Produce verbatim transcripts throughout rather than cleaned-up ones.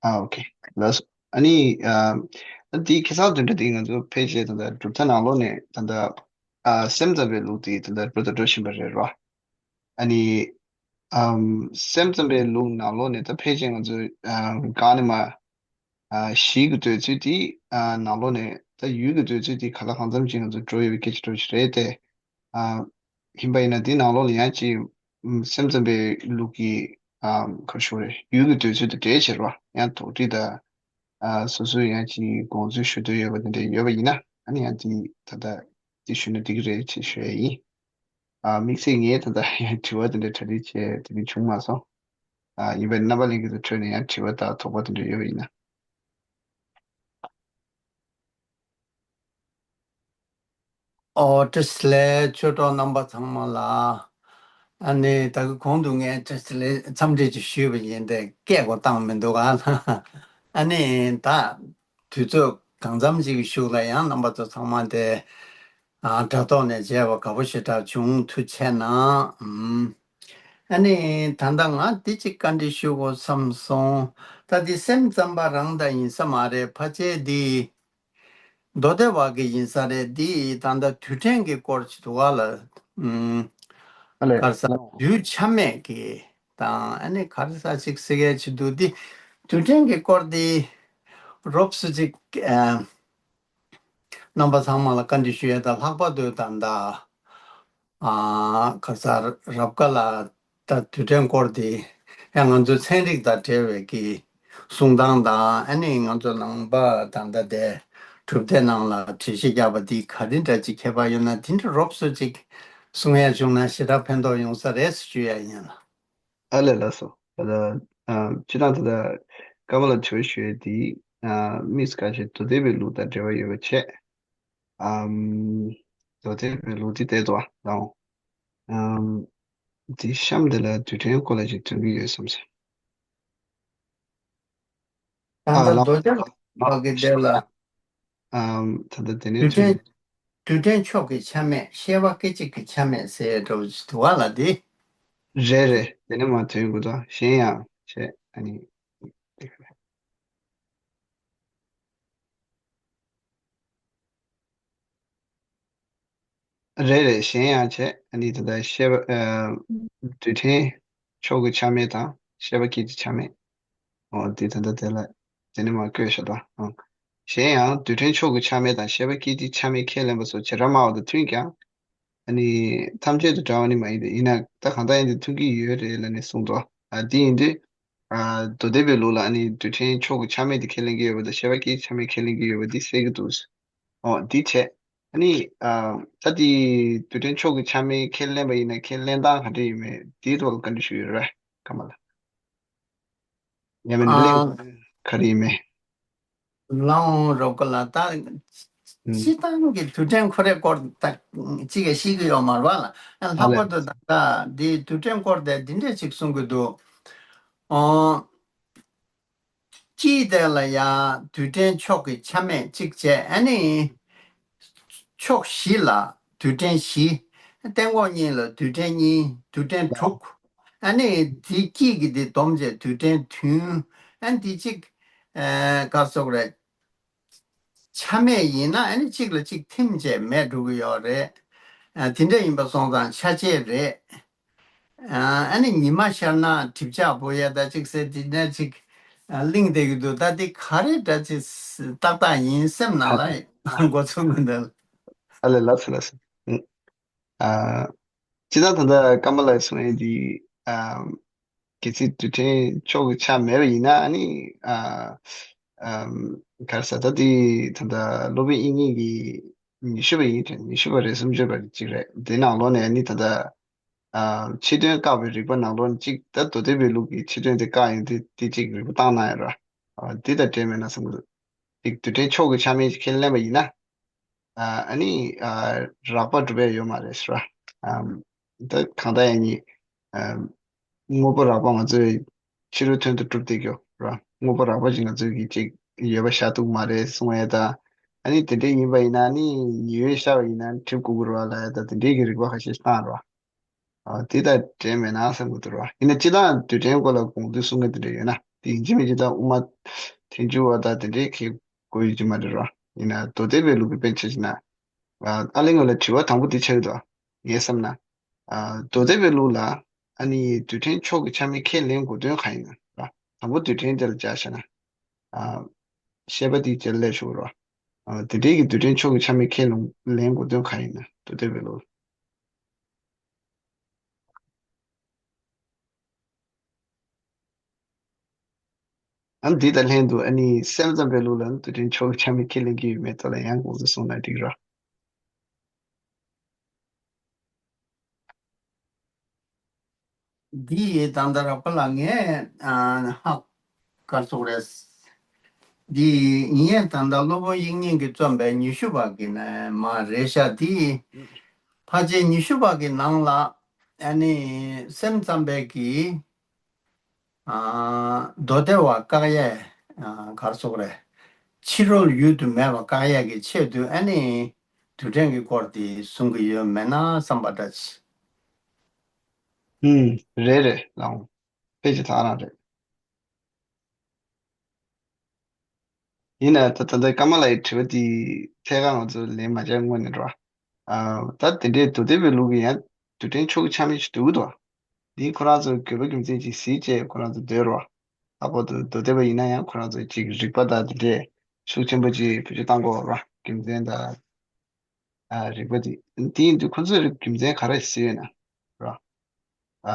ཨ་ཨོ་ཁེ། ལགས་སོ། ཨ་ནི་ཨ་ཨ་འདིའི་ཁ་སང་དོན་འགྲེལ་འདི་ང་ཚོ་ཕལ་ཆེར་ད་ལྟ་གྲུབ་མཐའ་ནང་ལོགས་ནས་ད་ལྟ་ཨ་སེམས་ཙམ་པའི་ལུགས་འདི་ད་ལྟ་འགྲོ་དང་འགྲོ་བཞིན་པ་རེད་རོ། ཨ་ནི་ཨམ་སེམས་ཙམ་པའི་ལུགས་ནང་ལོགས་ནས་ད་ཕལ་ཆེར་ང་ཚོ་ཨ་གང་ནས་མ་ཨ་གཞི་གི་འདོད་ཚུལ་འདི་ཨ་ནང་ལོགས་ནས་ད་ཡུལ་གྱི་འདོད་ཚུལ་འདི་ག་ལ་གང་འཚམ་ཅིག་ང་ཚོ་འགྲོ་ཡོད་པའི་སྐད་ཆ་འདྲ་ཞིག་རེད་དེ། ཨ་ཡིན་པ་ཡིན་ན་འདི་ནང་ལོགས་ལ་ཡང་ཅིག་ཨམ་སེམས་ཙམ་པའི་ལུགས་ཀྱི་ཨམ་ག་རེ་ཞུ་དགོས་རེད། ཡུལ་གྱི་འདོད་ཚུལ་དང་འབྲེལ་བྱེད་རོགས། ཡང་དོགས་འདྲི་དང་ཨ་སོ་སོའི་ཡང་ཅིག་དགོངས་ཚུལ་ཞུ་འདོད་ཡོད་པ་དེ་འདྲ་ཡོད་པ་ཡིན་ན། ཨ་ནི་ཡང་འདི་ད་ལྟ་འདི་ཞུས་ན་འགྲིག་གི་རེད་ཅེས་ཞུ་ཡ་ཡིན། ཨ་དམིགས་བསལ་ངས་ད་ལྟ་ཡང་དྲི་བ་དེ་འདྲ་གྲ་སྒྲིག་བྱས་དེ་འདྲ་བྱུང་མ་སོང་། ཨ་ཡིན་པ་ཡིན་ན་རྣམ་པ་ལྷན་རྒྱས་ཚོའི་ཁྲོད་ནས་ཡང་དྲི་བ་དང་དོགས་པ་དེ་འདྲ་ཡོད་པ་ཡིན་ན། ཨོ་བཀྲ་ཤིས་བདེ་ལེགས། ཆོས་གྲོགས་རྣམ་པ་ཚང་མ་ལ། ཨ་ནི་ད་གི་གོང་དུ་ངས་བཀྲ་ཤིས་བདེ་ལེགས་འཚམས་འདྲི་ཅིག་ཞུས་པ་ཡིན་ཏེ། སྐད་གོ་བཏང་མི་འདུག་ག་ཨ་ནི་ད་དུས་ཚོད་གང་འཚམ་ཅིག་གཞུག་ལ་ཡང་རྣམ་པ་ཚོ་ཚང་མ་དེ་ཨ་དྲ་ཐོག་ནས་མཇལ་བ་དགའ་པོ་ཞེ་དྲག་བྱུང་། ཐུགས་རྗེ་གནང་། ཨུམ། ཨ་ནི་ད་ལྟ་ང་འདི་གཅིག་བཀའ་འདྲི་ཞུ་དགོས་བསམ་སོང་། ད་འདི་སེམས་ཙམ་པ་རང་ད་ཡིན་ས་མ་རེད། ཕལ་ཆེར་འདི་མདོ་སྡེ་པ་གི་ཡིན་ས་རེད། འདི་ད་ལྟ་དུས་དྲན་གྱི་སྐོར་ཅིག་འདུག་ག་ལ། ཨུམ། ཨ་ལས། ག་རེ་ཟ། དུས་ཆ་མེད་ཀྱི་དང་ཨ་ནི་ག་རེ་ཟ་ཅིག་ཟེར་མཁན་ཅིག་འདུག་འདི་དུས་དྲན་གྱི་སྐོར་འདི་རོབ་སུ་ཅིག་ཨ་རྣམ་པ་ཚང་མ་ལ་བཀའ་འདྲི་ཞུ་ཡ་དང་། ལྷག་པར་དུ་ད་ལྟ་ཨ་ག་རེ་ཟ། རབ་དཀའ་ལ་ད་དུས་དྲན་སྐོར་དེ་ཡང་ང་ཚོའི་ཚན་རིག་དང་འབྲེལ་བའི་གི་གསུང་སྟངས་དང་། ཨ་ནི་ང་ཚོ་ནང་པ་ད་ལྟ་དེ་གྲུབ་སྡེ་ནང་ལ་གྲོས་གཞི་བཞག་པ་འདི་ག་དེ་འདྲ་ཅིག་ཁྱད་པར་ཡོད་ན། དེ་འདྲ་རོབ་སུ་ཅིག་གསུང་ཡ་བྱུང་ན་ཞེ་དྲག་ཕན་ཐོགས་ཡོང་ས་རེད་ཞུ་ཡ་ཡིན་ལ། ཨ་ལས། ལགས་སོ། ད་ལྟ་ཨ་སྤྱིར་བཏང་ད་ལྟ་ཀརྨ་ལགས་དྲི་བ་ཞུ་ཡ་དེ་ཨ་དམིགས་བཀར་ཞིག་མདོ་སྡེ་པའི་ལུགས་དང་འབྲེལ་བ་ཡོད་པ་བྱས། ཨམ། མདོ་སྡེ་པའི་ལུགས་འདི་བལྟས་འདུག་ཨ། ཨམ། འདི་གཤམ་འདི་ལ་དུས་དྲན་སྐོར་ལ་ཅིག་ཐོན་གྱི་ཡོད་བསམ་སོང་། ད་ཨ་ལྟ་ལགས། མདོ་སྡེ་པ་གི་དེ་ལ་ཨམ། ད་ལྟ་དེ་ནས་དུས་ཐོན་དྲན་དུས་དྲན་མཆོག་གི་ཆ་མེད། བཤད་པ་སྐད་ཅིག་གི་ཆ་མེད་ཟེར་འགྲོ་འདུག་ག་ལ་འདི། རེད་རེད། དེ་ནས་མ་ཐོན་དགོས་དོ། གཞན་ཡང་བྱས། ཨ་ནི། རེད་རེད། གཞན་ཡང་བྱས། ཨ་ནི་ད་ལྟ་བཤད་པ་ཨ། དུས་དྲན་མཆོག་གི་ཆ་མེད་དང་བཤད་པ་སྐད་ཅིག་ཆ་མེད། འོ་དེ་ད་ལྟ་དེ་ལ་དེ་ནས་མ་བཀོད་ཤག་ད། ཨང་། གཞན་ཡང་དུས་དྲན་མཆོག་གི་ཆ་མེད་དང་བཤད་པ་སྐད་ཅིག་ཆ་མེད་ཁས་ལེན་པ་སོགས་བྱེ་བྲག་སྨྲ་བ་དང་མཐུན་ཀྱང་། ཨ་ནི་ཐམས་ཅད་དུ་འདྲ་བ་ནི་མ་ཡིན་ཏེ། ཡིན་ན་ད་གང་ལྟར་ཡིན་ཏེ་མཐུན་གྱི་ཡོད་རེད་ལབ་ནས་གསུངས་འདུག་ཨ་དེ་ཡིན་དུས། ཨ་མདོ་སྡེ་པའི་ལུགས་ལ་ཨ་ནི་དུས་དྲན་མཆོག་གི་ཆ་མེད་དེ་ཁས་ལེན་གྱི་ཡོད་པ་དང་། བཤད་པ་སྐད་ཆ་མེད་ཁས་ལེན་གྱི་ཡོད་པ་འདི་གསལ་གྱི་འདུག་འོ་འདི་བྱས། ཨ་ནི་ཨ་ད་དེ་དུས་དྲན་མཆོག་གི་ཆ་མེད་ཁས་ལེན་པ་ཡིན་ན་ཁས་ལེན་སྟངས་ག་འདྲ་ཡིན་མིན་དེའི་ཐོག་ལ་བཀའ་འདྲི་ཞུ་ཡོད་རེད། ཀརྨ་ལགས། ཡང་མིན་ན་གླེང་ཨ་ག་རེ་ཡིན་མིན། ལའང་རོགས་ག་ལ་ད། ཨུམ། སྤྱིར་བཏང་གི་དུས་དྲན་ཁོ་རའི་སྐོར་ད་གཅིག་གིས་ཤེས་ཀྱི་ཡོད་མ་རེད་པ་ལ། ཨ་ལྷག་ཨ་ལས། པར་དུ་ད་ལྟ་འདི་དུས་དྲན་སྐོར་དེ་འདི་འདྲས་ཅིག་གསུང་གི་འདུག་ཨོ། དཀྱིལ་དེ་ལ་ཡང་དུས་དྲན་མཆོག་གི་ཆ་མེད་གཅིག་བྱས། ཨ་ནི་ཕྱོགས་བཞི་ལ་དུས་དྲན་བཞི། སྟེང་འོག་གཉིས་ལ་དུས་དྲན་གཉིས། དུས་དྲན་དྲུག་ཨ་ནི་དེ་དཀྱིལ་གྱི་དེ་བསྡོམས་བྱས་དུས་དྲན་བདུན། ཨ་ནི་དེ་གཅིག་ཨ་ག་རེ་ཟེར་དགོས་རེད། ཆ་མེད་ཡིན་ན་ཨ་ནི་གཅིག་ལ་གཅིག་ཐིམ་བྱས་མེད་འགྲོ་གི་ཡོད་རེད། ཨ་དེ་འདྲ་ཡིན་པ་སོང་ཙང་ཆ་བཅས་རེད། ཨ་ནི་ཉི་མ་ཤར་ན་གྲིབ་ཆགས་འབུ་ཡ་ད་ཅིག་ཟེར་དེ་འདྲ་ཅིག་གླེང་བསྡད་ཀྱི་འདུག་ད་དེ་ག་རེ་འདྲ་ཅིག་ཏག་ཏག་ཡིན་སེམས་ནང་ལ་འགོ་ཚུགས་མི་འདུག་ཨ་ལས། ལགས་སོ། ལགས་སོ། ཨ་སྤྱིར་བཏང་ད་ལྟ་ཀརྨ་ལགས་གསུང་ཡས་དེ་ཨ་གལ་སྲིད་དུས་དྲན་མཆོག་གི་ཆ་མེད་པ་ཡིན་ན། ཨ་ནི་ཨ་ཨམ་ག་རེ་ཟེར། ད་དེ་ད་ལྟ་སློབ་དཔོན་དབྱིག་གཉེན་གྱིས་ཉི་ཤུ་པ་ཡིན་དྲན། ཉི་ཤུ་པ་རེད། སུམ་ཅུ་པ་རེད། གཅིག་རེད། དེ་ནང་ལོགས་ནས་ཨ་ནི་ད་ལྟ་ཨ་ཕྱི་དོན་བཀག་པའི་རིགས་པ་ནང་ལོགས་ནས་གཅིག་ད་མདོ་སྡེ་པའི་ལུགས་ཀྱི་ཕྱི་དོན་དེ་བཀག་ཡོང་དུས་དེ་གཅིག་རིགས་པ་བཏང་གནང་ཡོད་ར། ཨ་དེ་དང་འབྲེལ་མེད་ན་བསམ་གི་འདུག་དེ་དུས་དྲན་མཆོག་གི་ཆ་མེད་ཅིག་ཁས་ལེན་པ་ཡིན་ན། ཨ་ཨ་ནི་ཨ་རགས་པ་སྒྲུབ་ཡ་ཡོད་མ་རེད་ཟེར་བ། ཨམ་ད་གང་ལྟར་ཡང་ནི་ཨམ་དངོས་པོ་རགས་པ་ང་ཚོས་ཕྱི་རོལ་དོན་དུ་གྲུབ་བསྡད་ཀྱི་ཡོད་ར། དངོས་པོ་རགས་པ་ཅིག་ང་ཚོས་ཀྱི་ཅིག་ཡོད་པ་བཞག་ཐུབ་ཀྱི་མ་རེད་གསུང་ཡ་དང་། ཨ་ནི་དེ་འདྲ་ཡིན་པ་ཡིན་ན་ཨ་ནི་ཉི་འོད་ཤར་བ་ཡིན་ན་གྲིབ་ཁུག་ཁུག་རེད་པ་ལབ་ཡ་ད་དེ་འདྲའི་གི་རིགས་པ་ཁ་ཤས་ཤིག་བཏང་ར། ཨ་དེ་དང་འབྲེལ་མེད་ན་བསམ་གྱི་འདུག་ར། ཡིན་ན་སྤྱིར་བཏང་དུས་དྲན་སྐོར་ལ་དགོངས་ཚུལ་གསུང་མཁན་དེ་འདྲ་ཡོད་ན། དེ་ཡིན་གཅིག་མིན་གཅིག་ད་དབུ་མ་ཐལ་འགྱུར་བ་དང་དེ་འདྲའི་གི་དགོས་ཡོད་ཀྱི་མ་རེད་རོ། ཡིན་ན་མདོ་སྡེ་པའི་ལུགས་ཀྱི་དཔེར་ན་ཆ་བཞག་ན། ཨ་ཨ་ལས་ངོས་ལ་དྲི་བ་དང་པོ་དེ་ཆགས་ཀྱི་འདུག་ངས་བསམ་ན། ཨ་མདོ་སྡེ་པའི་ལུགས་ལ་ཨ་ནི་རྡུལ་ཕྲན་མཆོག་གི་ཆ་མེད་ཁས་ལེན་དགོས་དོན་གང་ཡིན་ན་ར། དང་པོ་རྡུལ་ཕྲན་དེ་ལ་སྦྱར་བྱས་ན། ཨ་བཤད་པ་དེ་ཅིག་ལས་ཤོར་རོ། ཨ་དེ་འདྲའི་གི་རྡུལ་ཕྲན་མཆོག་གི་ཆ་མེད་ཁས་ལེན་ལེན་དགོས་དོན་གང་ཡིན་ན་མདོ་སྡེ་པའི་ལུགས། ཨ་འདི་དང་ལྷན་དུ་ཨ་ནི་སེམས་ཙམ་པའི་ལུགས་ལ་རྡུལ་ཕྲན་མཆོག་གི་ཆ་མེད་ཁས་ལེན་གྱི་ཡོད་མེད་ཐོག་ལ་ཡང་དགོངས་ཚུལ་གསུངས་ན་འགྲིག་ར། འདི་ཡི་ད་ལྟ་རགས་པ་ལ་ངས་ཨ་ཧ་ག་རེ་ཟེར་དགོས་རེད། འདི་ཡིན་ཡང་ད་ལྟ་སློབ་དཔོན་དབྱིག་གཉེན་གྱིས་རྩོམ་པའི་ཉི་ཤུ་པ་གི་ནས་མ་རེད་ཤག་འདི་ཕལ་ཆེར་ཉི་ཤུ་པ་གི་ནང་ལ་ཨ་ནི་སེམས་ཙམ་པའི་གི་ཨ་མདོ་སྡེ་པ་བཀག་ཡས་ཨ་ག་རེ་ཟེར་དགོས་རེད། ཕྱི་རོལ་ཡུལ་དུ་མེད་པ་བཀག་ཡས་ཀྱི་ཆེད་དུ་ཨ་ནི་རྡུལ་ཕྲན་གྱི་སྐོར་དེ་གསུང་གི་ཡོད་མེད་ན་བསམ་པ་འདྲ་ཅིག་ཨུམ། རེད་རེད་ལགས། ཕལ་ཆེར་ད་ག་རང་རེད། ཡིན་ན་ད་ད་ལྟ་ཀརྨ་ལགས་ཀྱི་དྲི་བ་དེ་ཐད་ཀར་ང་ཚོ་ལན་མ་བྱས་སྔོན་ནས་རོ། ཨ་ད་དེ་འདྲའི་མདོ་སྡེ་པའི་ལུགས་ཀྱི་ཡང་རྡུལ་ཕྲན་མཆོག་གི་ཆ་མེད་ཅིག་འདུག་གི་འདུག་འདི་ཁོ་རང་ཚོ་དགོས་པ་རྒྱུ་མཚན་ཅིག་གཟིགས་བྱས་ཁོ་རང་ཚོ་འདོད་རོ། ལྷག་པར་དུ་མདོ་སྡེ་པ་ཡིན་ན་ཡང་ཁོ་རང་ཚོ་ཅིག་རིགས་པ་དང་དེ་འདྲས་ཤུགས་ཆེན་པོ་ཅིག་བེད་སྤྱོད་བཏང་དགོས་རོ། རྒྱུ་མཚན་དང་། ཨ་རིགས་པ་དེ། དེ་ཡིན་དུས་ཁོ་ཚོས་རྒྱུ་མཚན་ག་རེ་བཟོས་ཡོད་ན་ར། ཨ་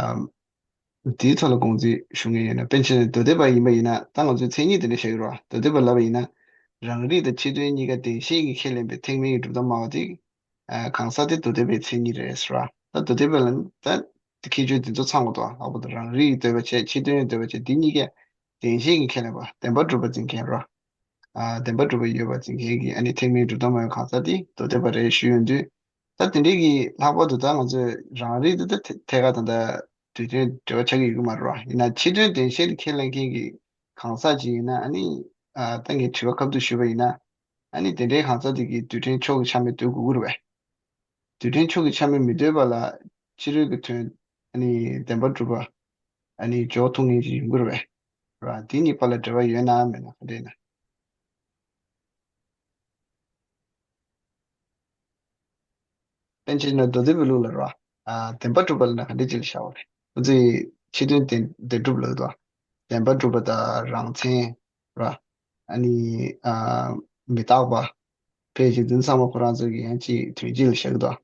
དེའི་ཐོག་ལ་དགོངས་ཚུལ་ཞུ་མཁན་ཡོད་ན། དཔེར་ན་ཆ་བཞག་ན་མདོ་སྡེ་པ་ཡིན་པ་ཡིན་ན་ད་ང་ཚོས་མཚན་ཉིད་དེ་འདྲ་བཤད་ཀྱི་རེད་བ། མདོ་སྡེ་པ་ལབ་པ་ཡིན་ན་རང་རིག་དང་ཕྱི་དོན་གཉིས་ཀ་བདེན་ཞེན་གྱིས་ཁས་ལེན་པའི་ཐེག་དམན་གྱི་གྲུབ་མཐའ་སྨྲ་བ་དེ་ཨ་གང་ཟག་དེ་མདོ་སྡེ་པའི་མཚན་ཉིད་རེད་ཟེར་བ། ད་མདོ་སྡེ་པ་ལ་ད་ཁྱད་ཆོས་དེ་ཚོ་ཚང་དགོས་འདུག་ལྷག་པར་དུ་རང་རིག་འདོད་པ་བྱས། ཕྱི་དོན་འདོད་པ་བྱས། འདི་གཉིས་ཀ་བདེན་ཞེན་གྱིས་ཁས་ལེན་པ་བདེན་པར་གྲུབ་པ་འཛིན་མཁན་རོ། ཨ་བདེན་པར་གྲུབ་པ་ཡོད་པ་འཛིན་མཁན་གྱི་ཨ་ནི་ཐེག་དམན་གྲུབ་མཐའ་སྨྲ་བའི་གང་ཟག་དེ་མདོ་སྡེ་པ་རེད་ཞུས་ཡོང་དུས། ད་དེ་འདྲའི་གི་ལྷག་པར་དུ་ད་ང་ཚོས་རང་རིག་དེ་ད་ཐད་ཐད་ཀར་ད་ལྟ་རྡུལ་ཕྲན་འབྲེལ་བ་ཆགས་ཀྱི་ཡོད་ཀྱི་མ་རེད་བ། ཡིན་ན་ཕྱི་དོན་བདེན་ཞེན་དུ་ཁས་ལེན་མཁན་གྱི་གང་ཟག་ཅིག་ཡིན་ན། ཨ་ནི་ཨ་ད་ངས་དྲི་བ་ཁ་ཐུག་ཞུས་པ་ཡིན་ན། ཨ་ནི་དེ་འདྲའི་གང་ཟག་དེ་གིས་རྡུལ་ཕྲན་མཆོག་གི་ཆ་མེད་འདོད་དགོས་ཀྱི་རེད་བས། རྡུལ་ཕྲན་མཆོག་གི་ཆ་མེད་མི་འདོད་པ་ལ་ཕྱི་རོལ་གྱི་དོན་ཨ་ནི་བདེན་པར་གྲུབ་པ་ཨ་ནི་འཇོག་ཐུབ་མཁན་ཅིག་ཡོང་གི་རེད་བས། ར་དེ་གཉིས་བར་ལ་འབྲེལ་བ་ཡོད་ན་མེད་ན་ག་འདྲ་ཡིན་ན། དཔེར་ན་ཆ་བཞག་ན་མདོ་སྡེ་པའི་ལུགས་ལ་ར། ཨ་བདེན་པར་གྲུབ་པ་ལབ་ན་ག་འདྲ་ཅིག་ལ་བཞག་པ་རེད། ཁོ་ཚོས་ཕྱི་དོན་བདེན་བདེན་གྲུབ་ལབ་འདུག་བདེན་པར་གྲུབ་པ་དང་རང་མཚན་ར། ཨ་ནི་ཨ་མི་རྟག་པ། ཕལ་ཆེར་འདི་ཚང་མ་ཁོ་རང་ཚོ་གི་ཡང་ཅིག་དོན་སྤྱི་ལ་བཞག་གི་འདུག་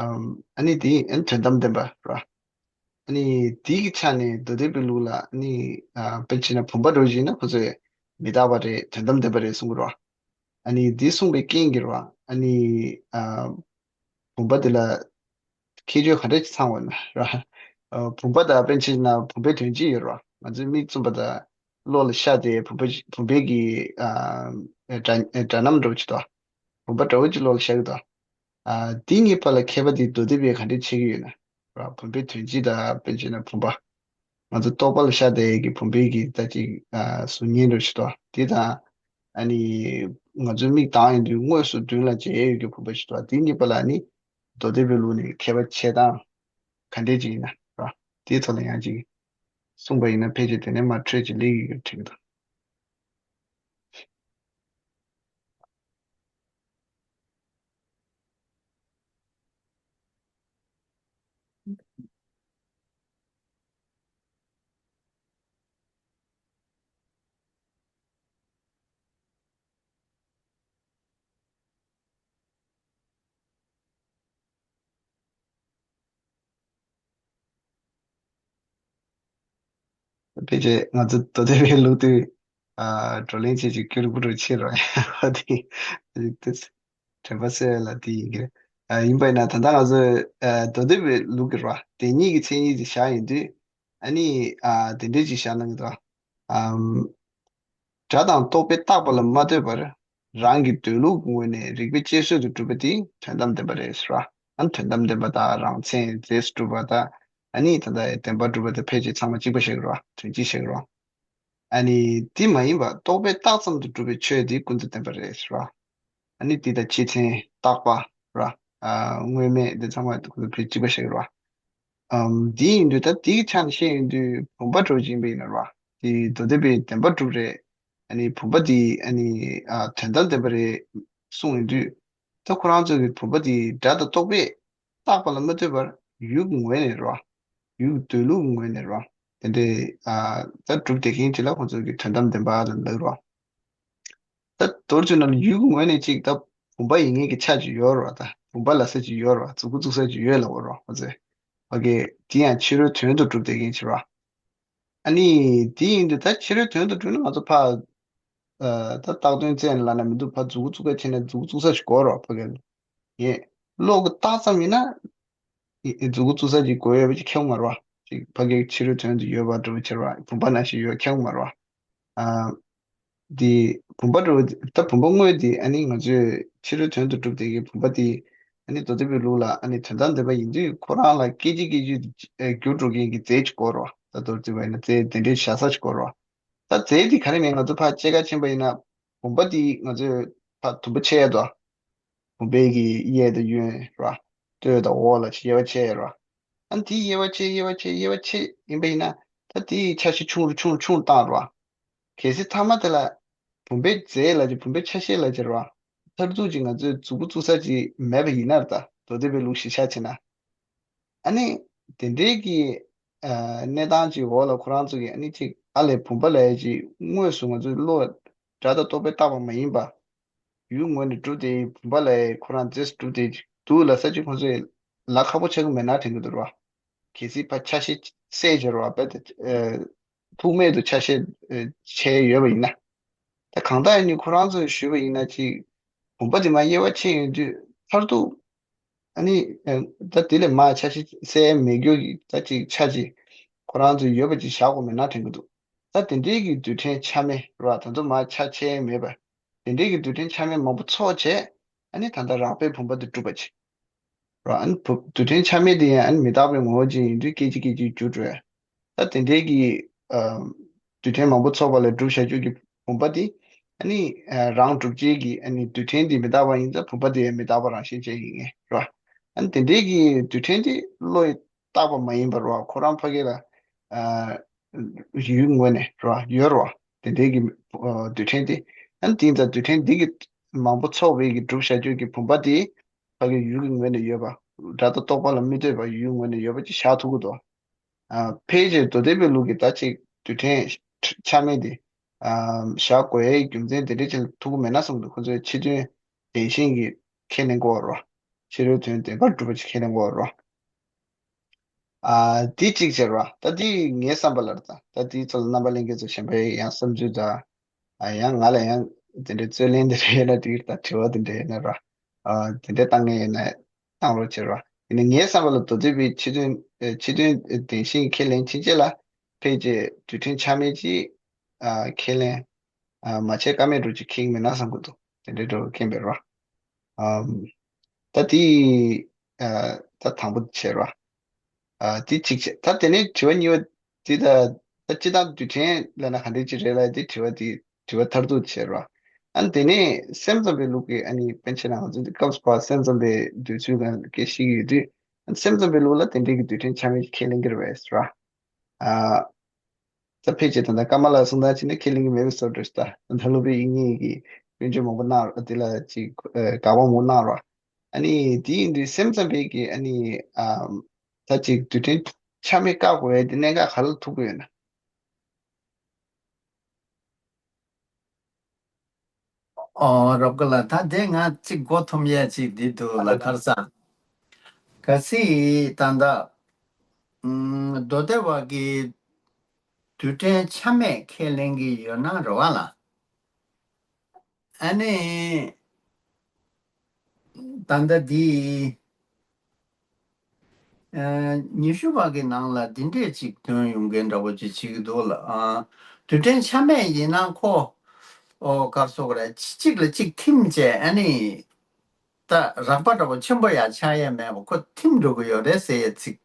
ཨམ། ཨ་ནི་དེ་ཨ་ནི་དོན་དམ་བདེན་པ་ར། ཨ་ནི་དེ་གི་ཆ་ནས་མདོ་སྡེ་པའི་ལུགས་ལ་ཨ་ནི་ཨ་དཔེར་ན་ཆ་བཞག་ན་བུམ་པ་འདྲ་བོ་ཞིག་ཡིན་ན་ཁོ་ཚོས་མི་རྟག་པ་རེད། དོན་དམ་བདེན་པ་རེད་གསུང་གི་རེད་བ། ཨ་ནི་འདི་གསུངས་པའི་རྐྱེན་གྱིས་རེད་བ། ཨ་ནི་ཨ་བུམ་པ་འདི་ལ་ཁྱད་ཆོས་ག་འདྲ་ཅིག་ཚང་བ་ན་ར། ཨ་བུམ་པ་དང་དཔེར་ན་ཆ་བཞག་ན་བུམ་པའི་དོན་སྤྱི་ཡོད་རེད་བ། ང་ཚོས་མིག་བཙུམས་པ་དང་གློག་ལ་ཤར་ཏེ་བུམ་པ་བུམ་པའི་གི་ཨ་སྒྲ་སྒྲ་སྣམ་འདྲ་བོ་ཅིག་འདུག་བུམ་པ་འདྲ་བོ་ཅིག་གློག་ལ་ཤར་གི་འདུག་ཨ་དེ་གཉིས་བར་ལ་ཁྱད་པར་དེ་མདོ་སྡེ་པས་ག་འདྲས་ཕྱེ་གི་ཡོད་ན་ར། བུམ་པའི་དོན་སྤྱི་དང་དཔེར་ན་ཆ་བཞག་ན་བུམ་པ། ང་ཚོ་རྟོག་པ་ལ་ཤར་བསྡད་ཀྱི་བུམ་པའི་གི་ད་ཅིག་ཨ་གཟུགས་བརྙན་འདྲ་བོ་ཞིག་འདུག་དེ་དང་ཨ་ནི་ང་ཚོའི་མིག་གདངས་ཡོང་དུས་དངོས་སུ་མདུན་ལ་མཇལ་ཡོད་ཀྱི་བུམ་པ་ཞིག་འདུག་དེ་གཉིས་བར་ལ་ཨ་ནི་མདོ་སྡེ་པའི་ལུགས་ནས་ཁྱད་པར་ཕྱེ་སྟངས་ག་འདྲས་ཅིག་ཡིན་ན་ར། དེའི་ཐོག་ལ་ཡང་ཅིག་གསུངས་པ་ཡིན་ན་ཕལ་ཆེར་དེ་ནས་མར་འཕྲོས་ཀྱི་ལེགས་ཡོད་ཀྱི་དྲན་གྱི་འདུག་ཕལ་ཆེར་ང་ཚོ་མདོ་སྡེ་པའི་ལུགས་དེ་ཨ་བགྲོ་གླེང་བྱེད་ཅིག་སྐྱོ་རིག་པོ་འདྲ་ཆེ་རུ་ཡ་དེ་དེ་དྲན་པ་གསོས་ལ་དེ་ཡིན་གྱི་རེད། ཨ་ཡིན་པ་ཡིན་ན་ད་ལྟ་ང་ཚོས་ཨ་མདོ་སྡེ་པའི་ལུགས་ཀྱི་ར་བདེན་གཉིས་ཀྱི་མཚན་ཉིད་ཅིག་བཞག་ཡིན་དུས། ཨ་ནི་ཨ་དེ་འདྲས་ཅིག་བཞག་གནང་གི་འདུག་ཨམ། སྒྲ་དང་རྟོག་པས་བཏགས་པ་ལ་མ་ལྟོས་པར་རང་གི་འདོད་ལུགས་ཀྱི་ངོས་ནས་རིགས་པས་དཔྱད་བཟོད་དུ་གྲུབ་པ་དེ་དོན་དམ་བདེན་པ་རེད་ཟེར་བ། ཨ་དོན་དམ་བདེན་པ་དང་རང་མཚན་རྫས་སུ་གྲུབ་པ་དང་། ཨ་ནི་ད་ལྟ་བདེན་པར་གྲུབ་པ་དེ་ཕལ་ཆེར་ཚང་མ་གཅིག་པ་བཤད་ཀྱི་རེད་བ། དོན་གཅིག་བཤད་ཀྱི་རེད་བ། ཨ་ནི་དེ་མ་ཡིན་པ་རྟོག་པས་བཏགས་ཙམ་དུ་གྲུབ་པའི་ཆོས་དེ་ཀུན་ཏུ་བདེན་པ་རེད་ཟེར་བ། ཨ་ནི་དེ་དང་ཕྱི་མཚན་རྟག་པ་ར། ཨ་དངོས་མེད་དེ་ཚང་མ་ཀུན་ཏུ་ཕལ་གཅིག་པ་བཤད་ཀྱི་རེད་བ། ཨམ། དེ་ཡིན་དུས་ད་དེའི་ཆ་ནས་བཤད་ཡོང་དུས་བུམ་པ་འདྲ་བོ་ཅིག་ཡིན་པ་ཡིན་ན་ར། དེ་མདོ་སྡེ་པའི་བདེན་པ་གྲུབ་རེད། ཨ་ནི་བུམ་པ་དེ་ཨ་ནི་ཨ་དོན་དམ་བདེན་པ་རེད་གསུངས་ཡོང་དུས། ད་ཁོ་རང་ཚོ་གི་བུམ་པ་དེ་སྒྲ་དང་རྟོག་པས་བཏགས་པ་ལ་མ་ལྟོས་པར་ཡུལ་གྱི་ངོས་ནས་རེད་བ། ཡུལ་གྱི་འདོད་ལུགས་ཀྱི་ངོས་ནས་རེད་བ། དེ་འདྲའི་ཨ་ད་གྲུབ་བསྡད་མཁན་ཅིག་ལ་ཁོ་ཚོ་གི་དོན་དམ་བདེན་པ་ལ་ལབ་རེད་བ། ད་མདོར་བསྡུས་ན་ཡུལ་གྱི་ངོས་ནས་ཅིག་ད་བུམ་པ་ཡིན་མཁན་གྱི་ཆ་ཅིག་ཡོད་རེད་བ། ད་བུམ་པ་ལབ་ས་ཅིག་ཡོད་རེད་བ། མཛུབ་གུ་བཙུགས་ས་ཅིག་ཡོད་ལབ་པ་རེད་བ། ཁོ་ཚོས་ཕ་གི་དེ་ཡང་ཕྱི་རོལ་དོན་དུ་གྲུབ་བསྡད་མཁན་ཅིག་རེད་བ། ཨ་ནི་དེ་ཡིན་དུས་ད་ཕྱི་རོལ་དོན་དུ་གྲུབ་ན་ང་ཚོ་ཕ་ཨ་ད་བཏགས་དོན་བཙལ་ནས་ལབ་ན་མི་འདུག་ཕ་མཛུབ་གུ་བཙུགས་ཀ་བྱས་ན་མཛུབ་གུ་བཙུགས་ས་ཞིག་དགོས་རེད་བ། ཕ་གི་ངས་བློ་གི་བཏགས་ཙམ་ཡིན་ན། ཨི་ཨི་མཛུབ་གུ་བཙུགས་ས་ཅིག་དགོས་ཡོད་པ་ཅིག་ཁྱད་མ་རེད་བ། ཅིག་ཕ་གི་ཕྱི་རོལ་དོན་དུ་ཡོད་པ་འདྲ་བོ་ཅིག་རེད་བ། བུམ་པ་ནང་བཞིན་ཡོད་ཁྱད་མ་རེད་བ། ཨ་འདི་བུམ་པ་འདྲ་བོ་ད་བུམ་པ་དངོས་འདི་ཨ་ནི་ང་ཚོས་ཕྱི་རོལ་དོན་དུ་གྲུབ་བསྡད་མཁན་བུམ་པ་འདི་ཨ་ནི་མདོ་སྡེ་པའི་ལུགས་ལ་ཨ་ནི་དོན་དམ་བདེན་པ་ཡིན་དུས་ཁོ་རང་ལ་སྐད་ཅིག་སྐད་ཅིག་ཏུ་འགྱུར་འགྲོ་མཁན་གྱི་རྫས་ཅིག་དགོས་རེད་བ། ད་མདོར་བསྡུས་པ་ཡིན་ན་རྫས་དེ་འདྲའི་བཞག་ས་ཅིག་དགོས་རེད་བ། ད་རྫས་འདི་ག་རེ་མིན་ང་ཚོ་ཕར་དཔྱད་ག་ཕྱིན་པ་ཡིན་ན་བུམ་པ་འདི་ང་ཚོས་ཕར་དུམ་བུ་ཕྱེ་ཡ་དོ། བུམ་པའི་གི་གཡས་དང་གཡོན་ར། སྟོད་དང་འོག་ལ་དབྱེ་བ་ཕྱེ་ཡ་ར། ཨ་ནི་དེའི་དབྱེ་བ་ཕྱེ་དབྱེ་བ་ཕྱེ་དབྱེ་བ་ཕྱེ་ཡིན་པ་ཡིན་ན་ད་དེའི་ཆ་ཤས་ཆུང་རུ་ཆུང་རུ་ཆུང་རུ་བཏང་ར། གལ་སྲིད་མཐའ་མ་དེ་ལ་བུམ་པའི་རྫས་ལ་ཅིག་བུམ་པའི་ཆ་ཤས་ལ་ཅིག་ར། མཐར་ཐུག་ཅིག་ང་ཚོའི་མཛུབ་གུ་བཙུགས་ས་ཅིག་མེད་པ་ཡིན་ན་ར། ད་མདོ་སྡེ་པའི་ལུགས་གཞི་ཆ་བྱས་ན། ཨ་ནི་དེ་འདྲའི་གི་ཨ་གནས་སྟངས་ཅིག་འོག་ལ་ཁོ་རང་ཚོ་གི་ཨ་ནི་ཅིག་ཨ་ལས་བུམ་པ་ལ་ཡ་ཅིག་དངོས་སུ་ང་ཚོའི་བློ་སྒྲ་དང་རྟོག་པས་བཏགས་པ་མ་ཡིན་པ། ཡུལ་ངོས་ནས་གྲུབ་སྟེ་བུམ་པ་ལ་ཡ་ཁོ་རང་རྫས་སུ་གྲུབ་སྟེ་འདུག་ལབ་ས་ཅིག་ཁོ་ཚོས་ལབ་ཁག་པོ་ཆགས་ཀྱི་མེད་ན་དྲན་གྱི་འདུག་ར། གལ་སྲིད་ཕར་ཆ་ཤས་གསལ་བྱེད་ར་བ་དཔེ་དེ་ཨ་ཐུག་མེད་དུ་ཆ་ཤས་ཨ་ཕྱེ་ཡོད་པ་ཡིན་ན། ད་གང་ལྟར་ཡིན་ནའི་ཁོ་རང་ཚོས་ཞུས་པ་ཡིན་ན་ཅིག་བུམ་པ་དེ་མར་དབྱེ་བ་ཕྱེ་ཡོང་དུས་མཐར་ཐུག་ཨ་ནི་ཨ་ད་དེ་ལས་མར་ཆ་ཤས་གསལ་མེད་རྒྱུ་ཡི་ད་ཅིག་ཆ་ཅིག་ཁོ་རང་ཚོས་ཡོད་པ་ཅིག་བཞག་དགོས་མེད་ན་དྲན་གྱི་འདུག་ད་དེ་འདྲའི་གི་རྡུལ་ཕྲན་ཆ་མེད་ར་ད་ཚོ་མར་ཆ་ཕྱེ་མེད་པ། དེ་འདྲའི་གི་རྡུལ་ཕྲན་ཆ་མེད་མང་པོ་ཚོགས་བྱས་ཨ་ནི་ད་ལྟ་རགས་པའི་བུམ་པ་དེ་གྲུབ་པ་ཅིག་ར། ཨ་ནི་བུ་རྡུལ་ཕྲན་ཆ་མེད་དེ་ཡང་ཨ་ནི་མི་རྟག་པའི་ངོ་བོ་ཅན་ཡིན་དུས་སྐད་ཅིག་སྐད་ཅིག་འགྱུར་འགྲོ་ཡ། ད་དེ་འདྲའི་གི་ཨ་རྡུལ་ཕྲན་མང་པོ་ཚོགས་པ་ལས་གྲུབ་བཞག་རྒྱུ་གི་བུམ་པ་དེ་ཨ་ནི་ཨ་རང་གྲུབ་བྱེད་ཀྱི་ཨ་ནི་རྡུལ་ཕྲན་དེ་མི་རྟག་པ་ཡིན་ཙང་བུམ་པ་དེ་ཡང་མི་རྟག་པ་རང་བཞིན་ཅན་ཡིན་ངེས་ར། ཨ་ནི་དེ་འདྲའི་གི་རྡུལ་ཕྲན་དེ་བློ་ཡིས་བཏགས་པ་མ་ཡིན་པ་ར་ཁོ་རང་ཕ་གི་ལ་ཨ་ཡུལ་ངོས་ནས་ར་ཡོད་ར། དེ་འདྲའི་གི་ཨ་རྡུལ་ཕྲན་དེ་ཨ་ནི་དེ་ཡིན་ཙང་རྡུལ་ཕྲན་འདི་གི་མང་པོ་ཚོགས་པའི་གི་གྲུབ་བཞག་རྒྱུ་གི་བུམ་པ་དེ་ཕ་གི་ཡུལ་གྱི་ངོས་ནས་ཡོད་པ། སྒྲ་དང་རྟོག་པ་ལ་མི་ལྟོས་པ་ཡུལ་ངོས་ནས་ཡོད་པ་ཅིག་བཞག་ཐུབ་ཀྱི་འདུག་ཨ་ཕལ་ཆེར་མདོ་སྡེ་པའི་ལུགས་ཀྱི་ད་ཅིག་རྡུལ་ཕྲན་ཆ་མེད་དེ་ཨ་བཞག་དགོས་ཡའི་རྒྱུ་མཚན་དེ་འདྲ་ཅིག་ཐུག་གི་མེད་ན་བསམ་འདུག་ཁོ་ཚོས་ཕྱི་དོན་བདེན་ཞེན་གྱི་ཁས་ལེན་དགོས་ར། ཕྱི་རོལ་དོན་བདེན་པར་གྲུབ་པ་ཅིག་ཁས་ལེན་དགོས་ར། ཨ་དེ་གཅིག་བྱས་ར། ད་དེ་ངའི་བསམ་པ་ལ་རེད། ད་དེ་ཚོ་ལ་རྣམ་པ་ལྷན་རྒྱས་ཚོ་གཞན་པའི་ཡང་བསམ་ཚུལ་དང་། ཨ་ཡང་ང་ལ་ཡང་དེ་འདྲའི་རྩོད་གླེང་དེ་འདྲ་ཡོད་ན་དེ་ད་དྲི་བ་དེ་འདྲ་ཡོད་ན་ར། ཨ་དེ་འདྲ་བཏང་མཁན་ཡོད་ན་བཏང་རོགས་བྱེད་ར། ཡིན་ནའི་ངའི་བསམ་པ་ལ་མདོ་སྡེ་པའི་ཕྱི་དོན་ཨ་ཕྱི་དོན་བདེན་ཞེན་ཁས་ལེན་ཕྱིན་ཆད་ལ་ཕལ་ཆེར་རྡུལ་ཕྲན་ཆ་མེད་ཅིག་ཨ་ཁས་ལེན་ཨ་མ་བྱས་ཀ་མེད་འགྲོ་ཅིག་ཁེགས་མེད་ན་བསམ་གྱི་འདུག་དེ་འདྲའི་འགྲོ་མཁན་པས་ར། ཨམ། ད་དེ་ཨ་ད་དང་པོ་བྱས་ར། ཨ་དེ་གཅིག་བྱས། ད་དེ་ནས་དྲི་བ་གཉིས་པ་དེ་ད་ད་སྤྱིར་བཏང་རྡུལ་ཕྲན་ལབ་ན་ག་འདྲ་ཅིག་རེད་ལབ་དེ་དྲི་བ་དེ་དྲི་བ་མཐར་ཐུག་བྱས་ར། ཨ་ནི་དེ་ནས་སེམས་ཙམ་པའི་ལུགས་ཀྱི་ཨ་ནི་པཎ་ཆེན་རྣམ་པ་ཚོ་འདི་སྐབས་སུ་བབ་སེམས་ཙམ་པའི་འདོད་ཚུལ་གང་སྐད་ཤེས་ཀྱི་ཡོད་དུས། ཨ་ནི་སེམས་ཙམ་པའི་ལུགས་ལ་དེ་འདྲའི་གི་རྡུལ་ཕྲན་ཆ་མེད་ཅིག་ཁས་ལེན་གྱི་རེད་པས་ར། ཨ། ད་ཕལ་ཆེར་ད་ལྟ་ཀ་མ་ལ་གསུང་སྟངས་བྱས་ན་ཁས་ལེན་གྱི་མེད་པའི་བཟོ་འདྲ་ཞིག་ད་ད་སློབ་དཔོན་དབྱིག་གཉེན་གྱིས་སྐྱོན་བརྗོད་མང་པོ་གནང་རོགས་དེ་ལ་ཅིག་ཨ་དགག་པ་མང་པོ་གནང་རོགས། ཨ་ནི་དེ་ཡིན་དུས་སེམས་ཙམ་པའི་གི་ཨ་ནི་ཨ་ད་ཅིག་རྡུལ་ཕྲན་ཆ་མེད་བཀག་དགོས་ཡ་དེ་གནད་འགག་ག་ལ་ཐུག་གི་ཡོད་ན། ཨོ་རབ་དགའ་ལགས། ད་དེ་ང་གཅིག་མགོ་འཐོམ་ཡས་གཅིག་འདི་འདུག་ལ་ཁར་སང་། གལ་སྲིད་ད་ལྟ་ཨུམ་མདོ་སྡེ་པ་གི་རྡུལ་ཕྲན་ཆ་མེད་ཁས་ལེན་གྱི་ཡོད་ན་རེད་བ་ལ། ཨ་ནི་ད་ལྟ་འདི་ཨ་ཉི་ཤུ་པ་གི་ནང་ལ་འདི་འདྲས་ཅིག་ཐོན་ཡོང་མཁན་འདྲ་པོ་ཅིག་བྱེད་ཀྱི་འདུག་ལ། ཨ་རྡུལ་ཕྲན་ཆ་མེད་ཡིན་ན་ཁོ་ཨོ་ག་རེ་ཟེར་དགོས་རེད། གཅིག་ལ་གཅིག་ཐིམ་བྱས་ཨ་ནི་ད་རགས་པ་འདྲ་པོ་ཆེན་པོ་ཡང་ཆགས་ཡས་མེད་པ་ཁོ་ཐིམ་འགྲོ་གི་ཡོད་རེད་ཟེར་ཡས་ཚིག་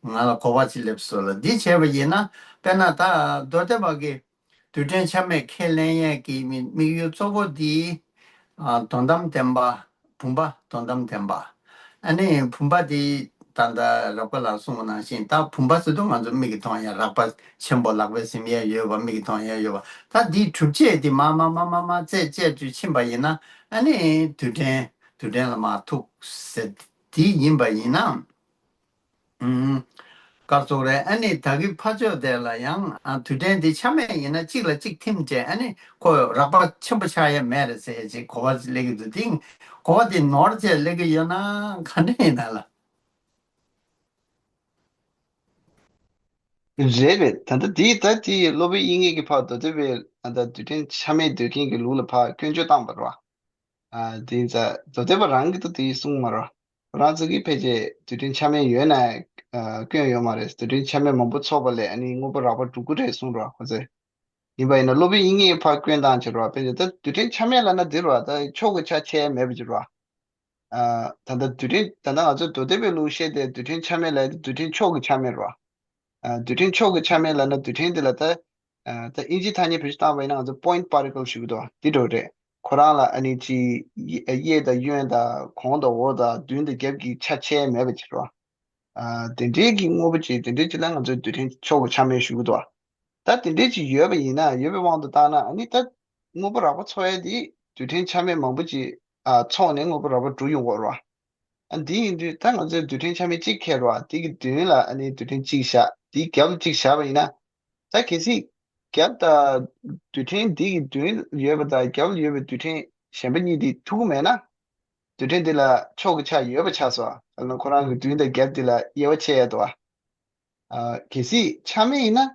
ང་ལ་གོ་བ་ཅིག་སླེབས་སོང་ལ། འདི་བྱས་པ་ཡིན་ན་དཔེར་ན་ད་མདོ་སྡེ་པ་གི་རྡུལ་ཕྲན་ཆ་མེད་ཁས་ལེན་ཡས་ཀྱི་དམིགས་དམིགས་ཡུལ་གཙོ་བོ་འདི་ཨ་དོན་དམ་བདེན་པ། བུམ་པ་དོན་དམ་བདེན་པ། ཨ་ནི་བུམ་པ་འདི་ ད་ལྟ་རགས་པ་ལགས་གསུངས་པ་ནང་བཞིན་ད་བུམ་པ་ཟེར་དུས་ང་ཚོ་མིག་གིས་མཐོང་ཡ། རགས་པ་ཆེན་པོ་ལག་པས་ཟིན་ཡ་ཡོད་པ། མིག་གིས་མཐོང་ཡ་ཡོད་པ། ད་འདིའི་གྲུབ་བྱེད་འདི་མར་མར་མར་མར་མར་བཙལ་བཙལ་དུ་ཕྱིན་པ་ཡིན་ན། ཨ་ནི་རྡུལ་ཕྲན་རྡུལ་ཕྲན་ལ་མར་ཐུག་ཟེར། འདི་ཡིན་པ་ཡིན་ན། ཨུམ། སྐར་ཚོགས་རེད། ཨ་ནི་ད་གིན་ཕར་ཕྱོགས་དེ་ལ་ཡང་ཨ་རྡུལ་ཕྲན་འདི་ཆ་མེད་ཡིན་ན་གཅིག་ལ་གཅིག་ཐིམ་བྱས། ཨ་ནི་ཁོ་རགས་པ་ཆེན་པོ་ཆགས་ཡ་མེད་རེད་ཟེར་ཅིག་གོ་བ་སླེབས་ཀྱི་འདུག་འདི་གོ་བ་འདི་ནོར་བྱས་སླེབས་ཀྱི་ཡོད་ན་ག་འདྲ་ཡིན་ན་ལ། རེད་རེད། ད་ལྟ་འདི་ད་འདི་སློབ་དཔོན་དབྱིག་གཉེན་གྱིས་ཕར་མདོ་སྡེ་པའི་ད་ལྟ་རྡུལ་ཕྲན་ཆ་མེད་འདོད་མཁན་གྱི་ལུགས་ལ་ཕར་སྐྱོན་བརྗོད་བཏང་བ་རེད་བ། ཨ། དེ་ཡིན་ཙང་མདོ་སྡེ་པ་རང་གིས་ད་དེ་གསུངས་མ་རེད། ཁོ་རང་ཚོ་གིས་ཕལ་ཆེར་རྡུལ་ཕྲན་ཆ་མེད་ཡོད་ན་ཨ་སྐྱོན་ཡོད་མ་རེད། རྡུལ་ཕྲན་ཆ་མེད་མང་པོ་ཚོགས་པ་ལས་ཨ་ནི་དངོས་པོ་རགས་པ་གྲུབ་ཀྱི་རེད་གསུངས་རེད་བ་ཁོ་ཚོས། ཡིན་པ་ཡིན་ན་སློབ་དཔོན་དབྱིག་གཉེན་ཕར་སྐྱོན་བཏང་བྱས་རེད་བ། ཕལ་ཆེར་ད་རྡུལ་ཕྲན་ཆ་མེད་ལབ་ན་འདི་རེད་བ། ད་ཕྱོགས་ཀྱི་ཆ་ཆེ་མེད་པ་ཅིག་རེད་བ། ཨ། ད་ལྟ་རྡུལ་ཕྲན་ད་ལྟ་ང་ཚོས་མདོ་སྡེ་པའི་ལུགས་བཤད་དེ་རྡུལ་ཕྲན་ཆ་མེད་ལབ་ཡ་དེ་རྡུལ་ཕྲན་ཕྱོགས་ཀྱི་ཆ་མེད་རེད་བ། ཨ། རྡུལ་ཕྲན་ཕྱོགས་ཀྱི་ཆ་མེད་ལབ་ན་རྡུལ་ཕྲན་དེ་ལ་ད། ཨ། ད་དབྱིན་ཇིའི་ཐ་སྙད་བེད་སྤྱོད་བཏང་བ་ཡིན་ན་ང་ཚོ་point particle ཞུ་གི་འདུག་འདི་འདྲ་རེད། ཁོ་རང་ལ་ཨ་ནི་ཅི་གཡས་དང་གཡོན་དང་གོང་དང་འོག་དང་མདུན་དང་རྒྱབ་ཀྱི་ཆ་ཆེ་མེད་པ་ཅིག་རེད་བ། ཨ། དེ་འདྲའི་གི་དངོས་པོ་ཅིག་དེ་འདྲའི་ཅིག་ལ་ང་ཚོས་རྡུལ་ཕྲན་ཕྱོགས་ཀྱི་ཆ་མེད་ཞུ་གི་འདུག་ད་དེ་འདྲའི་ཅིག་ཡོད་པ་ཡིན་ན་ཡོད་པའི་དབང་དུ་བཏང་ན་ཨ་ནི་ད་དངོས་པོ་རགས་པ་ཚོགས་ཡས་དེ་རྡུལ་ཕྲན་ཆ་མེད་མང་པོ་ཅིག་ཨ་ཚོགས་ནས་དངོས་པོ་རགས་པ་གྲུབ་ཡོང་གི་རེད་བ། ཨ། འདི་ཡིན་དུས་ད་ང་ཚོས་རྡུལ་ཕྲན་ཆ་མེད་གཅིག་འཁྱེར་བ་དེ་གི་མདུན་ལ་ཨ་ནི་རྡུལ་ཕྲན་གཅིག་བཞག་དེའི་རྒྱབ་ལ་གཅིག་བཞག་པ་ཡིན་ན། ད་གལ་སྲིད་རྒྱབ་དང་རྡུལ་ཕྲན་འདི་གི་མདུན་ཡོད་པ་དང་རྒྱབ་ལ་ཡོད་པའི་རྡུལ་ཕྲན་གཞན་པ་གཉིས་འདི་ཐུག་གི་མེད་ན། རྡུལ་ཕྲན་འདི་ལ་ཕྱོགས་ཀྱི་ཆ་ཡོད་པ་ཆགས་སོ། ཨ་ནི་ཁོ་རང་གི་མདུན་དང་རྒྱབ་འདི་ལ་དབྱེ་བ་ཕྱེ་ཡས་འདུག་བ། ཨ། གལ་སྲིད་ཆ་མེད་ཡིན་ན།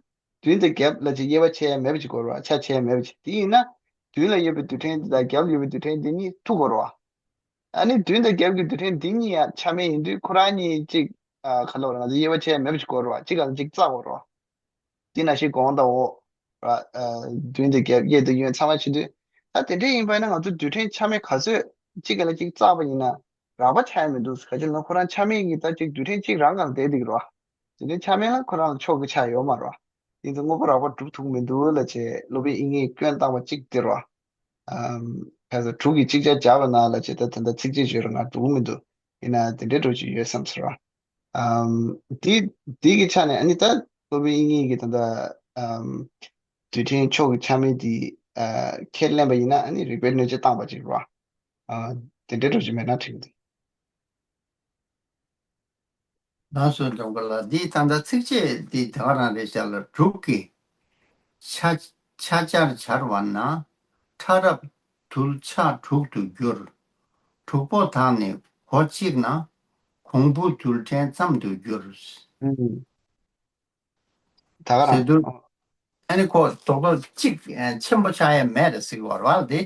མདུན་དང་རྒྱབ་ལ་ཅིག་དབྱེ་བ་ཕྱེ་ཡ་མེད་པ་ཅིག་དགོས་རེད་བ། ཆ་ཕྱེ་ཡ་མེད་པ་ཅིག་དེ་ཡིན་ན། མདུན་ལ་ཡོད་པའི་རྡུལ་ཕྲན་འདི་དང་རྒྱབ་ལ་ཡོད་པའི་རྡུལ་ཕྲན་འདི་གཉིས་ཐུག་དགོས་རེད་བ། ཨ་ནི་མདུན་དང་རྒྱབ་ཀྱི་རྡུལ་ཕྲན་འདི་གཉིས་ཡང་ཆ་མེད་ཡིན་དུས་ཁོ་རང་གཉིས་ཅིག་ཨ། ག་ལབ་རེད། ང་ཚོ་དབྱེ་བ་ཕྱེ་ཡ་མེད་པ་ཅིག་དགོས་རེད་བ། གཅིག་ག་ལ་གཅིག་བཙག་དགོས་རེད་བ། དེ་ནང་བཞིན་གོང་དང་འོག་ར། ཨ། མདུན་དང་རྒྱབ་གཡས་དང་གཡོན་ཚང་མ་བྱེད་དུས། ད་དེ་འདྲས་ཡིན་པ་ཡིན་ན་ང་ཚོ་རྡུལ་ཕྲན་ཆ་མེད་ག་ཚོད་གཅིག་ག་ལ་གཅིག་བཙགས་པ་ཡིན་ན་རགས་པ་ཆགས་ཡ་མི་འདུག་ག་ཅི་ལབ་ན་ཁོ་རང་ཆ་མེད་ཀྱི་ད་ཅིག་རྡུལ་ཕྲན་གཅིག་རང་སྒང་བསྡད་འདུག་རོ། རྡུལ་ཕྲན་ཆ་མེད་ལ་ཁོ་རང་ལ་ཕྱོགས་ཀྱི་ཆ་ཡོད་མ་རོ། ཡིན་ཙང་དངོས་པོ་རགས་པ་གྲུབ་ཐུབ་མི་འདུག་ལབ་བྱས་སློབ་དཔོན་དབྱིག་གཉེན་སྐྱོན་བཏང་བ་གཅིག་དེ་རོ། ཨམ། ག་ཚོད་དྲུག་གིས་གཅིག་ཆ་བརྒྱབ་པ་ན་ལབ་བྱས་ད་ད་ལྟ་ཚིགས་བཅད་བརྗོད་ར་ང་འགྲོ་གི་མི་འདུག་ཡིན་ན་དེ་འདྲའི་འགྲོ་ཅིག་ཡོད་བསམ་ཟེར་རོ། ཨམ། དེ་དེ་གི་ཆ་ནས་ཨ་ནི་ད་སློབ་དཔོན་དབྱིག་གཉེན་གྱིས་ད་ལྟ་ཨམ། རྡུལ་ཕྲན་ཕྱོགས་ཀྱི་ཆ་མེད་དེ་ཨ། ཁས་ལེན་པ་ཡིན་ན་ཨ་ནི་རིགས་པས་གནོད་འཚེ་བཏང་བ་ཅིག་རེད་བ། ཨ། དེ་འདྲའི་འགྲོ་ཅིག་མེད་ན་འགྲིག་འདུག་ལགས་སོ། ལྗོངས་མཁར་ལགས། འདི་ད་ལྟ་ཚིགས་བཅད་འདི་དེ་ག་རང་རེད་ཤག་ལ། དྲུག་གི་ཆ་ཆ་སྦྱར་སྦྱར་བ་ན། ཕྲ་རབ་རྡུལ་ཆ་དྲུག་ཏུ་འགྱུར། དྲུག་པོ་དག་ནི་གོ་གཅིག་ན། གོང་བུ་རྡུལ་ཕྲན་ཙམ་དུ་འགྱུར། ཨུམ། ད་ག་རང་། ཟེར་དུས། ཨ་ནི་ཁོ་རྡོག་རྡོག་གཅིག་ཨ། ཆེན་པོ་ཆགས་ཡ་མེད་རེད་ཟེར་གྱི་ཡོད་རེད་བ་དེ།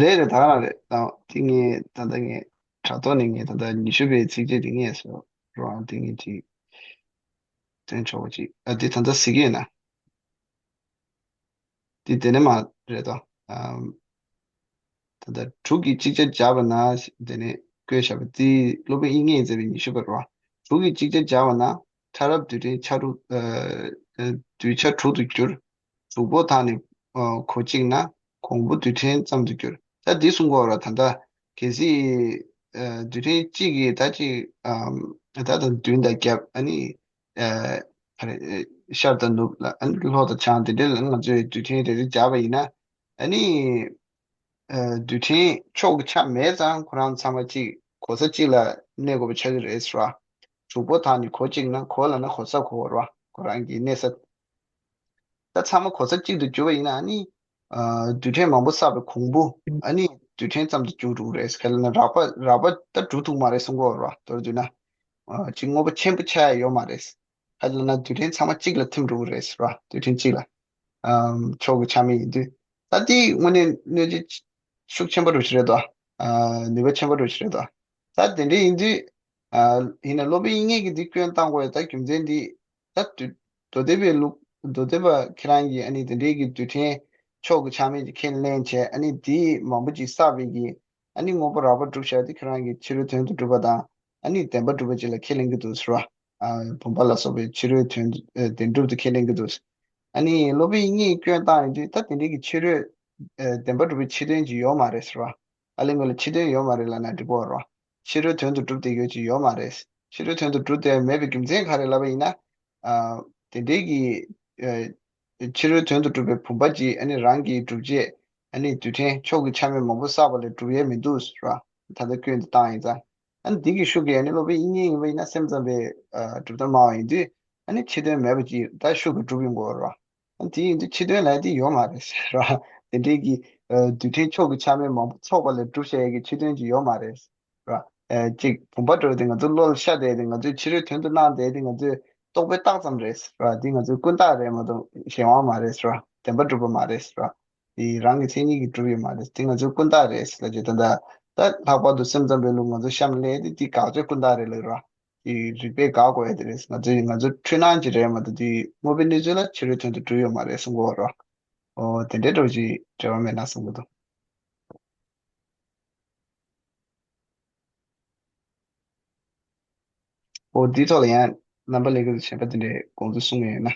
རེད་རེད། ད་ག་རང་རེད། ད་དེ་ངས་ད་ལྟ་ངས་དྲ་ཐོག་ནས་ངས་ད་ལྟ་ཉི་ཤུ་པའི་ཚིགས་བཅད་དེ་ངས་བཟོ་རོགས་ཨང་། དེ་ངས་ཅིག་སྟོན་ཆོག་པ་ཅིག་ཨ། དེ་ད་ལྟ་གཟིགས་ཀྱི་ཡོད་ན། དེ་དེ་ནས་མ་རེད་དོ། ཨམ། ད་ལྟ་དྲུག་གིས་གཅིག་ཆ་བརྒྱབ་པ་ན་དེ་ནས་བཀོད་བཞག་པ་དེ་སློབ་དཔོན་དབྱིག་གཉེན་མཛད་པའི་ཉི་ཤུ་པ་རེད་བ། དྲུག་གིས་གཅིག་ཆ་བརྒྱབ་པ་ན་ཕྲ་རབ་རྡུལ་ཕྲན་ཆ་དྲུག་ཨ། ཨ། རྡུལ་ཆ་དྲུག་ཏུ་འགྱུར། དྲུག་པོ་དག་ནི་ཨ། གོ་གཅིག་ན་གོང་བུ་རྡུལ་ཕྲན་ཙམ་དུ་འགྱུར། ད་འདི་གསུང་གི་ཡོད་རེད། ད་ལྟ་གལ་སྲིད་ཨ། རྡུལ་ཕྲན་གཅིག་གིས་ད་ཅིག་ཨམ། ད་ད་མདུན་དང་རྒྱབ་ཨ་ནི། ཨ། ག་རེ། ཨ། ཤར་དང་ནུབ་ལ་ཨ་ནི་ལྷོ་དང་བྱང་དེ་འདྲ་ལ་ང་ཚོས་རྡུལ་ཕྲན་རེ་རེ་སྦྱར་བ་ཡིན་ན། ཨ་ནི། ཨ། རྡུལ་ཕྲན་ཕྱོགས་ཀྱི་ཆ་མེད་ཙང་ཁོ་རང་ཚང་མ་གཅིག་གོ་ས་གཅིག་ལ་གནས་དགོས་པ་ཆགས་ཀྱི་རེད་ཟེར་བ། དྲུག་པོ་དག་ནི་གོ་གཅིག་ན། གོ་ལབ་ན་གོ་ས་གོ་བ་རེད་བ། ཁོ་རང་གི་གནས་ས། ད་ཚང་མ་གོ་ས་གཅིག་ཏུ་གྱུར་པ་ཡིན་ན་ཨ་ནི། ཨ། རྡུལ་ཕྲན་མང་པོ་བསགས་པའི་གོང་བུ་ཨ་ནི་རྡུལ་ཕྲན་ཙམ་དུ་འགྱུར་འགྲོ་གི་རེད། ག་རེ་ལབ་ན་རགས་པ་རགས་པ་ད་གྲུབ་ཐུབ་མ་རེད་གསུང་གི་ཡོད་རེད་བ། མདོར་བསྡུས་ན། ཨ། ཅིག་དངོས་པོ་ཆེན་པོ་ཆགས་ཡ་ཡོད་མ་རེད། ག་རེ་ལབ་ན་རྡུལ་ཕྲན་ཚང་མ་གཅིག་ལ་ཐིམ་འགྲོ་གི་རེད་ཟེར་བ། རྡུལ་ཕྲན་གཅིག་ལ། ཨམ། ཕྱོགས་ཀྱི་ཆ་མེད་ཡིན་དུས། ད་དེ་དངོས་གནས་གནོད་འཚེ་ཤུགས་ཆེན་པོ་འགྲོ་ཞིག་རེད་དོ། ཨ། ནུས་པ་ཆེན་པོ་འགྲོ་ཞིག་རེད་དོ། ད་དེ་འདྲ་ཡིན་དུས། ཨ། ཡིན་ན་སློབ་དཔོན་དབྱིག་གཉེན་གྱིས་འདི་སྐྱོན་བཏང་དགོས་ཡ་ད་རྒྱུ་མཚན་འདི། ད་དུ་མདོ་སྡེ་པའི་ལུགས། མདོ་སྡེ་པ་ཁྱེད་རང་གིས་ཨ་ནི་དེ་འདྲའི་གི་རྡུལ་ཕྲན་ཕྱོགས་ཀྱི་ཆ་མེད་ཅིག་ཁས་ལེན་བྱས། ཨ་ནི་དེ་མང་པོ་ཅིག་བསགས་པའི་གི་ཨ་ནི་དངོས་པོ་རགས་པ་གྲུབ་བཞག་དེ་ཁྱེད་རང་གིས་ཕྱི་རོལ་དོན་དུ་གྲུབ་པ་དང་ཨ་ནི་བདེན་པར་གྲུབ་པ་ཅིག་ལ་ཁས་ལེན་གྱི་འདུག་ཟེར་བ། ཨ། བུམ་པ་ལ་སོགས་པའི་ཕྱི་རོལ་དོན་དུ་ཨ། བདེན་གྲུབ་ཏུ་ཁས་ལེན་གྱི་འདུག་ཨ་ནི་སློབ་དཔོན་དབྱིག་གཉེན་སྐྱོན་བཏང་ཡོང་དུས་ད་དེ་འདྲའི་གི་ཕྱི་རོལ་ཨ། བདེན་པར་གྲུབ་པའི་ཕྱི་དོན་ཅིག་ཡོད་མ་རེད་ཟེར་བ། ཨ་ལས་ངོས་ལ་ཕྱི་དོན་ཡོད་མ་རེད་ལབ་ན་འགྲིག་གི་རེད་བ། ཕྱི་རོལ་དོན་དུ་གྲུབ་བསྡད་ཡོད་ཅིག་ཡོད་མ་རེད། ཕྱི་རོལ་དོན་དུ་གྲུབ་བསྡད་མེད་པའི་རྒྱུ་མཚན་ག་རེ་ལབ་པ་ཡིན་ན། ཨ། དེ་འདྲའི་གི། ཨ། ཕྱི་རོལ་དོན་དུ་གྲུབ་པའི་བུམ་པ་ཅིག་ཨ་ནི་རང་གི་སྒྲུབ་བྱེད། ཨ་ནི་རྡུལ་ཕྲན་ཕྱོགས་ཀྱི་ཆ་མེད་མང་པོ་བསགས་པ་ལས་གྲུབ་ཡས་མི་འདུག་ཟེར་བ། ད་ལྟ་སྐྱོན་དེ་བཏང་ཡིན་ཙང་། ཨ་ནི་འདི་གི་ཤུགས་ཀྱིས་ཨ་ནི་སློབ་དཔོན་དབྱིག་གཉེན་ཡིན་པ་ཡིན་ན་སེམས་ཙམ་པའི། ཨ། གྲུབ་མཐའ་སྨྲ་བ་ཡིན་དུས། ཨ་ནི་ཕྱི་དོན་མེད་པ་ཅིག་ད་ཤུགས་ཀྱིས་གྲུབ་ཡོང་གི་ཡོད་རེད་བ། ཨ། དེ་ཡིན་དུས་ཕྱི་དོན་ལབ་ཡས་དེ་ཡོད་མ་རེད་ཟེར་བ། དེ་འདྲའི་གི། ཨ། རྡུལ་ཕྲན་ཕྱོགས་ཀྱི་ཆ་མེད་མང་པོ་ཚོགས་པ་ལས་གྲུབ་བྱས་ཡས་ཀྱི་ཕྱི་དོན་ཅིག་ཡོད་མ་རེད་ཟེར་བ། ཨ། གཅིག་བུམ་པ་འདྲ་བོ་དེ་ང་ཚོ་བློ་ལ་ཤར་བསྡད་དེ། ང་ཚོས་ཕྱི་རོལ་དོན་དུ་སྣང་བསྡད་དེ། ང་ཚོས་རྟོག་པས་བཏགས་ཙམ་རེད་ཟེར་བ། དེ་ང་ཚོའི་ཀུན་བཏགས་རེད་མ་གཏོགས་གཞན་དབང་མ་རེད་ཟེར་བ། བདེན་པ་གྲུབ་པ་མ་རེད་ཟེར་བ། དེ་རང་གི་མཚན་ཉིད་ཀྱིས་གྲུབ་ཡོད་མ་རེད། དེ་ང་ཚོའི་ཀུན་བཏགས་རེད་ཟེར་ལབ་ཀྱི། ད་ད་ད་ལྷག་པར་དུ་སེམས་ཙམ་པའི་ལུགས་ང་ཚོ་གཤམ་ལ་སླེབས་དེ་དེ་དགག་བྱ་ཀུན་བཏགས་རེད་ལབ་ར། དེ་རིགས་པས་དགག་དགོས་ཡ་དེ་རེད། ང་ཚོའི་ང་ཚོ་འཁྲུལ་སྣང་ཅིག་རེད་མ་གཏོགས། དེ་དངོས་པོའི་གནས་ཚུལ་ལ་ཕྱི་རོལ་དོན་དུ་གྲུབ་ཡོད་མ་རེད་གསུང་གི་ཡོད་ར། ཨོ། དེ་འདྲའི་འདྲ་བོ་ཅིག་འབྲེལ་བ་མེད་ན་གསུང་གི་འདུག། ཨོ། འདིའི་ཐོག་ལ་ཡང་རྣམ་པ་ལྷན་རྒྱས་ཚོ་གཞན་པ་དེ་འདྲའི་དགོངས་ཚུལ་གསུང་མཁན་ཡོད་ན།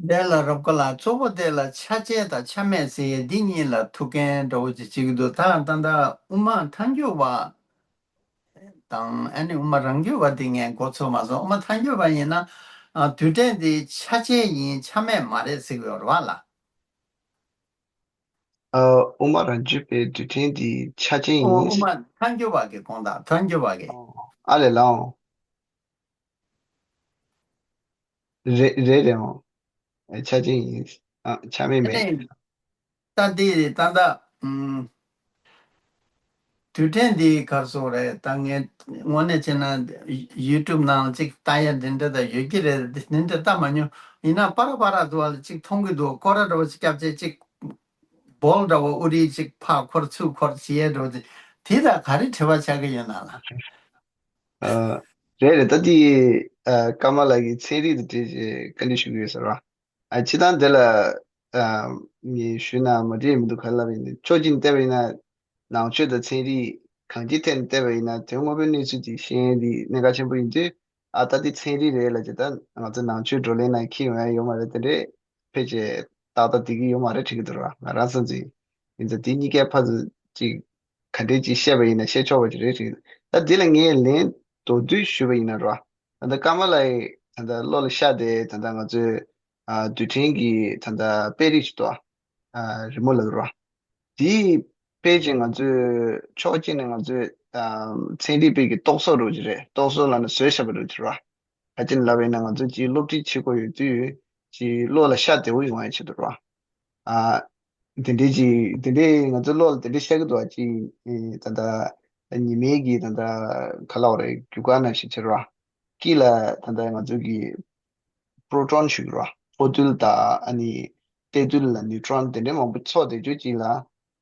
དེ་ལ་རོབ་ཀ་ལ་གཙོ་བོ་དེ་ལ་ཆ་བཅས་དང་ཆ་མེད་ཟེར་ཡས་འདི་གཉིས་ལ་ཐུག་མཁན་འདྲ་བོ་ཅིག་བྱེད་ཀྱི་འདུག། ད་ད་ལྟ་དབུ་མ་ཐལ་འགྱུར་བ་དང་། ཨ་ནི་དབུ་མ་རང་རྒྱུད་པ་འདི་ངས་མགོ་ཚོས་མ་སོང་། དབུ་མ་ཐལ་འགྱུར་བ་ཡིན་ན། ཨ། རྡུལ་ཕྲན་འདི་ཆ་བཅས་ཡིན། ཆ་མེད་མ་རེད་ཟེར་གྱི་ཡོད་རེད་བ་ལ། ཨ། དབུ་མ་རང་རྒྱུད་པའི་རྡུལ་ཕྲན་འདི་ཆ་ཅན་ཨོ། ཡིན་དབུ་ཟེར། མ་ཐལ་འགྱུར་བ་གི་དགོངས་དག། ཐལ་འགྱུར་བ་གི། ཨོ། ཨ་ལས་ལགས་འོང་། རེད་རེད་རེད་འོང་། ཨ། ཆ་ཅན་ཡིན། ཨ། ཆ་མེད་མེད། ཨེ། ད་འདི་ད་ལྟ། ཨུམ། རྡུལ་ཕྲན་འདི་ག་རེ་ཟེར་དགོས་རེད། ད་ངས་དངོས་གནས་བྱས་ན་ཡུ་ཊུབ་ནང་ལ་ཅིག་ལྟ་ཡ་འདི་འདྲ་ད་ཡོད་ཀྱི་རེད། འདི་འདྲ་ལྟ་མ་མྱོང་། ཡིན་ན་པར་པར་དུ་བ་ལ་ཅིག་མཐོང་གི་འདུག། སྐོར་ར་འདྲ་བོ་ཅིག་བརྒྱབ་བྱས་ཅིག་བོལ་འདྲ་བོ་ཨུ་རི་ཅིག་ཕར་འཁོར་ཚུར་འཁོར་བྱེད་ཡས་འདྲ་བོ་ཅིག། དེ་དང་ག་རེ་འབྲེལ་བ་ཆགས་ཀྱི་ཡོད་ན་ལ། ཨ། རེད་རེད། ད་དེ། ཨ། ཀརྨ་ལགས་ཀྱིས་ཚན་རིག་དང་འབྲེལ་བྱས་བཀའ་འདྲི་ཞུ་གི་ཡོད་ཟེར་བ། ཨ། སྤྱིར་བཏང་དེ་ལ། ཨ། ངས་ཞུས་ན་མ་འགྲིག་མི་འདུག། ག་རེ་ལབ་པ་ཡིན་ན། ཕྱོགས་གཅིག་ནས་བལྟས་པ་ཡིན་ན། ནང་ཆོས་དང་ཚན་རིག་གང་ཅིའི་ཐད་ནས་བལྟས་པ་ཡིན་ན། དོན་དངོས་པོའི་གནས་ཚུལ་དེ་ཤེས་ཡས་དེ་གནད་འགག་ཆེན་པོ་ཡིན་དུས། ཨ། ད་དེ་ཚན་རིག་རེད་ལབ་ཀྱི། ད་ང་ཚོ་ནང་ཆོས་བགྲོ་གླེང་ནང་འཁྱེར་ཡོང་ཡ་ཡོད་མ་རེད། དེ་འདྲའི་ཕལ་ཆེར་ཏག་ཏག་བསྡད་ཀྱི་ཡོད་མ་རེད་དྲན་གྱི་འདུག་ར། ང་རང་བསམ་ཚུལ་ཡིན་ཙང་། དེ་གཉིས་ཀའི་ཕར་ཚུར་ཅིག་ག་འདྲས་ཅིག་བཤད་པ་ཡིན་ན་བཤད་ཆོག་པ་ཅིག་རེད་དྲན་གྱི་འདུག། ད་འདི་ལ་ངས་ལན་མདོར་བསྡུས་ཞུས་པ་ཡིན་ན་ར། ད་ལྟ་ཀརྨ་ལགས་ཀྱིས་ད་ལྟ་བློ་ལ་ཤར་བསྡད། ད་ལྟ་ང་ཚོའི། ཨ། རྡུལ་ཕྲན་གྱི་ད་ལྟ་དཔེ་རིས་ཤིག་འདུག། ཨ། རི་མོ་ལབ་ར། དེ་ཕལ་ཆེར་ང་ཚོས་ཕྱོགས་གཅིག་ནས་ང་ཚོས། ཨ། ཚན་རིག་པའི་གི་རྟོག་བཟོ་འདྲ་བོ་ཅིག་རེད། རྟོག་བཟོ་ལབ་ན་བཟོས་བཞག་པ་འདྲ་བོ་ཅིག་ར། ག་ཅི་ལབ་པ་ཡིན་ན། ང་ཚོ་ཅིག་སློབ་ཁྲིད་བྱེད་དགོས་ཡོད་དུས་ཅིག་བློ་ལ་ཤར་བདེ་བོ་ཡོང་ཡ་ཆེད་དུ་ར། ཨ། དེ་འདྲའི་ཅིག། དེ་འདྲའི་ང་ཚོའི་བློ་ལ་དེ་འདྲའི་ཤར་གྱི་འདུག་པ། ཅིག། ཨེ། ད་ལྟ་ཉི་མའི་གི་ད་ལྟ་ག་ལབ་དགོས་རེད། རྒྱུ་སྐར་ནང་བཞིན་བྱེད་ར། དཀྱིལ་ལ་ད་ལྟ་ང་ཚོ་གི་པྲོ་ཊོན་ཞུ་གི་ར། འཕོ་རྡུལ་དང་། ཨ་ནི་ཏེ་རྡུལ་ལ་ནིའུ་ཊོན་དེ་འདྲའི་མང་པོ་ཚོགས་བསྡད་རྒྱུ་ཅིག་ལ།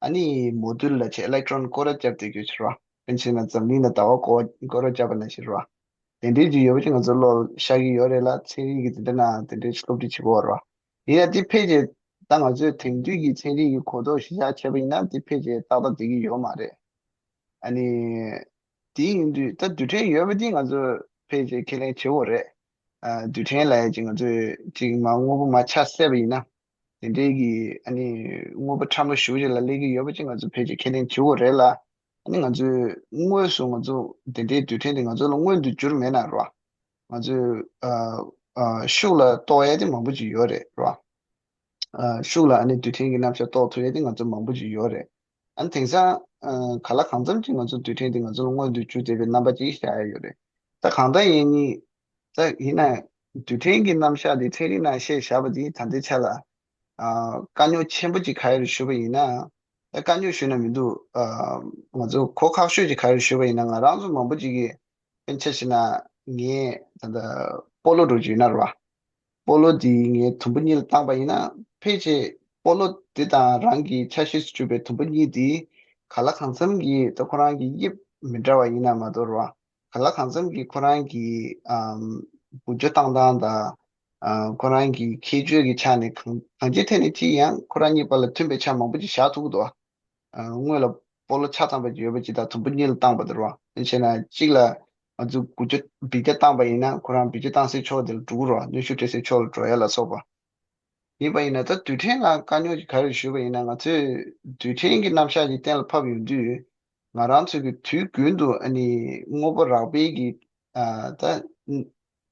ཨ་ནི་མོ་རྡུལ་ལབ་བྱས་ཨི་ལེག་ཊོན་སྐོར་ར་བརྒྱབ་བསྡད་རྒྱུ་ཅིག་ར། དཔེར་ན་ཆ་བཞག་ན་འཛམ་གླིང་ལ་ཟླ་བ་སྐོར་སྐོར་ར་བརྒྱབ་པ་ནང་བཞིན་ར། དེ་འདྲའི་ཅིག་ཡོད་པ་ཅིག་ང་ཚོ་བློ་ལ་ཤར་གྱི་ཡོད་རེད་ལ། ཚན་རིག་གི་དེ་འདྲ་ནང་དེ་འདྲའི་སློབ་ཁྲིད་བྱེད་དགོས་ར། ཡིན་ན་དེ་ཕལ་ཆེར་ད་ང་ཚོས་དེང་དུས་ཀྱི་ཚན་རིག་གི་གོ་རྟོགས་གཞི་བཞག་བྱས་པ་ཡིན་ན། དེ་ཕལ་ཆེར་ཏག་ཏག་བསྡད་ཀྱི་ཡོད་མ་རེད། ཨ་ནི། དེ་ཡིན་དུས་ད་རྡུལ་ཕྲན་ཡོད་པ་དེ་ང་ཚོས་ཕལ་ཆེར་ཁས་ལེན་བྱེད་དགོས་རེད། ཨ། རྡུལ་ཕྲན་ལབ་ཡ་ཅིག་ང་ཚོས་ཅིག་མར་དངོས་པོ་མར་ཆ་བསད་པ་ཡིན་ན། དེ་འདྲའི་གི། ཨ་ནི། དངོས་པོ་ཕྲ་མོ་ཞེ་པོ་ཅིག་ལ་སླེབས་ཀྱི་ཡོད་པ་ཅིག་ང་ཚོས་ཕལ་ཆེར་ཁས་ལེན་བྱེད་དགོས་རེད་ལ། ཨ་ནི་ང་ཚོས་དངོས་སུ་ང་ཚོ་དེ་འདྲའི་རྡུལ་ཕྲན་དེ་ང་ཚོ་ལ་མངོན་དུ་གྱུར་མེད་ན་ར། ང་ཚོས། ཨ། ཨ། ཤུགས་ལ་རྟོགས་ཡ་དེ་མང་པོ་ཅིག་ཡོད་རེད་ར། ཨ། ཤུགས་ལ་ཨ་ནི་རྡུལ་ཕྲན་གྱི་རྣམ་གཞག་རྟོགས་ཐུབ་ཡ་དེ་ང་ཚོ་མང་པོ་ཅིག་ཡོད་རེད། ཨ་ནི་དེང་སང་། ཨ། གང་ལ་གང་འཚམ་ཅིག་ང་ཚོ་རྡུལ་ཕྲན་དེ་ང་ཚོ་ལ་མངོན་དུ་གྱུར་བསྡད་པའི་རྣམ་པ་ཅིག་ཤར་ཡ་ཡོད་རེད། ད་གང་ལྟར་ཡིན་ནའི། ད་ཡིན་ན་རྡུལ་ཕྲན་གྱི་རྣམ་གཞག་དེ་ཚན་རིག་ནང་བཤད་བཞག་པ་དེ་ད་ལྟའི་ཆ་ལ། ཨ། དཀའ་རྙོག་ཆེན་པོ་ཅིག་ག་རེ་རེད་ཞུས་པ་ཡིན་ན། ད་དཀའ་རྙོག་ཞུས་ན་མི་འདུག། ཨ། ང་ཚོ་གོ་ཁག་ཤོས་ཅིག་ག་རེ་རེད་ཞུས་པ་ཡིན་ན། ང་རང་ཚོ་མང་པོ་ཅིག་གིས། དཔེར་ན་ཆ་བཞག་ན་ངས་ད་ལྟ་སྤོ་ལོ་འདྲ་བོ་ཅིག་ཡིན་ན་ར། སྤོ་ལོ་འདི་ངས་དུམ་བུ་གཉིས་ལ་བཏང་པ་ཡིན་ན། ཕལ་ཆེར་སྤོ་ལོ་འདི་དང་རང་གི་ཆ་ཤས་སུ་གྱུར་པའི་དུམ་བུ་གཉིས་འདི་གང་ལ་གང་འཚམ་གྱིས་ད་ཁོ་རང་གི་དབྱིབས་མི་འདྲ་བ་ཡིན་ན་མ་གཏོགས་ར། གང་ལ་གང་འཚམ་གྱིས་ཁོ་རང་གི། ཨམ། འགུལ་སྐྱོད་བཏང་སྟངས་དང་། ཨ། ཁོ་རང་གི་ཁྱད་ཆོས་ཀྱི་ཆ་ནས་གང་གང་ཅིའི་ཐད་ནས་ཅིག་ཡང་ཁོ་རང་གཉིས་བར་ལ་མཐུན་པའི་ཆ་མང་པོ་ཅིག་བཞག་ཐུབ་ཀྱི་འདུག། ཨ། སྔོན་ལ་ སྤོ་ལོ་ཆ་ཚང་པ་ཅིག་ཡོད་པ་ཅིག་དང་དུམ་བུ་གཉིས་ལ་བཏང་པ་དེ་རེད་བ། དེ་བྱས་ན་གཅིག་ལ་ང་ཚོས་དགུ་བཅུ་བེད་སྤྱོད་བཏང་པ་ཡིན་ན་ཁོ་རང་བེད་སྤྱོད་བཏང་སའི་ཕྱོགས་དེ་ལ་འགྲོ་གི་རེད་བ། གནོན་ཤུགས་སྤྲད་སའི་ཕྱོགས་ལ་འགྲོ་ཡ་ལ་སོགས་པ། ཡིན་པ་ཡིན་ན་ད་རྡུལ་ཕྲན་ལ་དཀའ་རྙོག་ཅིག་ག་རེ་ཞུས་པ་ཡིན་ན། ང་ཚོས་རྡུལ་ཕྲན་གྱི་རྣམ་གཞག་ཅིག་གཏན་ལ་ཕབ་ཡོང་དུས། ང་རང་ཚོས་ཀྱི་དུས་རྒྱུན་དུ་ཨ་ནི་དངོས་པོ་རགས་པའི་གི་ཨ་ད་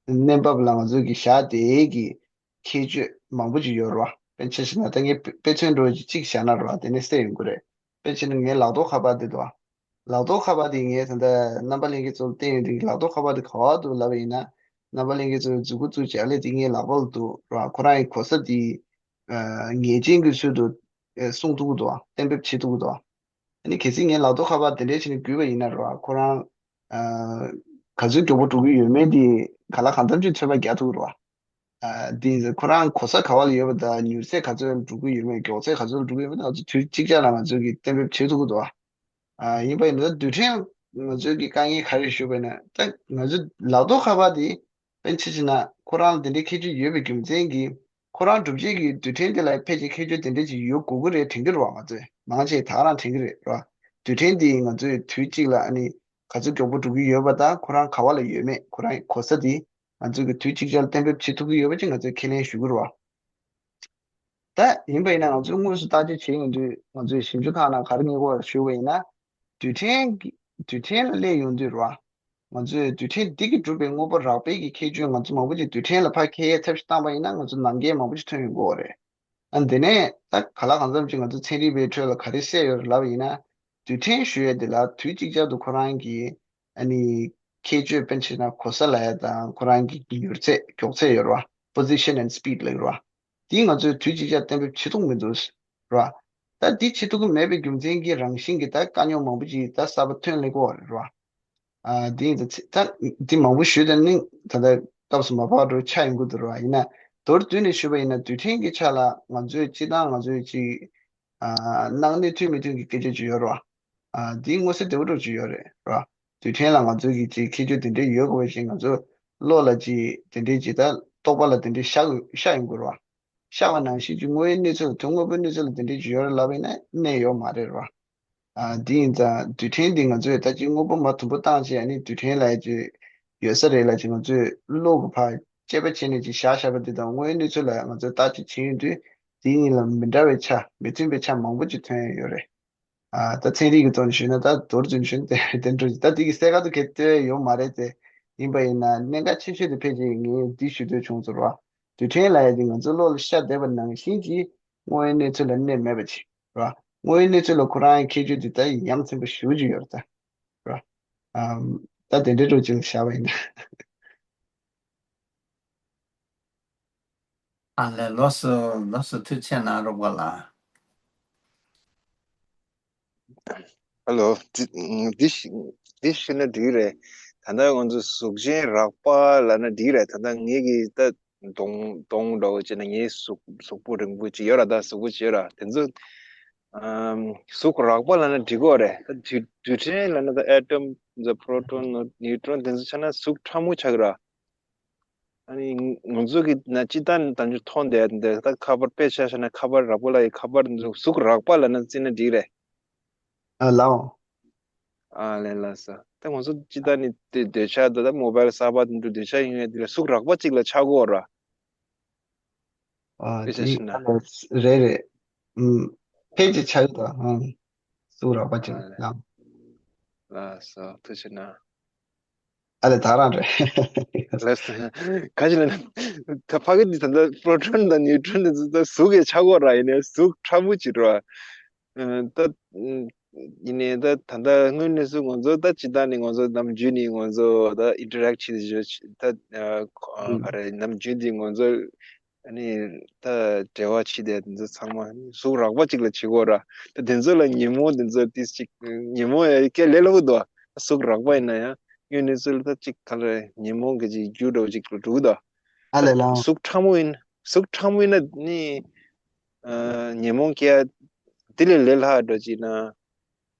གནས་བབ་ལ་ང་ཚོས་ཀྱི་བཞག་དེའི་གི་ཁྱད་ཆོས་མང་པོ་ཅིག་ཡོད་རེད་བ། དཔེ་ཆ་བཞག་ན་ད་ངས་དཔེ་དཔེ་མཚོན་འདྲ་བོ་ཅིག་གཅིག་བཞག་ན་རེད་བ། དེ་ནས་གསལ་ཡོང་གི་རེད། དཔེ་བྱས་ན་ངའི་ལག་ཐོག་ཁ་པར་དེ་འདུག་བ། ལག་ཐོག་ཁ་པར་དེ་ངས་ད་ལྟ་རྣམ་པ་ལྷན་རྒྱས་ཚོ་ལ་བསྟན་ཡོང་དུས། ལག་ཐོག་ཁ་པར་དེ་ག་པར་འདུག་ལབ་པ་ཡིན་ན། རྣམ་པ་ལྷན་རྒྱས་ཚོས་མཛུབ་གུ་བཙུགས་བྱས་ཨ་ལས་དེ་ངའི་ལག་པ་ལ་འདུག་ར། ཁོ་རང་གི་གོ་ས་དེ་ཨ་ངེས་ཅན་གྱི་ཚུལ་དུ་ཨ་སྲུང་ཐུབ་ཀྱི་འདུག་བ། གཏན་འབེབས་བྱེད་ཐུབ་ཀྱི་འདུག་བ། ཨ་ནི་གལ་སྲིད་ངའི་ལག་ཐོག་ཁ་པར་དེ་འདྲའི་བྱས་ནས་བརྒྱུད་པ་ཡིན་ན་ར། ཁོ་རང་ཨ་ག་ཚོད་མགྱོགས་པོ་འགྲོ་གི་ཡོད་མེད་དེ་ག་ལ་གང་འཚམ་ཅིག་ཚོད་དཔག་རྒྱག་ཐུབ་ཀྱི་རེད་བ། ཨ་དེ་ཡིན་ཙང་ཁོ་རང་གོ་ས་ག་བ་ལ་ཡོད་པ་དང་མྱུར་ཚད་ག་ཚོད་འགྲོ་གི་ཡོད་མེད། མགྱོགས་ཚད་ག་ཚོད་འགྲོ་གི་ཡོད་མེད་དེ་ང་ཚོ་དུས་གཅིག་ཆར་ལ་ང་ཚོས་ཀྱིས་གཏན་འབེབས་བྱེད་ཐུབ་ཀྱི་འདུག་བ། ཨ་ཡིན་པ་ཡིན་ན་རྡུལ་ཕྲན་ང་ཚོའི་གི་དཀའ་ངལ་ག་རེ་ཞུས་པ་ཡིན་ན། ད་ང་ཚོའི་ལག་ཐོག་ཁ་པར་དེ་དཔེ་ཆ་བཞག་ན་ཁོ་རང་ལ་དེ་འདྲའི་ཁྱད་ཆོས་ཡོད་པའི་རྒྱུ་མཚན་གྱིས། ཁོ་རང་གྲུབ་བྱེད་ཀྱི་རྡུལ་ཕྲན་དེ་ལ་ཕལ་ཆེར་ཁྱད་ཆོས་དེ་འདྲ་ཅིག་ཡོད་དགོས་ཀྱི་རེད་དྲན་གྱི་རེད་བ། ང་ཚོས་མང་ཆེ་ད་ག་རང་དྲན་གྱི་རེད་ར། རྡུལ་ཕྲན་དེ་ང་ཚོས་དུས་གཅིག་ལ་ཨ་ནི་ག་ཚོད་མགྱོགས་པོ་འགྲོ་གི་ཡོད་པ་དང་ཁོ་རང་ག་བ་ལ་ཡོད་མེད། ཁོ་རང་གི་གོ་ས་དེ་ང་ཚོས་ཀྱི་དུས་གཅིག་ཆར་ལ་གཏན་འབེབས་བྱེད་ཐུབ་ཀྱི་ཡོད་པ་ཅིག་ང་ཚོས་ཁས་ལེན་ཞུ་གི་རེད་བ། ད་ཡིན་པ་ཡིན་ན་ང་ཚོས་དངོས་སུ་བརྟག་དཔྱད་བྱེད་ཡོང་དུས། ང་ཚོས་ཞིབ་འཇུག་ཁག་ནང་ག་རེ་རྙེད་ཀྱི་ཡོད་རེད་ཞུས་པ་ཡིན་ན། རྡུལ་ཕྲན་གྱི་རྡུལ་ཕྲན་ལ་སླེབས་ཡོང་དུས་རེད་བ། ང་ཚོས་རྡུལ་ཕྲན་འདི་གིས་གྲུབ་པའི་དངོས་པོ་རགས་པའི་གི་ཁྱད་ཆོས་ང་ཚོ་མང་པོ་ཅིག་རྡུལ་ཕྲན་ལ་ཕར་ཁྱད་ཡས་ཚབ་ཞིག་བཏང་པ་ཡིན་ན་ང་ཚོ་ནམ་རྒྱུན་མང་པོ་ཞིག་ཐོན་ཡོང་གི་ཡོད་རེད། ཨ་འདི་ནས་ད་ག་ལ་གང་འཚམ་ཅིག་ང་ཚོ་ཚན་རིག་པའི་ཁྲོད་ལ་ག་རེ་གསལ་ཡོད་རེད་ལབ་པ་ཡིན་ན། རྡུལ་ཕྲན་ཞུ་ཡས་འདི་ལ་དུས་གཅིག་ཆར་དུ་ཁོ་རང་གི་ཨ་ནི་ཁྱད་ཆོས། དཔེར་ན་ཆ་བཞག་ན་གོ་ས་ལབ་ཡས་དང་ཁོ་རང་གི་མྱུར་ཚད་མགྱོགས་ཚད་ཡོད་རེད་བ། Position and speed ལབ་ཀྱི་རེད་བ། འདི་ང་ཚོས་དུས་གཅིག་ཆར་གཏན་འབེབས་བྱེད་ཐུབ་མི་འདུག་ར། ད་འདི་བྱེད་ཐུབ་ཀྱི་མེད་པའི་རྒྱུ་མཚན་གྱིས་རང་བཞིན་གྱིས་ད་དཀའ་རྙོག་མང་པོ་ཅིག་ད་གསར་པ་ཐོན་སླེབས་ཀྱི་ཡོད་རེད་ར། ཨ་འདི་ཡིན་ད་ཚེ་ད་འདི་མང་པོ་ཞུས་ད་ནི་ད་ལྟ་སྐབས་སུ་མ་བབས་འདྲ་ཆགས་ཡོང་གི་འདུག་ར། ཡིན་ན་མདོར་བསྡུས་ནས་ཞུས་པ་ཡིན་ན། རྡུལ་ཕྲན་གྱི་ཆ་ལ་ང་ཚོས་སྤྱིར་བཏང་ང་ཚོས་ཅིག་ཨ་སྣང་གནས་མཐུན་མི་མཐུན་གྱི་སྐད་ཆ་ཅིག་ཡོད་རེད་བ། ཨ་འདི་མངོན་གསལ་དོད་པོ་འདྲ་ཅིག་ཡོད་རེད་ར། རྡུལ་ཕྲན་ལ་ང་ཚོས་ཀྱི་ཅིག་ཁྱད་ཆོས་དེ་འདྲའི་ཡོད་དགོས་པ་ཞིག་ང་ཚོ་བློ་ལ་ཅིག་དེ་འདྲའི་ཅིག་ད་རྟོག་པ་ལ་དེ་འདྲའི་ཤར་ཤར་ཡོང་དགོས་རེད་བ། ཤར་བ་ནང་བཞིན་གྱི་དངོས་ཡོད་གནས་ཚུལ་ལ། དོན་དངོས་པོའི་གནས་ཚུལ་ལ་དེ་འདྲའི་ཅིག་ཡོད་རེད་ལབ་པ་ཡིན་ན་གནས་ཡོད་མ་རེད་ར། ཨ་འདི་ཡིན་ཙང་རྡུལ་ཕྲན་འདི་ང་ཚོས་ད་ཅིག་དངོས་པོ་མར་དུམ་བུ་བཏང་བྱས་ཨ་ནི་རྡུལ་ཕྲན་ལབ་ཡ་ཅིག་ཡོད་ས་རེད་ལབ་ཅིག་ང་ཚོས་བློ་གི་ཕར་དཔྱད་པ་བྱས་ནས་ཅིག་བཞག་བཞག་པ་འདི་དང་། དངོས་ཡོད་གནས་ཚུལ་ལ་ང་ཚོས་བརྟག་དཔྱད་བྱེད་ཡོང་དུས། དེ་གཉིས་ལ་མི་འདྲ་བའི་ཆ། མི་མཐུན་པའི་ཆ་མང་པོ་ཅིག་ཐོན་ཡོད་རེད། ཨ་ད་ཚན་རིག་གི་ཐོག་ནས་ཞུས་ན། ད་མདོར་བསྡུས་ནས་ཞུས་ན་དེ་དེ་འདྲ་ཅིག་ད་དེ་གི་གསལ་ཁ་དུ་གས་སྟོན་ཡ་ཡོད་མ་རེད་དེ། ཡིན་པ་ཡིན་ན་གནད་འགག་ཆེ་ཤོས་དེ་ཕལ་ཆེར་ངས་འདི་ཞུ་འདོད་བྱུང་ཚོར་བ། རྡུལ་ཕྲན་ལབ་ཡ་དེ་ང་ཚོའི་བློ་ལ་ཤར་བསྡད་པ་ནང་བཞིན་གྱི་དངོས་ཡོད་གནས་ཚུལ་ལ་གནས་མེད་པ་ཅིག་རེད་བ། དངོས་ཡོད་གནས་ཚུལ་ལ་ཁོ་རང་གི་ཁྱད་ཆོས་དེ་ད་ཡ་མཚན་པ་ཞེ་པོ་ཅིག་ཡོད་རེད་ད། རེད་བ། ཨམ། ད་དེ་འདྲའི་འདྲ་ཅིག་ལ་བཞག་པ་ཡིན་ན། ཨ་ལས། ལགས་སོ། ལགས་སོ། ཐུགས་རྗེ་གནང་རོགས་པ་ལགས། ཧ་ལོ། འདི་འདི་ཞིག་འདི་ཞིག་ན་འགྲིག་རེད། ད་ལྟ་ང་ཚོ་གཟུགས་ཅན་རགས་པ་ལབ་ན་འགྲིག་རེད། ད་ལྟ་ངེད་ཀྱི་ད་གདོང་གདོང་འདྲ་བོ་བྱས་ན་ངའི་གཟུགས་གཟུགས་པོ་རིང་པོ་ཅིག་ཡོད་ར། ད་གཟུགས་པོ་ཅིག་ཡོད་ར། དེ་ཚོ་ཨམ་གཟུགས་རགས་པ་ལབ་ན་འགྲིག་གི་རེད། ད་རྡུལ་རྡུལ་ཕྲན་ལབ་ན་ད་ཨེ་ཊོམ། ད་པྲོ་ཊོན། ནིའུ་ཊོན། དེ་ཚོ་ཆ་ན་གཟུགས་ཕྲ་མོ་ཆགས་ཀྱི་ར། ཨ་ནི་ང་ཚོ་གི་ན་སྤྱིར་བཏང་ནས་དང་ཆུ་མཐོང་བསྡད་འདི་ད་ཁ་པར་དཔེ་ཆ་བཞག་ན་ཁ་པར་རགས་པ་ལ་ཡི་ཁ་པར་འདི་ཚོ་གཟུགས་རགས་པ་ལབ་ན་བརྩི་ན་འགྲིག་རེད། ཨ་ལའོ། ཨ་ལས། ལགས་སོ། ད་ང་ཚོ་སྤྱིར་བཏང་ནས་དེ་འདོད་ཆགས་འདི་ད་མོ་བལ་གསར་པ་འདི་འདོད་ཆགས་ཡོང་ཡ་འདི་ལ་གཟུགས་རགས་པ་གཅིག་ལ་ཆགས་ཀྱི་ཡོད་ར། ཨ་དཔེ་ཆ་དེ་བཞག་ན། ཨ་ལས། རེད་རེད། ཨུམ། ཕལ་ཆེར་ཆགས་ཀྱི་འདུག་ཨང་། གཟུགས་རགས་པ་གཅིག་ལ། ཨ་ལས། ལགས་སོ། ཐུགས་རྗེ་གནང་། ཨ་ལས། ད་རང་རེད། ལགས་སོ། ག་ཅི་ལབ་ན། ད་ཕ་གི་འདི་ད་ལྟ་པྲོ་ཊོན་དང་ནིའུ་ཊོན་དེ་ཚོ་ད་གཟུགས་ཀྱི་ཆགས་ཀྱི་ཡོད་ར། ཡིན་ནའི་གཟུགས་ཕྲ་མོ་ཅིག་རེད་བ། ཨ་ད་ཡིན་ནའི་ད་ད་ལྟ་དངོས་གནས་སུ་ང་ཚོ་ད་སྤྱིར་བཏང་ནས་ང་ཚོ་ནམ་རྒྱུན་ནས་ང་ཚོ་ད་ཨིན་ཊར་རེག་བྱེད་དེ་ད་ཨ་ཨུམ། ག་རེ་ནམ་རྒྱུན་དེ་ང་ཚོ་ཨ་ནི་ད་འབྲེལ་བ་བྱེད་དེ་དེ་ཚོ་ཚང་མ་གཟུགས་རགས་པ་གཅིག་ལ་བྱེད་ཀྱི་ཡོད་ར། ད་དེ་ཚོ་ལ་ཉིན་མོ་དེ་ཚོ་ཏིས་ཅིག་ཉིན་མོ་ཡ་སྐད་ལས་སླ་པོ་འདུག་གཟུགས་རགས་པ་ཡིན་ན་ཡང་དངོས་གནས་ཚུལ་ད་ཅིག་ག་རེ་ཉིན་མོ་གི་ཅིག་རྒྱུ་འདྲ་བོ་ཅིག་ལ་འགྲོ་གི་འདུག་ཨ་ལས་ལགས། གཟུགས་ཕྲ་མོ་ཡིན། གཟུགས་ཕྲ་མོ་ཡིན་ན་ནི་ཨ་ཉིན་མོ་སྐད་དེ་ལས་ལས་སླ་འདྲ་ཅིག་ན།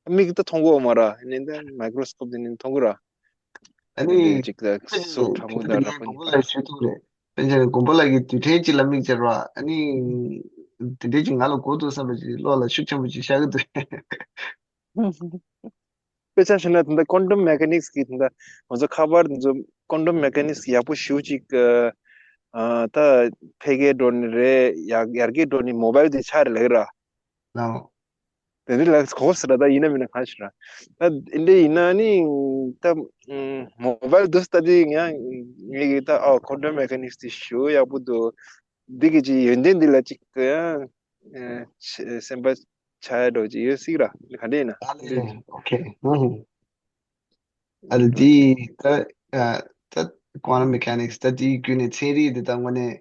མིག་ད་མཐོང་གི་ཡོད་མ་ར། ནི་ད་མའི་ཀྲོ་སི་ཀོབ་དེ་ནི་མཐོང་གི་ར། ཨ་ནི། དེ་འདྲའི་ཅིག་ད་གཟུགས་ཕྲ་མོ་དང་རགས་པ་གཉིས་ཀ་ལ། ཞུ་ཐུབ་རེད། དཔེར་ན་དགོན་པ་ལ་གི་རྡུལ་ཕྲན་གཅིག་ལ་མིག་བྱས་ར། ཨ་ནི། དེ་འདྲའི་ཅིག་ང་ལ་དགོས་འདུག་བསམ་པ་ཅིག་བློ་ལ་ཤུགས་ཆེན་པོ་ཅིག་ཤར་གི་འདུག་དཔེ་ཆ་བཞག་ན་ད་ལྟ་ཀོན་ཊམ་མེ་ཀ་ནིག་སི་གི་ད་ལྟ་ང་ཚོ་ཁ་པར་འདི་ཚོ་ཀོན་ཊམ་མེ་ཀ་ནིག་སི་ཡག་པོ་ཞེ་པོ་ཅིག་ཨ་ད་འཕེལ་རྒྱས་འགྲོ་ནི་རེད། ཡར་ཡར་རྒྱས་འགྲོ་ནི་མོ་བལ་དེ་ཆགས་རེད་ལབ་ཀྱི་ར། ལའོ། དེ་འདྲ་ལ་གོ་སྲིད་ར། ད་ཡིན་ན་མིན་ན་གང་ཤེས་ར། ད་འདི་འདྲ་ཡིན་ན་ནི་ད་ཨུམ་མོ་བལ་འདི་ལྟ་དུས་ང་ངེད་ཀྱི་ད་ཨ་ཀོན་ཊམ་མེ་ཀ་ནིག་སི་དེ་ཞེ་པོ་ཡག་པོ་འདུག་འདི་གི་ཅིག་ཡོན་ཏན་འདི་ལ་ཅིག་ཡང་སེམས་པ་ཆགས་ཡ་འདྲ་ཅིག་ཡོད་སྲིད་ར། འདི་ག་འདྲ་ཡིན་ན། ཨ་ལེ། ཨོ་ཁེ། ཨ་ལེ། འདི་ད་ཨ་ད་ཀོན་ཊམ་མེ་ཀ་ནིག་སི་ད་དེའི་བརྒྱུད་ནས་ཚན་རིག་འདི་ད་དངོས་གནས་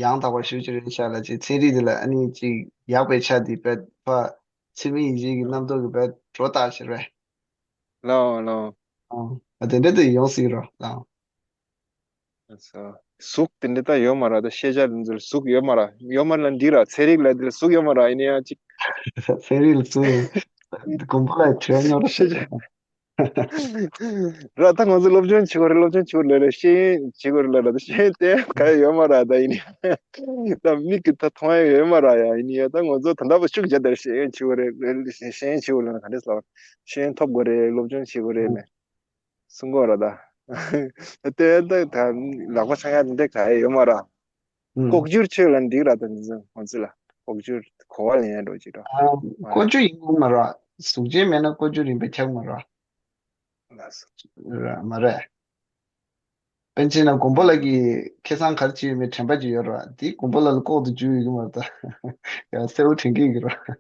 ཡང་དག་པ་ཞེ་པོ་ཅིག་རེད་ཤག་ལབ་ཅིག་ཚན་རིག་འདི་ལ་ཨ་ནི་ཅིག་ཡག་པའི་ཆ་འདི་བས་ཕ་ཚད་མེད་ཡིན་གཅིག་གི་རྣམ་རྟོག་གི་བས་སྒྲོ་བཏགས་ཤེས་རེད། ལའོ་ལའོ། ཨ་དེ་འདྲ་དུ་ཡོང་སྲིད་རོ་ལའོ། ཨ་ས། གཟུགས་དེ་འདྲ་ད་ཡོད་མ་ར། ད་ཤེས་བྱ་ལ་འཛུལ་གཟུགས་ཡོད་མ་ར། ཡོད་མ་ར་ལ་འགྲིག་ར། ཚན་རིག་ལ་འདིར་གཟུགས་ཡོད་མ་ར། ཡིན་ཡང་ཅིག་ཚན་རིག་ལ་གཟུགས་ཡོད། དགོན་པ་ལ་བྲོས་ཉོ་ར། ཤེས་བྱ། ར་ད་ང་ཚོ་སློབ་སྦྱོང་བྱེད་དགོས་རེད། སློབ་སྦྱོང་བྱེད་དགོས་རེད། ཤེས་ཡོན་བྱེད་དགོས་རེད་ལ་ར། ད་ཤེས་ཡོན་ཏན་ག་ཡོད་མ་ར། ད་ཡིན་ཡང་ད་མིག་གིས་ད་མཐོང་ཡ་ཡོད་མ་ར། ཡ་ཡིན་ཡང་ད་ང་ཚོ་ད་ལྟ་བ་ཤུགས་རྒྱབ་དེར་ཤེས་ཡོན་བྱེད་དགོས་རེད། ཤེས་ཡོན་བྱེད་དགོས་ལ་ག་འདྲས་ལ་ཤེས་ཡོན་ཐོབ་དགོས་རེད། སློབ་སྦྱོང་བྱེད་དགོས་རེད་ནས། གསུང་གི་ཡོད་ར་ད། དེ་ད་ད་ལག་པ་འཆང་ཡ་དེ་འདྲ་ག་ཡོད་མ་ར། ཨུམ། ལྐོག་གྱུར་ཆོས་ལ་འགྲིག་ར། ད་འདི་ཚོ་ང་ཚོ་ལ་ལྐོག་གྱུར་གོ་བ་ལེན་ཡ་འགྲོ་ཅིག་ར། ཨ་མ་ར། ལྐོག་གྱུར་ཡིན་དགོས་མ་ར། གཟུགས་ཅན་མེད་ན་ལྐོག་གྱུར་ཡིན་པས་ཁྱབ་མ་ར། ལགས་སོ། ར་མ་རེད། པཎ་ཆེན་ན་མགོན་པོ་ལགས་ཀྱིས་ཁ་སང་ག་རེ་བྱས་ཡོད་མེད་དྲན་པ་ཅིག་ཡོད་ར། དེ་མགོན་པོ་ལགས་ལ་ལྐོག་ཏུ་འཇུ་ཡོད་ཀྱི་མ་རེད་ད། ཡ་གསལ་བོ་དྲན་གྱི་ཡོད་ཀྱི་ར།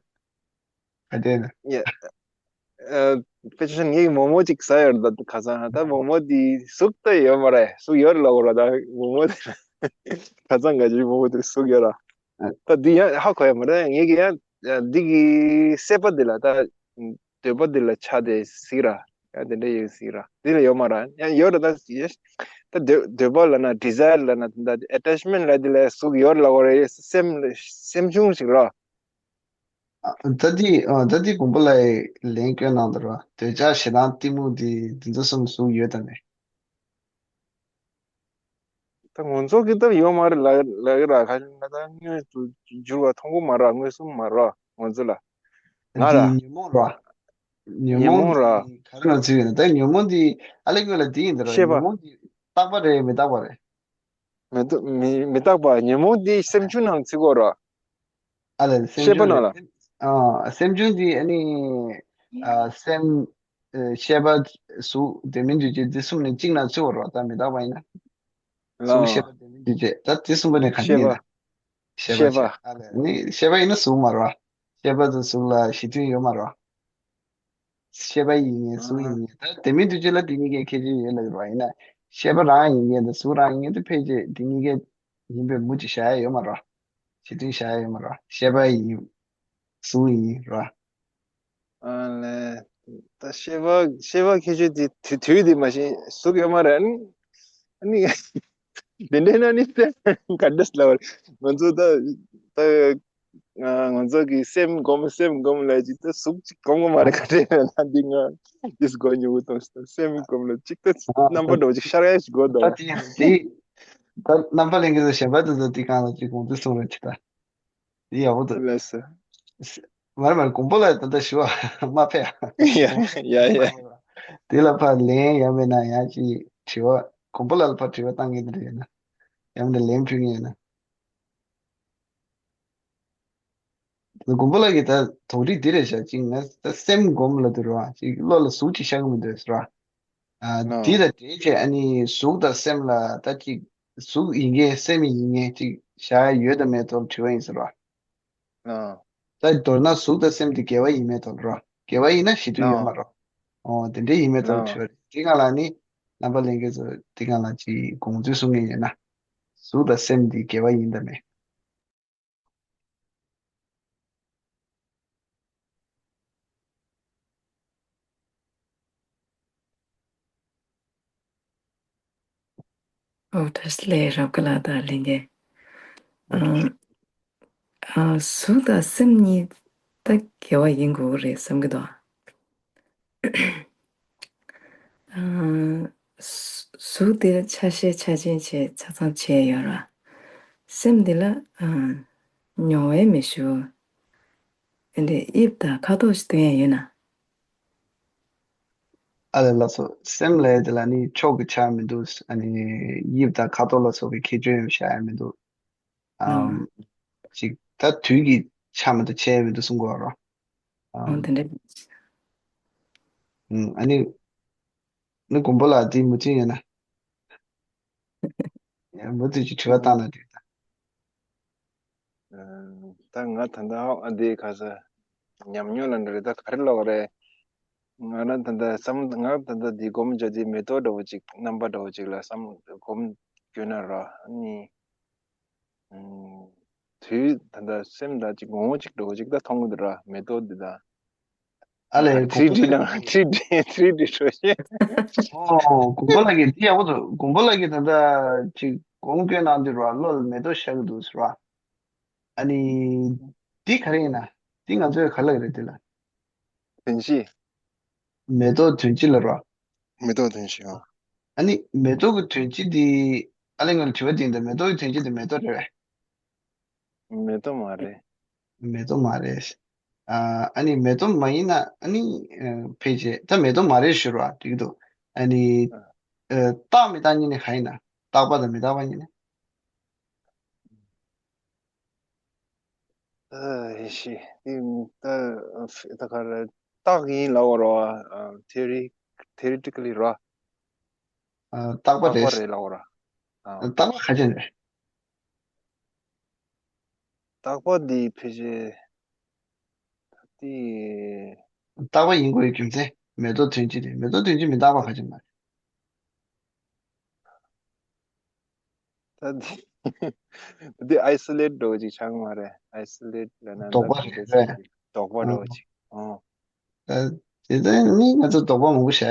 ག་དེ་ན། ཡ། ཨ། དཔེ་ཆ་ངའི་མོག་མོག་ཅིག་ཟ་ཡོད་རེད་ད། ཁ་སང་ད་མོག་མོག་འདི་ཟུག་ད་ཡོད་མ་རེད། ཟུག་ཡོད་རེད་ལབ་དགོས་རེད་ད། མོག་མོག་འདི་ཁ་སང་ག་ཅིག་མོག་མོག་འདི་ཟུག་ཡོད་ར། ད་འདི་ཡང་ཧ་གོ་ཡ་མ་རེད། ངས་ཀྱི་ཡང་འདི་གི་སྲེད་པ་འདི་ལ་ད་འདོད་པ་འདི་ལ་ཆགས་ཏེ་ཟིག་ར། ཡང་དེ་འདྲ་ཡོད་ཟིག་ར། འདི་ལ་ཡོད་མ་རེད། ཡང་ཡོད་རེད་ད། ད་འདོད་འདོད་པ་ལབ་ན་ཌི་ཛའི་ཡར་ལབ་ན་ད་ཨེ་ཊེཆ་མེན་ཊི་ལབ་འདི་ལ་ཟུག་ཡོད་རེད་ལབ་དགོས་རེད། སེམས་སེམས་བྱུང་ཞིག་ར། ཨ། ད་འདི་ཨ་ད་འདི་མགོན་པོ་ལགས་ལན་སྐྱོན་གནང་འདུག་ར། འདོད་ཆགས་ཞེ་སྡང་གཏི་མུག་འདི་འདི་ཚོ་གསུམ་ཟུག་ཡོད་དམ་མེད། ད་ང་ཚོ་གི་ད་ཡོད་མ་རེད་ལ་ལ་གི་ར། ཁ་ང་ད་དངོས་སུ་འགྱུར་བ་མཐོང་གི་མ་རེད། མངོན་སུམ་མ་རེད་ང་ཚོ་ལ། ང་ར། འདི་ཉོན་མོངས་ར། ཉོན་ཉོན་མོངས་མོངས་ར། འདི་ག་རེ་ལ་ཚུད་ཡོད་ན། ད་ཉོན་མོངས་འདི་ཨ་ལེ་ཀོ་ལ་འདི་ཡིན་འདི་ར། ཤེས་པ། ཉོན་མོངས་འདི་རྟག་པ་རེད་མི་རྟག་པ་རེད། མི་རྟག་མི་མི་རྟག་པ། ཉོན་མོངས་འདི་སེམས་བྱུང་ནང་ཚུད་དགོས་ར། ཨ་ལས་སེམས་ཤེས་པ་བྱུང་ནང་ལ། རེད། ཨ་སེམས་བྱུང་འདི་ཨ་ནི་ཨ་སེམས་ཨ་ཤེས་པ་གཟུགས་དེ་མིན་འདུས་བྱས་འདི་གསུམ་ནས་གཅིག་ནང་ཚུད་པ་རེད་པ། ད་མི་རྟག་པ་ཡིན་ན། གཟུགས་ཤེས་པ་དེ་མིན་འདུས་བྱས་ད་དེ་གསུམ་པོ་ནས་ག་འདྲ་ཤེས་པ། ཡིན་ན། ཤེས་པ་ཤེས་པ། ཤེས་ཨ་ལས་ནི་ཤེས་པ་ཡིན་ན་གཟུགས་མ་རེད་པ། ཤེས་པ་དང་གཟུགས་ལ་གཞི་མཐུན་ཡོད་མ་རེད་པ། ཤེས་པ་ཡིན་ངེས་གཟུགས་ཡིན་ངེས། ད་དེ་མིན་འདུས་བྱས་ལ་དེ་གཉིས་ཀའི་ཁྱད་ཆོས་ཡོད་ལབ་ཀྱི་རེད་པ། ཡིན་ན་ཤེས་པ་རང་ཡིན་ངེས་དང་གཟུགས་རང་ཡིན་ངེས་དེ་ཕལ་ཆེར་དེ་གཉིས་ཀའི་ཡིན་པའི་མུ་ཅིག་བཞག་ཡ་ཡོད་མ་རེད། གཞི་མཐུན་བཞག་ཡ་ཡོད་མ་རེད། ཤེས་པ་ཡིན་གཟུགས་ཡིན་རེད། ཨ་ལས། ད་ཤེས་པ་ཤེས་པ་ཁྱད་ཆོས་དེ་དུས་དུས་དེ་མ་གཞི་གཟུགས་ཡོད་མ་རེད། ཨ་ནི་ཨ་ནི་དེ་འདྲས་ན་ནི་ག་འདྲས་ལབ་པ་རེད། ང་ཚོ་ད་ད་ང་ང་ཚོ་གི་སེམས་སྒོམ་སེམས་སྒོམ་ལ་ཅིག་ད་གཟུགས་ཅིག་སྒོམ་གི་མ་རེད། ག་རེ་ཡོད་ན་འདི་ང་འདི་སྒོ་ཉུག་གི་གཏོང་ཞིག་ད་སེམས་སྒོམ་ལ་ཅིག་ད་རྣམ་པ་འདྲ་བོ་ཅིག་ཤར་ཡ་ཞིག་དགོས་འདུག་ད་དེ་དེ་ད་རྣམ་པ་ལེན་གི་ཚོ་གཞན་པ་དེ་ཚོ་དེ་གང་ལ་ཅིག་གོང་དུ་གསུངས་རེད་ཅིག་ད་དེ་ཡག་པོ་འདུག་ལགས་སོ། མར་མར་མགོན་པོ་ལ་ད་ལྟ་ཞུ་བ་མ་ཕེབས། ཡ་ཡ་ཡ། དེ་ལ་ཕར་ལན་ཡང་མེད་ན་ཡང་ཅིག་དྲི་བ་མགོན་པོ་ལ་ཕར་དྲི་བ་བཏང་མཁན་དེ་འདྲ་ཡོད་ན། ཡང་མེད་ན་ལན་ཕུལ་མཁན་ཡོད་ན། མགོན་པོ་ལགས་ཀྱིས་ད་དོགས་འདྲི་འདི་རེད་བཞག་ཅིག་ང་ད་སེམས་སྒོམ་ལ་འདུག་ར། ཅིག་བློ་ལ་གཟུགས་ཅིག་ཤར་གི་མི་འདུག་ཟེར་བ། ཨ། ཨ། འདི་ལ་འབྲེལ་བྱས་ཨ་ནི་གཟུགས་དང་སེམས་ལ་ད་ཅིག་གཟུགས་ཡིན་མཁན་སེམས་ཡིན་མཁན་ཅིག་བཞག་ཡ་ཡོད་དམ་མེད་ཐོག་དྲི་བ་ཡིན་ཟེར་བ། ཨ། ད་མདོར་ན་གཟུགས་དང་སེམས་དེ་དགེ་བ་ཡིན་མེད་ཐོག་ར། དགེ་བ་ཡིན་ན་གཞི་མཐུན་ཡོད་མ་རེད། ཨོ་དེ་འདྲའི་ཡིན་མེད་ཐོག་དྲི་བ་རེད། དེ་སྒང་ལ་ནི་རྣམ་པ་ལྷན་རྒྱས་ཚོ་དེ་སྒང་ལ་ཅིག་དགོངས་ཚུལ་གསུང་མཁན་ཡོད་ན། གཟུགས་དང་སེམས་དེ་དགེ་བ་ཡིན་དམ་མེད། ཨོ་བཀྲ་ཤིས་བདེ་ལེགས་རབ་དགའ་ལགས་དང་ལྷན་རྒྱས། ཨ། ཨ། གཟུགས་དང་སེམས་གཉིས་ད་དགེ་བ་ཡིན་དགོས་རེད་བསམ་གྱི་འདུག་ཨ། གཟུ- གཟུགས་དེ་ཆ་ཤས་ཆ་ཅན་བྱས་ཆ་ཚང་བྱས་ཡོད་ར། སེམས་དེ་ལ་ཨ་མྱོང་བའི་མི་ཞུ། དེ་འདྲའི་དབྱིབས་དང་ཁ་དོག་ཞིག་སྟོན་ཡ་ཡོད་ན། ཨ་ལས་ལགས་སོ། སེམས་ལས་དེ་ལ་ནི་ཕྱོགས་ཀྱི་ཆ་མི་འདུག་ཨ་ནི་དབྱིབས་དང་ཁ་དོག་ལ་སོགས་པའི་ཁྱད་ཆོས་ཡང་བཞག་ཡ་མི་འདུག་ཨམ། ཨང་། ཅིག་ད་དུས་ཀྱི་ཆ་མི་འདུག་ཆ་ཡ་མི་འདུག་གསུང་གི་ཡོད་རོ། ཨང་། ཨམ། དེ་འདྲ། ཨང་། ཨ་ནི་ནི་མགོན་པོ་ལགས་དེ་མུ་མཐུད་ཡོད་ན། ཡང་མུ་མཐུད་ཀྱི་དྲི་བ་བཏང་ན་འགྲིག་ད། ཨ། ད་ང་ད་ལྟ་ཨ་འདི་ག་ས་ཉམས་མྱོང་ལ་འདྲ་རེད། ད་ག་རེ་ལབ་དགོས་རེད། ང་རང་ད་ལྟ་བསམ་ང་ད་ལྟ་འདི་སྒོམ་བྱ་དེ་མེ་ཏོག་འདྲ་བོ་ཅིག་རྣམ་པ་འདྲ་བོ་ཅིག་ལ་བསམ་སྒོམ་བསྐྱོན་ན་ར་ཨ་ནི། ཨུམ། དུས་ད་ལྟ་སེམས་ད་ཅིག་ངོ་བོ་ཅིག་འདྲ་བོ་ཅིག་ད་མཐོང་གི་འདུག་ར་མེ་ཏོག་འདི་དང་། ཨ་ལས། ཨ། གོང་ཐི་རི་ཌི་ནང་ཐི་རི་ཌི་ཐི་རི་ཌི་འགྲོ་ཤེས། ཨོ། མགོན་པོ་ལགས་ཀྱིས་འདི་ཡག་པོ་འདུག་མགོན་པོ་ལགས་ཀྱིས་ད་ལྟ་ཅིག་གོང་བཀོད་གནང་དུས་ར་བློ་ལ་མེ་ཏོག་ཤར་གི་འདུག་ཟེར་བ། ཨ་ནི། འདི་ག་རེ་ཡིན་ན། འདི་ང་ཚོའི་ག་ལབ་ཀྱི་རེད་འདི་ལ། དོན་སྤྱི། མེ་ཏོག་དོན་སྤྱི་ལབ་ར། མེ་ཏོག་དོན་སྤྱི། ཨ། ཨ་ནི་མེ་ཏོག་གི་དོན་སྤྱི་འདི། ཨ་ལས་ང་ལ་དྲི་བ་འདི་ཡིན་ད། མེ་ཏོག་གི་དོན་སྤྱི་འདི་མེ་ཏོག་རེད་པས། མེ་ཏོག་མ་རེད། མེ་ཏོག་མ་རེད། ཨ། ཨ་ནི་མེ་ཏོག་མ་ཡིན་ན་ཨ་ནི། ཨ། ཕལ་ཆེར་ད་མེ་ཏོག་མ་རེད་ཞུ་རོགས་འགྲིག་གི་འདུག་ཨ་ནི། ཨ། ཨ། རྟག་མི་རྟག་གཉིས་ནི་ག་ཡིན་ན། རྟག་པ་དང་མི་རྟག་པ་གཉིས་ནི། ཨ། ཡེ་ཤེས་འདི་ད་ད་ག་རེ་རྟག་ཡིན་ལབ་དགོས་རེད་པ། ཨ། ཐི་རི་ཐི་རི་ཊི་ཀ་ལི་རེད་པ། ཨ། རྟག་པ་རྟག་པ་རེད། རེད་ལབ་དགོས་རེད་པ། ཨ། རྟག་པ་ག་ཅན་རེད། རྟག་པ་འདི་ཕལ་ཆེར་ད་དེ། རྟག་པ་ཡིན་དགོས་པའི་རྒྱུ་མཚན། མེ་ཏོག་དོན་སྤྱི་དེ། མེ་ཏོག་དོན་སྤྱི་མི་རྟག་པ་ག་ཅན་མ་རེད། ད་དེ་ད་དེ་ཨའི་སོ་ལེ་ཊི་འདྲ་བོ་ཅིག་ཆགས་མ་རེད། ཨའི་སོ་ལེ་ཊི་ལབ་ན་ད་ལྡོག་པ་དེ་རེད་འདྲ་ཅིག་པས། ལྡོག་པ་འདྲ་ཨ། བོ་ཅིག་ཨོ། ད་དེ་ད་ནི་ང་ཚོ་ལྡོག་པ་མང་པོ་བྱས།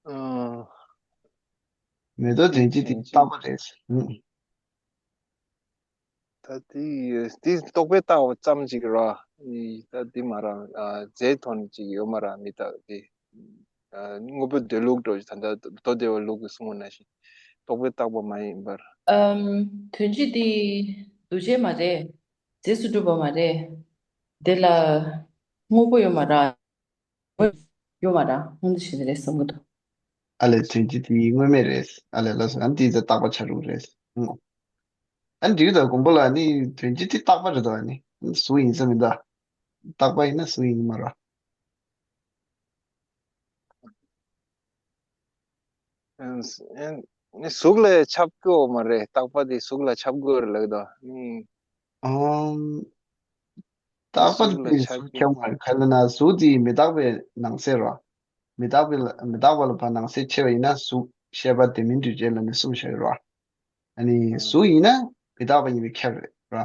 ཨ། མེ་ཏོག་དོན་སྤྱི་དེ་རྟག་པ་རེད། ཨུ། ད་དེ་དེ་རྟོག་པས་བཏགས་པ་ཙམ་ཅིག་ར། ད་དེ་མ་ར། ཨ། རྫས་ཐོག་ནས་ཅིག་ཡོད་མ་ར་མི་རྟག་དེ། ཨ། དངོས་པོ་འདོད་ལུགས་འདྲ་བོ་ཅིག་ད་ལྟ་མདོ་སྡེ་པའི་ལུགས་ཀྱིས་གསུངས་པ་ནང་བཞིན་རྟོག་པས་བཏགས་པ་མ་ཡིན་པར། ཨམ། དོན་སྤྱི་དེ་འདུ་བྱེད་མ་རེད། རྫས་སུ་གྲུབ་པ་མ་རེད། དེ་ལ་དངོས་པོ་ཡོད་མ་རེད། ཡོད་མ་རེད། དངོས་འདུ་བྱེད་དེ་རེད་བསམ་གྱི་འདུག་ཨ་ལས། དོན་སྤྱི་དེ་དངོས་མེད་རེད། ཨ་ལས། ལགས་སོ། ཨ་ནི་དེ་ད་རྟག་པ་ཆགས་རུང་རེད། ཨང་། ཨ་ནི་འགྲིག་གི་འདུག་མགོན་པོ་ལགས། ཨ་ནི་དོན་སྤྱི་དེ་རྟག་པ་རེད་དོ། ཨ་ནི་གཟུགས་ཡིན་ས་མི་འདུག་རྟག་པ་ཡིན་ན་གཟུགས་ཡིན་གྱི་མ་རེད། ཨ་ནི་གཟུགས་ལ་ཁྱབ་ཀྱི་ཡོད་མ་རེད། རྟག་པ་དེ་གཟུགས་ལ་ཁྱབ་ཀྱི་ཡོད་རེད་ལབ་ཀྱི་འདུག་ཨ་ནི། ཨང་། རྟག་པ་གཟུགས་ལ་དེ་ཁྱབ་གཟུགས་ཀྱི་ཁྱབ་མ་རེད། ག་རེ་ལབ་ན་གཟུགས་དེ་མི་རྟག་པའི་ནང་གསེས་རེད། མི་རྟག་པའི་ལ་མི་རྟག་པ་ལ་ཕར་ནང་གསེས་ཕྱེ་བ་ཡིན་ན་གཟུགས་ཤེས་པ་ལྡན་མིན་འདུས་བྱས་ལབ་ནས་གསུམ་བཞག་ཡོད་རེད། ཨ་ནི་ཨ། གཟུགས་ཡིན་ན་མི་རྟག་པ་ཡིན་པས་ཁྱབ་རེད་ར།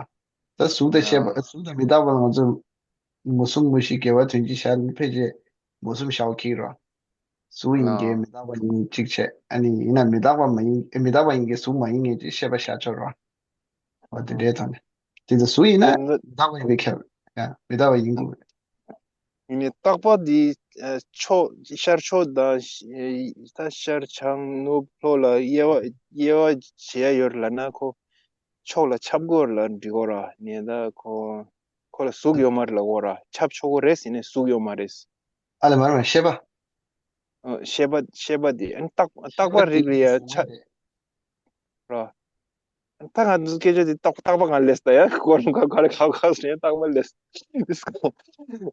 ད་གཟུགས་དང་ཤེས་པ། ཨ། གཟུགས་དང་མི་རྟག་པ་ལ་ང་ཚོ་མུ་གསུམ་མུ་བཞི་དགེ་བ་དོན་བཞི་བཞག་ནས་ཕལ་ཆེར་མུ་གསུམ་བཞག་པ་འགྲིག་ར། གཟུགས་ཡིན་གྱི་ཨ། མི་རྟག་པ་ཡིན་གཅིག་བྱས། ཨ་ནི་ཡིན་ན་མི་རྟག་པ་མ་ཡིན། མི་རྟག་པ་ཡིན་གྱི་གཟུགས་མ་ཡིན་ངེས་ཀྱི་ཤེས་པ་བཞག་ཆོག་ར། འོ་དེ་འདྲའི་ཐོག་ནས། དེ་ཚོ་གཟུགས་ཡིན་ན་ཡིན་ན། མི་རྟག་པ་ཡིན་པས་ཁྱབ། ཡ། མི་རྟག་པ་ཡིན་དགོས། ཡིན་ནའི་རྟག་པ་འདི། ཨ། ཕྱོགས་ཤར་ཕྱོགས་དང་། ཨ། ད་ཤར་བྱང་ནུབ་ལྷོ་ལ་དབྱེ་བ་དབྱེ་བ་བྱེད་ཡ་ཡོད་ལབ་ན་ཁོ་ཕྱོགས་ལ་ཁྱབ་དགོས་ལབ་འགྲིག་གོ་ར། ནས་ད་ཁོ་ཁོ་ལ་གཟུགས་ཡོད་མ་རེད་ལབ་གོ་ར། ཁྱབ་ཆོག་གོ་རེད་ཟེར་ནས་གཟུགས་ཡོད་མ་རེད། ཨ་ལས། མ་རེད་མ་རེད། ཤེས་པ། ཨ། ཤེས་པ་ཤེས་པ་འདི། ཨ་ནི་རྟག་རྟག་པ་རིགས་ལ་ཡ་ཆ་ར། ད་ང་ཚོ་སྐད་ཆ་འདི་རྟག་རྟག་པ་ང་ལས་ད་ཡ་གོ་རམ་ག་ག་རེ་ག་ག་ཟེར་ཡ་རྟག་པ་ལས།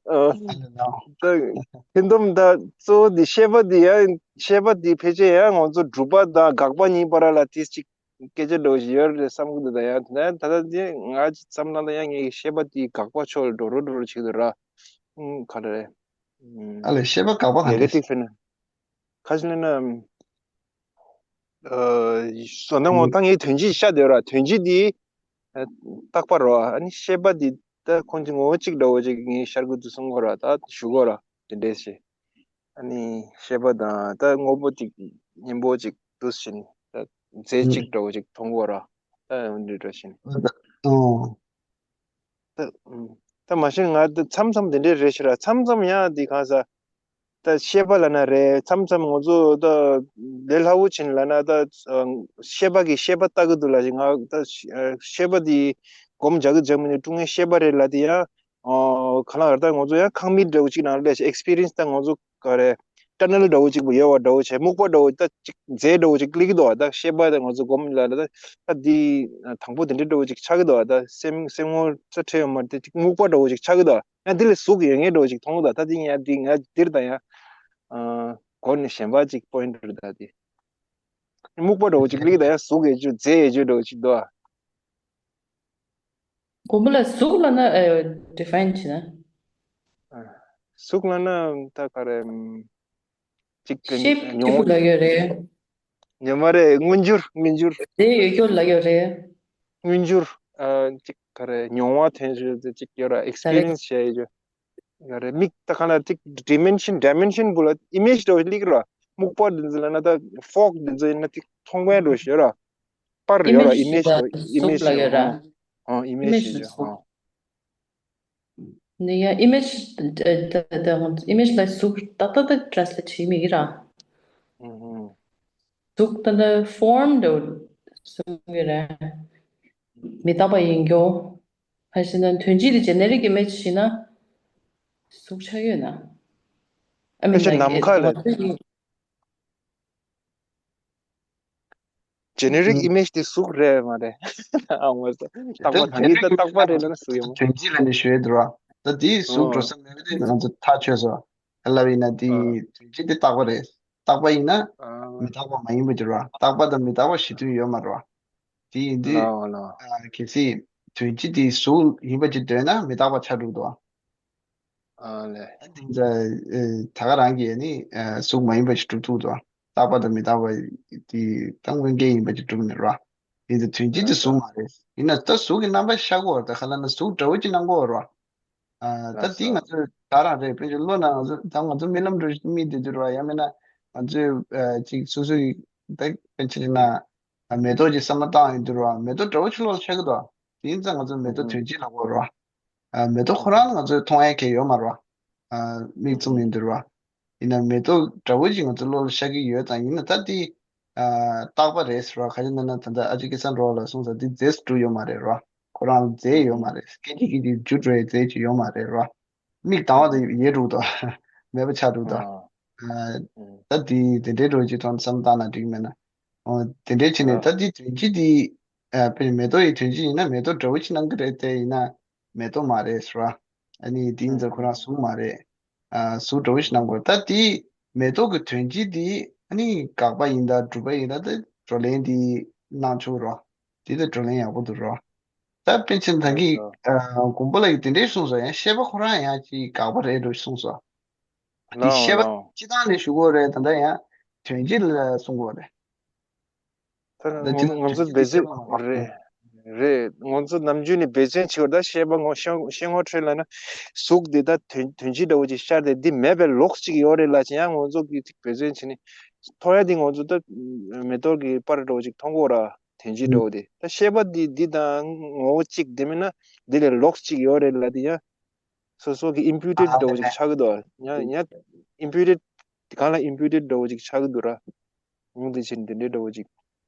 ཨ། ད་ཁྱེད་འདོམ་ད་གཙོ་བོ་འདི་ཤེས་པ་འདི་ཡ། ཤེས་པ་འདི་ཕལ་ཆེར་ཡ་ང་ཚོ་སྒྲུབ་པ་དང་དགག་པ་གཉིས་བར་ལ་དེ་ཅིག་སྐད་ཆ་འདྲ་བོ་ཞིག་ཡོད་རེད་བསམ་གྱི་འདུག་ད་ཡ་ད་ད་ད་འདི་ང་བསམ་ན་ད་ཡ་ངའི་ཤེས་པ་འདི་དགག་པ་ཕྱོགས་ལ་འགྲོ་རོགས་འགྲོ་རོགས་བྱེད་ཀྱི་འདུག་ར། ཨུམ། ག་རེ་རེད། ཨ་ལས། ཤེས་པ་དགག་པ་ག་ནེ་གེ་ཊིབ་ཡིན་ན། ག་ཅི་ལབ་ན། ཨ། བཟོ་ན་ངོ་ད་ངའི་དོན་སྤྱི་ཤར་བསྡད་ར། དོན་སྤྱི་འདི། ཨ། རྟག་པ་རོ། ཨ་ནི་ཤེས་པ་འདི་ད་ཁོང་ཚོ་ངོ་བོ་གཅིག་འདྲ་བོ་ཅིག་ངས་ཤར་དགོས་འདུག་གསུང་གོ་ར། ད་ཞུ་གོ་ར། དེ་འདྲས་ཤེས། ཨ་ནི་ཤེས་པ་དང་ད་དངོས་པོ་གཅིག་སྙིང་པོ་གཅིག་འདུག་བཞིན། ད་རྫས་གཅིག་འདྲ་བོ་ཅིག་མཐོང་གོ་ར། ད་འདི་འདྲ་བཞིན། ཨོ། ད་ཨུམ། ད་མ་གཞི་ང་ད་མཚམས་མཚམས་དེ་འདྲས་རེད་ཤག་ར། མཚམས་མཚམས་ཡང་འདི་གང་ཟག་ད་ཤེས་པ་ལབ་ན་རེད། མཚམས་མཚམས་ང་ཚོ་ད་ལས་སླ་བོ་ཕྱིན་ལབ་ན་ད་ཤེས་པ་གིས་ཤེས་པ་ལྟ་གི་འདུག་ལབ་ཞིག་ང་ད་ཤེས་པ་འདི་སྒོམ་རྒྱག་གི་རྒྱག་མི་འདུག་ཀྲུང་ངེ་ཤེས་པ་རེད་ལབ་དེ་ཡང་། ཨོ་ག་ལ་ག་ད་ང་ཚོ་ཡང་ཁང་མིག་འདྲ་བོ་ཅིག་ནང་ལ་སླེབས་ཤག་ཨེགས་པི་རི་ཡན་སི་ད་ང་ཚོ་ག་རེ་ཊ་ནེལ་འདྲ་བོ་ཅིག་པོ་ཡོད་པ་འདྲ་བོ་བྱས། སྨུག་པ་འདྲ་བོ་ད་ཅིག་རྫས་འདྲ་བོ་ཅིག་སླེབས་ཀྱི་འདུག་ད་ཤེས་པ་ད་ང་ཚོ་སྒོམ་ལ་ད་ད་འདི་དང་པོ་དེ་འདྲ་འདྲ་བོ་ཅིག་ཆགས་ཀྱི་འདུག་ད་སེམས་སེམས་ངོ་ཚ་ཁྲེལ་ཡོད་མ་རེད། ད་ཅིག་སྨུག་པ་འདྲ་བོ་ཅིག་ཆགས་ཀྱི་འདུག་ཡང་འདི་ལས་གཟུགས་ཡོད་ངེས་འདྲ་བོ་ཅིག་མཐོང་གི་འདུག་ད་འདི་ཡང་འདི་ང་འདིར་ད་ཡང་ཨ་གོ་ནས་གཞན་པ་ཅིག་པོ་ཡིན་འདྲ་ད་འདི་སྨུག་པ་འདྲ་བོ་ཅིག་སླེབས་ཀྱི་འདུག་ཡང་གཟུགས་ཡོད་རྒྱུ་རྫས་ཡོད་རྒྱུ་འདྲ་བོ་ཅིག་འདུག་ཨ། དགོན་པ་ལ་གཟུགས་ལབ་ན་ཨ་ཌི་ཕ་ཡིན་བྱས་ན། གཟུགས་ལབ་ན་ད་ག་རེ་ཅིག་གི་ཤེབ་ཅིག་མྱོང་ལབ་ཡོད་རེད། ཉི་མ་རེད། མངོན་གྱུར་མངོན་གྱུར། རྫས་ཡོད་རྒྱུ་ལབ་ཡོད་རེད། མངོན་གྱུར་ཨ་ཅིག་ག་རེ་མྱོང་བ་ཐོན་ཞེས་ཅིག་ཡོད་ར། ཨེགས་པི་རི་ཡན་སི་བྱས་ཡོད་རྒྱུ་ཡོད་རེད། མིག་ད་ག་ལ་ཅིག་ཌི་མེན་ཤན་ཌི་མེན་ཤན་བུ་ལ་ཨི་མེཇ་འདྲ་བོ་སླེབས་ཀྱི་ར། སྨུག་པ་འདི་ཚོ་ལབ་ན་ད་ཕོག་འདི་ཚོ་ཡིན་ན་ཅིག་མཐོང་བས་འགྲོ་ཞེས་ར། པར་ཡོད་ར། ཨི་མེཇ་ལ་ཨི་མེཇ་ལ་ཡོད་ར། ཨ་ཨི་མེཇ་ཞེས་བརྗོད། ཨ་ནི་ཡ་ཨི་མེཇ་ད་ད་ད་ཨི་མེཇ་ལ་གཟུགས་ཏག་ཏག་ཏག་ཊ་རན་སི་ལེཊ་བྱེད་མི་ཡིན་ར། ཨུ་ཧུ། གཟུགས་ད་ལྟ་ཕོརམ་འདྲ་བོ་གསུང་གི་རེད། མི་རྟག་པ་ཡིན་རྒྱུ། ཕལ་ཆེར་ན་དོན་སྤྱི་དེ་ཇེ་ནེ་རིག་ཨི་མེཇ་ཡིན་ན་གཟུགས་ཆགས་ཡོད་ན། ཨ་མི་ཕལ་ཆེར་ནམ་མཁའ་ལ། ཇེ་ནེ་རིག་ཨི་མེཇ་དེ་གཟུགས་རེད་མ་རེད། ཨ་ངོ་ཚ་རྟག་པ་གང་གི་ད་རྟག་པ་རེད་ལབ་ན་གཟུགས་ཡོད་མ། དོན་སྤྱི་ལ་ནི་ཞུ་ཡས་འདུག་ར། ད་དེའི་གཟུགས་འགྲོ་ས་མེད་པ་དེ་ང་ཚོ་ཐག་ཆོད་སོང་། ལབ་ཡིན་ན་དེ་དོན་སྤྱི་དེ་རྟག་པ་རེད། རྟག་པ་ཡིན་ན་མི་རྟག་པ་མ་ཡིན་པ་གྱུར་བ། རྟག་པ་དང་མི་རྟག་པ་གཞི་མཐུན་ཡོད་མ་རེད་བ། དེ་ཡིན་དུས་གལ་སྲིད་དོན་སྤྱི་དེ་གཟུགས་ཡིན་པ་ཅིག་འདོད་ན་མི་རྟག་པ་ཆགས་འགྲོ་འདུག་བ། ཨ་ལས། ད་ད་ག་རང་གིས་ནི་གཟུགས་མ་ཡིན་པ་ཞིག་སྒྲུབ་ཐུབ་འདུག་རྟག་པ་དང་མི་རྟག་པ་དེ་ད་དངོས་འགལ་ཡིན་པ་ཅིག་སྒྲུབ་ནི་རེད། ཡིན་ད་དོན་སྤྱི་དེ་གཟུགས་མ་རེད། ཡིན་ན་ད་གཟུགས་ཀྱི་རྣམ་པ་ཤར་གོ་ར། ད་ག་ལ་ན་གཟུགས་འདྲ་བོ་ཅིག་སྣང་གོ་ར། ད་དེ་ང་ཚོས་ད་རང་རེད། དཔེར་ན་བློ་ན་ང་ཚོ་ད་ང་ཚོ་རྨི་ལམ་འགྲོ་རྨི་བསྡད་དུས་ར། ཡང་མིན་ན་ང་ཚོས་ཅིག་སོ་སོ་ཡི་ད་དཔེར་ན་ཆ་བཞག་ན་མེ་ཏོག་ཅིག་བསམ་བློ་བཏང་ཡོང་དུས་ར། མེ་ཏོག་འདྲ་བོ་ཅིག་བློ་ལ་ཤར་གི་འདུག་དེ་ཡིན་ཙང་ང་ཚོ་མེ་ཏོག་དོན་སྤྱི་ལབ་དགོས་རེད་བ། མེ་ཏོག་ཁོ་རང་ལ་ང་ཚོས་མཐོང་ཡ་གང་ཡང་ཡོད་མ་རེད་བ། མིག་བཙུམ་ཡོང་དུས་རེད་བ། ཡིན་ན་མེ་ཏོག་འདྲ་བོ་ཅིག་ང་ཚོ་བློ་ལ་ཤར་གི་ཡོད་ཙང་། ཡིན་ན་ད་དེ་རྟག་པ་རེད་ཟེར་བ། ག་རེ་ཟེར་ན་ད་ལྟ་ཨ་ཅེ་ཀེ་སན་རོ་ལ་གསུངས་ཙང་དེ་རྫས་སུ་གྲུབ་ཡོད་མ་རེད་རེད་བ། ཁོ་རང་ལ་རྫས་ཡོད་མ་རེད། སྐད་ཅིག་གིས་དེ་འཇུ་འགྲོ་ཡའི་རྫས་ཅིག་ཡོད་མ་རེད་རེད་བ། མིག་གདངས་པ་དེ་ཡལ་འགྲོ་འདུག་མེད་པ་ཆགས་འགྲོ་འདུག་ད་དེ་དེ་འདྲའི་འགྲོ་ཅིག་ཐོག་ནས་བསམ་བློ་བཏང་ན་འགྲིག་མེད་ན། དེ་འདྲའི་ཕྱིར་ནས་ད་དེ་དོན་སྤྱི་དེ་དཔེར་ན་མེ་ཏོག་ཡི་དོན་སྤྱི་ཡིན་ན་མེ་ཏོག་འདྲ་བོ་ཅིག་སྣང་གི་རེད་དེ། ཡིན་ན་མེ་ཏོག་མ་རེད་ཟེར་བ། ཨ་ནི་དེ་ཡིན་ཙང་ཁོ་རང་གཟུགས་མ་རེད། གཟུགས་འདྲ་བོ་ཞིག་སྣང་གི་རེད། ད་དེ་མེ་ཏོག་གི་དོན་སྤྱི་དེ་ཨ་ནི་དགག་པ་ཡིན་ད་སྒྲུབ་པ་ཡིན་ད་དེ་བགྲོ་གླེང་དེ་གནང་ཆོག་རོ། དེ་ད་བགྲོ་གླེང་ཡག་པོ་འདུག་རོ། ད་དཔེར་ན་ད་གིན་མགོན་པོ་ལགས་ཀྱིས་དེ་འདྲའི་གསུངས་སོང་། ཡང་ཤེས་པ་ཁོ་རང་ཡང་ཅིག་དགག་པ་རེད་འགྲོ་གསུངས་སོང་། དེ་ཤེས་པ་སྤྱི་བཏང་ནས་ཞུ་དགོས་རེད། ད་ལྟ་ཡང་དོན་སྤྱི་ལ་གསུང་དགོས་རེད། ད་ང་ང་ཚོ་འབད་བརྩོན་རེད་རེད། ང་ཚོ་ནམ་རྒྱུན་ནས་འབད་བརྩོན་བྱེད་དགོས། ད་ཤེས་པ་ངོ་ཤེས་ཤེས་ངོ་འཕྲོད་ལབ་ན་གཟུགས་འདི་ད་དོན་དོན་སྤྱི་འདྲ་བོ་ཅིག་ཤར་ཏེ་འདི་མེད་པའི་ལོགས་ཅིག་ཡོད་རེད་ལབ་ཅིག་ཡང་ང་ཚོ་གིས་ཅིག་འབད་བརྩོན་བྱས་ནས་མཐོང་ཡ་འདི་ང་ཚོ་ད་མེ་ཏོག་གི་པར་འདྲ་བོ་ཅིག་མཐོང་གོ་ར། དོན་སྤྱི་འདྲ་བོ་དེ་ད་ཤེས་པ་འདི་འདི་དང་ངོ་བོ་གཅིག་དེ་མིན་ན་འདི་ལས་ལོགས་ཅིག་ཡོད་རེད་ལབ་དེ་ཡང་སོ་སོ་གི་ཨིམ་པུ་ཊེཌ་འདྲ་བོ་ཅིག་ཆགས་ཀྱི་འདུག་ཡང་ཡང་ཨིམ་པུ་ཊེཌ་གང་ལ་ཨིམ་པུ་ཊེཌ་འདྲ་བོ་ཅིག་ཆགས་ཀྱི་འདུག་ར། འོང་དེ་ཕྱིར་འདི་འདྲའི་འདྲ་བོ་ཅིག་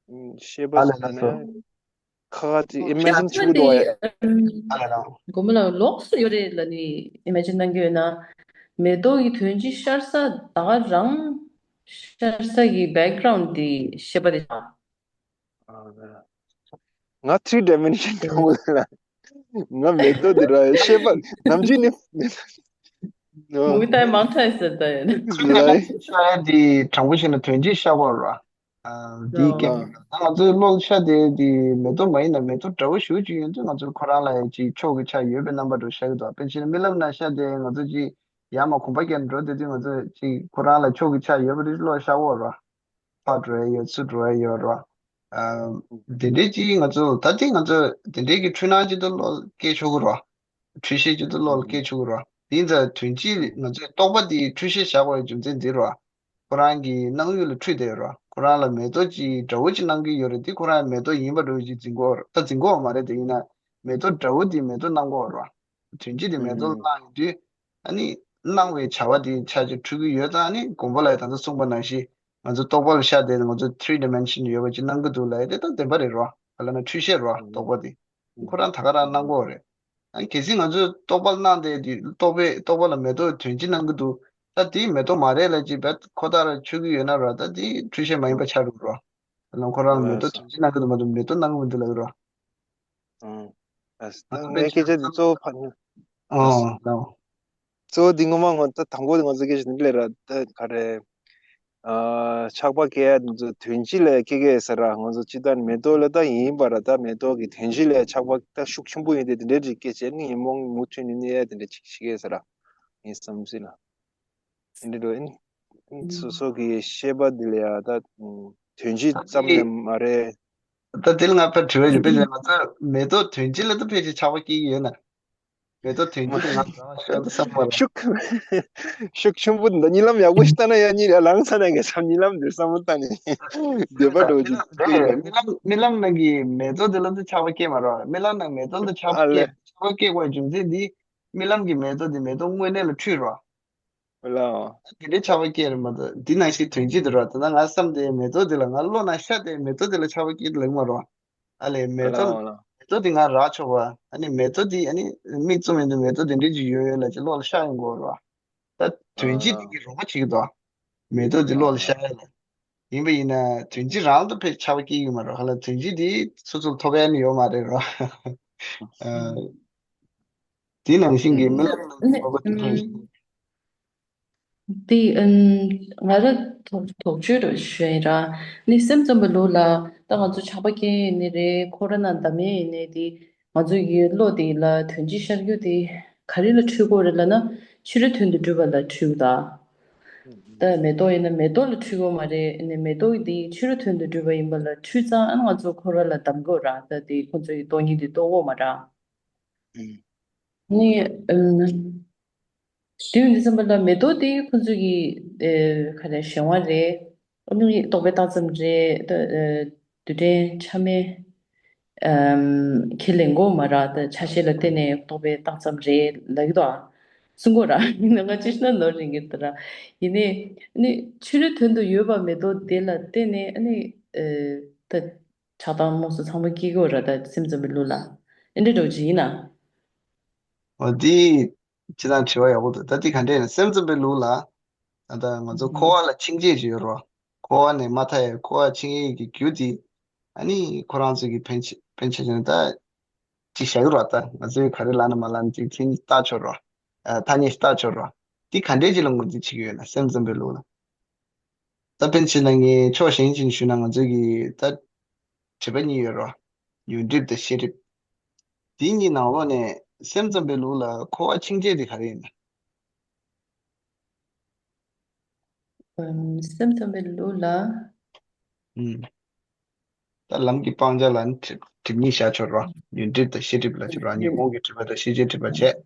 ཤེས་པ་ཨ་ལ་ལ་ཟེར་ན་སོ། ཁ་ཁ་ཅིག་ཨི་མེ་ཇིན་བྱེད་ཀྱི་འདུག་ཡ། ཨ་ལ་ལ། དགོན་པ་ལ་ལོགས་སུ་ཡོད་རེད་ལབ་ནི་ཨི་མེ་ཇིན་གནང་གི་ཡོད་ན། མེ་ཏོག་གི་དོན་སྤྱི་ཤར་ས་ད་ག་རང་ཤར་ས་གི་བེག་གྷ་རའུན་ཌི་དེ་ཤེས་པ་རེད། ང་ཐི་རི་ཌི་མེན་ཤན་དང་པོ་ལ་ང་མེ་ཏོག་འདི་ར་ཤེས་པ་ནམ་རྒྱུན་ནི་མེ་ཏོག་མུ་ཏའི་མང་ཐའི་ཟེར་ད་ཡོད་ནི། ཤ་ཡ་འདི་དྲང་པོ་བཤད་ན་དོན་སྤྱི་ཤར་བ་ར། འདིའི་སྐད་ང་ཚོའི་བློ་ཤ་དེ་འདི་མེ་ཏོག་མ་ཡིན་ན་མེ་ཏོག་འདྲ་བོ་ཞེ་པོ་ཅིག་ཡོད་དུས་ང་ཚོ་ཁོ་རང་ལ་ཅིག་ཕྱོགས་ཀྱི་ཆ་ཡོད་པའི་རྣམ་པ་འདྲ་ཤར་གི་འདུག་དཔེར་ན་རྨི་ལམ་ན་ཤ་དེ་ང་ཚོ་ཅིག་ཡར་མར་གོམ་པ་བརྒྱབ་ནས་འགྲོ་བསྡད་དུས་ང་ཚོ་ཅིག་ཁོ་རང་ལ་ཕྱོགས་ཀྱི་ཆ་ཡོད་པ་རེད། བློ་ཤར་བ་ར། ཕར་འགྲོ་ཡ་ཡོད་ཚུར་འགྲོ་ཡ་ཡོད་ར། དེ་འདྲའི་ཅིག་ང་ཚོ་ད་ཐེངས་ང་ཚོ་དེ་འདྲའི་གི་འཁྲུལ་སྣང་ཅིག་ཏུ་བློ་སྐྱེ་ཆོག་གི་ར། འཁྲུལ་ཤེས་ཅིག་ཏུ་བློ་ལ་སྐྱེ་ཆོག་གི་ར། དེ་ཡིན་ཙང་དོན་སྤྱི་ང་ཚོའི་རྟོག་པ་དེའི་འཁྲུལ་ཤེས་བཞག་པའི་རྒྱུ་མཚན་འདི་ར། ཁོ་རང་གི་སྣང་ཡུལ་ལ་འཁྲུལ་བསྡད་ཡོད་ར། ཁོ་རང་ལ་མེ་ཏོག་ཅིག་འདྲ་བོ་ཅིག་སྣང་གི་ཡོད་རེད་དེ། ཁོ་རང་མེ་ཏོག་ཡིན་པ་འདྲ་བོ་ཅིག་འཛིན་གོ་ར། ད་འཛིན་གོ་བ་མ་རེད་དེ། ཡིན་ན་མེ་ཏོག་འདྲ་བོ་དེ་མེ་ཏོག་སྣང་གོ་ར། དོན་སྤྱི་དེ་མེ་ཏོག་ལ་སྣང་ཡོང་དུས་ཨ་ནི་སྣང་བའི་བྱ་བ་དེ་ཆ་ཅིག་འཁྲུལ་གི་ཡོད་ཙང་། ཨ་ནི་མགོན་པོ་ལགས་ད་ལྟ་གསུངས་པ་ནང་བཞིན་ང་ཚོ་རྟོག་པ་ལ་ཤར་བསྡད་ནས་ང་ཚོ་ཐི་རི་ཌི་མེན་ཤན་ཡོད་པ་ཅིག་སྣང་གི་འདུག་ལབ་ཡ་དེ་ད་བདེན་པ་རེད་ར། ག་ལ་ན་འཁྲུལ་ཤེས་ར། རྟོག་པ་དེ་ཁོ་རང་ད་ག་རང་སྣང་གོ་རེད། ཨ་གལ་སྲིད་ང་ཚོས་རྟོག་པ་ལ་གནང་སྟེ་དེ་རྟོག་པས་རྟོག་པ་ལ་མེ་ཏོག་དོན་སྤྱི་གནང་གི་འདུག་ད་དེ་མེ་ཏོག་མ་རེད་ལབ་ཅིག་བས་ཁོ་ཐག་ར་ཆོད་ཀྱི་ཡོད་ན་ར། ད་དེ་འཁྲུལ་གཞི་མ་ཡིན་པ་ཆགས་འགྲོ་གི་ར། ད་ལམ་ཁོ་རང་ལ་མེ་ཏོག་དོན་སྤྱི་གནང་གི་འདུག་མ་གཏོགས་མེ་ཏོག་གནང་གི་མི་འདུག་ལབ་ཀྱི་ར། ཨང་། ཨ་ད་ང་ཚོ་ངའི་སྐད་ཆ་དེ་གཅིག་གཅིག་གཅིག་གཅིག་གཅིག་གཅིག་གཅིག་གཅིག་གཅིག་གཅིག་གཅིག་གཅིག་གཅིག་ཨང་ལའོ། གཙོ་བོ་འདི་ངོ་མ་ངོ་ད་དང་པོ་དེ་ང་ཚོ་སྐད་ཆ་འདི་ལས་ར་ད་ག་རེ། ཨ་ཆགས་པ་སྐྱེ་ཡ་འདི་ཚོ་དོན་སྤྱི་ལས་སྐྱེ་གི་ཟེར་ར། ང་ཚོ་སྤྱི་བཏང་མེ་ཏོག་ལ་ད་ཡིན་པ་ར། ད་མེ་ཏོག་གི་དོན་སྤྱི་ལས་ཆགས་པ་ད་ཤུགས་ཆེན་པོ་ཡིན་ཏེ་དེ་འདྲའི་རིགས་སྐད་ཆ་ནི་ཡིན་མོང་མུ་མཐུད་ནས་ནི་ཡ་དེ་འདྲ་ཅིག་ཤི་གི་ཟེར་ར། ཡིན་བསམ་སྲིད་ལ། དེ་འདྲ་འགྲོ་ཡིན། སོ་སོ་གི་ཤེས་པ་འདི་ལ་ཡ་ད་དོན་སྤྱི་ཙམ་ལས་མ་རེད། ད་དེ་ལ་ང་ཕར་དྲི་བ་ཞིག་ཕེབས་ཀྱི་ང་ཚོ་མེ་ཏོག་དོན་སྤྱི་ལ་ད་ཕལ་ཆེར་ཆགས་པ་སྐྱེ་གི་ཡོད་ན། མེ་ཏོག་དོན་སྤྱི་དེ་ང་རང་ཤོད་ད་བསམ་པ་རེད། ཤུགས་ཤུགས་ཆེན་པོ་འདི་གཉིད་ལམ་ཡག་པོ་ཞིག་བཏང་ན་ཡ་གཉིད་ལམ་ས་ན་ག་ས་གཉིད་ལམ་འདིར་བསམ་བློ་བཏང་ནས་བསྡད་པ་འགྲོ་གི་རྨི་ལམ་རྨི་ལམ་ནང་གི་མེ་ཏོག་དེ་ལ་ད་ཆགས་པ་སྐྱེ་མ་རེད། རྨི་ལམ་ནང་མེ་ཏོག་ལ་ད་ཆགས་པ་སྐྱེ་ཆགས་པ་སྐྱེ་དགོས་རྒྱུ་མཚན་འདི་རྨི་ལམ་གྱི་མེ་ཏོག་འདི་མེ་ཏོག་དངོས་གནས་ལ་འཁྲུལ་རེད། ལའོ། དེ་འདྲའི་ཆགས་པ་སྐྱེ་རེད་མ་གཏོགས་འདི་ནང་བཞིན་དོན་སྤྱི་དེ་རེད། ད་ལྟ་ང་བསམ་སྟེ་མེ་ཏོག་དེ་ལ་ང་བློ་ན་ཤར་ཏེ་མེ་ཏོག་དེ་ལ་ཆགས་པ་སྐྱེ་ལེགས་མ་རེད། ཨ་ལས་མེ་ཏོག་ལའོ་ལའོ། མེ་ཏོག་དེ་ང་རག་ཆོག་པ། ཨ་ནི་མེ་ཏོག་དེ་ཨ་ནི་མིག་བཙུམ་ཡོང་དུས་མེ་ཏོག་དེ་འདྲའི་ཅིག་ཡོད་ཡོད་ལ་ཅིག་བློ་ལ་ཤར་ཡོང་གི་རེད། ད་དོན་སྤྱི་དེ་གི་རོགས་པ་བྱེད་ཀྱི་འདུག་མེ་ཏོག་དེ་བློ་ལ་ཤར་ཡ་ལ། ཡིན་པ་ཡིན་ན་དོན་སྤྱི་རང་ལ་ད་ཕལ་ཆགས་པ་སྐྱེ་གི་མ་རེད། ཧ་ལ་དོན་སྤྱི་དེ་སོ་སོར་ཐོབ་ཡ་ནི་ཡོད་མ་རེད་རོ། ཨ། དེ་ནང་བཞིན་གྱི་རྨི་ལམ་ནང་གི་ནི་བར་པ་དེ་ཐོན་ཞིང་། དེ་ཨམ། ང་ར་དོགས་དོགས་གཅོད་རུ་ཞུ་ཡིན་ར། ནི་སེམས་ཙམ་པའི་ལུགས་ལ་ད་ང་ཚོ་ཆགས་པ་སྐྱེ་ཡིན་ནི་རེད། འཁོར་བ་ནང་འདམ་ཡིན་ནི་དེ་ང་ཚོ་ཡི་བློ་དེ་ལ་དོན་སྤྱི་ཤར་རྒྱུ་དེ་ག་རེ་ལ་འཁྲུལ་དགོས་རེད་ལབ་ན་ཕྱི་རོལ་དོན་དུ་སྒྲུབ་པ་ལ་འཁྲུལ་ད། ད་མེ་ཏོག་ཡིན་ན་མེ་ཏོག་ལ་འཁྲུལ་དགོས་མ་རེད། ནི་མེ་ཏོག་དེ་ཕྱི་རོལ་དོན་དུ་སྒྲུབ་པ་ཡིན་པ་ལ་འཁྲུལ་ཙང་ཨ་ང་ཚོ་འཁོར་བ་ལ་འདམ་དགོས་ར། ད་དེ་ཁོ་ཚོ་ཡི་སྟོང་ཉིད་དེ་རྟོགས་དགོས་མ་ར། ནི་ཨམ། དུས་འདི་ཙམ་པ་ལ་མེ་ཏོག་དེ་ཁོ་ཚོ་གི་ཨེ་ག་རེ་གཞན་དབང་རེད། ཨ་ནི་རྟོག་པའི་རྟགས་ཙམ་རེད། ད་ཨེ་རྡུལ་ཕྲན་ཆ་མེད་ཨམ་ཁས་ལེན་དགོས་མ་ར། ད་ཆ་ཤས་ལ་བརྟེན་ནས་རྟོག་པའི་རྟགས་ཙམ་རེད་ལབ་ཀྱི་འདུག་ཨ། གསུང་གོ་ར་ཡིན་ན་ང་ཅི་ཤི་ན་ནོར་རིང་གི་ད་ར། ཡིན་ནི་ནི་ཕྱི་རོལ་དོན་དུ་ཡོད་པ་མེ་ཏོག་དེ་ལ་བརྟེན་ནས་ཨ་ནི་ཨེ་ད། ཆགས་སྡང་རྨོངས་གསུམ་ཚང་མ་སྐྱེ་གི་ཡོད་ར། ད་སེམས་ཙམ་པའི་ལུགས་ལ་ཨེ་འདྲ་འདྲ་བོ་ཅིག་ཡིན་ན། འོ་དེ་ཅི་ལྟར་དྲི་བ་ཡག་པོ་འདུག་ད་དེ་ག་འདྲ་ཡིན་ན་སེམས་ཙམ་པའི་ལུགས་ལ་ད་ལྟ་ང་ཚོ་འཁོར་བ་ལ་འཆིང་བྱེད་ཅིག་ཡོད་རོ། འཁོར་བ་ནས་མ་ཐར་ཡ་འཁོར་བ་འཆིང་ཡས་ཀྱི་རྒྱུ་དེ་ཨ་ནི་ཁོ་རང་ཚོ་གི་ཕན་ཆེ་ཕན་ཆེ་ཆེ་ན་ད་ཅིག་བཞག་གི་རོ། ད་ང་ཚོས་ག་རེ་ལབ་ན་མ་ལབ་ན་ཅིག་ཐེངས་ལྟ་ཆོག་རོ། ཐ་སྙད་ཞིག་ལྟ་ཆོག་རོ། དེ་ག་འདྲ་ཅིག་ལ་ངོས་འཛིན་བྱེད་ཀྱི་ཡོད་ན་སེམས་ཙམ་པའི་ལུགས་ལ། ད་ཕན་ཆད་ན་ངས་ཕྱོགས་གཞན་ཅིག་ཞུས་ན་ང་ཚོའི་གི་ད་དྲི་བ་གཉིས་ཡོད་རོ། ཉོན་སྒྲིབ་དང་ཤེས་སྒྲིབ། དེ་གཉིས་ནང་ལོགས་ནས་སེམས་ཙམ་པའི་ལུགས་ལ་འཁོར་བ་འཆིང་བྱེད་དེ་ག་རེ་ཡིན་ན། ཨམ། སེམས་ཙམ་པའི་ལུགས་ལ། ཨུམ། ད་ལམ་གྱི་སྤང་བྱ་ལ་ནི་སྒྲིབ་སྒྲིབ་གཉིས་བཞག་ཆོག་རོ། ཉོན་སྒྲིབ་དང་ཤེས་སྒྲིབ་ལ་ཆོག་རོ། ཉོན་མོངས་ཀྱི་སྒྲིབ་པ་དང་ཤེས་བྱའི་སྒྲིབ་པ་བྱས།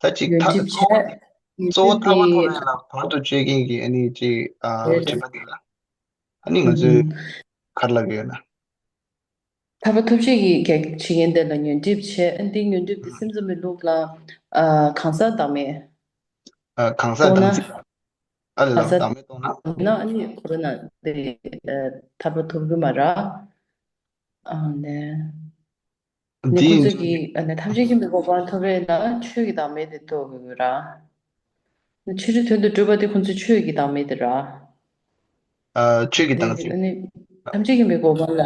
ད་ཅིག་ཉོན་ཐ་སྒྲིབ་གཙོ་བོ་བྱས། ཉོན་གཙོ་བོ་སྒྲིབ་ཐར་པ་ཐོབ་ཡ་ལ་བར་དུ་གཅོད་མཁན་གྱི་ཨ་ནི་ཅིག་ཨ་རེད་རེད། སྒྲིབ་པ་འདི་ལ་ཨ་ནི་ང་ཚོས་ཨུམ། ག་རེ་ལབ་ཀྱི་ཡོད་ན། ཐར་པ་ཐོབ་བྱེད་ཀྱི་གེགས་བྱེད་མཁན་དེ་ལ་ཉོན་སྒྲིབ་བྱས། ཨ་འདི་ཉོན་སྒྲིབ་དེ་སེམས་ཙམ་པའི་ལུགས་ལ་ཨ་གང་ཟག་བདག་མེད། ཨ་གང་ཟག་བདག་འཛིན། ཨ་ལ་ལ་བདག་མེད་གཏོང་ན། ན་ཨ་ནི་ཁོ་ར་ན་དེ་ཨ་ཐར་པ་ཐོབ་གི་མ་ར། ཨ་ནི་ནི་འདི་ཁོ་ཚོས་ཀྱི་ཨ་ནི་ཐམས་ཅད་མཁྱེན་པའི་གོ་འཕང་ཐོབ་པའི་ལ་ཆོས་ཀྱི་བདག་མེད་དེ་རྟོགས་དགོས་ཀྱི་ར། ནི་ཕྱི་རོལ་དོན་དུ་གྲུབ་པ་དེ་ཁོ་ཚོས་ཆོས་ཀྱི་བདག་མེད་དེ་ར། ཨ་ཆོས་ཀྱི་བདག་འཛིན། ཨ་ནི་ཐམས་ཅད་མཁྱེན་པའི་གོ་འཕང་ལ་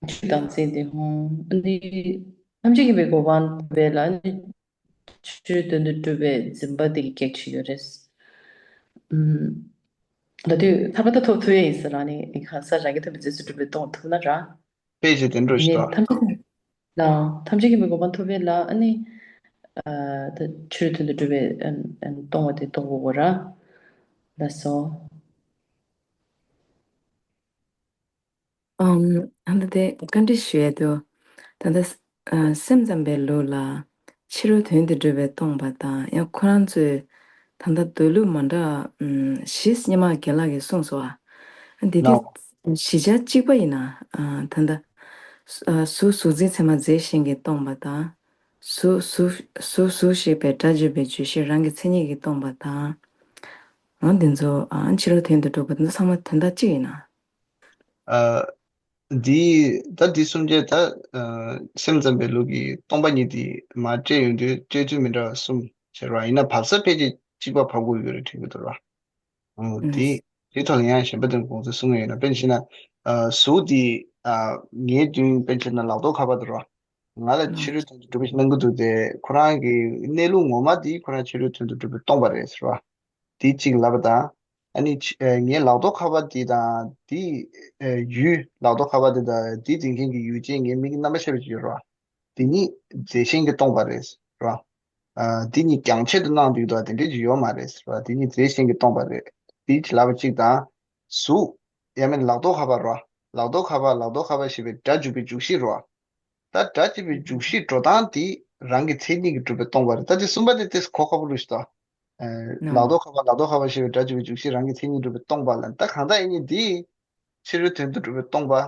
ཆོས་བདག་འཛིན་དེ་ཧོ། ཨ་ནི་ཐམས་ཅད་མཁྱེན་པའི་གོ་འཕང་ཐོབ་པའི་ལ་ནི། ཕྱི་རོལ་དོན་དུ་གྲུབ་པའི་འཛིན་པ་དེ་གི་གེགས་ཆེ་ཡོད་རེད། ཨུམ། ད་དུས་ཐར་པ་ད་ཐོབ་ཐུབ་ཡ་ཡིན་ཟེར་ར་ནི་གང་ཟག་རང་གི་ཐོབ་པའི་རྗེས་སུ་གྲུབ་པའི་གཏོང་ཐུབ་ན་ར། དཔེ་ཅིག་དེ་འདྲ་ཞིག་ནི་ཐམས་ཅད་ལ་ཐམས་ཅད་མཁྱེན་པའི་གོ་འཕང་ཐོབ་པའི་ལ་ཨ་ནི། ཨ་ད་ཕྱི་རོལ་དོན་དུ་གྲུབ་པའི་ཨ་ཨ་གཏོང་བ་དེ་རྟོགས་དགོས་གོ་ར། ལགས་སོ། ཨམ། ཨ་ད་དེ་བཀའ་འདྲི་ཞུ་ཡས་དུ། ད་ལྟ་ཨ་སེམས་ཙམ་པའི་ལུགས་ལ་ཕྱི་རོལ་དོན་དུ་གྲུབ་པའི་སྟོང་པ་དང་ཡང་ཁོ་རང་ཚོས་ད་ལྟ་མདོ་ལུགས་མ་འདྲ་ཨམ་བཞི་སྙེ་མ་རྒན་ལགས་ཀྱིས་གསུངས་སོ། ཨ་འདི་དེ་ནའོ། བཞི་ཆ་གཅིག་པ་ཡིན་ན་ཨ་ད་ལྟ་ཨ་གཟུགས་གཟུགས་འཛིན་ཚད་མ་རྫས་གཞན་གྱིས་སྟོང་པ་དང་། གཟུགས་གཟུགས་གཟུགས་གཟུགས་ཞེས་པའི་སྒྲ་བརྗོད་པའི་བརྗོད་གཞི་རང་གི་མཚན་ཉིད་ཀྱིས་སྟོང་པ་དང་། འོ་འདི་ཚོ་ཨ་ཕྱི་རོལ་དོན་དུ་གྲུབ་པ་འདི་ཚོ་ཚང་མ་དོན་དག་གཅིག་ཡིན་ན། ཨ། འདི་ད་འདི་གསུམ་ཆ་ད་ཨ་སེམས་ཙམ་པའི་ལུགས་ཀྱི་སྟོང་པ་ཉིད་དེ་མར་བཀྲལ་ཡོང་དུས་བཀྲལ་ཚུལ་མི་འདྲ་བ་གསུམ་བྱས་ར། ཡིན་ན་བབས་ས་ཕལ་ཆེར་གཅིག་པ་བབས་དགོས་ཡོད་རེད་དྲན་གྱི་འདུག་ར། ཨོ་ཨུམ། དེ་དེ་ཐོག་ལ་ཡང་གཞན་པ་དེ་གོང་ཚོས་གསུངས་ཡོད་ན། དཔེར་ན་བྱས་ན་ཨ་གཟུགས་འདི་ཨ་ངའི་མདུན་དཔེར་ན་བྱས་ན་ལག་ཐོག་ཁ་པར་དེ་ར། ང་ལ་ཨུམ། ཕྱི་རོལ་དོན་དུ་གྲུབ་པ་ཞིག་གནང་གི་འདུག་སྟེ། ཁོ་རང་གི་གནས་ལུགས་ངོ་མ་དེ་ཁོ་རང་ཕྱི་རོལ་དོན་དུ་གྲུབ་པས་སྟོང་པ་རེད་ཟེར་བ། དེ་གཅིག་ལབ་པ་དང་། ཨ་ནི་ཕྱི་ཨ་ངའི་ལག་ཐོག་ཁ་པར་དེ་དང་དེ་ཨ་ཡུལ་ལག་ཐོག་ཁ་པར་དེ་དང་དེ་འཛིན་མཁན་གྱི་ཡུལ་ཅན་ངའི་མིག་རྣམ་པར་ཤེས་པ་ཅིག་ཡོད་རེད་བ། དེ་གཉིས་རྫས་གཞན་གྱིས་སྟོང་པ་རེད་ཟེར་བ། ཨ་དེ་གཉིས་རྒྱང་ཆད་དུ་སྣང་དུས་དང་དེ་འདྲས་ཅིག་ཡོད་མ་རེད་ཟེར་བ། དེ་གཉིས་རྫས་གཞན་གྱིས་སྟོང་པ་རེད། དེ་ཅིག་ལབ་པ་གཅིག་དང་། གཟུགས། ཡང་མིན་ལག་ཐོག་ཁ་པར་རོ། ལག་ཐོག་ཁ་པར་ལག་ཐོག་ཁ་པར་ཞེས་པའི་སྒྲ་འཇུག་པའི་འཇུག་གཞི་རོ། ད་སྒྲ་འཇུག་པའི་འཇུག་གཞིའི་འགྲོ་སྟངས་དེ་རང་གི་མཚན་ཉིད་ཀྱིས་གྲུབ་པས་སྟོང་པ་རེད། ད་དེ་གསུམ་པ་དེ་ཏོག་ཙམ་གོ་ཁག་པོ་རེད་ཤག་ད། ཨ་ལག་ཐོག་ཁ་པར་ལག་ཐོག་ཁ་པར་ཞེས་པའི་སྒྲ་འཇུག་པའི་འཇུག་གཞི་རང་གི་མཚན་ཉིད་གྲུབ་པས་སྟོང་པ་ལ། ད་གང་ལྟར་ཡིན་ནའི་དེ་ཕྱི་རོལ་དོན་དུ་གྲུབ་པས་སྟོང་པ། ཨ་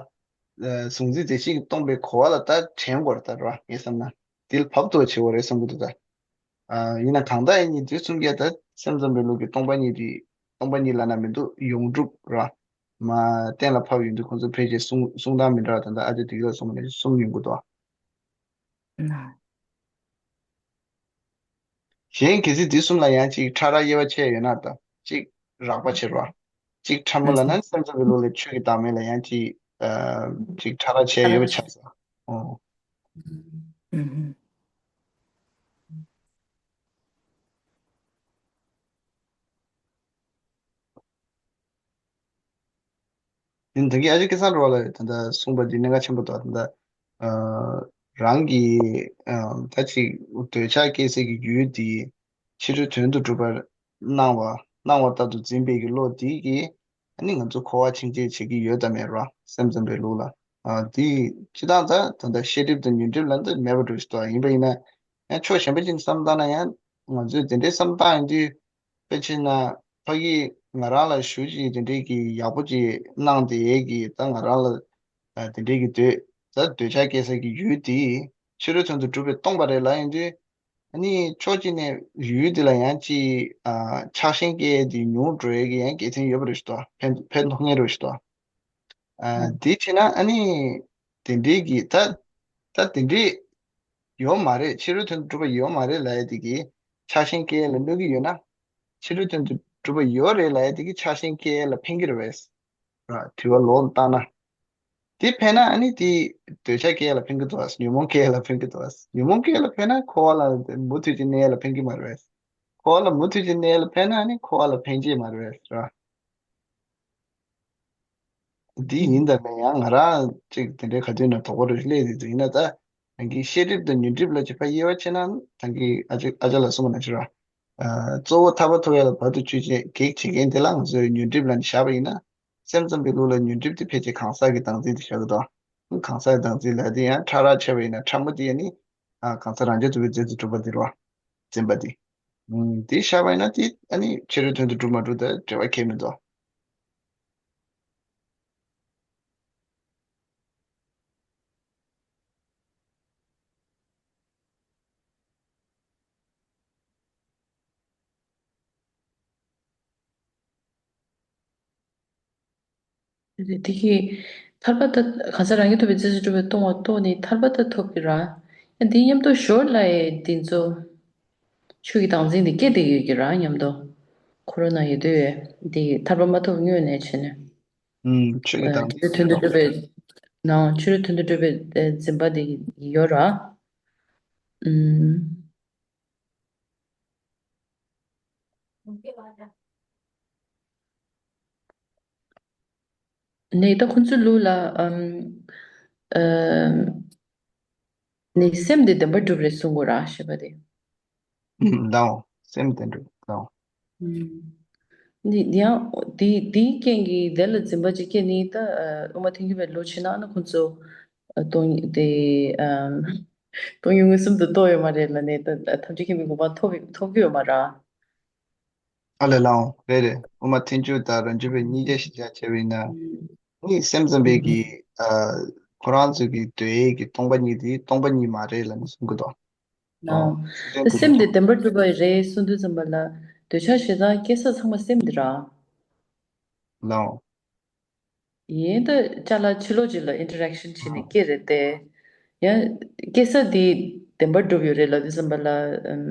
གཟུང་འཛིན་རྫས་གཞན་གྱིས་སྟོང་པའི་གོ་བ་ལ་ད་དྲན་དགོས་རེད་ད་ར། ངས་བསམ་ན། དེ་ལ་བབ་ཐུབ་པ་བྱེད་དགོས་རེད་བསམ་གྱི་འདུག་ད། ཨ་ཡིན་ན་གང་ལྟར་ཡིན་ནའི་དེ་གསུམ་ཀ་ད་སེམས་ཙམ་པའི་ལུགས་ཀྱི་སྟོང་པ་ཉིད་དེ། སྟོང་པ་ཉིད་ལབ་ན་མི་འདུག་ཡོངས་གྲུབ་ར། མ་གཏན་ལ་ཕབ་ཡོང་དུས་ཁོང་ཚོ་ཕལ་ཆེར་གསུང་གསུང་སྟངས་མི་འདྲ་བ་ད་ལྟ་ཨ་ཅག་བདེ་སྐྱིད་ལགས་གསུངས་པ་ནང་བཞིན་གསུམ་ཡོང་གི་འདུག་ན། གཞན་གལ་སྲིད་དེ་གསུམ་ལ་ཡང་ཅིག་ཕྲ་རགས་དབྱེ་བ་ཕྱེ་ཡོད་ན་ད་ཅིག་རགས་པ་ཕྱེ་རོགས། ཅིག་ཕྲ་མོ་ལབ་ན་སེམས་ཙམ་པའི་ལུགས་ལ་ཆོས་ཀྱི་བདག་མེད་ལ་ཡང་ཅིག་ཨ་ཅིག་ཕྲ་རགས་ཕྱེ་ཡོད་པ་ཆགས་སོང་། ཨོ། ཡིན་ད་གིན་ཨ་ཅེ་སྐལ་བཟང་རོ་ལ་ད་ལྟ་གསུངས་པ་འདི་གནད་འགག་ཆེན་པོ་འདུག་ད་ལྟ་ཨ་རང་གི་ཨ་ད་ཅིག་འདོད་ཆགས་སྐྱེ་སའི་གི་ཡུལ་འདི་ཕྱི་རོལ་དོན་དུ་གྲུབ་པར་སྣང་བ་སྣང་བ་ལྟར་དུ་འཛིན་པའི་གི་བློ་འདི་གིས་ཨ་ནི་ང་ཚོ་འཁོར་བ་འཆིང་བྱེད་བྱེད་ཀྱི་ཡོད་དམ་མེད་ར། སེམས་ཙམ་པའི་ལུགས་ལ། ཨ་འདི་སྤྱིར་བཏང་ད་ད་ལྟ་ཤེས་སྒྲིབ་དང་ཉོན་སྒྲིབ་ལ་འདི་མེད་པ་འགྲོ་ཞིག་འདུག་ཡིན་པ་ཡིན་ན་ཡང་ཕྱོགས་གཞན་པ་ཅིག་ནས་བསམ་བཏང་ན་ཡང་ང་ཚོས་དེ་འདྲའི་བསམ་བཏང་ཡོང་དུས། དཔེ་ཆ་ན་ཕ་གིས་ང་རང་ལ་ཞུ་ཅིག་དེ་འདྲའི་གི་ཡག་པོ་ཅིག་གནང་དེ་གི་ད་ང་རང་ལ་ཨ་དེ་འདྲའི་གི་འདོད་ད་འདོད་ཆགས་སྐྱེ་ས་གི་ཡུལ་དེ་ཕྱི་རོལ་དོན་དུ་གྲུབ་པས་སྟོང་པ་རེད་ལབ་ཡོང་དུས། ཨ་ནི་ཕྱོགས་གཅིག་ནས་ཡུལ་དེ་ལ་ཡང་ཅིག་ཨ་ཆགས་ཞེན་སྐྱེ་དེ་ཉུང་འགྲོ་ཡས་ཀྱི་ཡང་དགེ་མཚན་ཡོད་པ་རེད་ཤག་ཏོ། ཕན་ཕན་ཐོགས་ངེས་རེད་ཤག་ཏོ། ཨ་དེ་བྱས་ན་ཨ་ནི་དེ་འདྲའི་གི་ད་ད་དེ་འདྲའི་ཡོད་མ་རེད། ཕྱི་རོལ་དོན་དུ་གྲུབ་པ་ཡོད་མ་རེད་ལབ་ཡ་དེ་གི་ཆགས་ཞེན་སྐྱེ་ཡ་ལ་གནོད་ཀྱི་ཡོད་ན། ཕྱི་རོལ་དོན་དུ་གྲུབ་པ་ཡོད་རེད་ལབ་ཡ་དེ་གི་ཆགས་ཞེན་སྐྱེ་ཡ་ལ་ཕན་གྱི་རེད་པས། ར་དྲི་བ་ལོག་བཏང་ན། དེ་ཕན་ན་ཨ་ནི་དེ་འདོད་ཆགས་སྐྱེ་ཡ་ལ་ཕན་གྱི་འདུག་ཨ། ཉོན་མོངས་སྐྱེ་ཡ་ལ་ཕན་གྱི་འདུག་ཨ། ཉོན་མོངས་སྐྱེ་ཡ་ལ་ཕན་ན་འཁོར་བ་ལ་མུ་མཐུད་ཀྱི་གནས་ཡ་ལ་ཕན་གྱི་མ་རེད་པས། འཁོར་བ་ལ་མུ་མཐུད་ཀྱི་གནས་ཡ་ལ་ཕན་ན་ཨ་ནི་འཁོར་བ་ལ་ཕན་ཆེད་མ་རེད་པས་ར། འདི་ཡིན་དང་མིན་ཡང་ང་རང་ཅིག་དེ་འདྲའི་ག་དུས་ན་དོགས་པ་རེ་སླེབས་དེ་ཚོ་ཡིན་ན། ད་ད་གིན་ཤེས་སྒྲིབ་དང་ཉོན་སྒྲིབ་ལ་ཅིག་ཕར་དབྱེ་བ་ཕྱེ་ན། ད་གིན་ཨ་ཅག་ཨ་ཅག་ལགས་གསུངས་པ་ནང་བཞིན་ར། ཨ་གཙོ་བོ་ཐར་པ་ཐོབ་ཡ་ལ་བར་དུ་གཅོད་བྱེད་གེགས་བྱེད་མཁན་དེ་ལ་ང་ཚོས་ཉོན་སྒྲིབ་ལབ་ནས་བཞག་པ་ཡིན་ན། སེམས་ཙམ་པའི་ལུགས་ལ་ཉོན་སྒྲིབ་དེ་ཕལ་ཆེར་གང་ཟག་གི་བདག་འཛིན་དེ་བཞག་གི་འདུག་གང་ཟག་གི་བདག་འཛིན་ལབ་དེ་ཡང་ཕྲ་རགས་ཕྱེ་བ་ཡིན་ན་ཕྲ་མོ་དེ་ཡང་ནི། ཨ་གང་ཟག་རང་རྐྱ་ཐུབ་པའི་རྫས་སུ་གྲུབ་པ་དེ་རེད་བ། འཛིན་པ་དེ། ཨུམ། དེ་བཞག་པ་ཡིན་ན་དེ་ཨ་ནི་ཕྱི་རོལ་དོན་དུ་གྲུབ་མ་གྲུབ་དང་འབྲེལ་བ་གང་ཡང་མི་འདུག་དེ་གི་ཐར་པ་ད་གང་ཟག་རང་རྐྱ་ཐུབ་པའི་རྫས་སུ་གྲུབ་པས་སྟོང་པ་རྟོགས་ནས་ཐར་པ་ད་ཐོབ་ཀྱི་ར། ཡང་དེ་མཉམ་དུ་ཞོར་ལ་ཡང་དེ་ཚོ་ཆོས་ཀྱི་བདག་འཛིན་དེ་སྐྱེ་བསྡད་ཡོད་ཀྱི་ར། མཉམ་དུ་འཁོར་བ་ན་ཡོད་དུས་དེ་ཐར་པ་མ་ཐོབ་སྔོན་ནས་བྱས་ནས། ཨུམ། ཆོས་ཀྱི་ཨ་བདག་འཛིན་དེ་དོན་དུ་གྲུབ་པའི་ནང་ཕྱི་རོལ་དོན་དུ་གྲུབ་པའི་ཨ་འཛིན་པ་དེ་ཡོད་ར། ཨུམ། ནས་ད་ཁོ་ཚོའི་ལུགས་ལ་ཨམ་ཨམ་ནས་སེམས་དེ་བདེན་པར་གྲུབ་རེད་གསུང་གི་ར་ཞེས་པ་དེ། ཨུམ། ལའོ། སེམས་བདེན་གྲུབ་ལའོ། ཨུམ། འདི་འདི་ཡང་འདི་འདིའི་རྐྱེན་གྱིས་དེ་ལ་འཛིན་པ་ཅིག་སྐྱེ་ནི་ད་ཨ་དབུ་མ་ཐལ་འགྱུར་བའི་ལུགས་བྱས་ན་ཨ་ནི་ཁོ་ཚོ་ཨ་སྟོང་ཉིད་དེ་ཨམ་སྟོང་ཉིད་མངོན་སུམ་དུ་རྟོགས་ཡོད་མ་རེད་ལབ་ནས་ད་ཐམས་ཅད་མཁྱེན་པའི་གོ་འཕང་ཐོབ་ཐོབ་ཀྱི་ཡོད་མ་རེད། ཨ་ལས་ལའོ། རེད་རེད། དབུ་མ་ཐལ་འགྱུར་དང་རང་རྒྱུད་པའི་གཉིས་ཆ་གཞི་བཞག་བྱས་པ་ཡིན་ན། ཨུམ། ནི་སེམས་ཙམ་པའི་ཨུམ་གི་ཨ་ཁོ་རང་ཚོ་གི་འདོད་ཡས་ཀྱི་སྟོང་པ་ཉིད་དེ་སྟོང་པ་ཉིད་མ་རེད་ལབ་ནས་གསུང་གི་འདུག་ལའོ། ཨོ། ད་སེམས་དེ་བདེན་པར་གྲུབ་པ་རེད་གསུང་དུས་ཙམ་པ་ལ་འདོད་ཆགས་ཞེ་སྡང་སྐྱེ་ས་ཚང་མ་སེམས་དེ་ར། ལའོ། ཡིན་ད་ཅ་ལག་ཕྱི་ལོགས་ཅིག་ལ་ཨིན་ཊར་ཨེག་ཤན་བྱས་ནས་སྐྱེ་རེད་དེ། ཡང་སྐྱེ་ས་འདི་བདེན་པར་གྲུབ་ཡོད་རེད་ལབ་དུས་ཙམ་པ་ལ། ཨམ།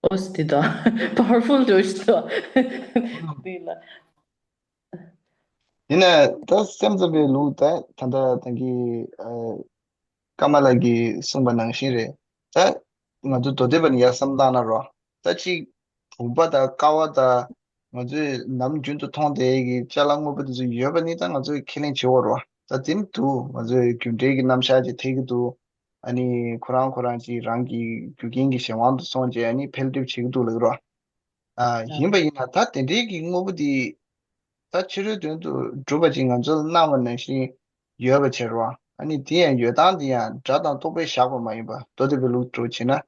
ཨོ་སི་འདི་དང་པ་ཝར་ཕུལ་འགྲོ་ཞིག་འདུག་འདི་ལ། ཡིན་ན་ད་སེམས་ཙམ་པའི་ལུགས་ད་ད་ལྟ་ད་གི་ཨ། ཀ་མ་ལ་གིས་གསུངས་པ་ནང་བཞིན་རེད། ད་ང་ཚོ་མདོ་སྡེ་པ་ནི་ཡར་བསམ་བློ་བཏང་ན་རོ། ད་ཅིག་བུམ་པ་དང་ཀ་བ་དང་ང་ཚོས་ནམ་རྒྱུན་དུ་མཐོང་བསྡད་ཀྱི་ཅ་ལག་དངོས་པོ་དེ་ཚོ་ཡོད་པ་ནི་ད་ང་ཚོས་ཁས་ལེན་བྱེད་དགོས་རོ། ད་དེ་ནི་འདུག་ང་ཚོས་རྒྱུ་འབྲས་ཀྱི་རྣམ་གཞག་ཅིག་ཐེག་གི་འདུག་ཨ་ནི་ཁོ་རང་ཁོ་རང་ཅིག་རང་གི་རྒྱུ་རྐྱེན་གྱི་གཞན་དབང་དུ་སོང་བྱས་ཨ་ནི་འཕེལ་འགྲིབ་བྱེད་ཀྱི་འདུག་ལབ་ཀྱི་རོ། ཨ། ཡིན་པ་ཡིན་ན་ད་དེ་འདྲའི་གི་དངོས་པོ་འདི་ད་ཕྱི་རོལ་དོན་དུ་གྲུབ་པ་ཅིག་ང་ཚོ་ལ་གནང་བ་ནང་བཞིན་ཡོད་པ་བྱེད་རོགས། ཨ་ནི་དེ་ཡང་ཡོད་སྟངས་འདི་ཡང་སྒྲ་དང་རྟོག་པས་བཞག་པ་མ་ཡིན་པ་མདོ་སྡེ་པའི་ལུགས་འགྲོ་བྱེད་ན།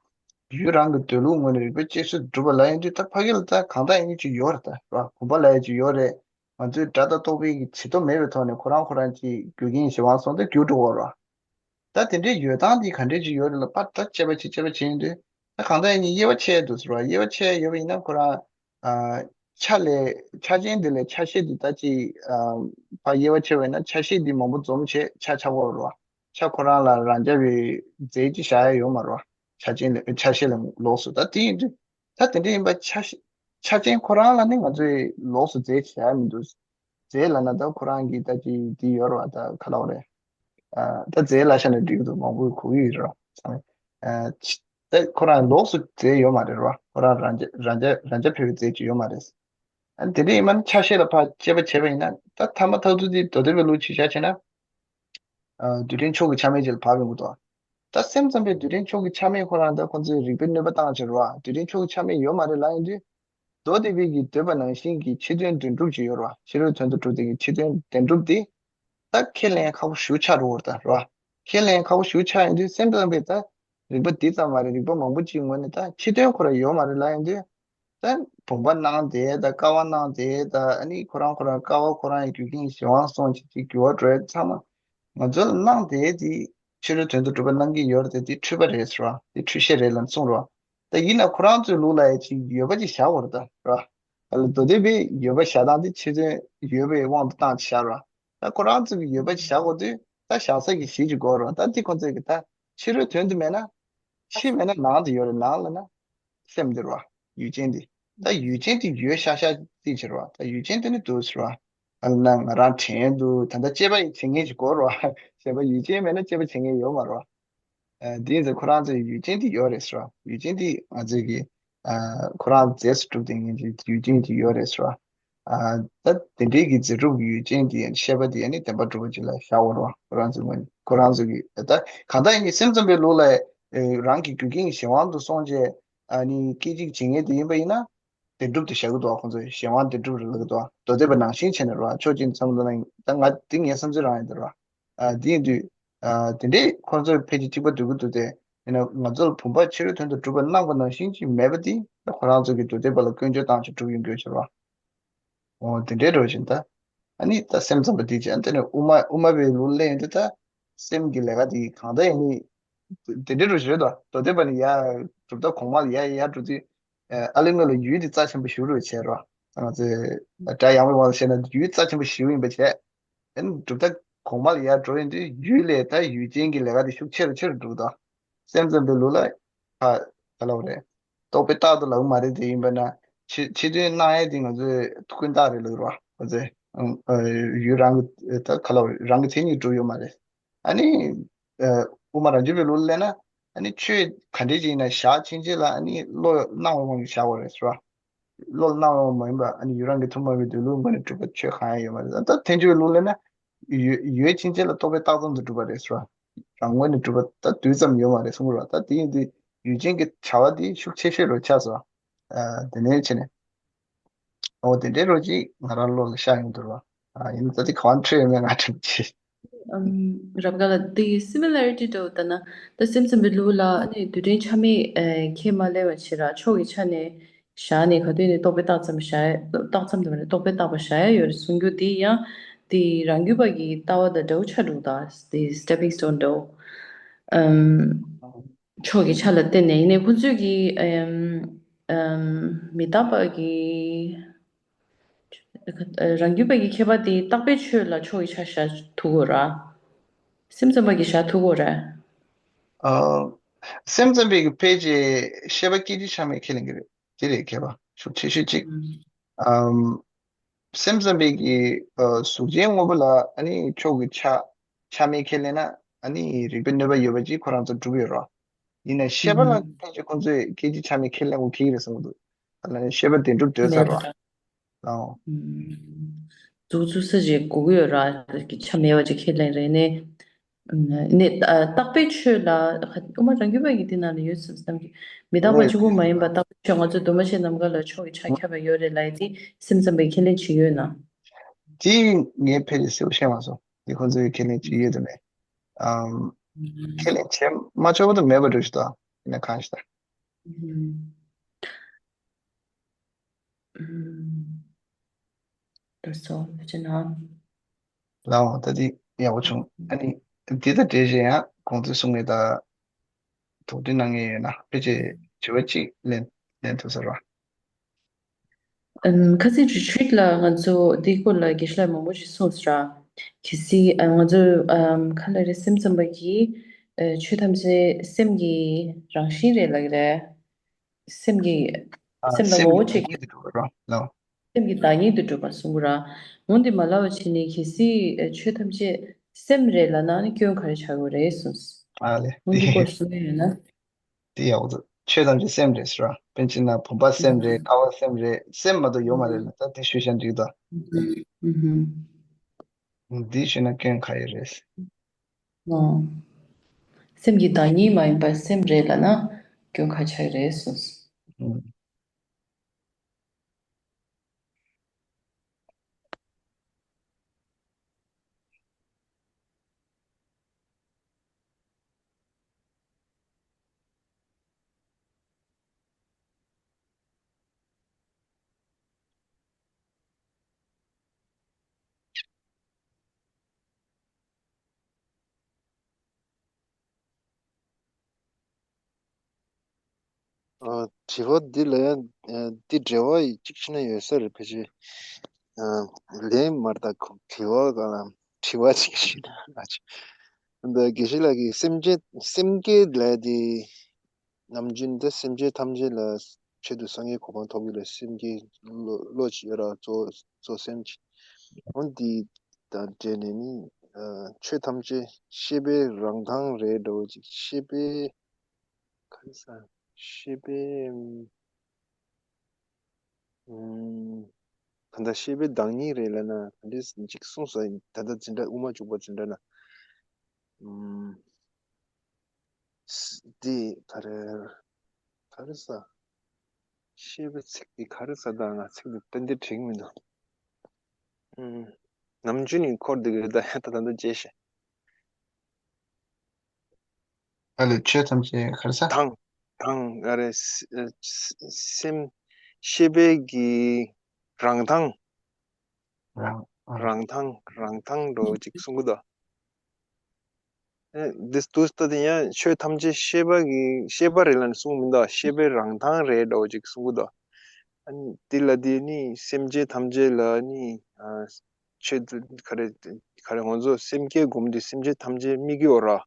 ཡུལ་རང་གི་འདོད་ལུགས་ངོས་ནས་རིགས་པས་དཔྱད་བཟོད་སྒྲུབ་པ་ལ་ཡིན་དུས་ད་ཕ་གི་ལ་ད་གང་ལྟར་ཡིན་ནི་ཅིག་ཡོད་རེད་ད་རོགས། བུམ་པ་ལ་ཡིན་ཅིག་ཡོད་རེད། ང་ཚོའི་སྒྲ་དང་རྟོག་པའི་གི་བྱེད་སྟོབས་མེད་པའི་ཐོག་ནས་ཁོ་རང་ཁོ་རང་གི་རྒྱུ་རྐྱེན་གཞན་དབང་སོང་སྟེ་འགྱུར་འགྲོ་བ་རོགས། ད་དེ་འདྲའི་ཡོད་སྟངས་འདི་ག་འདྲས་ཅིག་ཡོད་རེད་ལ་ཕར་ད་དཔྱད་པ་བྱེད་དཔྱད་པ་བྱེད་ཡོང་དུས་ད་གང་ལྟར་ཡིན་ནའི་དབྱེ་བ་ཕྱེ་འདུག་ཟེར་བ། དབྱེ་བ་ཕྱེ་ཡོད་པ་ཡིན་ན་ཁོ་རང་ཨ། ཆ་ལས་ཆ་ཅན་འདི་ལས་ཆ་ཤས་འདི་ད་ཅིག་ཨ། ཕར་དབྱེ་བ་ཕྱེ་བ་ཡིན་ན་ཆ་ཤས་འདི་མང་པོ་འཛོམས་བྱས་ཆ་ཆགས་པ་རེད་བ། ཆ་ཁོ་རང་ལ་རང་རྐྱ་བའི་རྫས་ཅིག་བཞག་ཡ་ཡོད་མ་རེད་བ། ཆ་ཅན་ལས་ཆ་ཤས་ལས་ལོགས་སུ་ད་དེ་ཡིན་དུས་ད་དེ་འདྲ་ཡིན་པ་ཆ་ཤས་ཆ་ཅན་ཁོ་རང་ལ་ནི་ང་ཚོས་ལོགས་སུ་རྫས་ཅིག་བཞག་ཡ་མི་འདུག་རྫས་ལབ་ན་ད་ཁོ་རང་གི་ད་ཅི་འདི་ཡོད་རེད་བ། ད་ག་ལབ་རེད། ཨ། ད་རྫས་ལབ་བཞག་ན་འགྲིག་གི་འདུག་མང་པོས་གོ་གི་ཡོད་རེད་བ། ཨ། ད་ཁོ་རང་ལོགས་སུ་རྫས་ཡོད་མ་རེད་བ། ཁོ་རང་རང་རྐྱ་རང་རྐྱ་རང་རྐྱ་འཕེར་བའི་རྫས་ཅིག་ཡོད་མ་རེད། ཨ། དེ་འདྲ་ཡིན་མ་ནི་ཆ་ཤས་ལ་ཕར་དཔྱད་པ་བྱས་པ་ཡིན་ན་ད་ཐ་མ་ཐག་ཐུག་དེ་མདོ་སྡེ་པའི་ལུགས་ཅིག་བཞག་བྱས་ན། ཨ། རྡུལ་ཕྲན་ཕྱོགས་ཀྱི་ཆ་མེད་ཅིག་ལ་བབས་ཡོང་གི་འདུག་ད་སེམས་ཙམ་པའི་རྡུལ་ཕྲན་ཕྱོགས་ཀྱི་ཆ་མེད་ཁོ་རང་ད་ཁོ་ཚོས་རིགས་པའི་གནོད་པ་བཏང་བྱས་རེད་བ། རྡུལ་ཕྲན་ཕྱོགས་ཀྱི་ཆ་མེད་ཡོད་མ་རེད་ལབ་ཡོང་དུས། མདོ་སྡེ་པའི་གི་འདོད་པ་ནང་བཞིན་གྱི་ཕྱི་དོན་བདེན་གྲུབ་ཅིག་ཡོད་རེད་བ། ཕྱི་རོལ་དོན་དུ་གྲུབ་སྟེ་གི་ཕྱི་དོན་བདེན་གྲུབ་དེ་ད་ཁས་ལེན་ཁག་པོ་ཞེ་པོ་ཆགས་འགྲོ་གི་རེད་ད་རེད་བ། ཁས་ལེན་ཁག་པོ་ཞེ་པོ་ཆགས་ཡོང་དུས་སེམས་ཙམ་པས་ད་རིགས་པ་འདི་ཙམ་མ་རེད། རིགས་པ་མང་པོ་ཅིག་ངོས་ནས་ད་ཕྱི་དོན་ཁོ་རང་ཡོད་མ་རེད་ལབ་ཡོང་དུས། ད་བུམ་པ་སྣང་དེ་ད་ཀ་བ་སྣང་དེ་ད་ཨ་ནི་ཁོ་རང་ཁོ་རང་ཀ་བ་ཁོ་རང་ཡི་རྒྱུ་རྐྱེན་གཞན་དབང་སོང་ཅིག་ཅིག་འགྱུར་བ་འགྲོ་ཡ་ཚང་མ་ང་ཚོ་ལ་སྣང་དེ་དེ་ཕྱི་རོལ་དོན་དུ་གྲུབ་པ་སྣང་གི་ཡོད་རེད་དེ་དེ་འཁྲུལ་པ་རེད་ཟེར་བ། དེ་འཁྲུལ་ཤེས་རེད་ལབ་གསུངས་རེད་བ། ད་ཡིན་ན་ཁོ་རང་ཚོའི་ལུགས་ལ་ཡ་ཅིག་ཡོད་པ་ཅིག་བཞག་དགོས་རེད་ད་རེད་བ། ཨ་ལ་མདོ་སྡེ་པས་ཡོད་པ་བཞག་སྟངས་དེ་ཕྱི་དོན་ཡོད་པའི་དབང་དུ་བཏང་ཅིག་བཞག་རེད་བ། ད་ཁོ་རང་ཚོ་གི་ཡོད་པ་ཅིག་བཞག་དགོས་དུས་ད་བཞག་ས་གི་གཞི་ཅིག་དགོས་རེད་བ། ད་དེ་ཁོ་ཚོས་གི་ད་ཕྱི་རོལ་དོན་དུ་མེད་ན། ཕྱི་མེད་ན་ནང་དུ་ཡོད་རེད། ནང་ལ་ན་སེམས་འདི་རེད་བ། ཡུལ་ཅན་འདི། ད་ཡུལ་ཅན་འདི་ཡོད་ཤག་ཤག་རྩིས་བྱེད་རེད་བ། ད་ཡུལ་ཅན་འདི་ནི་འདུག་ཟེར་བ། ཨ་ན་ང་རང་དྲན་འདུག་ད་ལྟ་དཔྱད་པ་ཡི་བྱེད་མཁན་ཞིག་དགོས་རེད་བ། གཞན་པ་ཡུལ་ཅན་མེད་ན་དཔྱད་པ་བྱེད་མཁན་ཡོད་མ་རེད་བ། ཨ། འདི་ཡིན་ཙང་ཁོ་རང་ཚོའི་ཡུལ་ཅན་འདི་ཡོད་རེད་ཟེར་བ། ཡུལ་ཅན་འདི་ང་ཚོས་ཀྱི། ཨ། ཁོ་རང་རྫས་སུ་གྲུབ་སྟེ་ངེས་ཀྱི་ཡུལ་ཅན་གྱི་ཡོད་རེད་ཟེར་བ། ཨ། ད་དེ་འདྲའི་གི་རྫས་གྲུབ་ཀྱི་ཡུལ་ཅན་དེ་ཤེས་པ་དེ་ནི་བདེན་པར་གྲུབ་པ་ཅིག་ལ་བཞག་པ་རེད་བ། ཁོ་རང་ཚོའི་ངོས་ནས་ཁོ་རང་ཚོ་གི་ད་གང་ལྟར་ཡིན་གྱི་སེམས་ཙམ་པའི་ལུགས་ལ་རང་གི་རྒྱུ་རྐྱེན་གྱི་གཞན་དབང་དུ་སོང་བྱས་ཨ་ནི་སྐད་ཅིག་བྱེད་མཁན་དེ་ཡིན་པ་ཡིན་ན་བདེན་གྲུབ་དེ་བཞག་གི་འདུག་ཁོ་ཚོས་གཞན་དབང་བདེན་གྲུབ་རེད་ལབ་ཀྱི་འདུག་མདོ་སྡེ་པ་ནང་བཞིན་བྱས་ནས་རེད་བ། ཕྱོགས་གཅིག་ནས་བསམ་བློ་གཏོང་ན་ད་ང་དེ་ངའི་བསམ་ཚུལ་རང་ཡིན་ད་རེད་བ། ཨ། དེ་ཡིན་དུས། ཨ། དེ་འདྲས་ཁོང་ཚོས་ཕལ་ཆེར་གཅིག་པ་འདོད་ཀྱི་འདུག་སྟེ། ཡིན་ན་ང་ཚོ་ལ་བུམ་པ་ཕྱི་རོལ་དོན་དུ་གྲུབ་པ་སྣང་བ་ནང་བཞིན་གྱི་མེད་པ་དེ་ད་ཁོ་རང་ཚོ་གི་མདོ་སྡེ་པ་ལ་སྐྱོན་བརྗོད་བཏང་ཕྱིར་གྲུབ་ཡོང་དགོས་ཕྱིར་བ། འོ་དེ་འདྲས་འགྲོ་བཞིན་ད། ཨ་ནི་ད་སེམས་ཙམ་པ་དེ་བྱས་དེ་ནས་དབུ་མ་དབུ་མ་པའི་ལུགས་ལེན་དུས་ད་སེམས་ཀྱི་ལས་ཀ་དེ་གང་ལྟར་ཡིན་ནི། དེ་འདྲས་འགྲོ་བཞིན་རེད་དོ། མདོ་སྡེ་པ་ནི་ཡར་གྲུབ་མཐའ་གོང་མ་ལ་ཡར་ཡར་འགྲོ་དུས། ཨ་ལེ་སྔོན་ལ་ཡུལ་དེ་རྩ་ཆེན་པོ་ཞེ་པོ་རུ་བྱས་རོ། ང་ཚོས་སྒྲ་ཡངས་པའི་དབང་དུ་བྱས་ན་ཡུལ་རྩ་ཆེན་པོ་ཞེ་པོ་ཡིན་པ་བྱས། ཨ་ནི་གྲུབ་མཐའ་གོང་མ་ལ་ཡར་འགྲོ་ཡོང་དུས་ཡུལ་ལས་ད་ཡུལ་ཅན་གྱི་ལས་ཀ་དེ་ཤུགས་ཆེ་རུ་ཆེ་རུ་འགྲོ་གི་འདུག་སེམས་ཙམ་པའི་ལུགས་ལ་ཧ་ག་ལབ་རེད། རྟོག་པས་རྟག་ཏུ་ལབ་མ་རེད་དེ་ཡིན་པ་ན་ཕྱི་ཕྱི་དོན་སྣང་ཡས་དེ་ང་ཚོས་ཀུན་བརྟགས་རེད་ལབ་རོ། ང་ཚོས་ཨ་ཡུལ་རང་གི་ད་ག་ལབ་རེད། རང་གི་མཚན་ཉིད་གྲུབ་ཡོད་མ་རེད། ཨ་ནི། ཨ། དབུ་མ་རང་རྒྱུད་པའི་ལུགས་ལ་ན། ཨ་ནི་ཆོས་ག་འདྲས་ཅིག་ཡིན་ན་བཞག་ཕྱིན་ཆད་ལ་ཨ་ནི་བློ་སྣང་བའི་དབང་གིས་བཞག་པ་རེད་ཟེར་བ། བློ་ལ་སྣང་བའི་དབང་མ་ཡིན་པ་ཨ་ནི་ཡུལ་རང་གི་ཐུན་མོང་བའི་འདོད་ལུགས་ངོས་ནས་གྲུབ་པ་ཆོས་གང་ཡང་ཡོད་མ་རེད། ད་ཐལ་འགྱུར་བའི་ལུགས་ལ་ན། ཡོད་ཡོད་ཕྱིན་ཆད་ལ་རྟོག་པས་བཏགས་ཙམ་དུ་གྲུབ་པ་རེད་ཟེར་བ། རང་ངོས་ནས་གྲུབ་པ་ད་རྡུལ་ཙམ་ཡོད་མ་རེད་གསུངས་རོ། ད་དེ་ཡིན་དུས་ཡུལ་ཅན་གྱི་བྱ་བ་དེ་ཤུགས་ཆེ་ཤོས་རུ་ཆགས་སོ། ཨ། དེ་ནས་བྱས་ནས། འོ་དེ་འདྲའི་རོ་ཅིག་ང་རང་བློ་ལ་ཤར་ཡོང་འདུག་རོ། ཨ། ཡིན་ད་དེ་གང་འཕྲོས་ཡོད་མེད་ང་དྲན་གྱི། ཨམ། རབ་དགའ་ལ་དེ་སི་མི་ལ་རི་ཊི་འདྲ་བོ་ལྟ་ན་ད་སེམས་ཙམ་པའི་ལུགས་ལ་ཨ་ནི་རྡུལ་ཕྲན་ཆ་མེད་ཨེ་ཁས་མ་ལེན་པ་བྱེད་ར་ཕྱོགས་ཀྱི་ཆ་ནས་བཞག་ནས་ག་དུས་ནས་རྟོག་པས་བཏགས་ཙམ་བཞག་ཡ་བཏགས་ཙམ་དུ་མ་རེད། རྟོག་པས་བཏགས་པ་བཞག་ཡ་ཡོད་རེད་གསུང་རྒྱུ་དེ་ཡང་དེ་རང་རྒྱུད་པ་གི་ལྟ་བ་དང་འདྲ་བོ་ཆགས་འདུག་ད་དེ་སི་ཊེ་པིང་སི་ཊོན་འདྲ་བོ། ཨམ། ཕྱོགས་ཀྱི་ཆ་ལ་བརྟེན་ནས་ཡིན་ནའི་ཁོ་ཚོས་ཀྱི་ཨམ། ཨམ། མི་རྟག་པ་གི་རང་རྒྱུད་པ་གི་མཁས་པ་དེ་བརྟག་པའི་ཆོས་ལ་ཕྱོགས་ཀྱི་ཆ་བཞག་ཐུབ་དགོས་ར། སེམས་ཙམ་པ་གི་བཞག་ཐུབ་དགོས་ར། ཨ། སེམས་ཙམ་པའི་གི་ཕལ་ཆེར་ཤེས་པ་སྐད་ཅིག་ཆ་མེད་ཁས་ལེན་གྱི་རེད། དེ་རེད་མཁས་པ་ཤུགས་ཆེ་ཤོས་གཅིག་ཨམ། སེམས་ཙམ་པའི་གི་ཨ། གཟུགས་ཅན་དངོས་པོ་ལ་ཨ་ནི་ཕྱོགས་ཀྱི་ཆ་ཆ་མེད་ཁས་ལེན་ན་ཨ་ནི་རིགས་པའི་གནོད་པ་ཡོད་པ་ཅིག་ཁོ་རང་ཚོ་སྒྲུབ་ཡོད་ར། ཡིན་ནའི་ཤེས་པ་ལ་ཕལ་ཆེར་ཁོང་ཚོས་སྐད་ཅིག་ཆ་མེད་ཁས་ལེན་དགོས་ཀྱི་རེད་བསམ་གྱི་འདུག་ད་ལྟ་ཤེས་པ་བདེན་གྲུབ་འདོད་ཚར་ར། ཨོ། ཨུམ། འཛུགས་འཛུགས་ས་ཞིག་དགོས་ཀྱི་ཡོད་ར། ཆ་མེད་པ་ཅིག་ཁས་ལེན་རེད་ནས། ཨུམ། ནས་ཨ། བརྟག་པའི་ཆོས་ལ་ཁ་དབུ་མ་རང་རྒྱུད་པ་ཡི་དེ་ནང་ལ་ཡོད་སྲིད་བསམ་གྱི། མི་རྟག་པ་གཅིག་པུ་མ་ཡིན་པ་བརྟག་པའི་ཆོས་ང་ཚོ་འདུས་མ་བྱས་ནམ་མཁའ་ལ་ཕྱོགས་ཀྱི་ཆ་ཁྱབ་པ་ཡོད་རེད་ལབ་ཡ་དེ་སེམས་ཙམ་པས་ཁས་ལེན་བྱེད་ཀྱི་ཡོད་ན། དེ་ངས་ཕལ་ཆེར་གསལ་པོ་ཤེས་མ་སོང་། དེ་ཁོང་ཚོས་ཁས་ལེན་བྱེད་ཀྱི་ཡོད་དམ་མེད། ཨམ། ཁས་ལེན་བྱེད་མ་ཆོག་པ་དང་མེད་པ་འདྲ་ཞིག་འདུག་ཡིན་ན་གང་ཞིག་ད། ཨུམ། ཨུམ། དེ་སོ་ཕལ་ཆེར་ན། ལའོ། ད་འདི་ཡག་པོ་བྱུང་། ཨ་ནི་འདི་དང་འབྲེལ་བཞིན་ཡང་གོང་ཚོས་གསུང་མཁན་དང་དོགས་འདྲི་གནང་མཁན་ཡོད་ན་ཕལ་ཆེར་དྲི་བ་གཅིག་ལེན་ལེན་ཐུབ་ས་རེད་བ། ཨམ། ཁ་སང་རི་ཊི་རིཊ་ལ་ང་ཚོ་འདིའི་སྐོར་ལ་དགེ་བཤེས་ལགས་མང་པོ་ཞིག་གསུངས་སོང་ར། གལ་སྲིད་ཨ། ང་ཚོ་ཨམ། ག་ལ་རེད། སེམས་ཙམ་པ་གིས་ཨ། ཆོས་ཐམས་ཅད་སེམས་ཀྱི་རང་བཞིན་རེད་ལབ་ཀྱི་རེད། སེམས་ཀྱི། ཨ། སེམས་ལ་སེམས་ངོ་བོ་ཀྱི་བདག་ཉིད་དུ་གྲུབ་པ་རེད་བ། ལའོ། སེམས་ཀྱི་བདག་ཉིད་དུ་གྲུབ་པ་གསུང་གི་ར། འོ་འདི་མ་ལབ་པ་བྱས་ནས་གལ་སྲིད་ཨ། ཆོས་ཐམས་ཅད་སེམས་རེད་ལབ་ན་ནི་སྐྱོན་ག་རེ་ཆགས་ཀྱི་རེད་གསུངས། ཨ་ལེ། འོ་འདི་སྐོར་གསུང་ཡ་ཡོད་ན། དེ་ཡག་པོ་འདུག་ཆོས་ཐམས་ཅད་སེམས་རེད་ཟེར་བ། དཔེར་ན་བུམ་པ་སེམས་རེད། ཀ་བ་སེམས་རེད། སེམས་མ་གཏོགས་ཡོད་མ་རེད་ལ། ད་དེ་ཞུས་བཞག་འགྲིག་འདུག་ཨུ་ཧུམ། འདི་ཞུས་ན་སྐྱོན་ག་ཡོད་རེད། ཨོ། སེམས་ཀྱི་བདག་ཉིད་མ་ཡིན་པ་སེམས་རེད་ལབ་ན་སྐྱོན་ག་ཆགས་རེད་གསུངས། ཨུ། ཨ། དྲི་བ་འདི་ལ་ཡང་ཨ། འདི་འབྲེལ་བ་ཡི་གཅིག་བྱས་ན་ཡོད་ས་རེད་ཕལ་ཆེར། ཨ། ལན་མ་རེད་ད། དྲི་བ་ག་ལ་དྲི་བ་གཅིག་བྱས་ན་ཨ་ཅེ། འདི་དགེ་བཤེས་ལགས་ཀྱིས་སེམས་ཅན་སེམས་བསྐྱེད་ལས་དེ། ནམ་རྒྱུན་འདི་སེམས་ཅན་ཐམས་ཅད་ལ་ཆེད་དུ་སངས་རྒྱས་གོ་འཕང་ཐོབ་ཡོད་ལ་སེམས་ཀྱི་བློ་བློ་ཅིག་ཡོད་ར། གཙོ་གཙོ་སེམས་ཅིག་འོ་འདི་དང་འབྲེལ་ནས་ནི་ཨ། ཆོས་ཐམས་ཅད་ཤེས་པའི་རང་མདངས་རེད་འགྲོ་ཅིག་ཤེས་པའི་ག་རེ་ཟ། ཤེས་པའི་ཨམ། ད་ལྟ་ཤེས་པའི་བདག་ཉིད་རེད་ལབ་ན་ག་འདྲས་ཅིག་གསུངས་སོང་། ད་ལྟ་འཛིན་གྲྭ་དབུ་མ་འཇུག་པ་འཛིན་གྲྭ་ན། ཨམ། འདི་ག་རེ་ག་རེ་ཟ། ཤེས་པའི་ཚིག་འདི་ག་རེ་ཟ། ད་ང་ཚིག་འདི་ཏན་ཏན་དྲན་གྱི་མི་འདུག་ཨམ། ནམ་རྒྱུན་ནས་འཁོར་འདུག་གི་ད་ད་ད་ད་བརྗེད་ཤག་ཨ་ལས། ཆོས་ཐམས་ཅད་ག་རེ་ཟ། དང་། དང་། ག་རེ། ཨ། སེམས། ཤེས་པའི་གི་རང་མདངས། རང་། རང་མདངས། རང་མདངས་འགྲོ་ཅིག་གསུང་གི་འདུག་ཨེ། འདི་དུས་ད་དེ་ཡང་ཆོས་ཐམས་ཅད་ཤེས་པ་གི་ཤེས་པ་རེད་ལབ་ནས་གསུང་མི་འདུག་ཤེས་པའི་རང་མདངས་རེད་འགྲོ་ཅིག་གསུང་གི་འདུག་ཨ་ནི་འདི་ལ་དེ་ནི་སེམས་ཅན་ཐམས་ཅད་ལ་ནི་ཨ། ཆོས་ག་རེ་ག་རེ་ང་ཚོ་སེམས་བསྐྱེད་སྒོམ་དུས་སེམས་ཅན་ཐམས་ཅད་དམིགས་ཡོད་ར།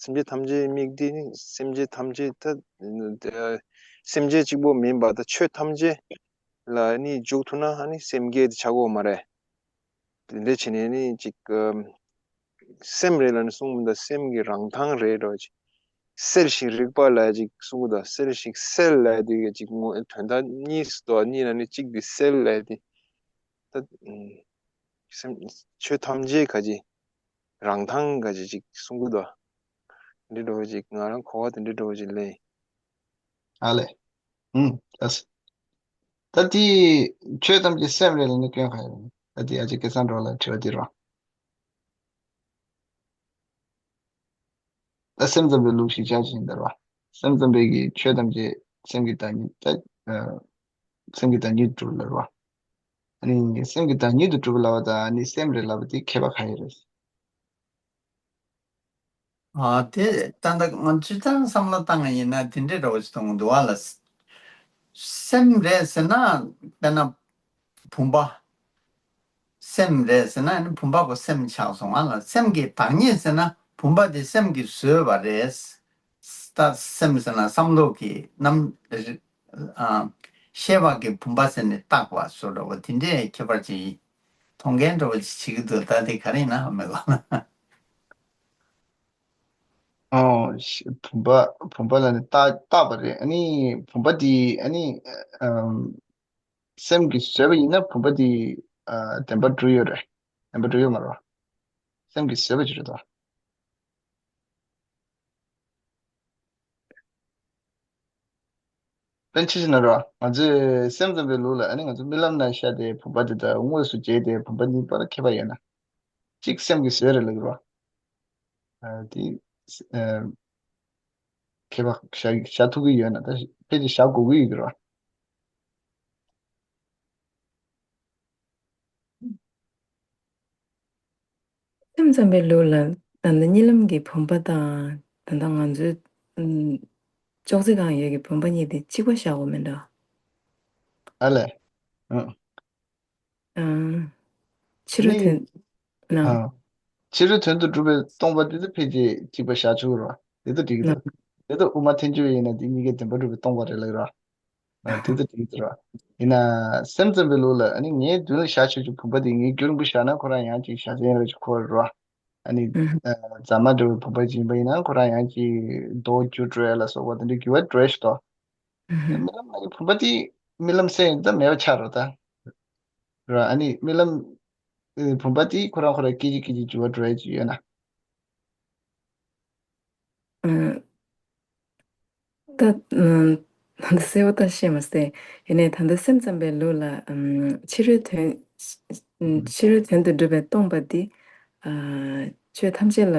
སེམས་ཅན་ཐམས་ཅད་དམིགས་དུས་ནི་སེམས་ཅན་ཐམས་ཅད་ད་སེམས་ཅན་གཅིག་པོ་མིན་པ་ད་ཆོས་ཐམས་ཅད་ལ་ནི་འཇུག་ཐུབ་ན་ཨ་ནི་སེམས་བསྐྱེད་དེ་ཆགས་ཀྱི་ཡོད་མ་རེད། དེ་འདྲ་བྱས་ནས་ནི་ཅིག་སེམས་རེད་ལབ་ནས་གསུང་མི་འདུག་སེམས་ཀྱི་རང་མདངས་རེད་འགྲོ་ཅིག་གསལ་ཞིང་རིག་པ་ལ་ཅིག་གསུང་གི་འདུག་གསལ་ཞིང་གསལ་ལབ་དེ་ག་ཅིག་དོན་དག་གཉིས་སུ་འདུག་གཉིས་ལ་ནི་གཅིག་དེ་གསལ་ལབ་དེ། ད་སེམས་ཆོས་ཐམས་ཅད་ག་ཅིག་རང་མདངས་ག་ཅིག་ཅིག་གསུང་གི་འདུག་འདི་འདྲ་བོ་ཅིག་ང་རང་གོ་བ་དེ་འདྲ་འདྲ་བོ་ཅིག་ལེན། ཨ་ལས། ཨུམ། ལགས་སོ། ད་དེ་ཆོས་ཐམས་ཅད་སེམས་རེད་ལབ་ན་སྐྱོན་ག་ཡོད། ད་དེ་ཨ་ཅེ་སྐལ་བཟང་སྒྲོལ་ལགས་དྲི་བ་འདི་རེད་བ། ད་སེམས་ཙམ་པའི་ལུགས་ཤིག་ཆགས་ཤིང་འདིར་བ། སེམས་ཙམ་པའི་གི་ཆོས་ཐམས་ཅད་སེམས་ཀྱི་བདག་ཉིད་ད། ཨ། སེམས་ཀྱི་བདག་ཉིད་དུ་གྲུབ་ལབ་རེད་བ། ཨ་ནི་སེམས་ཀྱི་བདག་ཉིད་དུ་གྲུབ་ལབ་པ་དང་ཨ་ནི་སེམས་རེད་ལབ་པ་དེ་ཁྱད་པར་ག་ཡོད་རེད། ཨ། དེ་ད་ལྟ་ང་ཅི་ལྟར་བསམ་བློ་བཏང་ཡིན་ན་དེ་འདྲའི་འདྲ་བོ་ཞིག་མཐོང་གི་འདུག་བ་ལ། སེམས་རེད་ཟེར་ན་དཔེར་ན་བུམ་པ། སེམས་རེད་ཟེར་ན་ཨ་ནི་བུམ་པ་གོ་སེམས་ཆགས་སོང་ང་ལ། སེམས་ཀྱི་བདག་ཉིད་ཟེར་ན་བུམ་པ་དེ་སེམས་ཀྱིས་བཟོས་པ་རེད། ད་སེམས་ཟེར་ན་བསམ་བློ་གི་རྣམ། ཨ། ཤེས་པ་གི་བུམ་པ་ཟེར་ནས་བཏགས་པ་བཟོ་འདྲ་བོ་དེ་འདྲའི་ཁྱད་པར་ཅིག་མཐོང་མཁན་འདྲ་བོ་ཅིག་བྱེད་ཀྱི་འདུག་ད་དེ་ག་རེ་ཡིན་ན་མེད་གོ། ཨོ། ཤ- བུམ་པ། བུམ་པ་ལ་ནི་བཏགས་བཏགས་པ་རེད། ཨ་ནི་བུམ་པ་འདི་ཨ་ནི་ཨམ། སེམས་ཀྱིས་བཟོས་པ་ཡིན་ན་བུམ་པ་འདི་ཨ། བདེན་པར་གྲུབ་ཡོད་རེད། བདེན་པར་གྲུབ་ཡོད་མ་རེད་བ། སེམས་ཀྱིས་བཟོས་པ་ཅིག་རེད་དོ། དཔེར་ན་ཆ་བཞག་ན་རོ། ང་ཚོས་སེམས་ཙམ་པའི་ལུགས་ལ་ཨ་ནི་ང་ཚོ་རྨི་ལམ་ན་ཤར་ཏེ་བུམ་པ་དེ་དང་དངོས་སུ་མཇལ་ཏེ་བུམ་པ་གཉིས་བར་ཁྱད་པར་ཡོད་ན། གཅིག་སེམས་ཀྱིས་བཟོས་རེད་ལབ་ཀྱི་རོ། ཨ། དེ། ཨ། ཁྱད་པར་བཞག་བཞག་ཐུབ་ཀྱི་ཡོད་ན་ད་ཕལ་ཆེར་བཞག་དགོས་ཀྱི་ཡོད་ཀྱི་རོ། སེམས་ཙམ་པའི་ལུགས་ལ་ད་ལྟ་གཉིད་ལམ་གྱི་བུམ་པ་དང་ད་ལྟ་ང་ཚོའི་ཨམ། ཅོག་ཙེ་སྒང་ཡོད་ཀྱི་བུམ་པ་གཉིས་དེ་གཅིག་པ་བཞག་དགོས་མིན་འགྲོ། ཨ་ལས། ཨ། ཨ། ཕྱི་རོལ་ནི། དོན། ན། ཨ། ཕྱི་རོལ་དོན་དུ་སྒྲུབ་པའི་སྟོང་པ་དེ་ཚོ་ཕལ་ཆེར་གཅིག་པ་བཞག་ཆོག་གི་རེད་བ། དེ་ཚོ་འགྲིག་གི་ན། འདུག་དེ་ཚོ་དབུ་མ་ཐལ་འགྱུར་ཡིན་ན་དེ་གཉིས་ཀའི་བདེན་པར་གྲུབ་པའི་སྟོང་པ་རེད་ལབ་ཀྱི་རེད་བ། ཨ། དེ་ཚོ་འགྲིག་གི་འདུག་རེད་བ། ཡིན་ན་སེམས་ཙམ་པའི་ལུགས་ལ་ཨ་ནི་ངའི་མདུན་ལ་བཞག་ཆོག་ཆོག་བུམ་པ་དེ་ངའི་རྒྱུན་རིང་པོ་བཞག་ན་ཁོ་རང་ཡང་ཅིག་བཞག་ཆེན་རེ་ཅིག་འཁོར་རེད་བ། ཨ་ནི། ཨ། རྫ་མ་འདྲ་བའི་བུམ་པ་ཅིག་ཡིན་པ་ཡིན་ན་ཁོ་རང་ཡང་ཅིག་རྡོ་འགྱུར་འགྲོ་ཡ་ལ་སོགས་པ་དེ་འདྲའི་འགྱུར་བ་འགྲོ་ཡ་ཞིག་འདུག་རྨི་ལམ་ནང་གི་བུམ་པ་དེ་རྨི་ལམ་སེམས་ཡིན་ད་མེད་པ་ཆགས་རོ་ད། ར། ཨ་ནི་རྨི་ལམ། ཨེ། བུམ་པ་དེ་ཁོ་རང་ཁོ་རང་སྐད་ཅིག་སྐད་ཅིག་འགྱུར་བ་འགྲོ་ཡ་ཅིག་ཡོད་ན། ཨ། ད། ཨ། ད་ལྟ་གསལ་པོ་ད་བཤད་མ་སྲིད། ཡིན་ནའི་ད་ལྟ་སེམས་ཙམ་པའི་ལུགས་ལ། ཨམ། ཕྱི་རོལ་དོན། ཨམ། ཕྱི་རོལ་དོན་དུ་སྒྲུབ་པའི་སྟོང་པ་འདི། ཨ། ཆོས་ཐམས་ཅད་ལ་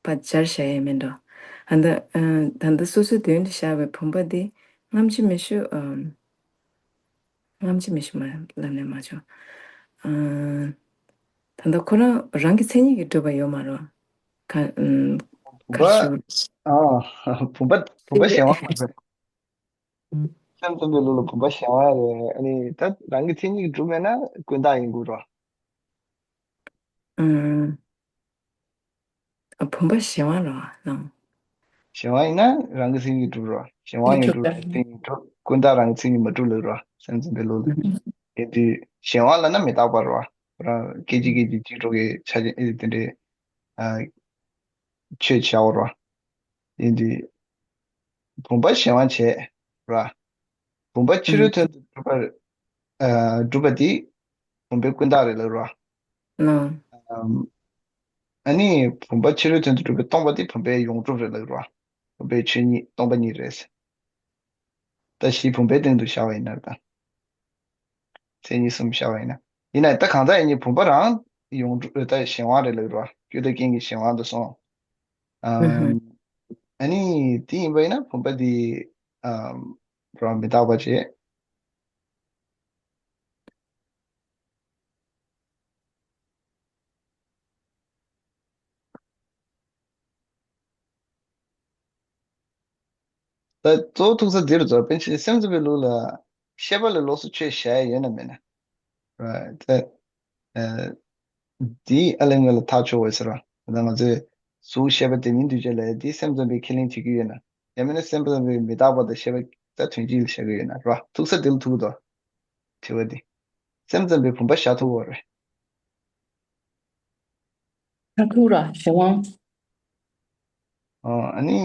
ཕར་སྦྱར་བཞག་ཡས་མིན་འགྲོ། ཨ། ད། ཨ། ད་ལྟ་སོ་སོའི་མདུན་དུ་བཞག་པའི་བུམ་པ་འདི་སྔ་ཕྱི་མི་ཞུ། ཨམ། སྔ་ཕྱི་མི་ཞུ་མ་ལབ་ནས་མ་བྱུང་། ཨ། ད་ལྟ་ཁོ་རང་རང་གི་མཚན་ཉིད་ཀྱིས་གྲུབ་པ་ཡོད་མ་རེད། ག། ཨམ། བུམ་པ། ག་རེ་ཞུ། ཨ། བུམ་པ། བུམ་པ་གཞན་དབང་མ་རེད། སེམས་ཙམ་པའི་ལུགས་ལ་བུམ་པ་གཞན་དབང་རེད། ཨ་ནི་ད་རང་གི་མཚན་ཉིད་ཀྱིས་གྲུབ་མེད་ན་ཀུན་བཏགས་ཡིན་དགོས་རོ། ཨམ། ཨ། བུམ་པ་གཞན་དབང་རེད་བ། ལགས། གཞན་དབང་ཡིན་ན་རང་གི་མཚན་ཉིད་ཀྱིས་གྲུབ་རོ། གཞན་དབང་ཡིན་གྲུབ་ར་མཚན་ཉིད་གྲུབ། ཀུན་བཏགས་རང་གི་མཚན་ཉིད་མ་གྲུབ་ལབ་རོ། སེམས་ཙམ་པའི་ལུགས་ལ། ཨ། དེ་དུས་གཞན་དབང་ལབ་ན་མི་རྟག་པ་རེད་བ། རང་སྐད་ཅིག་སྐད་ཅིག་འཇིག་འགྲོ་གི་ཆ་རྐྱེན་ཨེ་དེ་འདྲའི། ཨ། ཆོས་བྱའོ་ར། ཡིན་དུས། བུམ་པ་གཞན་དབང་བྱས་ར། བུམ་པ་ཕྱི་རོལ་དོན་དུ་གྲུབ་པ། ཨ། གྲུབ་པ་དེ་བུམ་པའི་ཀུན་བཏགས་རེད་ལབ་ར། ཨ། ཨ་ནི་བུམ་པ་ཕྱི་རོལ་དོན་དུ་གྲུབ་པའི་སྟོང་པ་དེ་བུམ་པའི་ཡོངས་གྲུབ་རེད་ལབ་ར། བུམ་པའི་ཆོས་ཉིད་སྟོང་པ་ཉིད་རེད། ད་གཞི་བུམ་པའི་སྟེང་དུ་བཞག་པ་ཡིན་ན་ད། མཚན་ཉིད་གསུམ་བཞག་པ་ཡིན་ན། ཡིན་ན་ད་གང་ལྟར་ཡིན་ནའི་བུམ་པ་རང་ཡོངས་གྲུབ་ད་གཞན་དབང་རེད་ལབ་རོ། རྒྱུ་དང་རྐྱེན་གྱི་གཞན་དབང་དུ་སོང་། ཨ། ཨ་ནི་དེ་ཡིན་པ་ཡིན་ན་བུམ་པ་དེ། ཨ། རང་མི་རྟག་པ་བྱས། ད་གཙོ་བོ་ཐུག་ས་འདི་རུ་རྫོགས་པས་ཕྱིན་སེམས་ཙམ་པའི་ལུགས་ལ་ཤེས་པ་ལས་ལོགས་སུ་ཆོས་བྱ་ཡ་ཡོད་ན་མེད་ན། ར། ད། ཨ། འདིའི་ཨ་ལས་ངོས་ལ་ཐག་ཆོད་འོས་ཟེར་བ། ད་ང་ཚོས་གཟུགས་ཤེས་པ་དེ་ཉིད་འདུས་བྱས་ལ་འདི་སེམས་ཙམ་པའི་ཁས་ལེན་བྱེད་ཀྱི་ཡོད་ན། ཡང་མིན་ན་སེམས་ཙམ་པའི་མི་རྟག་པ་དང་ཤེས་པ་ད་དོན་སྤྱི་ལ་བཞག་གི་ཡོད་ན་ར། ཐུག་ས་འདི་ལ་ཐུག་གི་འདུག་དྲི་བ་འདི། སེམས་ཙམ་པའི་བུམ་པ་བཞག་ཐུབ་ཀྱི་རེད། ཆགས་ཐུབ་ར་གཞན་དབང་། ཨ་ནི་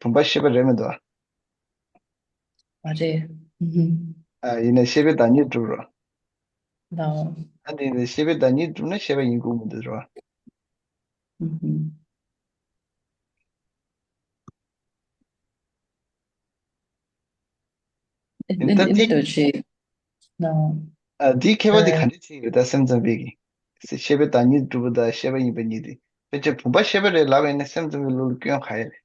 བུམ་པ་ཤེས་པ་རེད་མི་འདུག་ཨ། མ་རེད། ཨ། ཡིན་ན་ཤེས་པའི་བདག་ཉིད་གྲུབ་རོ། ལའོ། ཨ་ནི་ཤེས་པའི་བདག་ཉིད་གྲུབ་ན་ཤེས་པ་ཡིན་དགོས་མི་འདུག་རོ། ཨ་ནི་ད་འདི་འདི་འདྲ་ཞིག་ན། ཨ། འདིའི་ཁྱད་པར་འདི་ག་འདྲ་ཅིག་ཡོད་ད་སེམས་ཙམ་པའི་གི། ཤེས་པའི་བདག་ཉིད་གྲུབ་པ་དང་ཤེས་པ་ཡིན་པ་གཉིས་ཏེ། ཕལ་ཆེར་བུམ་པ་ཤེས་པ་རེད་ལབ་པ་ཡིན་ན་སེམས་ཙམ་པའི་ལུགས་ལ་སྐྱོན་ག་ཡ་རེད།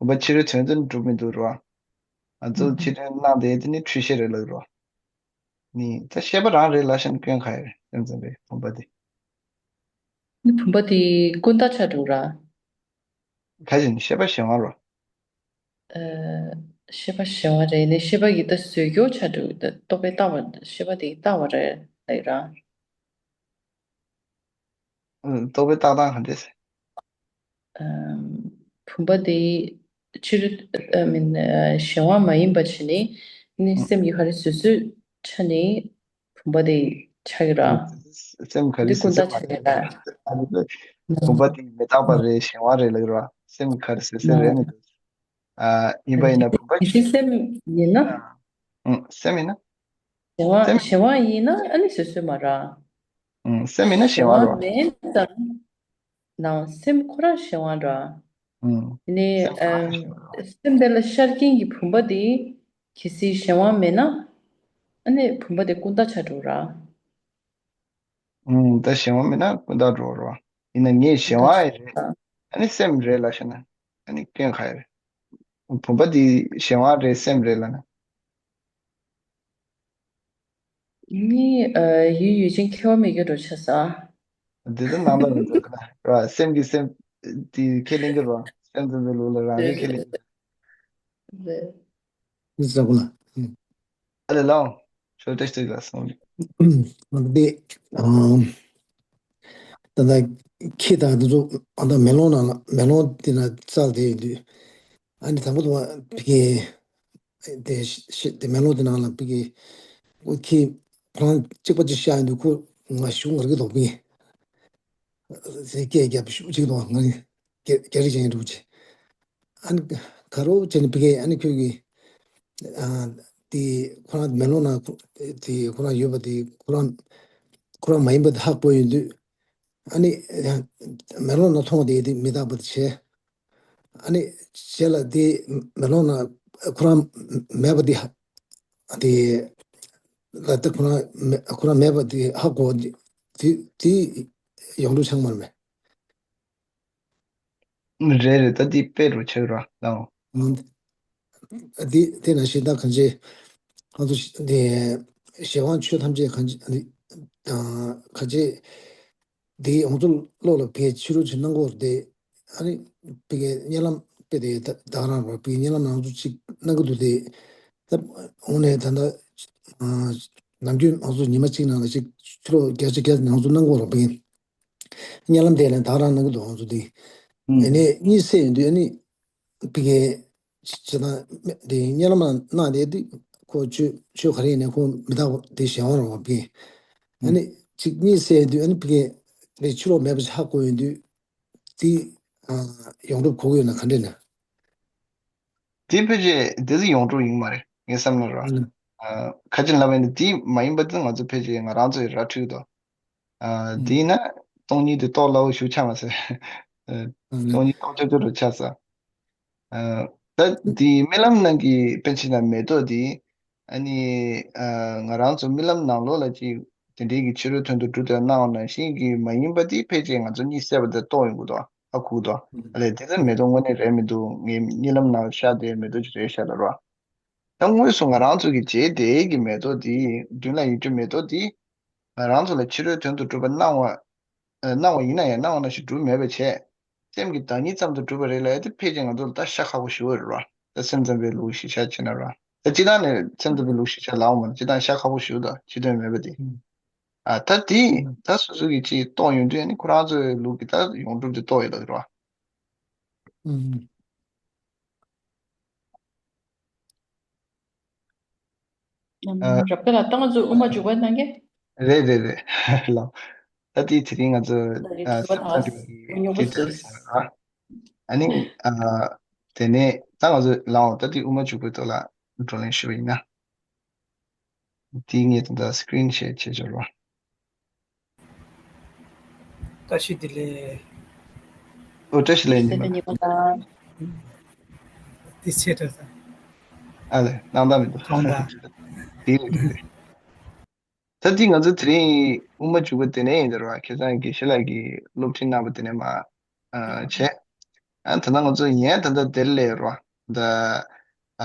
བུམ་པ་ཕྱི་རོལ་དོན་དུ་གྲུབ་མི་འདུག་རོ། ང་ཚོ་ཕྱི་དོན་སྣང་དེ་དེ་ནི་འཁྲུལ་ཤེས་རེད་ལབ་རོ། ནི་ད་ཤེས་པ་རང་རེད་ལབ་བཞག་ན་སྐྱོན་ག་ཡ་རེད་སེམས་ཙམ་པའི་བུམ་པ་དེ། ནི་བུམ་པ་དེ་ཀུན་བཏགས་ཆགས་འགྲོ་ར། ག་བཞིན་ཤེས་པ་གཞན་དབང་རོ། ཨ། ཤེས་པ་གཞན་དབང་རེད་ནི་ཤེས་པ་ཡི་ད་བཟོད་སྐྱོ་ཆགས་འགྲོ་ད་རྟོག་པས་བཏགས་པ་ཤེས་པ་དེ་ཡིས་བཏགས་པ་རེད། ལབ་ཀྱི་ར། རྟོག་པའི་བཏགས་སྟངས་ག་འདྲས། ཨམ། བུམ་པ་དེ་ཕྱི་རོལ་ཨ་མིན་གཞན་དབང་མ་ཡིན་པ་བྱས་ནས་ནི་སེམས་ཀྱི་ག་རེ་བཟོད་བཟོད་ཆ་ནས་བུམ་པ་དེ་ཆགས་ཀྱི་ར། སེམས་ག་རེ་དེ་ཀུན་བཟོད་བཟོད་མ་བཏགས་ཆགས་ཀྱི་ར། ཡིན་ན་བུམ་པ་དེ་མི་རྟག་པ་རེད། གཞན་དབང་རེད་ལབ་ཀྱི་ར། སེམས་ག་རེ་བཟོད་བཟོད་རེད་མི་འདུག་ཨ། ཡིན་པ་ཡིན་ན་བུམ་པ་གལ་སྲིད་སེམས་ཡིན་ན། ཨ། ཨང་། སེམས་ཡིན་ན། གཞན་དབང་སེམས། གཞན་དབང་ཡིན་ན་ཨ་ནི་བཟོད་བཟོད་མ་ར། ཨང་། སེམས་ཡིན་ན་གཞན་གཞན་དབང་དབང་རེད་བ། མེད་ཙང་། ནའང་སེམས་ཁོ་རང་གཞན་དབང་ར། ཨང་། ཡིན་ནའི་སེམས་ཁོ་རང་ཨམ། གཞན་དབང་རེད། སེམས་དེ་ལ་ཤར་མཁན་གྱི་བུམ་པ་དེ་གལ་སྲིད་གཞན་དབང་མེད་ན་ཨ་ནི་བུམ་པ་དེ་ཀུན་བཏགས་ཆགས་འགྲོ་ར། ཨང་། ད་གཞན་དབང་མེད་ན་ཀུན་བཏགས་འགྲོ་ར། ཡིན་ན་ངས་གཞན་དབང་རེད། ཨ་ནི་སེམས་རེད་ལབ་བྱས་ན། ཨ་ནི་སྐྱོན་ག་རེ་རེད། བུམ་པ་འདི་གཞན་དབང་རེད་སེམས་རེད་ལབ་ན། ནི་ཨ་ཡུལ་ཡུལ་ཅན་ཁྱད་པར་མེད་ཀྱི་འགྲོ་ཆ་ས། འདི་ལྟར་སྣང་དག་མི་འདུག་ན་ར། སེམས་ཀྱི་སེམས་དེ་ཁས་ལེན་གྱི་ར། སེམས་ཙམ་པའི་ལུགས་ལ་རང་རེ་ཁས་ལེན་གྱི། རེད། ཟ་གོ་ལ། ཨ་ལེ་ལའོ། ཤོ་ཏེ་སྟེ་ལ་སོང་། འདི་ཨམ། ད་ལྟ་ཁྱི་དང་འདི་ཚོ་ཨ་ད་མེ་ལོང་ནང་ལ་མེ་ལོང་དེ་ན་བཙལ་བསྡད་ཡོད་དུས། ཨ་ནི་དང་པོ་དུ་བ་ཕི་ཀེ་དེ་ཤི་དེ་མེ་ལོང་དེ་ནང་ལ་ཕི་ཀེ་ཁོ་ཁྱི་ཁོ་རང་གཅིག་པ་གཅིག་ཤ་ཡོད་དུས་ཁོ་ང་ཞུ་ངར་གི་དོག་པི་ཟེ་སྐད་རྒྱབ་ཤུགས་གཅིག་དང་ང་རྒྱ་རིགས་ཅན་འགྲུབ་ཅི། ཨ་ནི་ག་རོ་བྱས་ནས་ཕི་ཀེ་ཨ་ནི་ཁྱོད་ཀྱི་ཨ་དེ་ཁོ་རང་མེ་ལོང་ནང་དེ་ཁོ་རང་ཡོད་པ་དེ་ཁོ་རང་ཁོ་རང་མ་ཡིན་པ་དེ་ཧ་གོ་ཡོད་དུས། ཨ་ནི་མེ་ལོང་ནང་མཐོང་བ་དེ་དེ་མི་རྟག་པ་དེ་བྱས། ཨ་ནི་རྗེས་ལ་དེ་མེ་ལོང་ནང་ཁོ་རང་མེད་པ་དེ་ཧ་དེ་ལ་དེ་ཁོ་རང་མེ་ཁོ་རང་མེད་པ་དེ་ཧ་གོ་དེ་དེ་ཡོངས་གྲུབ་ཆགས་མ་རེད། རེད་རེད། ད་འདི་དཔེ་རུ་ཆགས་ར་ལའོ། ཨང་། འདི་དེ་ན་ཤེས་ད་གང་ཅི། ང་ཚོ་འདི་གཞན་དབང་ཆོས་ཐམས་ཅད་གང་ཅི་འདི་དང་གང་ཅི། འདི་ང་ཚོ་བློ་ལ་བས་ཕྱི་རོལ་གྱི་སྣང་གོ་ར་དེ། ཨ་ནི་བི་གའི་གཉིད་ལམ་དཔེ་དེ་ད་ག་རང་ར་བི་གའི་གཉིད་ལམ་ནང་ཚོ་གཅིག་སྣང་གི་འདུག་དེ། ད་འོ་ནས་ད་ལྟ་ནམ་རྒྱུན་ང་ཚོ་ཉི་མ་གཅིག་ནང་ལ་གཅིག་ཕྱི་རོལ་བརྒྱ་ཆ་བརྒྱ་ནང་ཚོ་སྣང་གོ་ར་བི་གའི། གཉིད་ལམ་དེ་ལ་ད་རང་སྣང་གི་འདུག་ང་ཚོ་དེ། ཨ་ནི་གཉིད་སད་ཡོང་དུས་ཨ་ནི་བི་གའི་ཇི་ལྟར་དེ་གཉིད་ལམ་ལ་སྣང་དེ་དུས་ཁོ་ཆོས་ཆོས་ག་རེ་ཡིན་ནའི་ཁོ་མི་རྟག་པ་དེ་གཞན་དབང་རང་བ་བི་གའི། ཨ་ནི་གཅིག་གཉིད་སད་ཡོང་དུས་ཨ་ནི་བི་གའི་དེ་ཕྱི་ལོགས་མེད་པ་ཞིག་ཧ་གོ་ཡོང་དུས་དེ་ཡོངས་གྲུབ་གོ་གི་ཡོད་ན་ག་འདྲས་ན། དེ་ཕལ་ཆེར་དེ་ཚོ་ཡོངས་གྲུབ་ཡིན་མ་རེད་ངའི་བསམ་ན་ར། ཨ་ཁ་ཅིག་ལབ་པ་ཡིན་ན་དེ་མ་ཡིན་པ་དེ་ང་ཚོ་ཕལ་ཆེར་ང་རང་ཚོའི་ར་འཕྲུལ་དོ། ཨ་དེ་ཡིན་ན་སྟོང་ཉིད་དེ་རྟོགས་སླ་བོ་ཞིག་ཆགས་མ་ཟད། ཨ་སྟོང་ཉིད་རྟོགས་ཆོག་ཆོག་རུ་ཆགས་ས། ཨ་ད་དེ་རྨི་ལམ་ནང་གི་དཔེ་ཆ་ན་མེ་ཏོག་དེ། ཨ་ནི་ཨ་ང་རང་ཚོ་རྨི་ལམ་ནང་ལོགས་ལ་ཅིག་དེ་འདྲའི་གི་ཕྱི་རོལ་དོན་དུ་གྲུབ་པའི་སྣང་བ་ནང་བཞིན་གྱི་མ་ཡིན་པ་དེ་ཕལ་ཆེར་ང་ཚོ་གཉིད་སད་པ་དེ་རྟོགས་ཡོང་གི་འདུག་ཧ་གོ་གི་འདུག་ཨ་ལས་དེ་ཚོ་མེ་ཏོག་དངོས་གནས་རེད་མི་འདུག་ངའི་གཉིད་ལམ་ནང་ཤར་དེ་མེ་ཏོག་ཅིག་རེད་ཤག་ལབ་རོ། ད་དངོས་སུ་ང་རང་ཚོ་གི་མཇལ་དེ་གི་མེ་ཏོག་དེ་མདུན་ལ་ཡོད་རྒྱུ་མེ་ཏོག་དེ་ང་རང་ཚོ་ལ་ཕྱི་རོལ་དོན་དུ་གྲུབ་པ་སྣང་བ། སྣང་བ་ཡིན་ན་ཡང་སྣང་བ་ནང་བཞིན་གྲུབ་མེད་པ་བྱས། སེམས་ཀྱི་བདག་ཉིད་ཙམ་དུ་གྲུབ་པ་རེད་ལབ་ཡ་དེ་ཕལ་ཆེར་ང་ཚོ་ལ་ད་ཤ་ཁག་པོ་ཞེ་པོ་རེད་རོ། ད་སེམས་ཙམ་པའི་ལུགས་གཞི་བཞག་བྱས་ན་རོ། ད་སྤྱིར་བཏང་ནས་སེམས་ཙམ་པའི་ལུགས་གཞི་བཞག་ལའོ་མ་སྤྱིར་བཏང་ཤ་ཁག་པོ་ཞེ་པོ་དང་ཕྱི་དོན་མེད་པ་དེ། ཨ་ད་དེ་ད་སོ་སོ་གི་ཅིག་རྟོགས་ཡོང་དུས་ནི་ཁོ་རང་ཚོའི་ལུགས་ཀྱི་ད་ཡོངས་གྲུབ་དེ་རྟོགས་ཡོད་ལ་རོ། ཨ། རབ་དགའ་ལགས་ད་ང་ཚོ་དབུ་མ་འཇུག་པ་གནང་གི། རེད་རེད་རེད་ལགས། ད་དེ་དེ་རིང་ང་ཚོ་ད་རེས་ཨ་དྲི་བ་སེམས་ཙམ་དང་པའི་སྙོགས་པོ་དེ་ཚོ་ཚོས། ཟེར་བ། ཨ་ནི་ཨ་དེ་ནས་ད་ང་ཚོ་ལའོ་ད་དེ་དབུ་མ་འཇུག་པའི་ཐོག་ལ་བགྲོ་གླེང་ཞུས་པ་ཡིན་ན། དེ་ངས་ད་ལྟ་སི་ཀི་རིན་ཤེར་བྱེད་ཆོག་རོགས། བཀྲ་ཤིས་བདེ་ལེགས། ཨོ་བཀྲ་ཤིས་བདེ་ལེགས་ཉི་མ་ལགས། དེ་ཆེ་དྲགས་ས། ཨ་ལས་སྣང་དག་མི་འདུག་གང་ལྟར། དེ་རེད་དེ་རེད། ད་ལྟའི་ང་ཚོ་དེ་རིང་དབུ་མ་འཇུག་པ་དེ་ནས་ཡིན་ད་རོ། ཁྱེད་ཚང་གི་ཤེས་ལགས་ཀྱིས་སློབ་ཁྲིད་གནང་བ་དེ་ནས་མ་བྱས། ཨ་ད་ལྟ་ང་ཚོ་ཡན་ད་ལྟ་དེར་སླེབས་རོ། ད་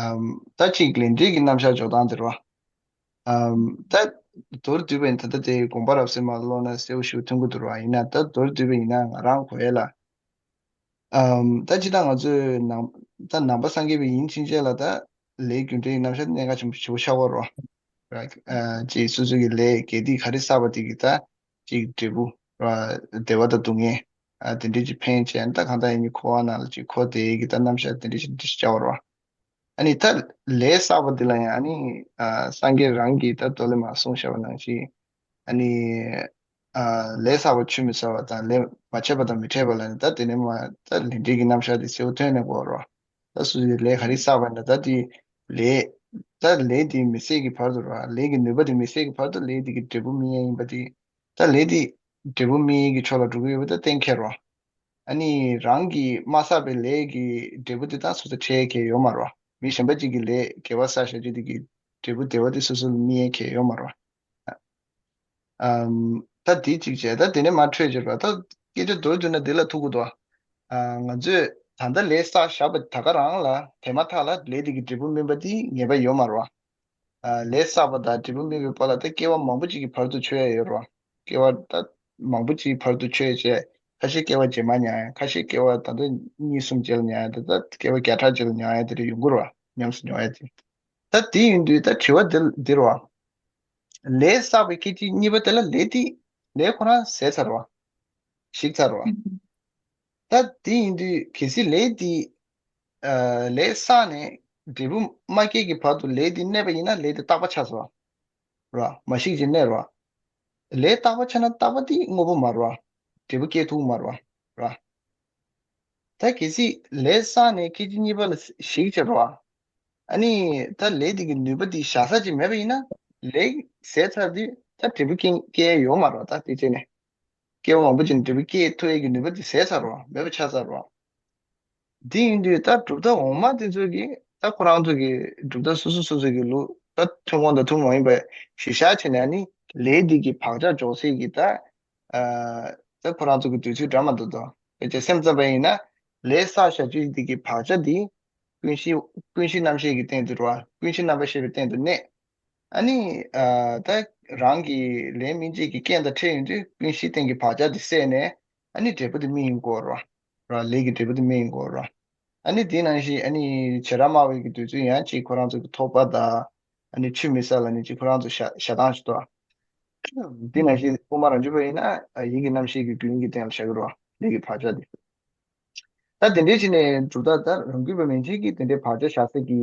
ཨམ་ད་ཅིག་ལས་འབྲས་ཀྱི་རྣམ་གཞག་འཇོག་སྟངས་དེ་རོ། ཨམ་ད་མདོར་བསྡུས་པ་ཡིན་ད་ལྟ་དེ་དགོངས་པ་རབ་གསལ་མ་ཀློག་ན་གསལ་པོ་ཞིག་མཐོང་གི་འདུག་རོ། ཡིན་ན་ད་མདོར་བསྡུས་པ་ཡིན་ན་ང་རང་གོ་ཡས་ལ། ཨམ་ད་ཅི་ད་ང་ཚོས་ནང་ད་ནང་པ་སངས་རྒྱས་པ་ཡིན་ཕྱིན་ཆད་ལ་ད་ལས་རྒྱུ་འབྲས་ཀྱི་རྣམ་གཞག་གནད་འགག་ཆེན་པོ་ཆེ་བོ་ཆགས་ཀྱི་ཡོད་རེད། ར། ཨ་ཅིག་སོ་སོ་གི་ལས་དགེ་སྡིག་ག་རེ་བསགས་པ་དེ་གི་ད་ཅིག་འབྲས་བུ་ར། བདེ་བ་དང་སྡུག་བསྔལ་ཨ་དེ་འདྲས་ཅིག་འཕེན་བྱས་ད་གང་ལྟར་ཡིན་གྱི་འཁོར་བ་ནང་ལ་ཅིག་འཁོར་བསྡད་ཀྱི་ད་རྣམ་གཞག་དེ་འདྲས་ཅིག་འདི་ཅིག་བྱ་བ་ར། ཨ་ནི་ད་ལས་བསགས་པ་འདི་ལ་ཡང་ཨ་ནི་ཨ་སངས་རྒྱས་རང་གིས་ད་མདོ་ལས་མར་གསུངས་བཞག་པ་ནང་བཞིན་ཨ་ནི་ཨ་ལས་བསགས་པ་ཆུད་མི་ཟ་བ་དང་ལས་མ་བྱས་པ་དང་མི་འཕྲད་པ་ལ་ནི་ད་དེ་ནས་མ་ད་ལས་འབྲས་ཀྱི་རྣམ་གཞག་དེ་གསལ་པོ་ཐོན་ནས་གོ་ར། ད་སུ་ཡི་ལས་ག་རེ་བསགས་པ་ན་ད་དེ་ལས་ད་ལས་དེ་མི་ཟད་ཀྱི་བར་དུ་ར་ལས་ཀྱི་ནུས་པ་དེ་མི་ཟད་ཀྱི་བར་དུ་ལས་དེ་གི་འབྲས་བུ་སྨིན་ཡ་ཡིན་པ་དེ་ད་ལས་དེ་འབྲས་བུ་སྨིན་ཡ་གི་ཕྱོགས་ལ་འགྲོ་གི་ཡོད་པ་ད་གཏན་འཁེལ་ར། ཨ་ནི་རང་གིས་མ་བསགས་པའི་ལས་ཀྱི་འབྲས་བུ་དེ་དང་སོ་སོ་འཕྲད་མཁན་ཡོད་མ་རེད་བ། མི་གཞན་པ་གཅིག་གི་ལས་དགེ་བ་བསགས་བཞག་རྒྱུ་དེ་གི་འབྲས་བུ་བདེ་བ་དེ་སོ་སོ་ལ་སྨིན་མཁན་ཡོད་མ་རེད་བ། ཨམ། ད་དེ་གཅིག་བྱས་ད་དེ་ནས་མར་འཕྲོས་བྱས་ར་ད་སྐད་ཆ་མདོར་བསྡུས་ན་འདི་ལ་ཐུག་གི་འདུག་ཨ་ང་ཚོས་ད་ལྟ་ལས་བསགས་བཞག་པ་ད་ག་རང་ལ་དེ་མ་ཐག་ལ་ལས་དེ་གི་འབྲས་བུ་སྨིན་པ་དེ་ངེས་པ་ཡོད་མ་རེད་བ། ཨ་ལས་བསགས་པ་དང་འབྲས་བུ་སྨིན་པའི་བར་ལ་ད་སྐྱེ་བ་མང་པོ་ཅིག་གི་བར་དུ་ཆོད་ཡ་ཡོད་རེད་བ། སྐྱེ་བ་ད་མང་པོ་ཅིག་བར་དུ་ཆོད་བྱས་ཁ་ཤས་སྐྱེ་བ་རྗེས་མ་ཉར་ཡ་ཁ་ཤས་སྐྱེ་བ་ད་ལྟ་གཉིས་གསུམ་རྗེས་ལ་ཉར་ཡ་ད་ལྟ་སྐྱེ་བ་བརྒྱ་ཕྲག་རྗེས་ལ་ཉར་ཡ་དེ་འདྲ་ཡོང་གི་རེད་བ་ཉམས་སུ་མྱོང་ཡ་དེ། ད་དེ་ཡིན་དུས་ད་དྲི་བ་འདི་འདི་རེད་བ། ལས་བསགས་པའི་སྐད་ཅིག་གཉིས་པ་དེ་ལ་ལས་དེ་ལས་ཁོ་རང་ཟད་ཚར་བ། ཞིག་ཚར་བ། ད་དེ་ཡིན་དུས་གལ་སྲིད་ལས་དེ་ཨ་ལས་བསགས་ནས་འབྲས་བུ་མ་སྐྱེས་ཀྱི་བར་དུ་ལས་དེ་གནས་པ་ཡིན་ན་ལས་དེ་རྟག་པ་ཆགས་སོང་། ར་མ་ཞིག་ཅིག་གནས་ར། ལས་རྟག་པ་ཆགས་ན་རྟག་པ་དེ་དངོས་པོ་མ་རེད་བ། འབྲས་བུ་སྐྱེ་ཐུབ་མ་རེད་བ། ར། ད་གལ་སྲིད་ལས་བསགས་ནས་སྐད་ཅིག་གཉིས་པ་ལ་ཞིག་ཅིག་ར། ཨ་ནི་ད་ལས་དེ་གི་ནུས་པ་དེ་བཞག་ས་ཅིག་མེད་པ་ཡིན་ན་ལས་ཟད་ཚར་དུས་ད་འབྲས་བུ་སྐྱེ་སྐྱེ་ཡ་ཡོད་མ་རེད་བ་ད་དེ་བྱས་ནས། སྐྱེ་བ་མང་པོ་ཅིག་ནས་འབྲས་བུ་སྐྱེ་ཐུབ་ཡས་ཀྱི་ནུས་པ་དེ་ཟད་ཚར་བ་མེད་པ་ཆགས་ཚར་བ། དེ་ཡིན་དུས་ད་གྲུབ་མཐའ་འོག་མ་དེ་ཚོ་གིས་ད་ཁོ་རང་ཚོ་གི་གྲུབ་མཐའ་སོ་སོ་སོ་སོ་གི་ལུགས་ད་ཐུན་མོང་དང་ཐུན་མོང་མ་ཡིན་པ་གཞི་བཞག་བྱས་ནས་ནི་ལས་འདི་གི་བག་ཆགས་འཇོག་སའི་གི་ད་ཨ་ད་ཁོ་རང་ཚོ་གི་འདོད་ཚུལ་འདྲ་མ་འདུག་དོ། ཕལ་ཆེར་སེམས་ཙམ་པ་ཡིན་ན་ལས་བསགས་བྱ་རྒྱུ་འདི་གི་བག་ཆགས་འདི་ཀུན་གཞི་ཀུན་གཞི་རྣམ་ཤེས་ཀྱི་སྟེང་དུ་འགྲོ་བ་ཀུན་གཞི་རྣམ་པར་ཤེས་པའི་སྟེང་དུ་གནས། ཨ་ནི་ཨ་ད་རང་གི་ལས་སྨིན་བྱེད་ཀྱི་རྐྱེན་དང་འཕྲད་ཡོང་དུས་ཀུན་གཞི་སྟེང་གི་བག་ཆགས་དེ་བསལ་ནས་ཨ་ནི་འབྲས་བུ་དེ་སྨིན་ཡོང་གི་ཡོད་རེད་བ། ར་ལས་ཀྱི་འབྲས་བུ་དེ་སྨིན་ཡོང་གི་ཡོད་རེད་བ། ཨ་ནི་དེ་ནང་བཞིན་ཨ་ནི་བྱེ་བྲག་སྨྲ་བའི་གི་འདོད་ཚུལ་ཡང་ཅིག་ཁོ་རང་ཚོ་གི་ཐོགས་པ་དང་ཨ་ནི་ཆུད་མི་ཟ་ལ་ནི་ཅིག་ཁོ་རང་ཚོ་བཞག་བཞག་སྟངས་ཤིག་འདུག་བ། དེ་ནང་བཞིན་དབུ་མ་རང་རྒྱུད་པ་ཡིན་ན་ཨ་ཡིད་ཀྱི་རྣམ་ཤེས་ཀྱི་རྒྱུན་གྱི་སྟེང་ལ་བཞག་གི་རེད་བ་ལས་ཀྱི་བག་ཆགས་དེ། ད་དེ་འདྲའི་ཕྱིར་ནས་གྲུབ་མཐའ་ད་རང་རྒྱུད་པ་མན་ཆད་ཀྱིས་དེ་འདྲའི་བག་ཆགས་བཞག་ས་ཀྱི་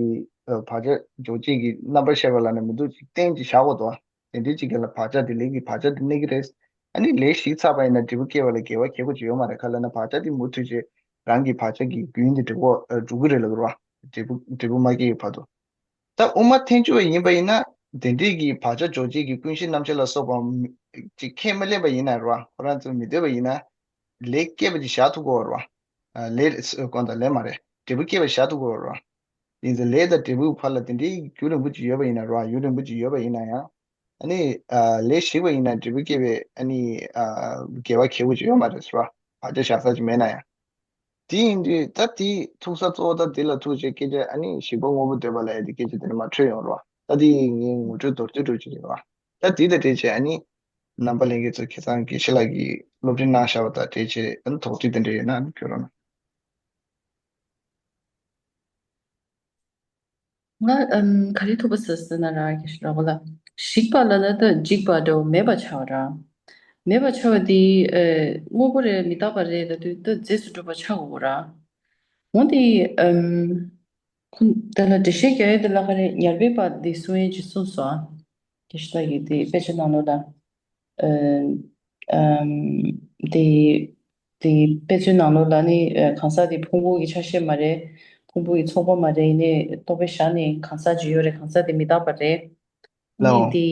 ཨ་བག་ཆགས་འཇོག་བྱེད་ཀྱི་རྣམ་པར་ཤེས་པ་ལ་ནི་མི་འདུག་ཅིག་གཏན་གྱི་བཞག་དགོས་དོ། དེ་འདྲའི་ཅིག་ག་ལ་བག་ཆགས་དེ་ལས་ཀྱི་བག་ཆགས་དེ་གནས་ཀྱི་རེད། ཨ་ནི་ལས་ཞིག་ཚར་བ་ཡིན་ན་འབྲས་བུ་སྐྱེ་བ་ལ་འགལ་བ་གལ་དགོས་ཅིག་ཡོད་མ་རེད་ག་ལ་ན་བག་ཆགས་དེ་མུ་མཐུད་ཅིག་རང་གི་བག་ཆགས་ཀྱི་རྒྱུན་དེ་འགྲིག་གོ་འགྲོ་གི་རེད་ལབ་རོ། འབྲས་བུ་འབྲས་བུ་མ་སྐྱེ་བའི་བར་དུ། ད་དབུ་མ་ཐལ་འགྱུར་བ་ཡིན་པ་ཡིན་ན་དེ་འདྲའི་གི་བག་ཆགས་འཇོག་བྱེད་ཀྱི་ཀུན་གཞི་རྣམ་བཤད་ལ་སོགས་པ་ཅིག་ཁས་མི་ལེན་པ་ཡིན་ན་རོ་ཁོ་རང་ཚོ་མི་འདོད་པ་ཡིན་ན། ལས་སྐྱེས་པ་ཅིག་བཞག་ཐུབ་ཀྱི་ཡོད་རེད་བ། ལས་དགོངས་དག་ལས་མ་རེད་འབྲས་བུ་སྐྱེས་པ་བཞག་ཐུབ་ཀྱི་ཡོད་རེད་བ། ཡིན་ཙང་ལས་དང་འབྲས་བུའི་བར་ལ་དེ་འདྲའི་རྒྱུན་རིང་པོ་ཅིག་ཡོད་པ་ཡིན་ན་རེད་བ་ཡུན་རིང་པོ་ཅིག་ཡོད་པ་ཡིན་ན་ཡང་། ཨ་ནི་ལས་ཞིག་པ་ཡིན་ན་འབྲས་བུ་སྐྱེས་པའི་ཨ་ནི་འགལ་བ་གལ་པོ་ཅིག་ཡོད་མ་རེད་ཟེར་བ། བག་ཆགས་བཞག་ས་ཅིག་མེད་ན་ཡང་། དེ་ཡིན་དུས་ད་དེ་ཐུག་ས་གཙོ་བོ་ད་དེ་ལ་ཐུག་བྱས་སྐད་ཆ་ཨ་ནི་ཞིག་པ་དངོས་པོ་འདོད་པ་ལ་ཡ་དེ་སྐད་ཆ་དེ་ནས་མར་འཕྲོས་ཡོང་རེད་བ། ད་དེ་ངས་ངོ་སྤྲོད་མདོར་བསྡུས་འདྲ་བོ་ཅིག་རེད་བ། ད་དེ་དང་འབྲེལ་བྱས་ཨ་ནི། རྣམ་པ་ལྷན་རྒྱས་ཚོ་ཁ་སང་དགེ་བཤེས་ལགས་ཀྱིས་སློབ་ཁྲིད་གནང་བཞག་པ་དང་འབྲེལ་བྱས་ཨ་ནི་དོགས་འདྲི་དེ་འདྲ་ཡོད་ན་ཨ་ནི་ཕུལ་རོགས་གནང་། ང་ཨམ་ག་རེ་ཐུག་པ་ཟེར་ཟེར་ན་ར་དགེ་བཤེས་ར་བ་ལ་ཞིག་པ་ལ་ན་ད་འཇིག་པ་འདྲ་བོ་མེད་པ་ཆགས་ར། མེད་པ་ཆགས་པ་དེ་ཨེ་དངོས་པོ་རེད་མི་རྟག་པ་རེད་ལབ་དུས་ད་རྗེས་སུ་འགྲོ་བ་ཆགས་དགོས་ར། འོན་ཏེ་ཨམ། ཁོ་དེ་ལ་འགྲེལ་བཤད་རྒྱག་ཡས་དེ་ལ་ག་རེ་ཉར་པའི་པ་འདི་གསུང་ཡས་ཅིག་གསུངས་སོང་ཨ། དགེ་བཤེས་ལགས་ཀྱིས་དེ་དཔེ་ཆ་ནང་ལོགས་ལ། ཨ་ཨམ། དེ་དེ་དཔེ་ཆའི་ནང་ལོགས་ལ་ནི་ཨ་གང་ཟག་དེ་ཕུང་པོ་གི་ཆ་ཤས་མ་རེད། ཕུང་པོ་གི་ཚོགས་པ་མ་རེད་ཡིན་ནའི་རྟོག་པས་བཞག་ནས་གང་ཟག་ཅིག་ཡོད་རེད་གང་ཟག་དེ་མི་རྟག་པ་རེད། ནི་ལའོ། དེ།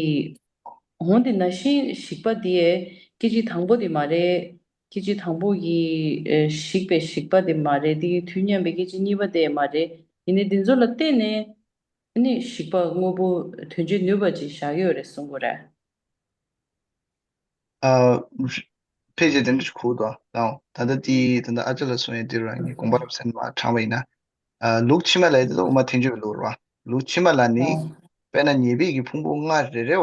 འོན་ཏེ་ན་ཤིང་ཞིག་པ་དེ་སྐད་ཅིག་དང་པོ་དེ་མ་རེད། སྐད་ཅིག་དང་པོ་གི་ཨེ་ཞིག་པའི་ཞིག་པ་དེ་མ་རེད་དེ་དུས་མཉམ་པའི་སྐད་ཅིག་གཉིས་པ་དེ་མ་རེད། ཡིན་ནའི་དེ་ཚོ་ལ་བརྟེན་ནས་ཨ་ནི་ཞིག་པ་དངོས་པོ་དོན་བྱེད་ནུས་པ་ཅིག་བཞག་གི་ཡོད་རེད་གསུང་གི་རེད། ཨ། ཕལ་ཆེར་དེ་འདྲ་ཞིག་གོ་འདུག་ཨ། ད་ལྟ་དེ་ད་ལྟ་ཨ་ཅག་ལ་གསུང་ཡས་དེ་རུ་ངས་དགོངས་པ་རབ་གསལ་མ་དྲངས་པ་ཡིན་ན། ཨ། ལུགས་ཕྱི་མ་ལ་ཡ་དེ་ལ་དབུ་མ་ཐལ་འགྱུར་བའི་ལུགས་རེད་བ། ལུགས་ཕྱི་མ་ལ་ནི། ཨ། དཔེར་ན་ཉེར་སྦས་ཀྱི་ཕུང་པོ་ལྔ་རེ་རེ་བ།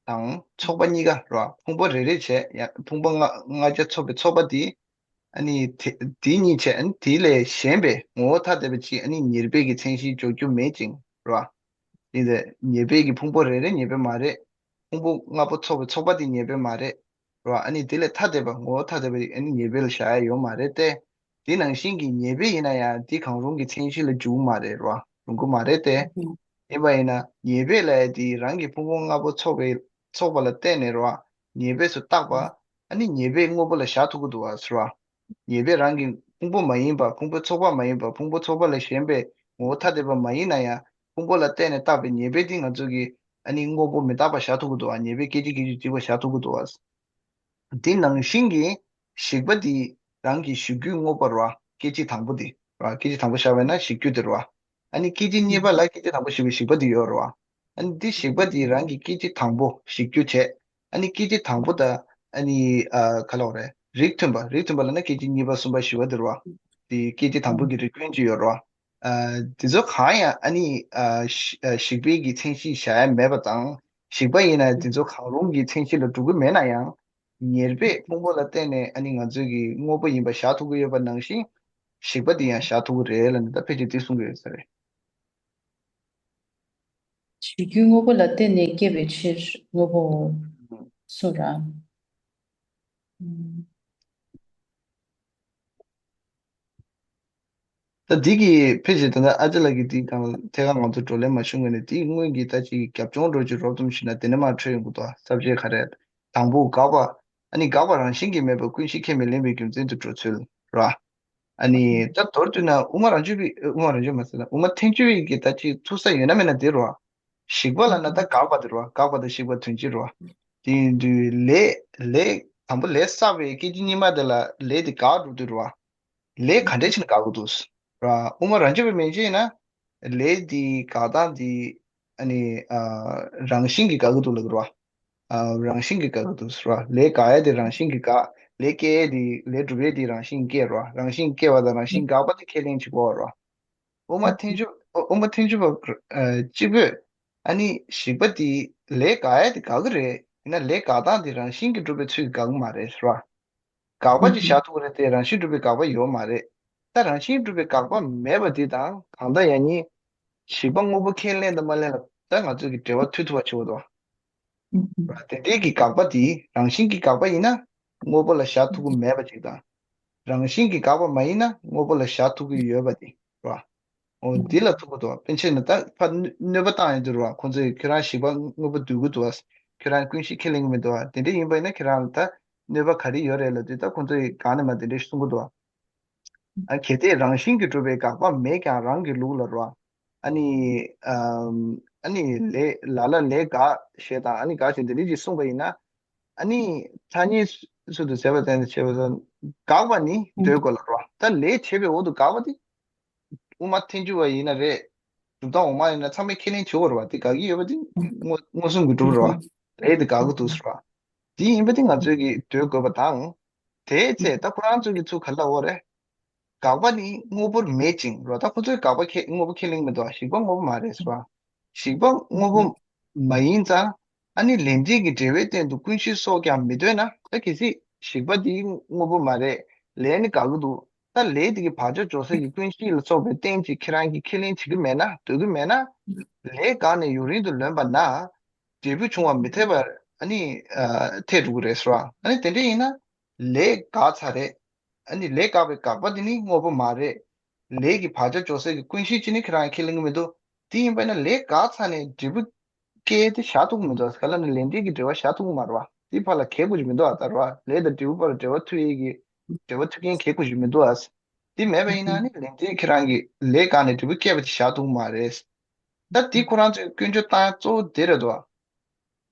དང་ཚོགས་པ་གཉིས་ཀ་རེད་བ། ཕུང་པོ་རེ་རེ་བྱས་ཡང་ཕུང་པོ་ལྔ་ལྔ་བརྒྱ་ཚོགས་པའི་ཚོགས་པ་དེ། ཨ་ནི་དེ་དེ་གཉིས་བྱས་ཨ་ནི་དེ་ལས་གཞན་པའི་ངོ་བོ་ཐ་དད་པ་གཅིག་ཨ་ནི་ཉེར་སྦས་ཀྱི་མཚན་གཞིའི་འཇོག་རྒྱུ་མེད་ཅིང་རེད་བ། དེ་ཉེར་སྦས་ཀྱི་ཕུང་པོ་རེ་རེ་ཉེར་སྦས་མ་རེད། ཕུང་པོ་ལྔ་པོ་ཚོགས་པའི་ཚོགས་པ་དེ་ཉེར་སྦས་མ་རེད། རེད་བ། ཨ་ནི་དེ་ལས་ཐ་དད་པ་ངོ་བོ་ཐ་དད་པ་ཨ་ནི་ཉེར་སྦས་ལ་བཞག་ཡ་ཡོད་མ་རེད་དེ། དེ་ནང་བཞིན་གྱི་ཉེར་སྦས་ཡིན་ན་ཡང་དེ་གང་རུང་གི་མཚན་གཞི་ལ་འཇུག་མ་རེད་རེད་བ། རུང་གི་མ་རེད་དེ། ཡིན་པ་ཡིན་ན་ཉེར་སྦས་ལ་ཡ་དེ་རང་གི་ཕུང་པོ་ལྔ་པོ་ཚོགས་པའི་ཚོགས་པ་ལ་བརྟེན་ནས་རེད་བ། ཉེར་སྦས་སུ་བཏགས་པ་ཨ་ནི་ཉེར་སྦས་དངོས་པོ་ལ་བཞག་ཐུབ་ཀྱི་འདུག་བ་ཟེར་བ། ཉེར་སྦས་རང་གི་ཕུང་པོ་མ་ཡིན་པ། ཕུང་པོའི་ཚོགས་པ་མ་ཡིན་པ། ཕུང་པོ་ཚོགས་པ་ལས་གཞན་པའི་ངོ་བོ་ཐ་དད་པ་མ་ཡིན་ན་ཡང་། ཕུང་པོ་ལ་བརྟེན་ནས་བཏགས་པའི་ཉེར་སྦས་དེ་ང་ཚོ་གིས་ཨ་ནི་དངོས་པོ་མི་རྟག་པ་བཞག་ཐུབ་ཀྱི་འདུག་བ། ཉེར་སྦས་སྐད་ཅིག་སྐད་ཅིག་གཅིག་པ་བཞག་ཐུབ་ཀྱི་འདུག་བ། དེ་ནང་བཞིན་གྱི་ཞིག་པ་དེ་རང་གི་གཞིར་གྱུར་དངོས་པོ་རེད་བ། སྐད་ཅིག་དང་པོ་དེ་རེད་བ། སྐད་ཅིག་དང་པོ་བཞག་པ་ཡིན་ན་གཞིར་གྱུར་དེ་རེད་བ། ཨ་ནི་སྐད་ཅིག་གཉིས་པ་ལ་སྐད་ཅིག་དང་པོ་ཞིག་པའི་ཞིག་པ་དེ་ཡོད་རེད་བ། ཨ་ནི་འདི་ཞིག་པ་དེ་རང་གི་སྐད་ཅིག་དང་པོ་གཞིར་གྱུར་བྱས། ཨ་ནི་སྐད་ཅིག་དང་པོ་དང་ཨ་ནི་ཨ་ག་ལབ་དགོས་རེད། རིགས་མཐུན་པ། རིགས་མཐུན་པ་ལབ་ན་སྐད་ཅིག་གཉིས་པ་གསུམ་པ་བཞི་པ་དེ་རེད་བ། དེ་སྐད་ཅིག་དང་པོ་གི་རིགས་ཀུན་གྱི་ཡོད་རེད་བ། ཨ་དེ་ཚོ་གང་ཡང་ཨ་ནི་ཨ་ཞི་ཨ་ཞིག་པའི་གི་མཚན་གཞི་བཞག་ཡ་མེད་པ་དང་། ཞིག་པ་ཡིན་ན་དེ་ཚོ་གང་རུང་གི་མཚན་གཞི་ལ་འགྲོ་གི་མེད་ན་ཡང་། ཉེར་སྦས་ཕུང་པོ་ལ་བརྟེན་ནས་ཨ་ནི་ང་ཚོས་ཀྱི་དངོས་པོ་ཡིན་པ་བཞག་ཐུབ་ཀྱི་ཡོད་པ་ནང་བཞིན། ཞིག་པ་དེ་ཡང་བཞག་ཐུབ་ཀྱི་རེད་ལབ་ནས་ད་ཕལ་ཆེར་དེ་གསུང་གི་ཡོད་ས་རེད། གཞིར་གྱུར་དངོས་པོ་ལ་བརྟེན་ནས་སྐྱེ་བའི་ཕྱིར་དངོས་པོའོ། གསུངས་ར། ད་འདི་གི་ཕལ་ཆེར་ད་ལྟ་ཨ་ཅག་ལགས་ཀྱིས་འདི་གང་ཐད་ཀར་ང་ཚོ་བགྲོ་གླེང་མ་བྱུང་བ་ནས་འདི་སྔོན་གྱི་ད་ཅིག་རྒྱབ་ལྗོངས་འགྲོ་ཅིག་རོབ་ཙམ་ཞུས་ན་དེ་ནས་མར་འཕྲོས་ཡོང་གི་འདུག་ས་བཅད་ག་རེ། དང་པོ་དགག་པ། ཨ་ནི་དགག་པ་རང་བཞིན་གྱིས་མེད་པར་ཀུན་གཞི་ཁས་མི་ལེན་པའི་རྒྱུ་མཚན་དུ་འགྲོ་ཚུལ་ར། ཨ་ནི་ད་མདོར་བསྡུས་ན་དབུ་མ་རང་རྒྱུད་པའི་དབུ་མ་རང་རྒྱུད་མ་ཟེར་ན་དབུ་མ་ཐལ་འགྱུར་བའི་གི་ད་ཅིག་ཐུག་ས་ཡོད་ན་མེད་ན་དེ་རེད་བ། ཞིག་པ་ལབ་ན་ད་དགག་པ་དེ་རེད་བ། དགག་པ་དང་ཞིག་པ་དོན་གཅིག་རེད་བ། དེ་ཡིན་དུས་ལས་ལས་དང་པོ་ལས་བསགས་པའི་སྐད་ཅིག་གཉིས་མ་དེ་ལ་ལས་དེ་དགག་འགྲོ་དུས་རེད་བ། ལས་ག་འདྲས་བྱས་ནས་དགག་གི་འདུག་ར། དབུ་མ་རང་རྒྱུད་པའི་མན་ཆད་ཡིན་ན། ལས་དེ་དགག་སྟངས་དེ་ཨ་ནི་ཨ་རང་བཞིན་གྱིས་དགག་གི་འདུག་ལབ་ཀྱི་རེད་བ། ཨ་རང་བཞིན་གྱིས་དགག་གི་འདུག་ཟེར་བ། ལས་དགག་ཡ་དེ་རང་བཞིན་གྱིས་དགག་ལས་སྐྱེ་ཡ་དེ་ལས་སྒྲུབ་ཡ་དེ་རང་བཞིན་སྐྱེ་རེད་བ། རང་བཞིན་སྐྱེ་བ་དང་རང་བཞིན་དགག་པ་དེ་ཁས་ལེན་བྱེད་དགོས་རེད་བ། དབུ་མ་ཐལ་འགྱུར་དབུ་མ་ཐལ་འགྱུར་བ་གཅིག་པོས་ཨ་ནི་ཞིག་པ་དེ་ལས་དགག་ཡ་དེ་དགག་གི་རེད། ཡིན་ན་ལས་དགག་སྟངས་དེ་རང་བཞིན་གྱིས་གྲུབ་པའི་ཚུལ་དགག་གི་མ་རེད་ཟེར་བ། དགག་པ་ཅིག་བཞག་ཐུབ་ཀྱི་རེད་དེ་རང་བཞིན་གྲུབ་པའི་དགག་པ་ཡོད་མ་རེད། ད་རང་བཞིན་གྲུབ་པའི་དགག་པ་མེད་པ་དེ་དང་གང་ལྟར་ཡང་ཉིད། ཞིག་པ་དངོས་པོ་ཁས་ལེན་དང་མ་ལེན་ལ་ད་ང་ཚོས་ཀྱི་འབྲེལ་བ་མཐུད་ཐུབ་པ་བྱེད་དགོས་དོ། དེ་འདྲའི་གི་དགག་པ་དེ་རང་བཞིན་གྱི་དགག་པ་ཡིན་ན་དངོས་པོ་ལ་བཞག་ཐུབ་ཀྱི་མེད་པ་ཅིག་དང་། རང་བཞིན་གྱི་དགག་པ་མ་ཡིན་ན་དངོས་པོ་ལ་བཞག་ཐུབ་ཀྱི་ཡོད་པ་དེ་རེད་བ། འོ་འདི་ལ་ཐུག་གི་འདུག་བ། པཎ་ཆེན་ནི་ད་ཕར་གནོད་པ་བཏང་ཡོང་དུས་རེད་བ། ཁོང་ཚོས་ཁྱེད་རང་ཞིག་པ་དངོས་པོ་འདོད་ཀྱི་འདུག་བ། ཁྱེད་རང་ཀུན་གཞི་ཁས་ལེན་གྱི་མི་འདུག་བ། དེ་འདྲ་ཡིན་པ་ཡིན་ན་ཁྱེད་རང་ལ་ད་གནོད་པ་ག་རེ་ཡོད་རེད་ལབ་དུས་ད་ཁོང་ཚོས་གང་ནས་མ་དེ་འདྲ་གསུང་གི་འདུག་བ། ཨ་གལ་ཏེ་རང་བཞིན་གྱིས་གྲུབ་པའི་དགག་པ་མེད་ཀྱང་རང་གི་ལུགས་ལ་རོ། ཨ་ནི། ཨམ། ཨ་ནི་ལས་ལ་ལ་ལས་དགག་ཞེས་དང་ཨ་ནི་དགག་ཞེས་འདི་རིགས་ཀྱིས་གསུངས་པ་ཡིན་ན། ཨ་ནི་ཐ་སྙད་སུ་དུ་ཟད་པ་བསྟན་ཏེ་བྱས་པ་དང་དགག་པ་ནི་འདོད་དགོས་ལ་རོ། ད་ལས་བྱས་པའི་འོག་ཏུ་དགག་པ་དེ། དབུ་མ་ཐལ་འགྱུར་བ་ཡིན་ན་རེད། གྲུབ་མཐའ་འོག་མ་ཡིན་ན་ཚང་མས་ཁས་ལེན་བྱེད་དགོས་རེད་བ། དེ་དགག་གི་ཡོད་པ་དེ་མངོན་མངོན་སུམ་གྱི་གྲུབ་རེད་བ། ལས་དེ་དགག་གི་འདུག་ཟེར་བ། དེ་ཡིན་པ་དེ་ང་ཚོས་ཀྱི་འདོད་དགོས་པ་དང་། དེའི་ཚེ་ད་ཁོ་རང་ཚོ་གི་ཚུལ་ག་ལ་འོ་རེད། དགག་པ་ནི་དངོས་པོར་མེད་ཅིང་རོ། ད་ཁོ་ཚོས་དགག་པ་ཁས་དངོས་པོ་ཁས་ལེན་མི་འདུག་བ། ཞིག་པ་དངོས་པོ་མ་རེད་ཟེར་བ། ཞིག་པ་དངོས་པོ་མ་ཡིན་ཙང་། ཨ་ནི་ལས་འབྲས་ཀྱི་འབྲེལ་བའི་སྟེང་དུ་ཀུན་གཞི་སོགས་ཀྱང་མི་འདོད་ན་ད་གལ་སྲིད་ཞིག་པ་དེ་དངོས་པོ་མ་རེད། ལས་ནི་དགག་གི་འདུག་ད་ལས་དེ་གི་བག་ཆགས་འཇོག་སའི་གི་ཀུན་གཞི་ལ་སོགས་པའི་རྟེན་ཅིག་ཁྱེད་རང་གིས་ཁས་ལེན་བྱེད་ཀྱི་མེད་ན་འདོད་ཀྱི་མེད་ན། ལས་དགག་ནས་ཡུན་རིང་དུ་ལོན་པ་ན། འབྲས་བུ་འབྱུང་བ་མི་འཐད་པར་ཨ་ནི་ཨ་འཐད་འགྲོ་གི་རེད་ཟེར་བ། ཨ་ནི་དེ་འདྲ་ཡིན་ན་ལས་དགག་ཚར་རེད། ཨ་ནི་ལས་དགག་པའི་དགག་པ་དེ་ནི་དངོས་པོ་མ་རེད། ལས་ཀྱི་བག་ཆགས་འཇོག་སའི་གི་ཀུན་གཞི་ཅིག་ནི་ཁྱེད་རང་ཁས་ལེན་གྱི་མི་འདུག་དེ་ཡིན་པ་ན་ལས་དགག་ཚར་ནས་འབྲས་བུ་སྐྱེ་དེ་བཞག་ཐུབ་ཀྱི་མི་འདུག་ག་ལ་ནི་ལས་འབྲས་ཀྱི་འབྲེལ་བ་བཞག་ཐུབ་ཀྱི་མ་རེད་བ། དེ་ཕར་ལ་གལ་དགོས་ཀྱི་མི་འདུག་ཨ་ད་རེད་བ། ལས་དང་འབྲས་བུ་བར་འབྲེལ་བ་མཐུད་ཡས་ཀྱི་འབྲེལ་བ་མཐུད་མཁན་གལ་དགོས་ཀྱི་མི་འདུག་ཨ། དེ་མེད་པ་ཡིན་ན་ནི་ལས་འབྲས་ཁྱེད་རང་གི་ལས་དགག་ནས་འབྲས་བུ་སྐྱེས་པ་དེ་བཞག་ཐུབ་ཀྱི་མ་རེད། ད་དེ་ཁོ་རང་ཚོས་སྐྱོན་བརྗོད་བཏང་ཡ་གཙོ་བོ་དེ་རེད་དོ།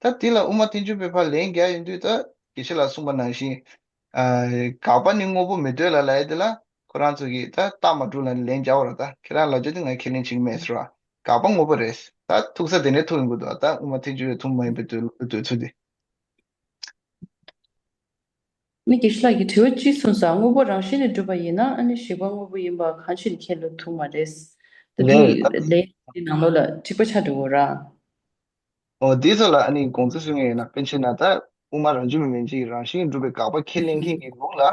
ད་དེ་ལ་དབུ་མ་ཐལ་འགྱུར་བའི་ཕར་ལན་རྒྱག་ཡོང་དུས་ད་དགེ་བཤེས་ལགས་གསུངས་པ་ནང་བཞིན། ཨ་དགག་པ་ནི་དངོས་པོ་མི་འདོད་ལ་ལབ་ཡ་དེ་ལ་ཁོ་རང་ཚོ་གིས་ད་རྟགས་མ་གྲུབ་ལབ་ནས་ལན་རྒྱག་པ་རེད། ད་ཁྱེད་རང་ལབ་རྒྱུ་དེ་ང་ཁས་ལེན་བྱེད་ཀྱི་མེད་ཟེར་བ། དགག་པ་དངོས་པོ་རེད། ད་ཐུག་ས་དེ་ནས་ཐུག་ཡོང་གི་འདུག་ད་དབུ་མ་ཐལ་འགྱུར་བའི་ཐུག་མ་ཡིན་པའི་འདོད་འདོད་ཚུལ་དེ། ནི་དགེ་བཤེས་ལགས་ཀྱིས་དྲི་བ་གཅིག་གསུངས་སོང་། དངོས་པོ་རང་བཞིན་ནས་གྲུབ་པ་ཡིན་ན་ཨ་ནི་ཞིག་པ་དངོས་པོ་ཡིན་པ་གང་ཕྱིར་ཁས་ལེན་ཐུབ་མ་རེད། ད་ལན་དེ་ལན་དེ་ནང་ལོགས་ལ་འགྲིག་པ་ཆགས་འགྲོ་གི་ར། ཨོ་དེ་ཚོ་ལ་ཨ་ནི་དགོངས་ཚུལ་གསུང་ངེས་ཡིན་ན་པཎ་ཆེན་ན་ད་དབུ་མ་རང་རྒྱུད་པའི་མན་ཆད་ཀྱི་རང་བཞིན་གྲུབ་པའི་དགག་པ་ཁས་ལེན་མཁན་གྱི་ལུགས་ལ་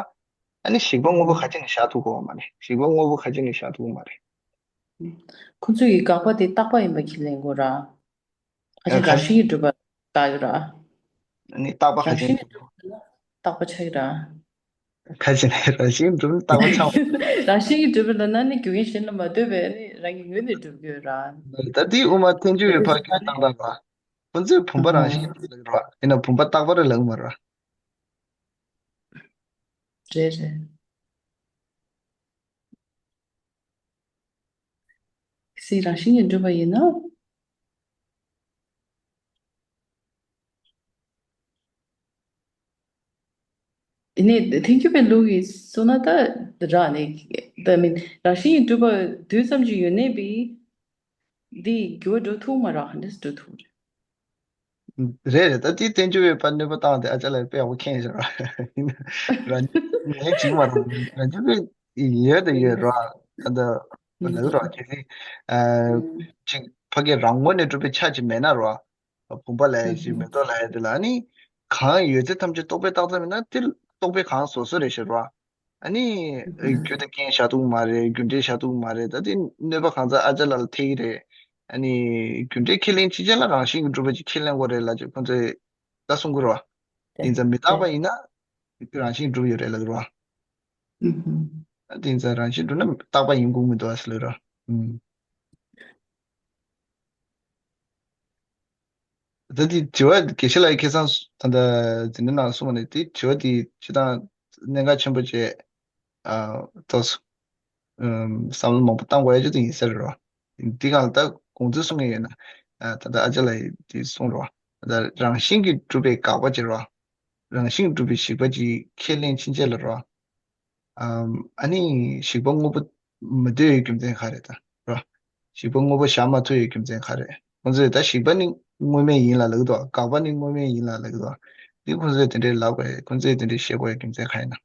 ཨ་ནི་ཞིག་པ་དངོས་པོ་ཁ་ཅིག་ནས་བཞག་ཐུབ་ཀྱི་ཡོད་མ་རེད། ཞིག་པ་དངོས་པོ་ཁ་ཅིག་ནས་བཞག་ཐུབ་ཀྱི་མ་རེད། ཁོ་ཚོས་ཀྱི་དགག་པ་དེ་རྟག་པ་ཡིན་པ་ཁས་ལེན་དགོས་ར། ཁ་ཅིག་ཨ་ཁ་རང་བཞིན་གྱིས་གྲུབ་པ་བཏགས་ཡོད་ར། ནི་རྟག་པ་ཁ་རང་ཅིག་བཞིན་གྱིས་གྲུབ་པ་ལ་རྟག་པ་ཆགས་ཀྱི་ར། ཁ་ཅིག་ནི་རང་བཞིན་གྱིས་གྲུབ་ན་རྟག་པ་ཆགས། རང་བཞིན་གྱིས་གྲུབ་པ་ལབ་ན་ནི་རྒྱུ་རྐྱེན་གཞན་ལ་མ་ལྟོས་པའི་ནི་རང་གི་ངོས་ནས་གྲུབ་ཀྱི་ཡོད་ར། ད་དེ་དབུ་མ་ཐལ་འགྱུར་བའི་ཕར་རྒྱུད་བཏང་སྟངས་ར། ཁོ་ཚོས་བུམ་པ་རང་བཞིན་གྱིས་གྲུབ་ལབ་ར། ཡིན་ན་བུམ་པ་རྟག་པ་རེད་ལབ་མ་ར། རེད་རེད། སྲིད་རང་བཞིན་གྱིས་གྲུབ་པ་ཡིན་ན། ནས་ཐལ་འགྱུར་བའི་ལུགས་ཀྱིས་གསུངས་ན་ད་ར་ནི་ད་མིན་རང་བཞིན་གྱིས་གྲུབ་པ་དུས་ཙམ་གྱི་ཡོད་གནས་པའི་འདི་འགྱུར་བ་འགྲོ་ཐུབ་མ་ར། ཧ་འདྲེས་འགྲོ་ཐུབ་རེད། རེད་རེད། ད་དེ་བསྟན་བཅོས་པའི་པར་གནོད་པ་བཏང་སྟེ་ཨ་ཅག་ལགས་དཔེ་ཡག་པོ་མཁྱེན་ཤག་ར། ཡིན་ན་རང་ཉིད་ངས་བྱིང་མ་རུང་རང་ཉིད་པའི་ཡོད་དེ་ཡོད་ར། ད་ལྟ་ལགས་ར་གལ་སྲིད་ཅིག་ཕ་གི་རང་ངོས་ནས་གྲུབ་པའི་ཆ་ཅིག་མེད་ན་ར། བུམ་པ་ལ་ཡ་ཞིག་མེ་ཏོག་ལ་ཡ་དེ་ལ་ནི་གང་ཡོད་ཚད་ཐམས་ཅད་རྟོག་པས་བཏགས་ཙམ་ཡིན་ན་དེ་རྟོག་པའི་གང་བཟོ་བཟོ་རེད་ཤག་ར། ཨ་ནི་རྒྱུ་དང་རྐྱེན་བཞག་ཐུབ་མ་རེད། རྒྱུ་འབྲས་བཞག་ཐུབ་མ་རེད། ད་དེ་གནོད་པ་གང་ཚ་ཨ་ཅག་ལགས་ལ་ཐེབས་ཀྱི་རེད། ཨ་ནི་རྒྱུ་འབྲས་ཁས་ལེན་ཕྱིན་ཆད་ལ་རང་བཞིན་གྱིས་གྲུབ་པ་ཅིག་ཁས་ལེན་དགོས་རེད་ལབ་ཅིག་ཁོང་ཚོས་ད་གསུང་གི་རེད་བ། ཡིན་ཙང་མི་རྟག་པ་ཡིན་ན་རང་བཞིན་གྱིས་གྲུབ་ཡོད་རེད་ལབ་ཀྱི་རེད་བ། ཨ་དེ་ཡིན་ཙང་རང་བཞིན་གྲུབ་ན་རྟག་པ་ཡིན་དགོས་མི་འདུག་ཨ་ཟེར་ལབ་ཀྱི་རེད་བ། ད་དེ་དྲི་བ་དགེ་བཤེས་ལགས་ཁ་སང་ད་ལྟ་འཛིན་གྲྭ་ནང་གསུངས་པ་ནི་དེ་དྲི་བ་དེ་སྤྱིར་བཏང་གནད་འགག་ཆེན་པོ་བྱས། ཨ་ཏོག་ཙམ་བསམ་བློ་མང་པོ་བཏང་དགོས་ཡ་ཅིག་ཏུ་ཡིན་ས་རེད་རོ། འདི་གང་ལ་ད་དགོངས་ཚུལ་གསུང་གི་ཡོད་ན། ཨ་ད་ལྟ་ཨ་ཅག་ལགས་དེ་གསུངས་རོ། ད་རང་བཞིན་གྱིས་གྲུབ་པའི་དགག་པ་བྱེད་རོ། རང་བཞིན་གྱིས་གྲུབ་པའི་ཞིག་པ་ཅིག་ཁས་ལེན་ཕྱིན་ཆད་ལ་རོ། ཨ་ནི་ཞིག་པ་དངོས་པོ་མི་འདོད་པའི་རྒྱུ་མཚན་ག་རེ་ད་ར། ཞིག་པ་དངོས་པོ་བཞག་མ་ཐུབ་པའི་རྒྱུ་མཚན་ག་རེ། ཁོང་ཚོས་ད་ཞིག་པ་ནི་དངོས་མེད་ཡིན་ལ་ལབ་ཀྱི་འདུག་དགག་པ་ནི་དངོས་མེད་ཡིན་ལ་ལབ་ཀྱི་འདུག་འདི་ཁོང་ཚོས་དེ་འདྲའི་ལབ་དགོས། ཁོང་ཚོས་དེ་འདྲའི་བཤད་དགོས་པའི་རྒྱུ་མཚན་ག་ཡིན་ན།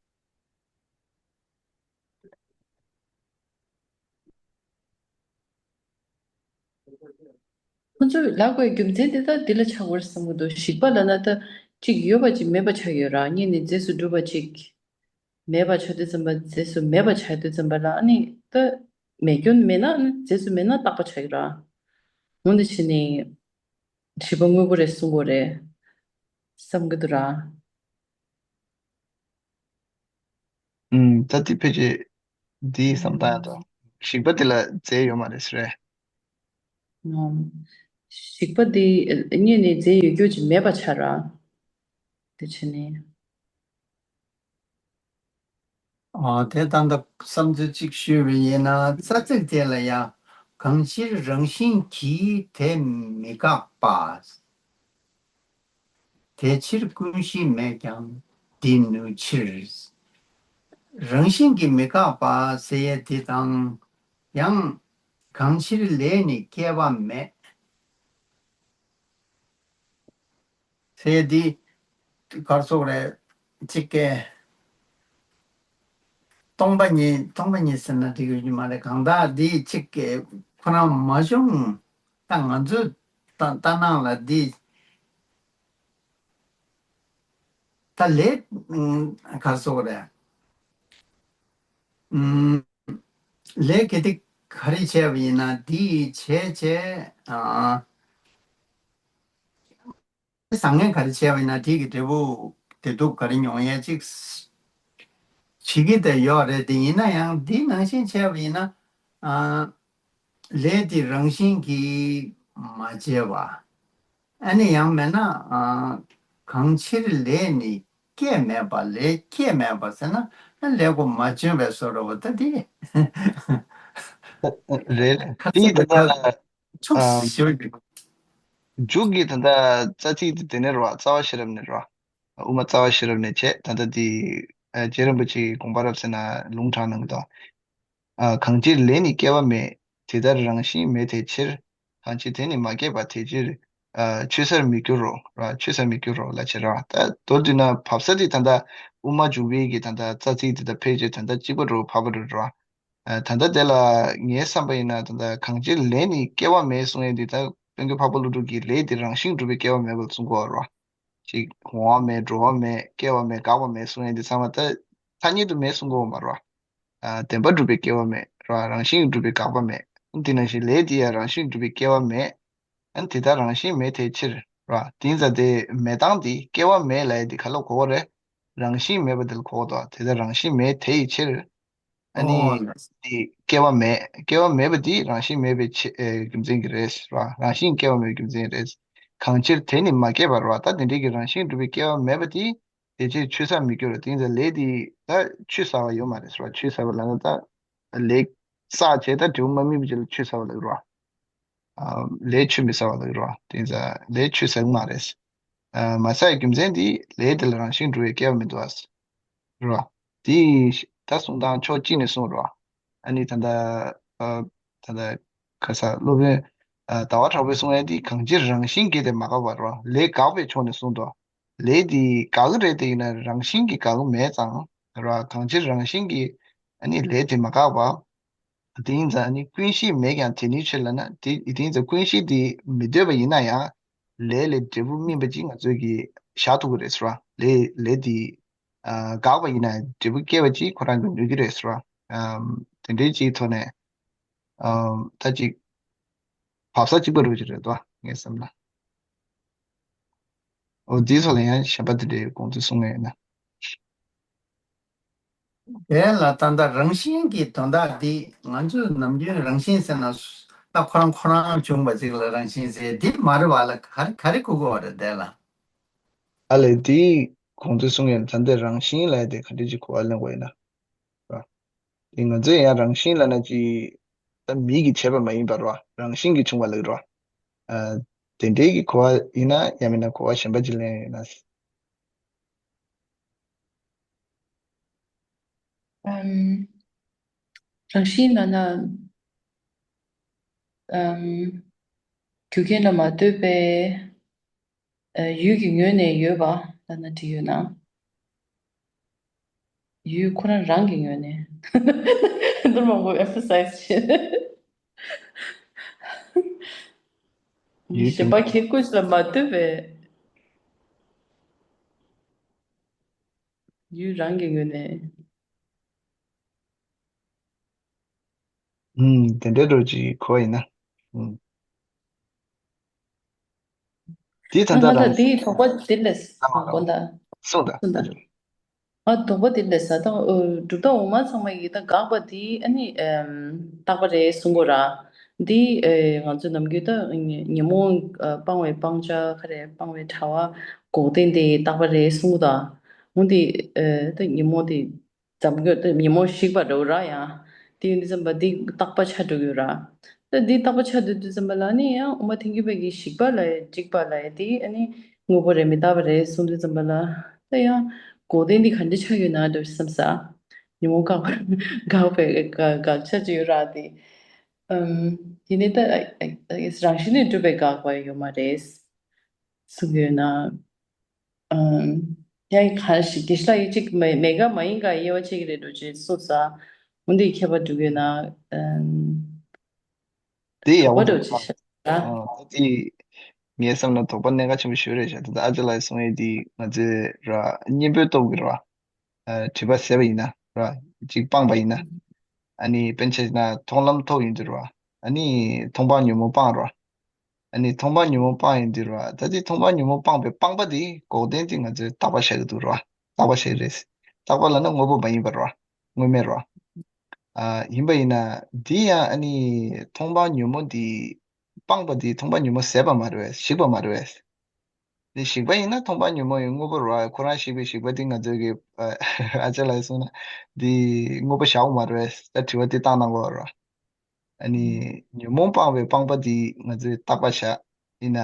ཁོང་ཚོས་ལབ་དགོས་རྒྱུ་མཚན་དེ་ད་འདི་ལ་ཆགས་པར་བསམ་གྱི་འདུག་ཞིག་པ་ལབ་ན་ད་གཅིག་ཡོད་པ་གཅིག་མེད་པ་ཆགས་ཡོད་ར། གཉིས་ནས་རྫས་སུ་གྲུབ་པ་གཅིག་མེད་པ་ཆགས་དུས་ཙམ་པ། རྫས་སུ་མེད་པ་ཆགས་དུས་ཙམ་པ་ལ་ཨ་ནི་ད་མེད་སྐྱོན་མེད་ན་ཨ་ནི་རྫས་སུ་མེད་ན་རྟག་པ་ཆགས་ཀྱི་ར། འོ་འདི་བྱས་ནས་ཞིག་པ་དངོས་པོ་རེད་གསུང་དགོས་རེད་བསམ་གྱི་འདུག་ར། ཨུམ། ད་དེ་ཕལ་ཆེར་འདིའི་བསམ་སྟངས་ཡང་དང་། ཞིག་པ་དེ་ལ་རྫས་ཡོད་མ་རེད་ཟེར་བས། ཨུམ། ཞིག་པ་དེ་གཉིས་ནས་རྫས་ཡོད་རྒྱུ་ཅིག་མེད་པ་ཆགས་ར། དེ་བྱས་ནས། ཨ་དེ་ལྟར་ད་བསམ་ཚུལ་གཅིག་ཞུས་པ་ཡིན་ན། རྩ་ཚིག་དེ་ལ་ཡང་། གང་ཕྱིར་རང་བཞིན་གྱིས་དེ་མི་འགག་པ། དེ་ཕྱིར་ཀུན་གཞི་མེད་ཀྱང་འདི་ནུས་ཕྱིར། རང་བཞིན་གྱིས་མི་འགག་པ་ཟེར་ཡས་འདི་དང་། ཡང་། གང་ཕྱིར་ལས་ནི་སྐྱེ་བ་མེད། ཟེར་ཡས་འདི་ག་རེ་ཟེར་དགོས་རེད། གཅིག་གི་སྟོང་པ་ཉིད། སྟོང་པ་ཉིད་ཟེར་ན་འགྲིག་ཡོད་ཀྱི་མ་རེད། གང་ལྟར་འདི་གཅིག་གི་ཁོ་རང་མ་བྱུང་། ད་ང་ཚོའི་ལྟ་ལྟ་སྣང་ལ་འདི་ད་ལས་ག་རེ་ཟེར་དགོས་རེད། ཨུམ། ལས་གལ་ཏེ་ག་རེ་བྱས་པ་ཡིན་ན་འདི་བྱས་བྱས། ཨ། བཟང་ངན་ག་རེ་བྱས་པ་ཡིན་ན་དེ་གི་འབྲས་བུ་བདེ་སྡུག་ག་རེ་མྱོང་ཡས་ཅིག་བྱེད་ཀྱི་དེ་ཡོད་རེད། དེ་ཡིན་ན་ཡང་འདི་ནང་བཞིན་བྱས་པ་ཡིན་ན། ཨ། ལས་དེ་རང་བཞིན་གྱིས་མ་བྱས་པ། ཨ་ནི་ཡང་མིན་ན། ཨ། གང་ཕྱིར་ལས་ནི་སྐྱེས་མེད་པ། ལས་སྐྱེས་མེད་པ་ཟེར་ན་ཨ་ལས་ཀོ་མ་བྱུང་བའི་བཟོ་འདྲ་བོ་ད་དེ་རེད། ཁ་དེ་ཚིག་ད་ལྟ་ཕྱོགས་ཨ་ཞུ་རྒྱུ། མཇུག་གི་ད་ལྟ་རྩ་ཚིག་དེ་དེ་ནས་རེད་བ། རྩ་བ་ཤེས་རབ་ནས་རེད་བ། དབུ་མ་རྩ་བ་ཤེས་རབ་ནས་བྱས། ད་ལྟ་དེ་ཨ་རྗེ་རིན་པོ་ཆེའི་དགོངས་པ་རབ་གསལ་ན་ལུང་དྲངས་གནང་གི་འདུག་ཨ། གང་ཕྱིར་ལས་ནི་སྐྱེ་བ་མེད། དེ་ལྟར་རང་བཞིན་མེད་དེ་ཕྱིར། གང་ཕྱིར་དེ་ནི་མ་སྐྱེས་པ། དེ་ཕྱིར་ཨ་ཆོས་སར་མི་འགྱུར་རོ། ར། ཆོས་སར་མི་འགྱུར་རོ་ལབ་བྱས་ར། ད་མདོར་བསྡུས་ན་བབས་ས་དེ་ད་ལྟ་དབུ་མ་འཇུག་པའི་གི་ད་ལྟ་རྩ་ཚིག་དེ་དང་ཕལ་ཆེར་ད་ལྟ་གཅིག་པ་འདྲ་བོ་བབས་པ་འདྲ་བོ་ར། ཨ། ད་ལྟ་དེ་ལ་ངའི་བསམ་པ་ཡིན་ན་ད་ལྟ་གང་ཕྱིར་ལས་ནི་སྐྱེ་བ་མེད་གསུང་ཡས་འདི་ད་དཔལ་མགོན་འཕགས་པ་ཀླུ་སྒྲུབ་ཀྱིས་ལས་དེ་རང་བཞིན་གྲུབ་པའི་སྐྱེ་བ་མེད་པར་གསུང་གོ་ར། ཅིག་འོང་བ་མེད། འགྲོ་བ་མེད། སྐྱེ་བ་མེད། འགག་པ་མེད་གསུང་ཡས་འདི་ཚང་མ་ད་ཐ་སྙད་དུ་མེད་གསུང་གོ་མ་ར། ཨ། བདེན་པར་གྲུབ་པའི་སྐྱེ་བ་མེད་ར། རང་བཞིན་གྱིས་གྲུབ་པའི་འགག་པ་མེད། དེ་ནང་བཞིན་ལས་དེ་ཡང་རང་བཞིན་གྱིས་གྲུབ་པའི་སྐྱེ་བ་མེད། ཨ་ནི་དེ་ལྟར་རང་བཞིན་མེད་དེའི་ཕྱིར་ར། དེ་ཡིན་ཙང་དེ་མེད་སྟངས་དེ་སྐྱེ་བ་མེད་ལབ་ཡ་དེ་ག་ལ་གོ་བ་རེད། རང་བཞིན་མེད་པ་དེ་ལ་གོ་བ་དང་དེ་ལྟར་རང་བཞིན་མེད་དེ་ཡི་ཕྱིར། ཨ་ནི་ཨོ་ལགས། དེ་སྐྱེ་བ་མེད། སྐྱེ་བ་མེད་པ་དེ་རང་བཞིན་མེད་པའི་ཕྱི་ཨེ་རྒྱུ་མཚན་གྱིས་རེད་ར། རང་བཞིན་སྐྱེ་བ་མེད་པའི་རྒྱུ་མཚན་རེད། གང་ཕྱིར་དེ་ནི་མ་སྐྱེས་པར་ར། ད་དེ་འདྲའི་གི་རང་བཞིན་གྲུབ་པའི་སྐྱེ་བ་མེད་པ་དེ་དེ་ཕྱིར་ཆུད་ཟ་མི་འགྱུར་རོ། དེ་ཡིན་ཙང་ལས་དེ་ད་ཆུད་ཟ་བ་ཡོད་མ་རེད་ཟེར་བ། ཆུད་ཟ་བ་ལབ་ན་ད་ལས་བསགས་བྱས་ད་འབྲས་བུ་མ་སྨིན་པ་ཅིག་ལ་ཆུད་ཟ་བ་ལབ་རོ། ཨ་ལས་ཆུད་མི་ཟ་བ་ལབ་རོ། དེ་ཡིན་ཙང་ལས་ཆུད་ཟ་གི་མ་རེད། ཨ་མ་ཟ་ཡི་རྒྱུ་མཚན་དེ་ལས་དེ་ལ་རང་བཞིན་གྲུབ་པའི་སྐྱེ་བ་མི་འདུག་ཨ་རོ། དེ་ད་གསུང་སྟངས་ཕྱོགས་གཅིག་ནས་གསུངས་རོ། ཨ་ནི་ད་ལྟ་ཨ་ད་ལྟ་ཁ་ས་སློབ་དཔོན་ཨ་ཟླ་བ་གྲགས་པས་གསུང་ཡ་དེ་གང་ཕྱིར་རང་བཞིན་གྱིས་དེ་མ་འགགས་པར་རོ། ལས་འགགས་པའི་ཕྱོགས་ནས་གསུངས་ཏོ། ལས་དེ་འགག་གི་རེད་དེ་ཡིན་ན་རང་བཞིན་གྱིས་འགག་གི་མེད་ཙང་ར། གང་ཕྱིར་རང་བཞིན་གྱིས་ཨ་ནི་ལས་དེ་མ་འགགས་པ། དེ་ཡིན་ཙང་ཨ་ནི་ཀུན་ཤེས་མེད་ཀྱང་དེ་ནི་ཆོས་ལབ་ན་དེ་དེ་ཡིན་ཙང་ཀུན་ཤེས་དེ་མི་འདོད་པ་ཡིན་ན་ཡང་ལས་ལས་འབྲས་བུ་སྨིན་པ་ཅིག་ང་ཚོས་ཀྱིས་བཞག་ཐུབ་ཀྱི་རེད་ཟེར་བ། ལས་ལས་དེ་ཨ་འགག་པ་ཡིན་ན་འབྲས་བུ་སྐྱེ་བ་ཅིག་ཁོ་རང་གིས་ནུས་ཀྱི་རེད་ཟེར་བ། ཨམ་དེ་འདྲའི་ཅིག་ཐོག་ནས་ཨམ་ད་ཅིག་བབས་ས་གཅིག་པ་རུ་ཅིག་རེད་དོ་ངའི་བསམ་ན། འོ་འདིའི་ཐོག་ལ་ཡང་གཞན་པ་དེ་འདྲའི་དགོངས་ཚུལ་གསུང་མཁན་ཡོད་ན། དེ་ལ་ད་ལྟ་རང་བཞིན་གྱི་དོན་དག་འདི་ང་ཚོས་ནམ་རྒྱུན་རང་བཞིན་ཟེར་ན་ད་ཁོ་རང་ཁོ་རང་བྱུང་བ་ཅིག་ལ་རང་བཞིན་ཟེར། འདི་མ་རེད་བ་ལ་ག་རེ་ག་རེ་གོ་དགོས་བ་རེད་དེ་ལ། ཨ་ལས་འདི་གོང་དུ་གསུངས་ཡོད་ད་ལྟ་རང་བཞིན་ལབ་ཡ་དེ་ག་འདྲ་ཅིག་གོ་བ་ལེན་དགོས་ཡིན་ན། ར། དེ་ང་ཚོས་ཡང་རང་བཞིན་ལབ་ན་ཅི། ད་མིག་གིས་བྱས་པ་མ་ཡིན་པར་ར་རང་བཞིན་གྱིས་བྱུང་བ་ལབ་ར། ཨ་དེ་འདྲའི་གི་གོ་བ་ཡིན་ན་ཡང་མིན་ན་གོ་བ་གཞན་པ་ཅིག་ལེན་ཡོད་ན། ཨམ། རང་བཞིན་ལབ་ན། ཨམ། རྒྱུ་རྐྱེན་ལ་མ་ལྟོས་པའི་ཨ་ཡུལ་གྱི་ངོས་ནས་ཡོད་པ་ལབ་ན་འགྲིག་ཡོད་ན། ཡུལ་ཁོ་རང་རང་གི་ངོས་ནས། འདིར་མང་པོ་ཨེམ་ཕ་སའི་ཛི་བྱེད། ཡུལ་གཞན་པ་གྱི་ཁྱད་ཆོས་ལ་མ་ལྟོས་པའི་ཡུལ་རང་གི་ངོས་ནས། ཨུམ། དེ་འདྲའི་འགྲོ་ཅིག་གོ་ཡིན་ན། ཨུམ། དེ་ད་ལྟ་ང་ལ་རང་དེའི་དོགས་པ་དེ་ལས་ཨ་དགོངས་དག་གསུངས་དང་གསུངས་དང་། ཨ་དོགས་པ་དེ་ལས་ད་ཨ་གྲུབ་མཐའ་འོག་མ་ཚང་མ་ཡི་ད་དགག་པ་དེ་ཨ་ནི་ཨམ་རྟག་པ་རེད་གསུང་གོ་ར། འདི་ཨེ་ང་ཚོ་ནམ་རྒྱུན་ད་ཉོན་མོངས་ཨ་སྤང་བའི་སྤང་བྱ་ག་རེ་སྤང་བའི་དྲ་བ་འགོག་བདེན་དེ་རྟག་པ་རེད་གསུང་གོ་ད། འོན་ཏེ་ཨེ་ད་ཉོན་མོངས་དེ་འཛམ་གྱི་ཉིན་མོ་ཞིག་པ་འདྲ་བོ་ར་ཡང་། དེ་ཡིན་དུས་ཙམ་པ་འདི་རྟག་པ་ཆགས་འགྲོ་གི་ཡོད་ར། ད་འདི་རྟག་པ་ཆགས་འདུག་དུས་ཙམ་པ་ལ་ནི་ཡང་དབུ་མ་ཐལ་འགྱུར་བའི་གི་ཞིག་པ་ལ་ཡ་འཇིག་པ་ལ་ཡ་དེ་ཨ་ནི་དངོས་པོ་རེད་མི་རྟག་པ་རེད་གསུངས་དུས་ཙམ་པ་ལ་ད་ཡང་འགོག་བདེན་འདི་ག་འདྲ་ཆགས་ཡོད་ན་འདྲ་བསམ་ས། ཉིན་མོ་འགག་པ་འགག་པའི་དགག་དགག་བྱ་ཅིག་ཡོད་ར་དེ། ཨམ། དེ་ནི་ད་རང་བཞིན་ནས་གྲུབ་པའི་དགག་པ་ཡོད་མ་རེད། གསུངས་ཡོད་ན། ཨམ། ཡང་གང་ཞིག་དགེ་བཤེས་ལགས་ཡིད་གཅིག་མེད་མེད་དགག་མ་ཡིན་དགག་དབྱེ་བ་ཕྱེ་གི་རེད་འགྲོ་ཅེས་གསུངས་ས། འོན་ཏེ་ཁྱད་པར་འགྲོ་གི་ཡོད་ན། ཨམ། དེ་ཡག་པོ་འགྲོ་ཅེས་བྱ། ཨ་ད་དེ་ངའི་བསམ་ན་དོགས་པ་གནད་འགག་ཆེན་པོ་ཞིག་རེད་ཤག་ད་ལྟ་ཨ་ཅག་ལགས་གསུང་ཡས་དེ་ང་ཚོས་ར་གཉེན་པོའི་སྟོབས་ཀྱིས་ར། ཨ་སྒྲིབ་པ་ཟད་པ་ཡིན་ན་ར། གཅིག་སྤངས་པ་ཡིན་ན། ཨ་ནི་དཔེར་ན་ཆ་བཞག་ན་མཐོང་ལམ་ཐོབ་ཡིན་དུས་ར། ཨ་ནི་མཐོང་སྤང་ཉོན་མོངས་སྤངས་ར། ཨ་ནི་མཐོང་སྤང་ཉོན་མོངས་སྤངས་ཡིན་དུས་ར། ད་དེ་མཐོང་སྤང་ཉོན་མོངས་སྤངས་པའི་སྤངས་པ་དེ་འགོག་བདེན་དེ་ང་ཚོས་རྟག་པ་བཞག་གི་འདུག་ར། རྟག་པ་བཞག་གི་རེད། རྟག་པ་ལབ་ན་དངོས་པོ་མ་ཡིན་པ་ར། དངོས་མེད་ར། ཨ་ཡིན་པ་ཡིན་ན་དེ་ཡང་ཨ་ནི་མཐོང་སྤང་ཉོན་མོངས་དེ་སྤངས་པ་དེ་མཐོང་སྤང་ཉོན་མོངས་ཟད་པ་མ་རེད་པས། ཞིག་པ་མ་རེད་པས། དེ་ཞིག་པ་ཡིན་ན་མཐོང་སྤང་ཉོན་མོངས་ཡང་དངོས་པོ་རེད་བ། ཁོ་རང་ཞིག་པའི་ཞིག་པ་དེ་ང་ཚོས་ཀྱི་ཨ་ཅག་ལགས་གསུངས་ན་དེ་དངོས་པོ་བཞག་གི་མ་རེད་བས། ད་དྲི་བ་དེ་བཏང་གནང་དགོས་རེད། ཨ་ནི་ཉོན་མོངས་སྤངས་པའི་སྤངས་པ་དེ་ང་ཚོས་རྟག་པ་བཞག་ཡིན་ན་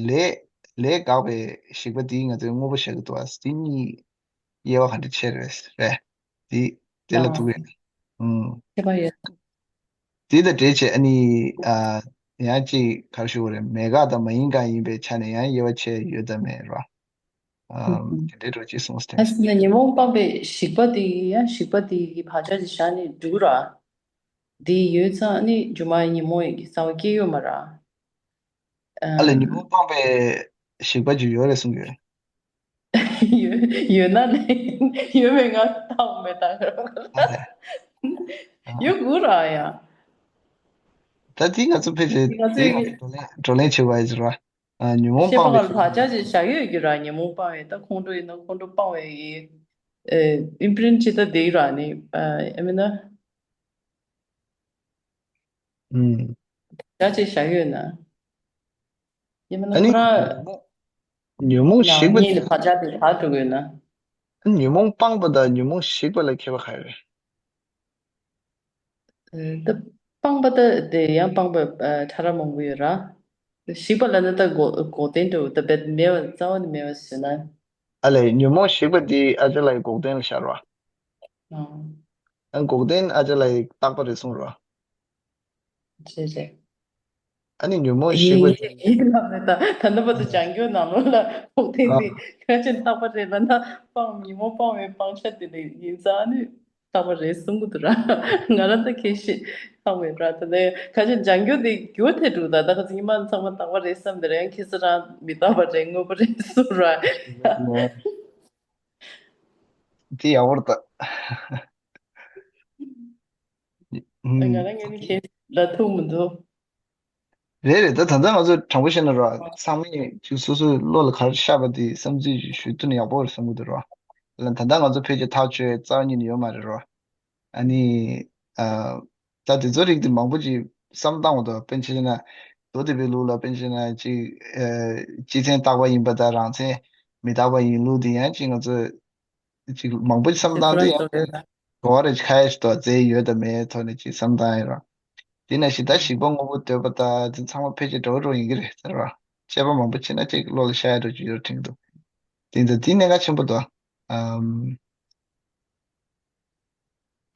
ལས་ལས་འགགས་པའི་ཞིག་པ་དེ་ང་ཚོས་དངོས་པོ་བཞག་གི་འདུག་བ། དེ་གཉིས་དབྱེ་བ་ག་འདྲ་ཕྱེ་རེད་རེད། དེ་དེ་ལ་ཐུག་ཡོད། ཨུམ། ཁྱད་པར་ཡོད། དེ་དང་འབྲེལ་བྱས་ཨ་ནི་ཨ་ཡང་ཅིག་ག་རེ་ཞུ་དགོས་རེད། མེད་དགག་དང་མ་ཡིན་དགག་ཡིན་པའི་ཆ་ནས་ཡང་དབྱེ་བ་ཕྱེ་ཡོད་དམ་མེད་ར། ཨམ། དེ་འདྲའི་འགྲོ་ཅིག་གསུངས་ཏེ། ཨ་སི་ན་ཉོན་མོངས་སྤངས་པའི་ཞིག་པ་དེ་ཡང་ཞིག་པ་དེ་གི་བག་ཆགས་ཅིག་བཞག་ནས་འདུག་ར། དེ་ཡོད་ཙང་ནི་སྒྱུ་མ་ཉོན་མོངས་ཀྱི་རྩ་བ་སྐྱེ་ཡོད་མ་ར། ཨ་ལས་ཉོན་མོངས་སྤངས་པའི་ཞིག་པ་ཅིག་ཡོད་རེད་གསུང་གི་ཡོད། ཡོད་ཡོད་ན་ནི་ཡོད་མེད་ང་ཐག་མེད་ད། ཨ་ལས། ཨ། ཡོད་དགོས་ར་ཡ། ད་དེ་ང་ཚོ་ཕལ་ཆེར་ང་ཚོའི་དེའི་སྒང་ལ་བགྲོ་གླེང་བགྲོ་གླེང་བྱེད་པ་ཡིན་ཟེར་བ། ཨ་ཉོན་མོངས་ཤེས་པ་སྤང་བའི་སྒང་ལ་བག་ཆགས་ཅིག་བཞག་ཡོད་ཀྱི་ར། ཉོན་མོངས་སྤང་བའི། ད་ཁོང་ཁྲོ་ཡིན་ན་ཁོང་ཁྲོ་སྤང་བའི་གི་ཨེ་ཨིམ་པི་རིན་ཊི་ཅིག་ད་དེ་ཡོད་ར། ནི་ཨ་ཨེ་མིན་ན་ཨུམ། བག་ཆགས་ཅིག་བཞག་ཡོད་ན། ཡིན་མིན་ན་ཨ་ནི་ཁོ་རང་ཉོན་མོངས་ཉོན་མོངས་ན་ཞིག་པ་གཉིས་ལ་བག་ཆགས་དེ་བག་འགྲོ་དགོས་ན། ཉོན་མོངས་སྤངས་པ་དང་ཉོན་མོངས་ཞིག་པ་ལ་ཁྱད་པར་ག་རེ་རེད། ཨ་ད་སྤངས་པ་ད་དེ་ཡང་སྤངས་པ་ཨ་ཕྲ་རབ་མང་པོ་ཡོད་ར། ཞིག་པ་ལ་ནི་ད་འགོག་འགོག་བདེན་འགྲོ། ད་བེད་མེད་པ་རྩ་བ་ནས་མེད་པ་ཟེར་ན། ཨ་ལས་ཉོན་མོངས་ཞིག་པ་དེ་ཨ་ཅག་ལགས་ཀྱིས་འགོག་བདེན་ལ་ཤར་བ། ཨང་། ཨ་འགོག་བདེན་ཨ་ཅག་ལགས་ཀྱིས་རྟག་པ་རེད་གསུངས་ར། རེད་རེད། ཨ་ནི་ཉོན་མོངས་ཞིག་པ་ཡིན་ཡིན་ལབ་མེད། ད་ད་ནི་བར་དུ་ཨ་སྦྱང་རྒྱུ་ནང་ལོགས་ལ་འགོག་བདེན་ཨ་དེ་ཁ་ཅིག་རྟག་པ་རེད་ལབ་ན། སྤང་ཉོན་མོངས་སྤང་བའི་སྤང་བྱ་དེ་ལས་ཡིན་ཙང་ནི་རྟག་པ་རེད་གསུང་གི་འདུག་ར། ང་རང་ད་ཁྱད་ཞིག་ཧ་མེད་ར། ད་ནི་ཁ་ཅིག་སྦྱང་རྒྱུ་དེ་འགྱུར་ཐལ་འགྲོ། ད་ད་ཁ་ཅིག་ཉི་མ་ཚང་མ་རྟག་པ་རེད་བསམ་དེ་རེད། ཁྱེད་ཚོ་རང་མི་རྟག་པ་རེད། དངོས་པོ་རེད་གསུང་ར། དེ་ཡག་པོ་རེད་ད། ང་རང་ངས་ནི་ཁྱེད་ལ་ཐུག་མི་འདུག་རེད་རེད། ད་ད་ལྟ་ང་ཚོ་དྲང་པོ་བཤད་ན་ར། ཚང་མས་ཅིག་སོ་སོའི་བློ་ལ་ག་རེ་ཤར་བ་དེ་བསམ་ཚུལ་ཞུ་ཐུབ་ན་ཡག་པོ་རེད་བསམ་གྱི་འདུག་ར། ད་ལྟ་ང་ཚོ་ཕལ་ཆེར་ཐག་གཅོད་རྩ་བ་ཉིད་ནས་ཡོད་མ་རེད་ར། ཨ་ནི་ཨ་ད་དེ་ཚོ་རིགས་དེ་མང་པོ་ཅིག་བསམ་བཏང་བ་དང་། དཔེར་ན་ཆ་བཞག་ན་མདོ་སྡེ་པའི་ལུགས་ལ་དཔེར་ན་ཆ་བཞག་ན་ཅིག་ཨ་སྤྱི་མཚན་རྟག་པ་ཡིན་པ་དང་རང་མཚན་མི་རྟག་པ་ཡིན་ལུགས་དེ་ཡང་ཅིག་ང་ཚོས་ཅིག་མང་པོ་བསམ་སྟངས་དེ་ཡང་དེ་ཚོ་རང་གོ་བ་རེ་ཁ་ཡ་ཞིག་ཏོ་རྫས་ཡོད་དང་མེད་ཐོག་ནས་ཅིག་བསམ་སྟངས་ཡིན་ར། དེ་ནང་བཞིན་ད་ཞིག་པ་དངོས་པོ་འདོད་པ་དང་དེ་ཚང་མ་ཕལ་ཆེར་འདྲ་བོ་འདྲ་བོ་ཡིན་གྱི་རེད་ཟེར་བ། དཔྱད་པ་མང་པོ་བྱས་ན་ཅིག་བློ་ལ་ཤར་ཡ་འདྲ་ཅིག་ཡོད་དྲན་གྱི་འདུག་དེ་ཚོ་དེ་གནད་འགག་ཆེན་པོ་འདུག་ཨམ།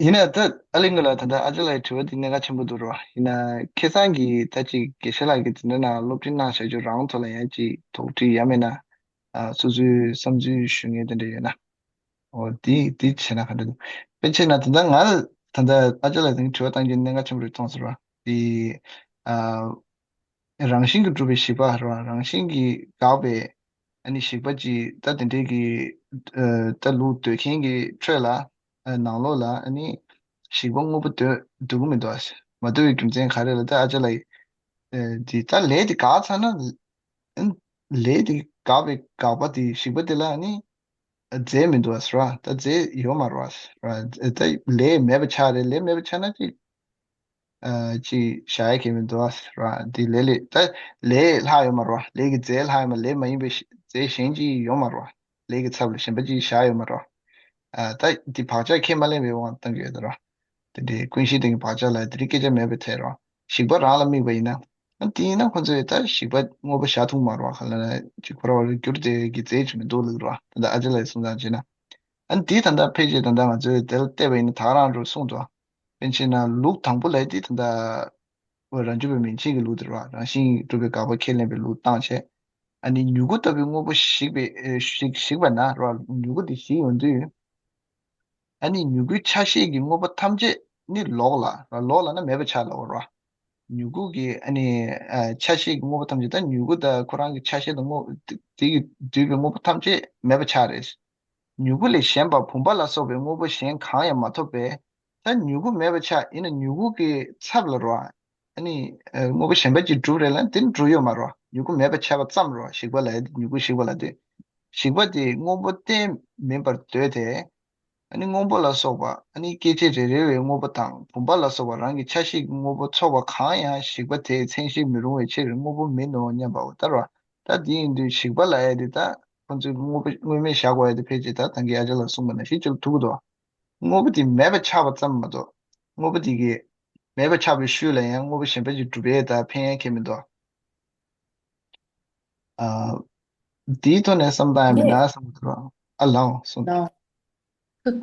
ཡིན་ན་ད་ཨ་ལི་ངོས་ལ་ད་ལྟ་ཨ་ཅག་ལགས་ཀྱི་དྲི་བ་དེ་གནད་འགག་ཆེན་པོ་འདུག་ར། ཡིན་ན་ཁ་སང་གི་ད་ཅིག་དགེ་བཤེས་ལགས་ཀྱིས་དེ་འདྲ་ནང་སློབ་ཁྲིད་གནང་བྱ་རྒྱུ་རང་ཐོག་ལ་ཡང་ཅིག་དོགས་འདྲི་ཡང་མིན་ན་ཨ་སོ་སོའི་བསམ་ཚུལ་ཞུ་མཁན་དེ་འདྲ་ཡོད་ན། འོ་དེ་དེ་བྱས་ན་ག་འདྲ་འདུག་དཔེར་ན་ཆ་བཞག་ན་ད་ལྟ་ང་ད་ལྟ་ཨ་ཅག་ལགས་དེ་དྲི་བ་བཏང་རྒྱུ་གནད་འགག་ཆེན་པོ་རེད་མཐོང་སོང་ར། དེ་ཨ་རང་བཞིན་གྱིས་གྲུབ་པའི་ཞིག་པ་ར། རང་བཞིན་གྱིས་འགག་པའི་ཨ་ནི་ཞིག་པ་ཅིག་ད་དེ་འདྲའི་གི་ཨ་ད་ལུགས་འདོད་མཁན་གྱི་ཁྲོད་ལ་ཨ་ནང་ལོགས་ལ་ཨ་ནི་ཞིག་པ་དངོས་པོ་འདོད་འདོད་ཀྱི་མི་འདུག་མ་འདོད་པའི་རྒྱུ་མཚན་ག་རེ་ལབ་ན། ད་ཨ་ཅག་ལགས་ཨ་དེ་ད་ལས་དེ་འགག་ཚར་ན་ཨ་ལས་དེ་འགག་པའི་འགག་པ་དེ་ཞིག་པ་དེ་ལ་ཨ་ནི་རྫས་མི་འདུག་ཟེར་བ། ད་རྫས་ཡོད་མ་རེད་བ། ད་ལས་མེད་པ་ཆགས་རེད། ལས་མེད་པ་ཆགས་ན་ཅིག་ཨ་ཅིག་བཞག་ཡ་གང་ཡང་མི་འདུག་ཟེར་བ། དེ་ལས་ལས་ད་ལས་ལྷག་ཡོད་མ་རེད་བ། ལས་ཀྱི་རྫས་ལྷག་ཡོད་མ། ལས་མ་ཡིན་པའི་ཤ་རྫས་གཞན་ཅིག་ཡོད་མ་རེད་བ། ལས་ཀྱི་ཚབ་ལ་གཞན་པ་ཅིག་བཞག་ཡོད་མ་རེད་བ། ཨ་ད་འདི་བག་ཆགས་ཁས་མ་ལེན་པའི་དབང་བཏང་གི་ཡོད་རེད་བ། དེ་འདྲའི་ཀུན་གཞི་སྟེང་གི་བག་ཆགས་ལ་དེ་རིགས་སྐད་ཆ་མེད་པའི་ཐད་རེད་བ། ཞིག་པ་རང་ལ་དམིགས་པ་ཡིན་ན། ཨ་དེ་ཡིན་ན་ཁོ་ཚོས་ད་ཞིག་པ་དངོས་པོ་བཞག་ཐུབ་མ་རེད་བ། ག་ལ་ན་ཅིག་ཁོ་རང་བར་འགྱུར་དེ་གི་རྫས་ཅིག་མི་འདུག་ལབ་རེད་བ། ད་ལྟ་ཨ་ཅག་ལགས་གསུང་སྟངས་བྱས་ན། ཨ་འདི་ད་ལྟ་ཕལ་ཆེར་ད་ལྟ་ང་ཚོས་དེ་ལ་བལྟས་པ་ཡིན་ན་ད་ག་རང་འགྲོ་གསུངས་འདུག་དཔེར་ན་ཆ་བཞག་ན་ལུགས་དང་པོ་ལ་འདི་ད་ལྟ་རང་རྒྱུད་པའི་མན་ཆད་ཀྱི་ལུགས་དེ་རེད་བ། རང་བཞིན་གྱིས་གྲུབ་པའི་འགག་པ་ཁས་ལེན་པའི་ལུགས་བཏང་བྱས། ཨ་ནི་མྱུ་གུ་ལྟ་བུའི་དངོས་པོ་ཞིག་པའི་ཨེ་ཞིག་ཞིག་པ་ན་རེད་བ། མྱུ་གུ་དེ་ཞིག་ཡོང་དུས། ཨ་ནི་མྱུ་གུའི་ཆ་ཤས་ཀྱི་དངོས་པོ་ཐམས་ཅད་ནི་ལོག་ལ་ར། ལོག་ལ་ན་མེད་པ་ཆགས་ལབ་པ་ར། མྱུ་གུ་གི་ཨ་ནི་ཨ་ཆ་ཤས་ཀྱི་དངོས་པོ་ཐམས་ཅད། ད་མྱུ་གུ་དང་ཁོ་རང་གི་ཆ་ཤས་དང་དངོས་དེ་གིས་བསྡུས་པའི་དངོས་པོ་ཐམས་ཅད་མེད་པ་ཆགས་རེད། མྱུ་གུ་ལས་གཞན་པ་བུམ་པ་ལ་སོགས་པའི་དངོས་པོ་གཞན་གང་ཡང་མ་ཐོབ་པས། ད་མྱུ་གུ་མེད་པ་ཆགས། ཡིན་ན་མྱུ་གུ་གི་ཚབ་ལ་ར། ཨ་ནི་ཨ་དངོས་པོ་གཞན་པ་ཅིག་གྲུབ་རེད་ལབ་ན་དེ་ནི་གྲུབ་ཡོད་མ་རེད་བ། མྱུ་གུ་མེད་པ་ཆགས་པ་ཙམ་རེད་བ། ཞིག་པ་ལབ་ཡ་དེ། མྱུ་གུ་ཞིག་པ་ལབ་དེ། ཞིག་པ་དེ་དངོས་པོ་གཏན་མིན་པར་འདོད་དེ། ཨ་ནི་སྔོན་པོ་ལ་སོགས་པ། ཨ་ནི་སྐྱེ་མཆེད་རེ་རེ་བའི་དངོས་པོ་དང་བུམ་པ་ལ་སོགས་པ་རང་གི་ཆ་ཤས་ཀྱི་དངོས་པོ་ཚོགས་པ་གང་ཡང་ཞིག་པ་དེས་མཚན་བཞེས་མི་རུང་བའི་ཕྱིར་དངོས་པོ་མིན་ནོ་སྙམ་པའོ། ལྟར་བ། ད་དེ་ཡིན་དུས་ཞིག་པ་ལབ་ཡ་དེ་ད་ཁོ་ཚོས་དངོས་པོ་དངོས་མེད་བཞག་དགོས་ཡ་དེ་ཕལ་ཆེར་ད་ད་གིན་ཨ་ཅག་ལགས་གསུངས་པ་ནང་བཞིན་ཅིག་ལ་ཐུག་གི་འདུག་དངོས་པོ་དེ་མེད་པ་ཆགས་པ་ཙམ་མ་གཏོགས། དངོས་པོ་དེ་གིས་མེད་པ་ཆགས་པའི་ཤུལ་ལ་ཡང་དངོས་པོ་གཞན་པ་ཅིག་གྲུབ་པའི་ད་ཕན་ཡང་ཁེལ་མི་འདུག་ཨ། དེའི་ཐོག་ནས་བསམ་སྟངས་ཡང་མི་འདུག་བསམ་གྱི་འདུག་ཨ་ལའོ་གསུངས། ལའོ།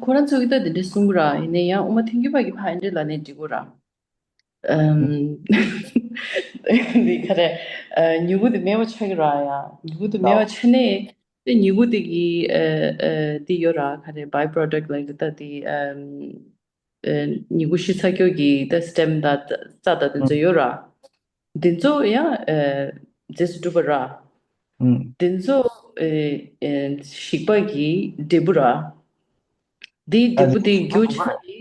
ཁོ་རང་ཚོ་གིས་ད་དེ་འདྲ་གསུང་གི་ར། ཡིན་ན་ཡང་དབུ་མ་ཐལ་འགྱུར་བ་གིས་ཕར་འདི་འདྲ་ལབ་ན་འགྲིག་གི་ར། ཨམ། འདི་ག་རེ། ཨ་མྱུ་གུ་དེ་མེད་པ་ཆགས་ཀྱི་ར་ཡ། མྱུ་གུ་དེ་མེད་པ་ཆགས་ནས་དེ་མྱུ་གུ་དེ་གི་ཨ་ཨ་དེ་ཡོད་ར། ག་རེ། by product ལབ་ཀྱི་ད་དེ། ཨམ། ཨ་མྱུ་གུ་ཤི་ཚར་ཁྱོད་ཀྱི་ད་སི་ཊེམ་དང་རྩ་དང་དེ་ཚོ་ཡོད་ར། དེ་ཚོ་ཡང་ཨ་རྫས་སུ་གྲུབ་པ་ར། དེ་ཚོ་ཨ་ཨ་ཞིག་པ་གི་འབྲས་བུ་ར། དེའི་འབྲས་བུ་དེ་རྒྱུ་ཆ་གི་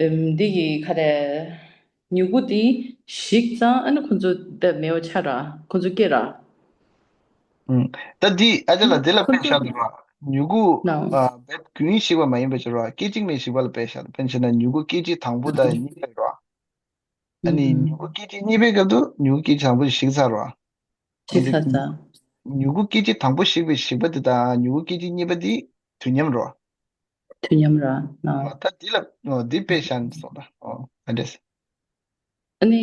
ཨམ་འདི་གི་ག་རེ། མྱུ་གུ་དེ་ཞིག་ཙང་ཨ་ནི་ཁོ་ཚོ་ད་མེད་པ་ཆགས་ར། ཁོ་ཚོ་སྐྱེ་ར། ཨུམ། ད་འདི་ཨ་ཅག་ལགས་འདི་ལ་ཁོ་དཔེ་ཚོ་བཞག་འདུག་ར། མྱུ་གུ་ནའོ། ཨ་རྦད་རྒྱུན་ཞིག་པ་མ་ཡིན་པ་ཅིག་ར། སྐད་ཅིག་མའི་ཞིག་པ་ལ་དཔེ་བཞག་འདུག་དཔེར་ན་ཆ་ན་མྱུ་གུ་སྐད་ཅིག་དང་པོ་དང་གཉིས་པ་ར། ཨ་ནི་ཨུམ། མྱུ་གུ་སྐད་ཅིག་གཉིས་པའི་སྐབས་སུ་མྱུ་གུ་སྐད་ཅིག་དང་པོ་ཞིག་ཚར་ར། ཞིག་ཚར་ཙང་། མྱུ་གུ་སྐད་ཅིག་དང་པོ་ཞིག་པའི་ཞིག་པ་དེ་དང་མྱུ་གུ་སྐད་ཅིག་གཉིས་པ་དེ་དུས་མཉམ་ར། དུས་མཉམ་ར། ཨ། ད་འདི་ལ་འོ་འདི་དཔེ་བཞག་ནས་སོང་ད། ཨོ་ཨ་འདྲས། ཨ་ནི།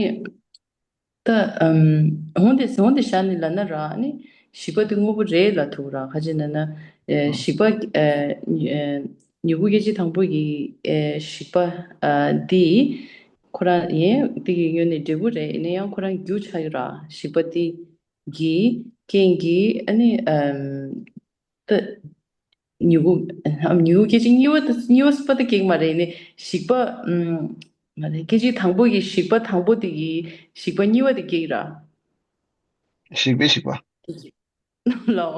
ད་ཨམ། འོན་ཏེ་འོན་ཏེ་བཞག་ནས་ལབ་ན་ར། ཨ་ནི་ཞིག་པ་དེ་དངོས་པོ་རེད་ལབ་ཐུབ་ར། ག་ཅི་ན་ན། ཨེ། ཨོ། ཞིག་པ། ཨེ། ཨེ། མྱུ་གུ་སྐད་ཅིག་དང་པོ་ཡི། ཨེ། ཞིག་པ། ཨ། འདི་ཁོ་རང་ཡིན་འདི་གི་ངོས་ནས་འབྲས་བུ་རེད། ཡིན་ན་ཡང་ཁོ་རང་རྒྱུ་ཆགས་ཀྱི་ར། ཞིག་པ་འདི་གི་རྐྱེན་གྱིས་ཨ་ནི་ཨམ། ད། མྱུ་གུ། ཨམ། མྱུ་གུ་སྐད་ཅིག་གཉིས་པ་དེ་གཉིས་པ་ཟེར་བ་དེ་སྐྱེ་གི་མ་རེད། ནི་ཞིག་པ། ཨམ། མ་རེད། སྐད་ཅིག་དང་པོ་གི་ཞིག་པ་དང་པོ་དེ་གི་ཞིག་པ་གཉིས་པ་དེ་སྐྱེ་གི་ར། ཞིག་པའི་ཞིག་པ། ལའོ།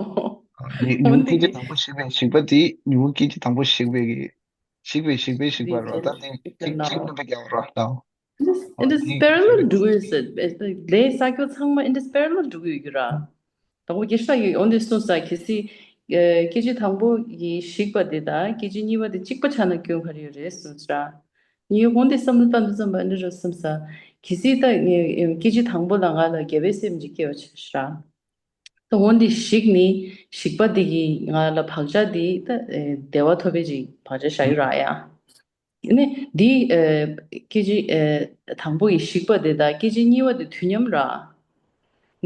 མྱུ་མྱུ་གུ་འོན་ཏེ་སྐད་ཅིག་གི་དང་པོ་ཞིག་པའི་ཞིག་པ་དེ་མྱུ་གུ་སྐད་ཅིག་དང་པོ་ཞིག་པའི་གི། ཞིག་པའི་ཞིག་པའི་ཞིག་པ་རོ། ད་དེ་ཅིག་ཅིག་ནང་པ་རྒྱག་རོ་ལའོ། It is parallel འགྲོ་གི་ཡོད་ཟེར། ལས་ས་ཁྱོ་ཚང་མ་it is parallel འགྲོ་གི་ཡོད་ར། དང་པོ་སྐད་ཆ་ཡོད་འོན་ཏེ་གསུངས་ས་གལ་སྲིད། ཨེ། སྐད་ཅིག་དང་པོ་ཡི་ཞིག་པ་དེ་དང་སྐད་ཅིག་གཉིས་པ་དེ་གཅིག་པ་ཆགས་ན་སྐྱོན་ག་རེ་ཡོད་རེད་གསུངས་ས་ར། ངས་འོན་ཏེ་བསམ་བློ་བཏང་དུས་ཙམ་པ་འདི་རུ་བསམ་ས། གལ་སྲིད་ད་ངས་སྐད་ཅིག་དང་པོ་ལ་ང་ལ་རྒྱལ་བའི་སེམས་ཅིག་སྐྱེ་བ་ཆགས་ཤག་ར། ད་འོན་ཏེ་ཞིག་ནི་ཞིག་པ་དེ་གི་ང་ལ་བག་ཆགས་དེ་ད་ཨེ། བདེ་བ་ཐོབ་པའི་ཅིག་བག་ཆགས་བཞག་ཡོད་ར་ཡ། ནི་འདི་ཨེ། སྐད་ཅིག་ཨེ། དང་པོ་ཡི་ཞིག་པ་དེ་དང་སྐད་ཅིག་གཉིས་པ་དེ་དུས་མཉམ་ར།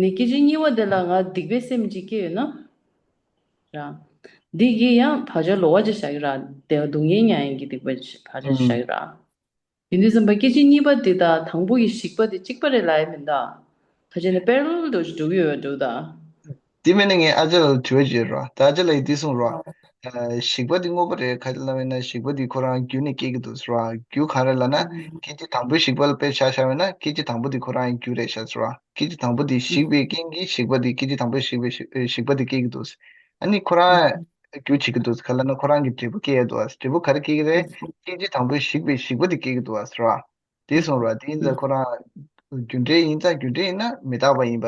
ནི་སྐད་ཅིག་གཉིས་པ་དེ་ལ་ང་སྡིག་པའི་སེམས་ཅིག་སྐྱེ་ཡོད་ན། ར། འདི་གི་ཡང་བག་ཆགས་ལོགས་ཀ་ཅིག་བཞག་གི་ར། དེ་སྡུག་བསྔལ་མྱོང་ཡིན་གྱི་སྡིག་པ་བག་ཆགས་བཞག་གི་ར། ཡིན་དུས་ཙམ་པ་སྐད་ཅིག་གཉིས་པ་དེ་དང་དང་པོ་ཡི་ཞིག་པ་དེ་གཅིག་པ་རེད་ལབ་ཡ་མིན་ད། ཁ་ཅིག་ནི་parallel འགྲོ་གི་ཡོད་འགྲོ་ད། དེ་མིན་ན་ངས་ཨ་ཅག་ལ་དྲི་བ་ཅིག་ཡོད་ར། ད་ཨ་ཅག་ལ་ཡིས་འདི་གསུངས་ར། ཨ། ཞིག་པ་དེ་དངོས་པོ་རེད་ག་རེ་ལབ་ན་ཞིག་པ་དེ་ཁོ་རང་རྒྱུ་ནས་སྐྱེ་གི་འདུག་ཟེར་བ། རྒྱུ་ག་རེ་ལབ་ན་སྐད་ཅིག་དང་པོའི་ཞིག་པ་ལ་དཔེ་ཆ་བཞག་པ་ཡིན་ན་སྐད་ཅིག་དང་པོ་དེ་ཁོ་རང་རྒྱུ་རེད་ཤག་ཟེར་བ། སྐད་ཅིག་དང་པོ་དེ་ཞིག་པའི་རྐྱེན་གྱིས་ཞིག་པ་དེ་སྐད་ཅིག་དང་པོའི་ཞིག་པའི་ཞིག་ཞིག་པ་དེ་སྐྱེ་གི་འདུག་ཨ་ནི་ཁོ་རང་རྒྱུ་བྱེད་ཀྱི་འདུག་ག་ལབ་ན་ཁོ་རང་གི་འབྲས་བུ་སྐྱེ་ཡ་འདུག་འབྲས་བུ་ག་རེ་སྐྱེ་གི་རེད། སྐད་ཅིག་དང་པོའི་ཞིག་པའི་ཞིག་པ་དེ་སྐྱེ་གི་འདུག་ཟེར་བ། དེ་གསུངས་ར། དེ་ཡིན་ཙང་ཁོ་རང་རྒྱུ་འབྲས་ཡིན་ཙང་རྒྱུ་འབྲས་ཡིན་ན་མི་རྟག་པ་ཡིན་པ་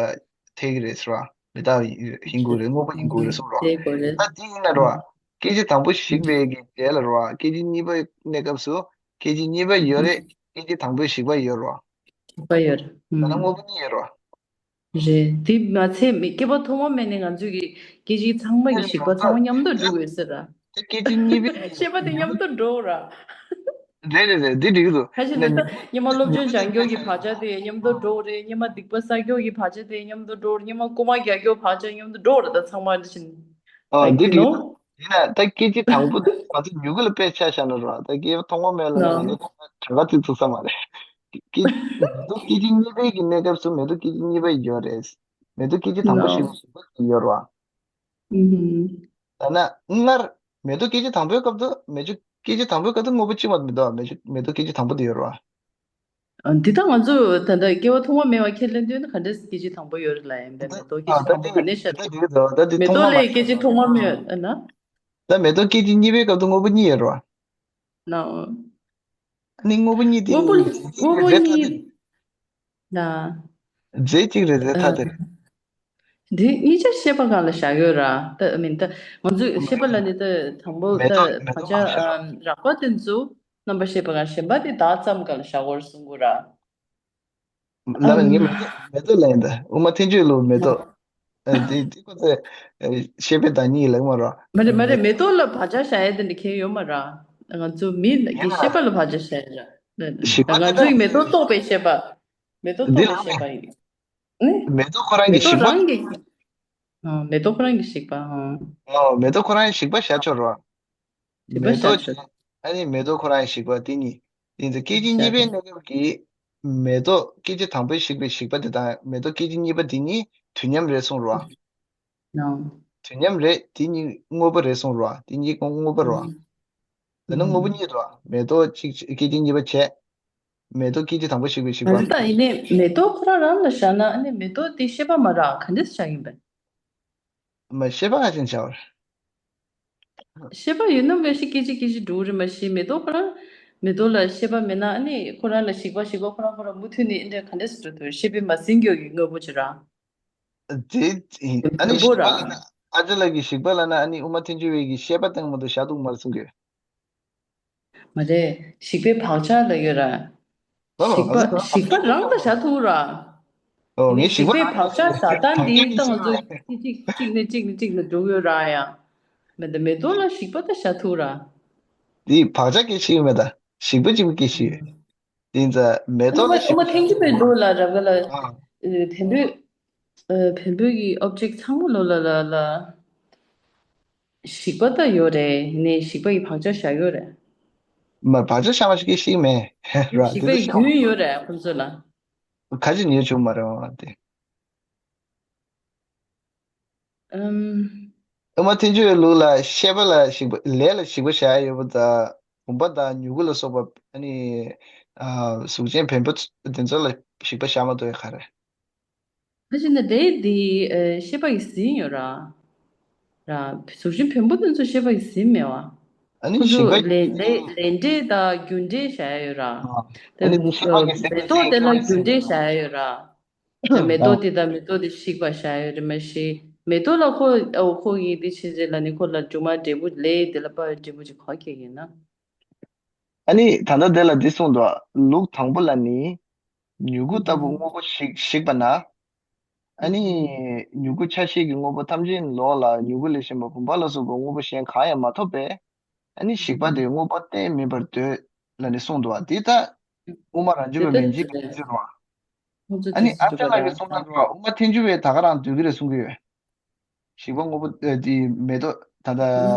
ཐལ་གི་རེད་ཟེར་བ། མི་རྟག་པ་ཡིན་དགོས་རེད། དངོས་པོ་ཡིན་དགོས་རེད་གསུངས་ར། དེ་དགོས་རེད། ད་དེ་ཡིན་ན་ར། སྐད་ཅིག་དང་པོ་ཞིག་པའི་གི་རྗེས་ལ་ར་སྐད་ཅིག་གཉིས་པའི་གནས་སྐབས་སུ་སྐད་ཅིག་གཉིས་པ་ཡོད་རེད། སྐད་ཅིག་དང་པོའི་ཞིག་པ་ཡོད་ར། ཞིག་པ་ཡོད་ར། ད་ནི་དངོས་པོ་གཉིས་ཡོད་ར། རེད། དེ་མ་ཚད་མི་སྐྱེ་བ་ཐོག་མ་མེད་ནས་ང་ཚོས་ཀྱི་སྐད་ཅིག་ཚང་མ་གི་ཞིག་པ་ཚང་མ་མཉམ་དུ་འགྲོ་དགོས་ཟེར་ར། སྐད་ཅིག་གཉིས་པའི་ཤེས་པ་དེ་མཉམ་དུ་འགྲོ་ར། རེད་རེད་རེད། འདི་འགྲིག་གི་འདུག་ཁ་ཤས་ནས་ད་སྙེ་མ་སློབ་སྦྱོང་སྦྱང་རྒྱུ་གི་བག་ཆགས་དེ་མཉམ་དུ་འགྲོ་རེད། སྙེ་མ་སྡིག་པ་བསགས་རྒྱུ་གི་བག་ཆགས་དེ་མཉམ་དུ་འགྲོ་རེད། སྙེ་མ་རྐུ་མ་རྒྱག་རྒྱུ་བག་ཆགས་མཉམ་དུ་འགྲོ་ར། ད་ཚང་མ་འདི་བཞིན། ཨ། འདི་འགྲིག་གི་འདུག་ཡིན་ན་ད་སྐད་ཅིག་དང་པོ་དེ་ང་ཚོ་མྱུ་གུ་ལ་དཔེ་ཆ་བཞག་ན་ར། ད་སྐྱེ་བ་ཐོག་མ་མེད་ལ་ང་ཚོ་གྲངས་ཀ་བརྩི་ཚུགས་ས་མ་རེད། སྐད་མེ་ཏོག་སྐད་ཅིག་གཉིས་པའི་གི་གནས་སྐབས་སུ་མེ་ཏོག་སྐད་ཅིག་གཉིས་པ་ཡོད་རེད། མེ་ཏོག་སྐད་ཅིག་དང་པོ་ཞིག་ཞིག་པ་ཡོད་ར། ཨུམ། ད་ན་སྔར་མེ་ཏོག་སྐད་ཅིག་དང་པོའི་སྐབས་དུ་མེ་ཏོག་སྐད་ཅིག་དང་པོའི་སྐབས་དུ་དངོས་པོ་གཅིག་མ་མེ་ཏོག་མེ་ཏོག་མེ་ཏོག་སྐད་ཅིག་དང་པོ་དེ་ཡོད་ར། ཨ། འདི་ད་ང་ཚོ་ད་ལྟ་སྐྱེ་བ་ཐོག་མ་མེད་པ་ཁས་ལེན་དུས་ན་ག་འདྲས་སྐད་ཅིག་དང་པོ་ཡོད་རེད་ལབ་ཡིན་པས། མེ་ཏོག་སྐད་ཨ། ཅིག་ད་དང་པོ་དེ་ག་ནས་ཤར། ད་དེ་ད་ད་དེ་མེ་ཐོག་མ་ཏོག་མ་ལས་སྐད་ཅིག་ཐོག་མ་མེད་ཨ་ན། ད་མེ་ཏོག་སྐད་ཅིག་གཉིས་པའི་སྐབས་དུ་དངོས་པོ་གཉིས་ཡོད་རེད་བ། ན། ཨ་ནི་དངོས་པོ་གཉིས་དེ་དངོས་པོ་གཉིས་དངོས་པོ་རེད་ད་གཉིས། དེ། ན། རྫས་གཅིག་རེད་རེད་ད་དེ། འདི་གཉིས་ཆ་ཤེས་པ་སྒང་ལ་བཞག་ཡོད་ར། ད་མིན་ད་ང་ཚོས་ཤེས་པ་ལ་ནི་ད་དང་པོ་མེ་ད་ཏོག་མེ་བག་ཏོག་ཆགས་མ་བཞག་རགས་པ་དེ་ཚོ་རྣམ་པར་ཤེས་པ་སྒང་གཞན་པ་དེ་བདག་ཙམ་སྒང་ལ་བཞག་དགོས་གསུང་གི་ར། ལ་ལ་ངས་མེ་ཏོག་མེ་ཏོག་ལ་ཡིན་ད་དབུ་མ་ཐལ་འགྱུར་ལོ་མེ་ཏོག་ཨ། དེ་དེ་ཁོ་ཚོས་ཨ། ཤེས་པའི་བདག་ཉིད་ལབ་མ་ར། མ་རེད་མ་རེད། མེ་ཏོག་ལ་བག་ཆགས་བཞག་ཡས་དེ་འདྲ་གལ་ཡོད་མ་ར། ང་ཚོ་མི་གི་ཤེས་པ་ལ་བག་ཆགས་བཞག་ཡས་ར། ཞིག་པ་ང་ཚོ་གི་མེ་ཏོག་རྟོགས་པའི་ཤེས་པ། མེ་ཏོག་འདི་རྟོགས་པའི་ལ་ཤེས་པ་ཡིན། ཨ་ནི། མེ་ཏོག་ཁོ་རང་མེ་གི་ཏོག་ཞིག་པ། རང་གི། ཨ། མེ་ཏོག་ཁོ་རང་གི་ཞིག་པ། ཨ། ཨོ། མེ་ཏོག་ཁོ་རང་གི་ཞིག་པ་བཞག་ཆོག་ར། ཞིག་པ་མེ་ཏོག་བཞག་ཆོག་ཨ་ནི་མེ་ཏོག་ཁོ་རང་གི་ཞིག་པ་དེ་གཉིས། དེ་ཚོ་སྐད་ཅིག་གཉིས་པའི་བཞག་ཆོག་གནས་སྐབས་ཀྱི་མེ་ཏོག་སྐད་ཅིག་དང་པོའི་ཞིག་པའི་ཞིག་པ་དེ་དང་མེ་ཏོག་སྐད་ཅིག་གཉིས་པ་དེ་གཉིས་དུས་མཉམ་རེད་གསུངས་ར། ནའོ། དུས་མཉམ་རེད། དེ་གཉིས་དངོས་པོ་རེད་གསུངས་ར། དེ་གཉིས་དངོས་པོ་ར། ཨ། ད་ནི་དངོས་པོ་གཉིས་ར། མེ་ཏོག་གཅིག་སྐད་ཅིག་གཉིས་པ་བྱས། མེ་ཏོག་སྐད་ཅིག་དང་པོ་ཞིག་པའི་ཞིག་པ། ད་ཡིན་ནའི་མེ་ཏོག་ཁོ་རང་རང་ལ་བཞག་ན་ཨ་ནི་མེ་ཏོག་དེ་ཤེས་པ་མ་རག་ག་འདྲས་བཞག་ཡིན་པས། མ་ཤེས་པ་ག་ཅན་བྱ་བར། ཤེས་པ་ཡོད་ན་མ་གཞི་སྐད་ཅིག་སྐད་ཅིག་འགྲོ་རེད་མ་གཞི་མེ་ཏོག་ཁོ་རང་ མེ་ཏོག་ལ་ཤེས་པ་མེད་ན་ཨ་ནི་ཁོ་རང་ལ་ཞིག་པ་ཞིག་པ་ཁོ་རང་ཁོ་རང་མུ་མཐུད་ནས་ཨེ་འདྲ་ག་འདྲས་སུ་འགྲོ་ཐུབ། ཤེས་པས་མ་ཟིན་རྒྱུ་གི་དངོས་པོ་ཅིག་ར། དེ་ཨ་ནི་བོན་པོ་ཞིག་པ་ར། ལ་ན་ཨ་ཅག་ལགས་ཀྱི་ཞིག་པ་ལ་ན་ཨ་ནི་དབུ་མ་ཐལ་འགྱུར་བའི་གི་ཤེས་པ་སྟེང་མ་གཏོགས་བཞག་འདུག་མ་རེད་གསུང་གི་ཡོད། མ་རེད། ཞིག་པའི་བག་ཆགས་ལ་ཡོད་ར། ལ་ལ་ཞིག་པ་ཨ་ཅག་ཞིག་པ་རང་ལ་བཞག་ཐུབ་ར། ཨོ་ངས་ཞིག་པའི་བག་ཆགས་ཟ་ལྟ་འདིའི་སྟེང་དུ་གཅིག་གཅིག་གཅིག་ནས་གཅིག་ནས་གཅིག་ལ་འགྲོ་ཡོད་ར་ཡ། མེད་ད་མེ་ཏོག་ལ་ཞིག་པ་ད་བཞག་ཐུབ་ར། འདི་བག་ཆགས་ཀྱི་ཞིག་མེད་ད། ཞིག་པ་གཅིག་པུ་ཀྱི་ཞིག་ཡོད། དེ་ཡིན་ཙང་མེ་ཏོག་ལ་ཞིག་པ་ཨོ་མ་ཐེངས་གཅིག་པའི་ལོ་ལ་རབ་ག་ལ། ཨ་བོན་པོའི་ཨ་བོན་པོའི་གི་ཨོབ་ཇེག་ཚང་མ་ལོ་ལ་ལ་ལ། ཞིག་པ་ད་ཡོད་རེད། ནས་ཞིག་པ་ཡི་བག་ཆགས་བཞག་ཡོད་རེད། མ་བག་ཆགས་བཞག་མ་ཞིག་གི་ཞིག་མེད་ར། ཞིག་དེ་པའི་ཚོ་རྒྱུན་ཡོད་རེད་ཁོང་ཚོ་ལ། ཁ་ཅིག་ཉེར་བྱུང་མ་རེད་བ་དེ། ཨམ། ཨ་མ་ཐལ་འགྱུར་བའི་ལུགས་ལ་ཤེས་པ་ལ་ཞིག་པ་ལས་ལ་ཞིག་པ་བཞག་ཡོད་པ་དང་བུམ་པ་དང་མྱུ་གུ་ལ་སོགས་པ་ཨ་ནི་ཨ་གཟུགས་ཅན་བེམ་པོ་དེ་ཚོ་ལ་ཞིག་པ་བཞག་མ་ཐུབ་ཡ་ག་རེ། ད་ཅི་ན་དེ་དེ་ཨ་ཤེས་པ་ཡི་ཟིན་ཡོད་ར། ར། གཟུགས་ཅན་བེམ་པོ་དེ་ཚོ་ཤེས་པ་ཡི་ཟིན་མེད་བ། ཨ་ནི་ཁོ་ཚོ་ཞིག་པ་ལས་ལས་ལས་འབྲས་དང་རྒྱུ་འབྲས་བཞག་ཡོད་ར། ཨ་ནི་ཤེས་པ་གི་ཟིན་མེ་ཏོག་དེ་ལ་རྒྱུ་འབྲས་བཞག་ཡོད་ར། མེ་ཏོག་དེ་དང་མེ་ཏོག་དེ་ཞིག་པ་བཞག་ཡོད་རེད་མ་གཞི། མེ་ཏོག་ལ་ཁོ་ཨོ་ཁོ་ཡི་དེ་ཕྱིན་ཆད་ལ་ནི་ཁོ་ལ་སྒྱུ་མ་འབྲས་བུ་ལས་དེ་ལ་པ་འབྲས་བུ་ཅིག་ག་གེ་ཡིན་ན། ཨ་ནི་ད་ལྟ་དེ་ལ་འདི་གསུངས་འདུག་ལུགས་དང་པོ་ལ་ནི་མྱུ་གུ་ལྟ་བུ་དངོས་པོ་ཞིག་ཞིག་པ་ན། ཨ་ནི་མྱུ་གུ་ཆ་ཤས་ཀྱི་དངོས་པོ་ཐམས་ཅད་ལོགས་ལ་མྱུ་གུ་ལས་གཞན་པ་བུམ་པ་ལ་སོགས་པའི་དངོས་པོ་གཞན་གང་ཡང་མ་ཐོབ་པས། ཨ་ནི་ཞིག་པ་དེ་དངོས་པོ་གཏན་མིན་པར་འདོད་ལ་ནི་གསུངས་འདུག་བ། འདི་ལྟ་དབུ་མ་རང་རྒྱུད་པ་མན་ཇི་གིས་འདི་ཚོ་ལ། ཁོང་ཚོ་ཨ་ནི་ཨ་ཅག་ལགས་ཀྱིས་གསུངས་ན་འདུག་བ་དབུ་མ་ཐལ་འགྱུར་བས་ད་ག་རང་འདོད་ཀྱི་རེད་གསུང་གི་ཡོད། ཞིག་པ་དངོས་པོ་ཨ་དེ་མེ་ཏོག་ད་ལྟ་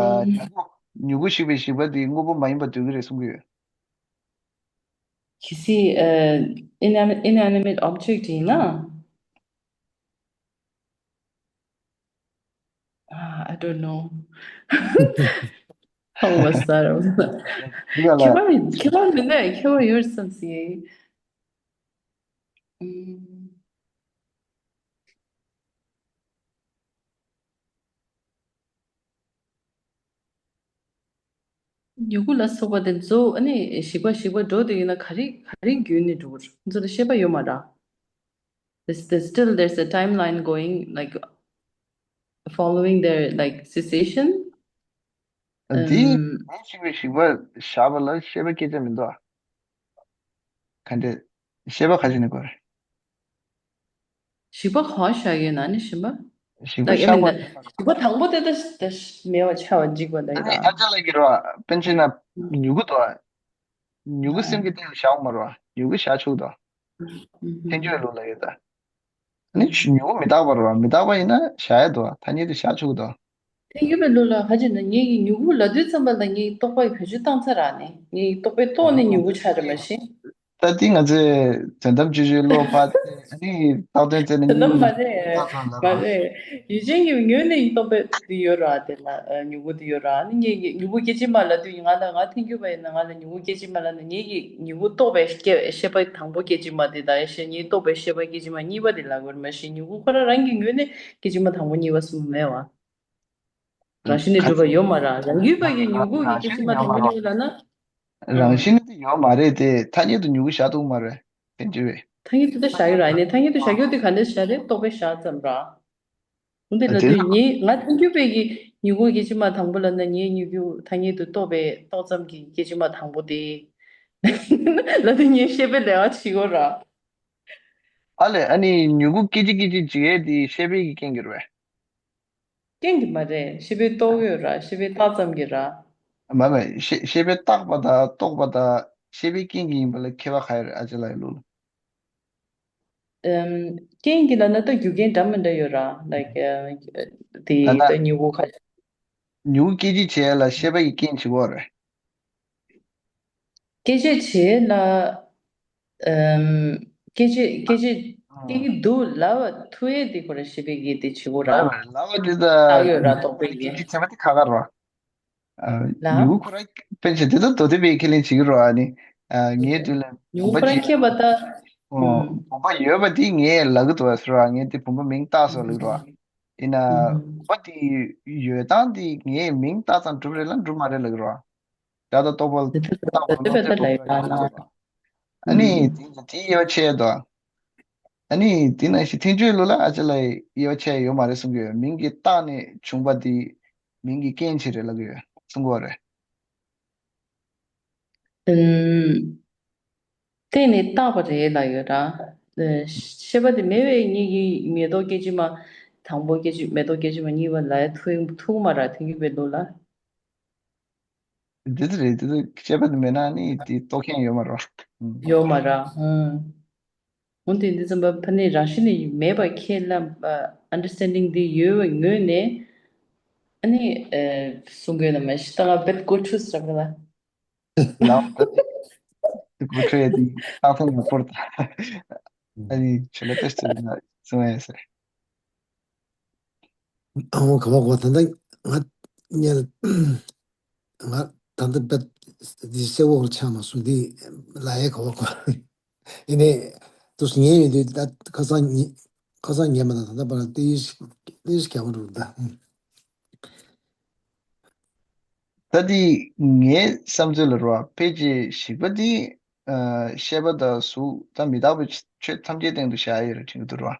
མྱུ་གུ་མྱུ་གུ་ཞིག་པའི་ཞིག་པ་དེ་དངོས་པོ་མ་ཡིན་པ་འདོད་ཀྱི་རེད་གསུང་གི་ཡོད། གལ་སྲིད་ཨ་inanimate object ཡིན་ན། Ah, I don't know. How was that? འདི་ག་ལ། ཁྱད་པར་ཁྱད་པར་མི་འདུག་ཁྱད་པར་ཡོད་བསམ་སྲིད། ཨུམ། མྱུ་གུ་ལ་སོགས་པ་དེ་ཚོ་ཨ་ནི་ཞིག་པ་ཞིག་པ་འགྲོ་དུས་ཡིན་ན་ག་རེ་ག་རེ་བརྒྱུད་ནས་འགྲོ་གི་རེད། ཁོང་ཚོ་ལ་ཤེས་པ་ཡོད་མ་རེད། There's, there's still there's a timeline going, like, following their, like, cessation. འདི་ཨམ། ནང་ཞིག་པའི་ཞིག་པ་བཞག་པ་ལ་ཤེས་པ་སྐད་ཆ་མི་འདུག་ཨ། ག་འདྲས། ཤེས་པ་ག་ཅིག་ནས་གོ་རེད། ཞིག་པ་ག་བ་བཞག་ཡོད་ན་ནི་ཞིག་པ། ཞིག་པ་ད་ཡ་བཞག་མིན་པ་ད་ཞིག་པ་དང་པོ་དེ་ད་ད་མེད་པ་ཆགས་པ་འཇིག་པ་ད་ཨ་ཡོད་ནི་ཨ་ཅག་ལགས་ཀྱིས་རོ། པཎ་ཆེན་ན་མྱུ་གུ་དོ། མྱུ་གུ་སེམས་ཀྱི་སྟེང་ལ་བཞག་མ་རོ། མྱུ་གུ་བཞག་ཆོག་དོ། ཐལ་འགྱུར་ལུགས་ལ་ཡོད་ད། ཨ་ནི་མྱུ་གུ་མི་རྟག་པ་རོ། མི་རྟག་པ་ཡིན་ན་བཞག་ཡ་དོ། ཐ་སྙད་དུ་བཞག་ཆོག་དོ། ཐལ་འགྱུར་བའི་ལུགས་ལ་ཧ་ཅི་ན་ངེད་ཀྱི་མྱུ་གུ་ལབ་དུས་ཙམ་པ་ལ་ངེད་ཀྱི་རྟོག་པ་ཡི་བེད་སྤྱོད་བཏང་ཚར་ར་ནི། ངེད་ཀྱི་རྟོག་པའི་རྟོགས་ནི་མྱུ་གུ་ཆགས་རེད་མ་གཞི། ད་ལྟའི་ང་ཚོས་དོན་དམ་ཅོ་ཅོའི་བློ་ཕར་ཨ་ནི་བཏགས་དོན་བཙལ་ན་དོན་དམ་མ་རེད། བཏགས་དོན་ལ་མ་རེད། ཡུལ་ཅན་གྱི་ངོས་ནས་རྟོག་པ་དེ་ཡོད་ར། དེ་ལ་ཨ་མྱུ་གུ་དེ་ཡོད་ར། ཨ་ནི་ངེད་ཀྱི་མྱུ་གུ་སྐད་ཅིག་མ་ལབ་དུས་ང་ལ་ང་ཐལ་འགྱུར་བ་ཡིན་ན་ང་ལ་མྱུ་གུ་སྐད་ཅིག་མ་ལབ་ན་ངེད་ཀྱི་མྱུ་གུ་རྟོགས་པའི་སྐད་ཤེས་པ་དང་པོ་སྐད་ཅིག་མ་དེ་དང་ཤེས་ངེད་རྟོགས་པའི་ཤེས་པ་སྐད་ཅིག་མ་གཉིས་པ་དེ་ལབ་དགོས་རེད་མ་གཞི། མྱུ་གུ་ཁོ་རང་རང་གི་ངོས་ནས་སྐད་ཅིག་མ་དང་པོ་གཉིས་པ་གསུམ་མེད་བ། རང་བཞིན་ནས་གྲུབ་པ་ཡོད་མ་རེད། རང་རྒྱུད་པ་ཡི་མྱུ་གུ་ཡི་སྐད་ཅིག་མ་དང་པོ་གཉིས་པ་ལབ་ན། རང་བཞིན་དུ་ཡོད་མ་རེད་དེ། ཐ་སྙད་དུ་མྱུ་གུ་བཞག་ཐུབ་མ་རེད། དེ་འདྲ་བས། ཐ་སྙད་དུ་ད་བཞག་གི་ར། ཡིན་ནའི་ཐ་སྙད་དུ་བཞག་རྒྱུ་དེ་ག་འདྲ་བཞག་རེད། རྟོག་པས་བཞག་ཙམ་ར། འོན་ཏེ་ལབ་དུས་ངས་ང་ཐལ་འགྱུར་བའི་གི་མྱུ་གུ་སྐད་ཅིག་མ་དང་པོ་ལབ་ན་ངའི་མྱུ་གུ་ཐ་སྙད་དུ་རྟོག་པས་རྟོགས་ཙམ་གྱི་སྐད་ཅིག་མ་དང་པོ་དེ། ལབ་དུས་ངས་ཤེས་པའི་ལས་ཀ་བྱེད་དགོས་ར། ཨ་ལས། ཨ་ནི་མྱུ་གུ་སྐད་ཅིག་སྐད་ཅིག་འཇིག་ཡས་དེ་ཤེས་པའི་གི་རྐྱེན་གྱིས་རེད་པས། རྐྱེན་གྱིས་མ་རེད། ཤེས་པས་རྟོགས་ཡོད་ར། ཤེས་པས་བཏགས་ཙམ་གྱིས་ར། མ་མ། ཤེས་ཤེས་པས་བཏགས་པ་དང་རྟོགས་པ་དང་ཤེས་པའི་རྐྱེན་གྱིས་ཡིན་པ་ལ་ཁྱད་པར་ག་རེ་རེད། ཨ་ཅེ་ལགས་ཡི་ལུགས་ལ། ཨམ། རྐྱེན་གྱིས་ལབ་ན་ད་རྒྱུ་རྐྱེན་འདྲ་མི་འདྲ་ཡོད་ར། ལའིཀ་ཨ་དེ་ད་ལྟ་ད་མྱུ་གུ་ཁ། མྱུ་གུ་སྐད་ཅིག་བྱས་ལ་ཤེས་པ་ཡི་རྐྱེན་བྱེད་དགོས་རེད། སྐད་ཅིག་བྱས་ལ། ཨམ། སྐད་ཅིག་སྐད་ཅིག་སྐད་ཀྱི་འདུག་ལབ་ཐུབ་ཡས་དེ་ཁོ་ར་ཤེས་པའི་གི་དེ་བྱེད་དགོས་ར། ལབ་པ་དེ་ད་ལབ་ཡོད་ར། རྟོག་པའི་གི། སྐད་ཅིག་བྱས་པ་དེ་ཁག་ཁག་ར། ཨ། ལ། མྱུ་གུ་ཁོ་རང་པཎ་ཆེན་དེ་ད་མདོ་སྡེ་པའི་ཁས་ལེན་བྱེད་ཀྱི་རོ། ཨ་ནི། ཨ། ངའི་དུས་ལ་མྱུ་གུ་བུམ་པ་ཁོ་རང་ཅིག་ཁྱད་པར་ད། ཨོ། ཨུམ། བུམ་པ་ཡོད་པ་དེ་ངས་ལབ་ཀྱི་འདུག་ཟེར་རོ། ངས་དེ་བུམ་པ་མིང་བཏགས་སོང་ལབ་ཀྱི་རོ། ཡིན་ན། ཨུམ། བུམ་པ་དེ་ཡོད་སྟངས་དེ་ངས་མིང་བཏགས་ཙམ་གྲུབ་རེད་ལ་གྲུབ་མ་རེད་ལབ་ཀྱི་རོ། སྒྲ་དང་རྟོག་པ་ལ་བརྟགས་པ་དང་རྣམ་བཅད་རྟོག་པ་ལ་ཡོད་ཅེས་སོ། ཨ་ནི་དེ་དེའི་དབྱེ་བ་ཕྱེ་ཡས་དོ། ཨ་ནི་དེ་ནང་བཞིན་ཐལ་འགྱུར་ལུགས་ལ་ཨ་ཅེ་ལ་དབྱེ་བ་ཕྱེ་ཡས་ཡོད་མ་རེད་གསུང་གི་ཡོད། མིང་གིས་བཏགས་ནས་བྱུང་བ་དེ་མིང་གི་རྐྱེན་གྱིས་རེད་ལབ་གི་ཡོད་གསུང་གི་ཡོད་རེད། ཨུམ། བརྟེན་ནས་བཏགས་པ་རེད་ལབ་ཡོད་ར། ཨ། ཤེས་པ་དེ་མེད་པའི་གཉིས་ཀྱི་མེ་ཏོག་སྐད་ཅིག་མ། དང་པོ་སྐད་ཅིག་མེ་ཏོག་སྐད་ཅིག་མ་གཉིས་པ་ལ་ཐུག་ཐུག་མ་ར་ཐལ་འགྱུར་བའི་ལུགས་ལ། འདི་ཚོ་རེད། འདི་ཚོ་ཤེས་པ་དེ་མེད་ན་ནི་དེ་རྟོགས་མཁན་ཡོད་མ་རེད། ཨུམ། ཡོད་མ་ར། ཨུམ། འོན་ཏེ་འདི་ཙམ་པ་ཕ་ནི་རང་བཞིན་ནས་མེད་པ་ཁས་ལེན་པ། understanding འདི་ཡོད་པའི་ངོས་ནས། ཨ་ནི་ཨ། གསུང་དགོས་ན་མ་གཞི་ད་ང་བེད་ཀོ་ཁྲུས་ཟེར་བ་ལ། ལའོ་ད་དེ་གོ་ཁྲུས་ཡས་དེ་ཏག་ཏག་ཡག་པོ་རེད་ད། ཨ་ནི་ཆུ་ལ་ཏོག་ཙམ་ན་གསུང་ཡས་ཟེར། ཨ་འོ་ག་བ་གོ་ད་ལྟ་ང་ཉལ་ང་ད་ལྟ་བེད་འདི་སེ་འོག་ཆགས་མ་སོང་འདི་ལ་ཡས་ག་བ་གོ། ཡིན་ནའི་དུས་ཉལ་ཡོད་དུས་ད་ཁ་སང་ཉི་ཁ་སང་ཉལ་མ་ད་ད་ལྟ་བར་ཏི་ཡིས་ཏི་ཡིས་ག་བ་འགྲོ་ད། ད་དེ་ངའི་བསམ་ཚུལ་ལ་རོ། ཕལ་ཆེར་ཞིག་པ་དེ་ཨ། ཤེས་པ་དང་གཟུགས་དང་མི་རྟག་པའི་ཆོས་ཐམས་ཅད་སྟེང་དུ་བཞག་ཡོད་རེད་དྲན་གྱི་འདུག་རོ།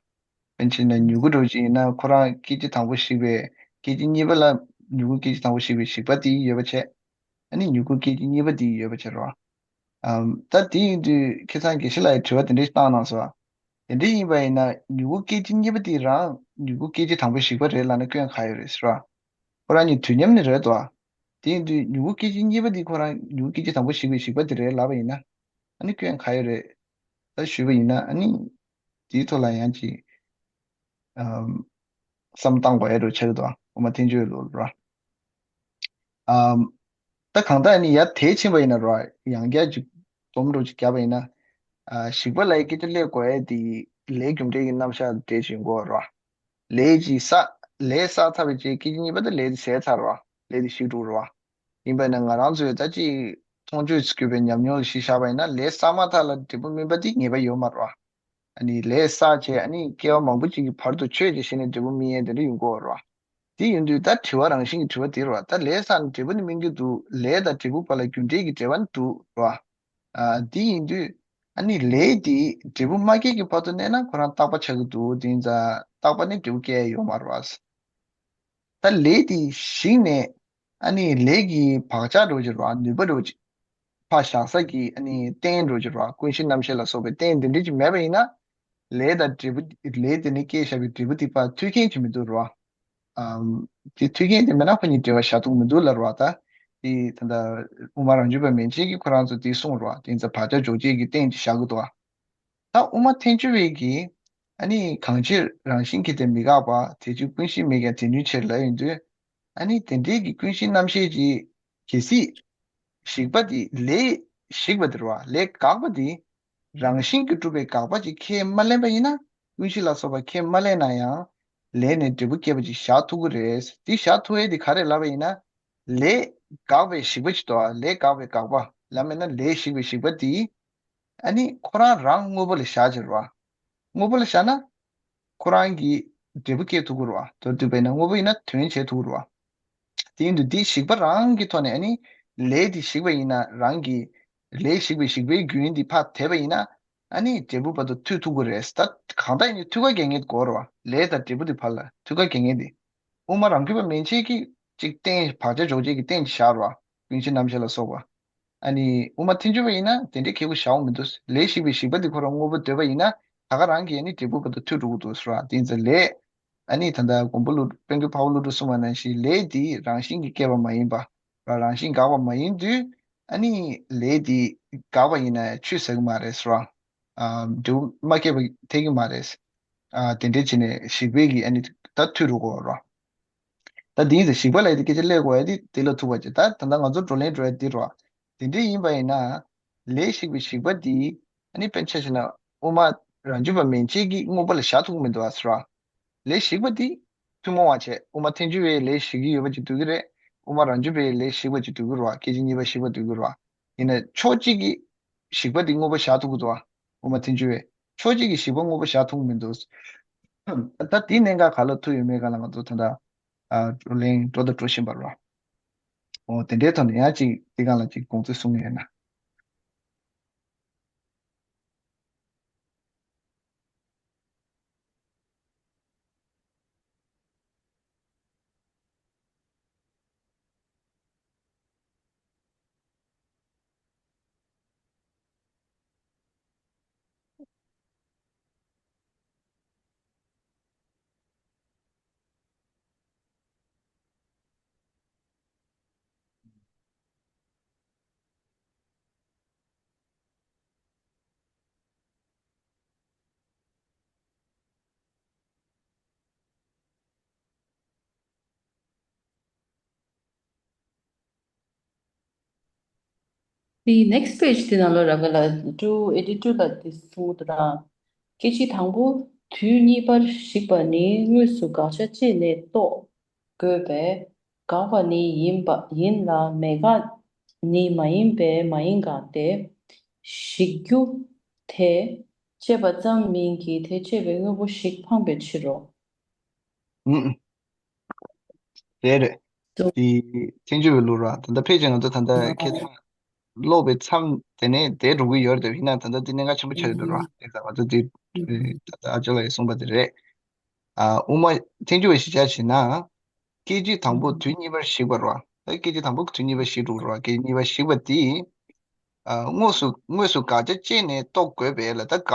དཔེར་ན་ཆ་བཞག་ན་མྱུ་གུ་འདྲ་བོ་ཅིག་ཡིན་ན་ཁོ་རང་སྐད་ཅིག་དང་པོ་ཞིག་པའི་སྐད་ཅིག་གཉིས་པ་ལ་མྱུ་གུ་སྐད་ཅིག་དང་པོ་ཞིག་པའི་ཞིག་པ་དེ་ཡོད་པ་བྱས། ཨ་ནི་མྱུ་གུ་སྐད་ཅིག་གཉིས་པ་དེ་ཡོད་པ་བྱས་རོ། ཨམ། ད་དེ་ཡིན་དུས་ཁ་སང་དགེ་བཤེས་ལགས་ཀྱིས་དྲི་བ་དེ་འདྲ་ཞིག་བཏང་གནང་སོང་། དེ་འདྲ་ཡིན་པ་ཡིན་ན་མྱུ་གུ་སྐད་ཅིག་གཉིས་པ་དེ་རང་མྱུ་གུ་སྐད་ཅིག་དང་པོ་ཞིག་པ་རེད་ལབ་ན་སྐྱོན་ག་ཡོད་རེད་ཟེར་བ། ཁོ་རང་གཉིས་དུས་མཉམ་ནས་རེད་དོ། དེ་ཡིན་དུས་མྱུ་གུ་སྐད་ཅིག་གཉིས་པ་དེ་ཁོ་རང་མྱུ་གུ་སྐད་ཅིག་དང་པོ་ཞིག་པའི་ཞིག་པ་དེ་རེད་ལབ་པ་ཡིན་ན། ཨ་ནི་སྐྱོན་ག་ཡོད་རེད། ད་ཞུས་པ་ཡིན་ན་ཨ་ནི། དེའི་ཐོག་ལ་ཡང་ཅིག་ཨམ། བསམ་བཏང་དགོས་ཡ་འདྲ་ཆགས་ཀྱི་འདུག་དབུ་མ་ཐལ་འགྱུར་ལུགས་ལ། ཨམ། ད་གང་ལྟར་ནི་ཡར་དེད་ཕྱིན་པ་ཡིན་ན་རོ། ཡང་བསྐྱར་ཅིག་སྡོམ་འདྲ་ཅིག་བརྒྱབ་པ་ཡིན་ན། ཨ། ཞིག་པ་ལ་ཡི་སྐད་ཆ་སླེབས་དགོས་ཡ་དེ་ལས་རྒྱུ་འབྲས་ཀྱི་རྣམ་གཞག་འདྲ་ཅིག་ཡིན་དགོས་རོ། ལས་ཀྱི་ས། ལས་བསགས་ཚར་བའི་རྗེས་སྐད་ཅིག་གཉིས་པ་དེ་ལས་དེ་ཟད་ཚར་རོ། ལས་དེ་ཞིག་འགྲོ་རོ། ཡིན་པ་ན་ང་རང་ཚོས་ད་ཅིག་མཐོང་ཆོས་ཀྱི་བརྒྱུད་པའི་ཉམས་མྱོང་ལ་གཞི་བཞག་པ་ཡིན་ན་ལས་བསགས་མ་ཐག་ལ་འབྲས་བུ་སྨིན་པ་དེ་ངེས་པ་ཡོད་མ་རེད་བ། ཨ་ནི་ལས་བསགས་བྱས་ཨ་ནི་སྐྱེ་བ་མང་པོ་ཅིག་གི་བར་དུ་ཆོས་ཀྱི་ཞེན་ནས་འབྲས་བུ་སྨིན་ཡས་དེ་འདྲ་ཡོང་གི་ཡོད་རེད་བ། དེ་ཡིན་དུས་ད་དྲི་བ་རང་བཞིན་གྱི་དྲི་བ་དེ་རེད་བ། ད་ལས་བསགས་ནས་འབྲས་བུ་ནི་སྨིན་གྱི་འདུག་ལས་དང་འབྲས་བུ་བར་ལ་རྒྱུ་འབྲས་ཀྱི་འབྲེལ་བ་ནི་འདུག་རེད་བ། ཨ། དེ་ཡིན་དུས་ཨ་ནི་ལས་དེ་འབྲས་བུ་མ་སྐྱེས་ཀྱི་བར་དུ་གནས་ན་ཁོ་རང་རྟག་པ་ཆགས་ཀྱི་འདུག་དེ་ཡིན་ཙང་རྟག་པ་ནི་འབྲས་བུ་སྐྱེ་ཡས་ཡོད་མ་རེད་བ། ད་ལས་དེ་ཞིག་ནས་ཨ་ནི་ལས་ཀྱི་བག་ཆགས་འདྲ་བོ་ཅིག་རེད་བ། ནུས་པ་འདྲ་བོ་ཅིག་ཕར་བཞག་ས་ཀྱི་ཨ་ནི་རྟེན་འདྲ་བོ་ཅིག་རེད་བ། ཀུན་གཞི་རྣམ་ཤེས་ལ་སོགས་པའི་རྟེན་འདི་འདྲ་ཅིག་མེད་པ་ཡིན་ན། ལས་དང་འབྲས་བུ། ལས་དེ་ནི་སྐྱེས་བཞག་པའི་འབྲས་བུ་དེ་ཕར་མཐུད་མཁན་ཅིག་མི་འདུག་རེད་བ། ཨམ། དེ་མཐུད་མཁན་དེ་མེད་ན་ཁོ་གཉིས་འབྲེལ་བ་བཞག་ཐུབ་མི་འདུག་ལབ་རེད་བ། ད་དེ་ད་ལྟ་དབུ་མ་རང་རྒྱུད་པ་མན་ཆད་ཀྱིས་ཁོ་རང་ཚོ་དེ་གསུངས་རེད་བ། དེ་ཡིན་ཙང་བག་ཆགས་འཇོག་བྱེད་ཀྱི་རྟེན་ཅིག་བཞག་གི་འདུག་བ། ད་དབུ་མ་ཐལ་འགྱུར་བའི་གི། ཨ་ནི་གང་ཕྱིར་རང་བཞིན་གྱིས་དེ་མི་འགག་པ། དེ་ཕྱིར་ཀུན་གཞི་མེད་ཀྱང་དེ་ཉིད་ཕྱིར་ལབ་ཡོང་དུས། ཨ་ནི་དེ་འདྲའི་གི་ཀུན་གཞི་རྣམ་ཤེས་ཀྱི་གལ་སྲིད། ཞིག་པ་དེ་ལས་ཞིག་པ་དེ་རེད་བ། ལས་འགགས་པ་དེ། རང་བཞིན་གྱིས་གྲུབ་པའི་འགག་པ་ཅིག་ཁས་མ་ལེན་པ་ཡིན་ན། ཀུན་གཞི་ལ་སོགས་པ་ཁས་མ་ལེན་ན་ཡང་། ལས་ནས་འབྲས་བུ་སྐྱེས་པ་ཅིག་བཞག་ཐུབ་ཀྱི་རེད། དེ་བཞག་ཐུབ་ཡས་དེ་ག་རེ་ལབ་པ་ཡིན་ན། ལས་འགགས་པའི་ཞིག་པ་ཅིག་འདུག་བ། ལས་འགགས་པའི་འགག་པ་ལབ་མེད་ན་ལས་ཞིག་པའི་ཞིག་པ་དེ། ཨ་ནི་ཁོ་རང་རང་དངོས་པོ་ལ་བཞག་ཅིག་རེད་བ། དངོས་པོ་ལ་བཞག་ན། ཁོ་རང་གིས་འབྲས་བུ་སྐྱེ་ཐུབ་ཀྱི་རེད་བ། མདོར་བསྡུས་པ་ཡིན་ན་དངོས་པོ་ཡིན་ན་དོན་བྱེད་ཐུབ་ཀྱི་རེད་བ། དེ་ཡིན་དུས་འདི་ཞིག་པ་རང་གི་ཐོག་ནས་ཨ་ནི་ལས་འདི་ཞིག་པ་ཡིན་ན་རང་གི་ལས་ཞིག་པའི་ཞིག་པའི་རྒྱུན་འདི་ཕར་དེད་པ་ཡིན་ན་ཨ་ནི་འབྲས་བུ་བར་དུ་མཐུད་ཐུབ་ཀྱི་རེད། ད་གང་ལྟར་ཡིན་ནའི་ཐུགས་ཁ་གལ་ངེས་དགོས་རེད་བ། ལས་དང་འབྲས་བུ་འདི་བར་ལ་ཐུགས་ཁ་གལ་ངེས་འདི། དབུ་མ་རང་རྒྱུད་པ་མན་ཆད་ཀྱིས་གཅིག་རྟེན་བག་ཆགས་འཇོག་བྱེད་ཀྱི་རྟེན་ཅིག་བཞག་རེད་བ། ཀུན་གཞི་རྣམ་ཤེས་ལ་སོགས་པ། ཨ་ནི་དབུ་མ་ཐལ་འགྱུར་བ་ཡིན་ན་དེ་འདྲའི་ཁེ་པོ་བཞག་འོང་མི་འདུག་ལས་ཞིག་པའི་ཞིག་པ་འདི་ཁོ་རང་དངོས་པོ་འདོད་པ་ཡིན་ན་ད་ག་རང་གིས་ཨ་ནི་འབྲས་བུ་བར་དུ་མཐུད་འགྲོ་གི་འདུག་ཟེར་བ། དེ་ཡིན་ཙང་ལས། ཨ་ནི་ད་ལྟ་མགོན་པོ་ཀླུ། དཔལ་མགོན་འཕགས་པ་ཀླུ་སྒྲུབ་གསུངས་པ་ནང་བཞིན་ལས་འདི་རང་བཞིན་གྱིས་སྐྱེས་པ་མ་ཡིན་པ། རང་བཞིན་འགག་པ་མ་ཡིན་དུས། ཨ་ནི་ལས་འདི་འགགས་པ་ཡིན་ན་ཆུད་ཟ་གི་མ་རེད་ཟེར་བ། ཨ། འབྲས་བུ་མ་སྐྱེས་པ་འཐད་ཀྱི་མ་རེད། ཨ། དེ་འདྲའི་བྱས་ནས་ཞིག་པའི་གི་ཨ་ནི་ད་མཐུད་འགྲོ་དགོས་རེད། ད་དེ་ཡིན་ཙང་ཞིག་པ་ལབ་ཡ་དེ་སྐད་ཆ་སླེབས་དགོས་ཡ་དེ་དེ་ལ་ཐུག་པ་བྱས། ད་ད་ལྟ་ང་ཚོ་བགྲོ་གླེང་འགྲོ་ཡ་དེ་རེད་བ། དེ་འདྲ་ཡིན་པ་ཡིན་ན། ལས་ཞིག་པའི་ཞིག་པ་དེ། ཨ་ནི་དཔེར་ན་ཆ་བཞག་ན་དབུ་མ་རང་རྒྱུད་པ་མན་ཆད་ཀྱིས་དངོས་པོ་ལ་བཞག་ཐུབ་ཀྱི་མི་འདུག་ཨ་ཟེར་བ། ལས་ཞིག་པ་དེ་ཐུན་མོང་བ་བྱས། དབུ་མ་ཐལ་འགྱུར་བས་ལས་ཞིག་གི་ཡོད་པ་ཅིག་འདོད་ཀྱི་རེད། དབུ་མ་རང་རྒྱུད་པས་ལས་ཞིག་པ་ཅིག་འདོད་ཀྱི་རེད་བ། སྐད་ཅིག་གཉིས་པ་ཞིག་པ་འདོད་ཀྱི་རེད་བ། ཡིན་ན་ཕྱོགས་གཅིག་གིས་ཞིག་པ་དེ་དངོས་པོ་བཞག་ཐུབ་ཀྱི་འདུག་བ། དབུ་མ་ཐལ་འགྱུར་བས། ཕྱོགས་གཅིག་གིས་ཞིག་པ་དངོས་པོ་བཞག་ཐུབ་ཀྱི་མི་འདུག་ད་དེའི་གནད་འགག་ག་ལ་ཐུག་ཡོད་མེད་ག་ལ་ང་ཚོ་ད་ལྟ། ཨ། བགྲོ་གླེང་འགྲོ་དང་འགྲོ་བཞིན་པ་རེད་བ། འོ་དེ་འདྲའི་ཐོག་ནས་ཡང་ཅིག་དེ་སྒང་ལ་ཅིག་དགོངས་ཚུལ་གསུང་གི་ཡོད་ན། དེའི་next page དེ་ནང་ལོགས་ར་ག་ལ་two eighty two ལ་དེ་གསུངས་འདུག་ར། སྐད་ཅིག་དང་པོ་དུས་གཉིས་པར་ཞིག་པ་ནི་དངོས་སུ་དགག་བྱ་སྤྱད་ནས་རྟོགས་དགོས་པས། དགག་པ་ནི་ཡིན་པ་ཡིན་ལ་མེད་དགག་ནི་མ་ཡིན་པས་མ་ཡིན་དགག་སྟེ། ཞིག་རྒྱུ་དེ་དཔྱད་པ་ཙམ་མིན་གྱི་དེ་དཔྱད་པའི་དངོས་པོ་ཞིག་འཕངས་པའི་ཕྱིར་རོ། ཨུམ། དེ་རེད། དེ་བཙན་བྱོལ་བའི་ལུགས་ར་ད་ལྟ་ཕལ་ཆེར་ང་ཚོ་ད་ལྟ་ཁ་སང་ཀློག་པའི་མཚམས་དེ་ནས་དེ་འགྲོ་གི་ཡོད་རེད། ཡིན་ན་ད་ལྟ་དེ་གནད་འགག་ཆེན་པོ་ཆགས་ཡོད་འདུག་ར། དེ་ད་ང་ཚོ་དེ་ད་ལྟ་ཨ་ཅག་ལགས་ཀྱིས་གསུངས་པ་དེ་རེད། ཨ་དབུ་མ་བཙན་བྱོལ་བའི་གཞིར་བཞག་བྱས་ན། སྐད་ཅིག་དང་པོ་དུས་གཉིས་པར་ཞིག་པ་ར། ད་སྐད་ཅིག་དང་པོ་དུས་གཉིས་པར་ཞིག་འགྲོ་ར། སྐད་ཅིག་གཉིས་པར་ཞིག་པ་དེ། ཨ་དངོས་སུ་དངོས་སུ་དགག་བྱ་སྤྱད་ནས་རྟོགས་དགོས་པས་ལ། ད་དགག་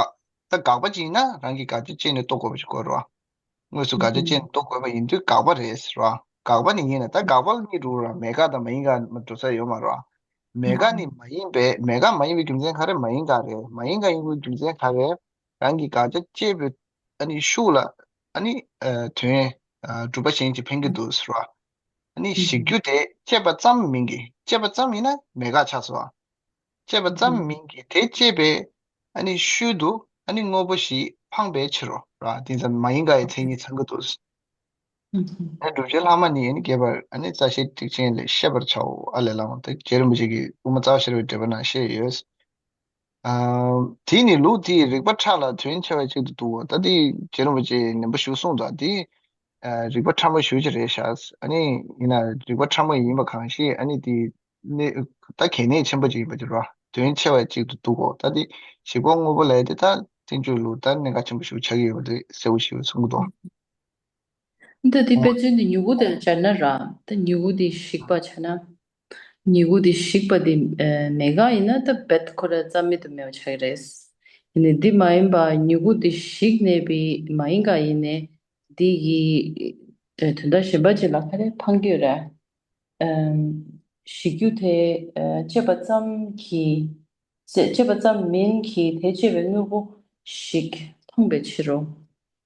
ད་དགག་པ་ཅིག་ཡིན་ན་རང་གིས་དགག་བྱ་སྤྱད་ནས་རྟོགས་དགོས་པ་ཞིག་དགོས་ར། དངོས་སུ་དགག་བྱ་སྤྱད་ནས་རྟོགས་དགོས་པ་ཡིན་དུས་དགག་པ་རེད་ཟེར་བ། དགག་པ་ནི་ཡིན་ན་ད་དགག་པ་ལ་གཉིས་འགྲོ་ར། མེད་དགག་དང་མ་ཡིན་དགག་མ་འགྲོ་ས་ཡོད་མ་རེད་བ། མེད་དགག་ནི་མ་ཡིན་པས། མེད་དགག་མ་ཡིན་པའི་རྒྱུ་མཚན་ག་རེ། མ་ཡིན་དགག་རེད། མ་ཡིན་དགག་ཡིན་པའི་རྒྱུ་མཚན་ག་རེ། རང་གིས་དགག་བྱ་སྤྱད་པའི་ཨ་ནི་ཤུགས་ལ་ཨ་ནི་ཨ་དོན་ཨ་གྲུབ་པ་གཞན་གྱིས་འཕེན་གྱི་འདུག་ཟེར་བ། ཨ་ནི་ཞིག་རྒྱུ་དེ་དཔྱད་པ་ཙམ་མིན་གྱི། དཔྱད་པ་ཙམ་ཡིན་ན་མེད་དགག་ཆགས་སོང་བ། དཔྱད་པ་ཙམ་མིན་གྱི་དེ་དཔྱད་པའི་ཨ་ནི་ཤུལ་དུ་ཨ་ནི་དངོས་པོ་ཞིག་འཕངས་པའི་ཕྱིར་རོ་ར། དེ་ཙམ་མ་ཡིན་དགག་ཡི་མཚན་ཉིད་ཚང་གི་འདུག་ཨ་བསྒྲུབ་བྱའི་ལྷག་མ་ནི་ཨ་ནི་རྒྱས་པར་ཨ་ནི་རྩ་ཤེའི་ཊིཀ་ཆེན་ལས་ཤེས་པར་བྱའོ། ཨ་ལས་ལའང་དེ་རྗེ་རིན་པོ་ཆེ་གིས་དབུ་མ་རྩ་བ་ཤེས་རབ་ཀྱི་འགྲེལ་པ་ནང་བཤད་ཡོད། ཨ། དེ་ནི་ལུགས་དེའི་རིགས་པ་ཕྲ་ལ་དོན་ཆེ་བ་ཅིག་ཏུ་འདུག་གོ། ད་དེ་རྗེ་རིན་པོ་ཆེས་ནན་པོ་ཞིག་གསུངས་འདུག་དེ་ཨ་རིགས་པ་ཕྲ་མོ་ཞེ་ཅིག་རེད་ཤག་ཨ་ནི་ཡིན་ན་རིགས་པ་ཕྲ་མོ་ཡིན་པ་གང་ཞིག་ཨ་ནི་དེ་གནད་ད་གལ་གནད་ཆེན་པོ་ཅིག་ཡིན་པ་དེ་རེད་བ། དོན་ཆེ་བ་ཅིག་ཏུ་འདུག་གོ། ད་དེ་ཞིག་པ་དངོས་པོ་ལབ་ཡ་དེ་ད་བཙན་བྱོལ་ལུགས་ད་གནད་འགག་ཆེན་པོ་ཞིག་ཆགས་ཀྱི་ཡོད་པ་དེ་གསལ་པོ་ཞིག་གསུང་གི་འདུག་འདི་དེ་དཔེ་མཚོན་དེ་མྱུ་གུ་དེ་ལ་སྦྱར་ན་ར། ད་མྱུ་གུ་དེ་ཞིག་པ་བྱས་ན། མྱུ་གུ་དེ་ཞིག་པ་དེ་ཨ་མེད་དགག་ཡིན་ན་ད་རྦད་ཁོ་རང་རྩ་མེད་དུ་མེད་པ་ཆགས་ཀྱི་རེད། ཡིན་ནའི་འདི་མ་ཡིན་པ་མྱུ་གུ་དེ་ཞིག་གནས་པའི་མ་ཡིན་དགག་ཡིན་ནའི་འདི་ཡི་ཨ་དོན་དག་གཞན་པ་ཅིག་ལ་ག་རེ་འཕངས་ཀྱི་ཡོད་རེད། ཨམ། ཞིག་རྒྱུ་དེ་ཨ་དཔྱད་པ་ཙམ་གྱིས། དཔྱད་དཔྱད་པ་ཙམ་མིན་གྱི་དེ་དཔྱད་པའི་དངོས་པོ་ཞིག་འཕངས་པའི་ཕྱིར་རོ།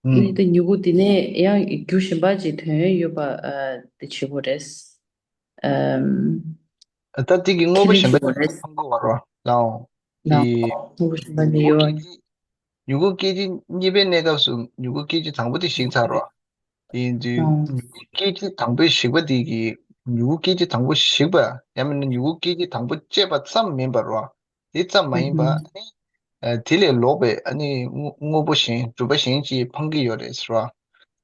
ཨ་ནི་ཨུམ། དེ་མྱུ་གུ་འདི་ནས་ཡང་རྒྱུ་གཞན་པ་ཅིག་དོན་ཡོད་པ་ཨ་དེ་བྱེད་དགོས་རེད། ཨམ། ད་དེ་གི་དངོས་པོ་ཁས་ལེན་གཞན་པ་བྱེད་དགོས་རེད། ཅིག་འཕངས་དགོས་པ་རོ་ལའོ། ལའོ། དེ་དངོས་པོ་གཞན་པ་ནི་མྱུ་གུ་ཡོད། སྐད་ཅིག་མྱུ་གུ་སྐད་ཅིག་གཉིས་པའི་གནས་སྐབས་སུ་མྱུ་གུ་སྐད་ཅིག་དང་པོ་དེ་ཞིག་ཚར་རོ། དེ་ཡིན་དུས་ཨང་། མྱུ་གུ་སྐད་ཅིག་དང་པོའི་ཞིག་པ་དེ་གི་མྱུ་གུ་སྐད་ཅིག་དང་པོ་ཞིག་པ་ཡང་མིན་ན་མྱུ་གུ་སྐད་ཅིག་དང་པོ་སྐྱེས་པ་ཙམ་མིན་པར་རོ། དེ་ཙམ་མ་ཡིན་པ་ཨ་ཨུ་ནི་ཨ་དེ་ལས་ལོག་པའི་ཨ་ནི་དངོས་དངོས་པོ་གཞན་གྲུབ་པ་གཞན་གྱིས་འཕངས་ཀྱི་ཡོད་རེད་ཟེར་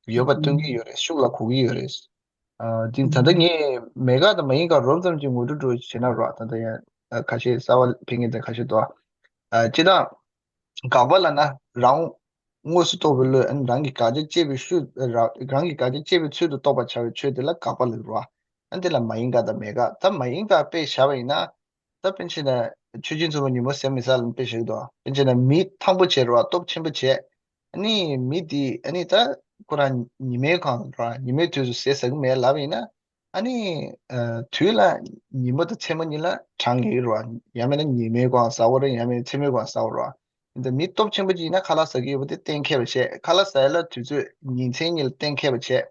བ། ཡོད་པ་སྟོན་གྱི་ཡོད་རེད། ཤུགས་ལ་གོ་གི་ཡོད་རེད། ཨ་དེ་ད་ལྟ་ངས་མེད་དགག་དང་མ་ཡིན་དགག་རོབ་ཙམ་གྱིས་ངོ་སྤྲོད་འདྲ་བྱས་ན་རོ། ད་ལྟ་ཡང་ཨ་ཁ་ཤས་གསར་པ་ཕེབས་མཁན་དེ་ཁ་ཤས་འདུག་ཨ་སྤྱིར་བཏང་དགག་པ་ལབ་ན་རང་དངོས་སུ་རྟོགས་པའི་བློས་ཨ་ནི་རང་གི་དགག་བྱ་སྤྱད་པའི་ཤུལ་ར་རང་གི་དགག་བྱ་སྤྱད་པའི་ཚུལ་དུ་རྟོགས་པར་བྱ་བའི་ཆོས་དེ་ལ་དགག་པ་ལབ་རོ། ཨ་འདི་ལ་མ་ཡིན་དགག་དང་མེད་དགག་ད་མ་ཡིན་དགག་དཔེ་བཞག་པ་ཡིན་ན། ད་དཔེར་བྱས་ན་ཆོས་རྒྱལ་མཚན་པོ་ཉིན་མོ་ཟེར་མི་ཟེར་ལ་དཔེ་བཞག་འདུག་དཔེར་བྱས་ན་མི་ཐང་པོ་བྱས་རོ། སྟོབས་ཆེན་པོ་བྱས། ཨ་ནི་མི་དེ་ཨ་ནི་ད་ཁོ་རང་ཉི་མའི་སྒང་རོ། ཉི་མའི་དུས་སུ་ཟས་ཟ་གི་མེད་ལབ་ཡིན་ན། ཨ་ནི་ཨ་དུས་ལ་ཉིན་མོ་དང་མཚན་མོ་གཉིས་ལ་གྲང་གི་རེད་བ། ཡང་མིན་ན་ཉི་མའི་སྒང་ཟ་བ་རེད། ཡང་མིན་ན་མཚན་མོའི་སྒང་ཟ་བ་རེད་བ། འདི་མི་སྟོབས་ཆེན་པོ་ཅིག་ཡིན་ན་ཁ་ལག་ཟ་གི་ཡོད་པ་དེ་གཏན་འཁེལ་བ་བྱས། ཁ་ལག་ཟ་ཡ་ལ་དུས་ཚོད་ཉིན་མཚན་གཉིས་ལ་གཏན་འཁེལ་བ་བྱས།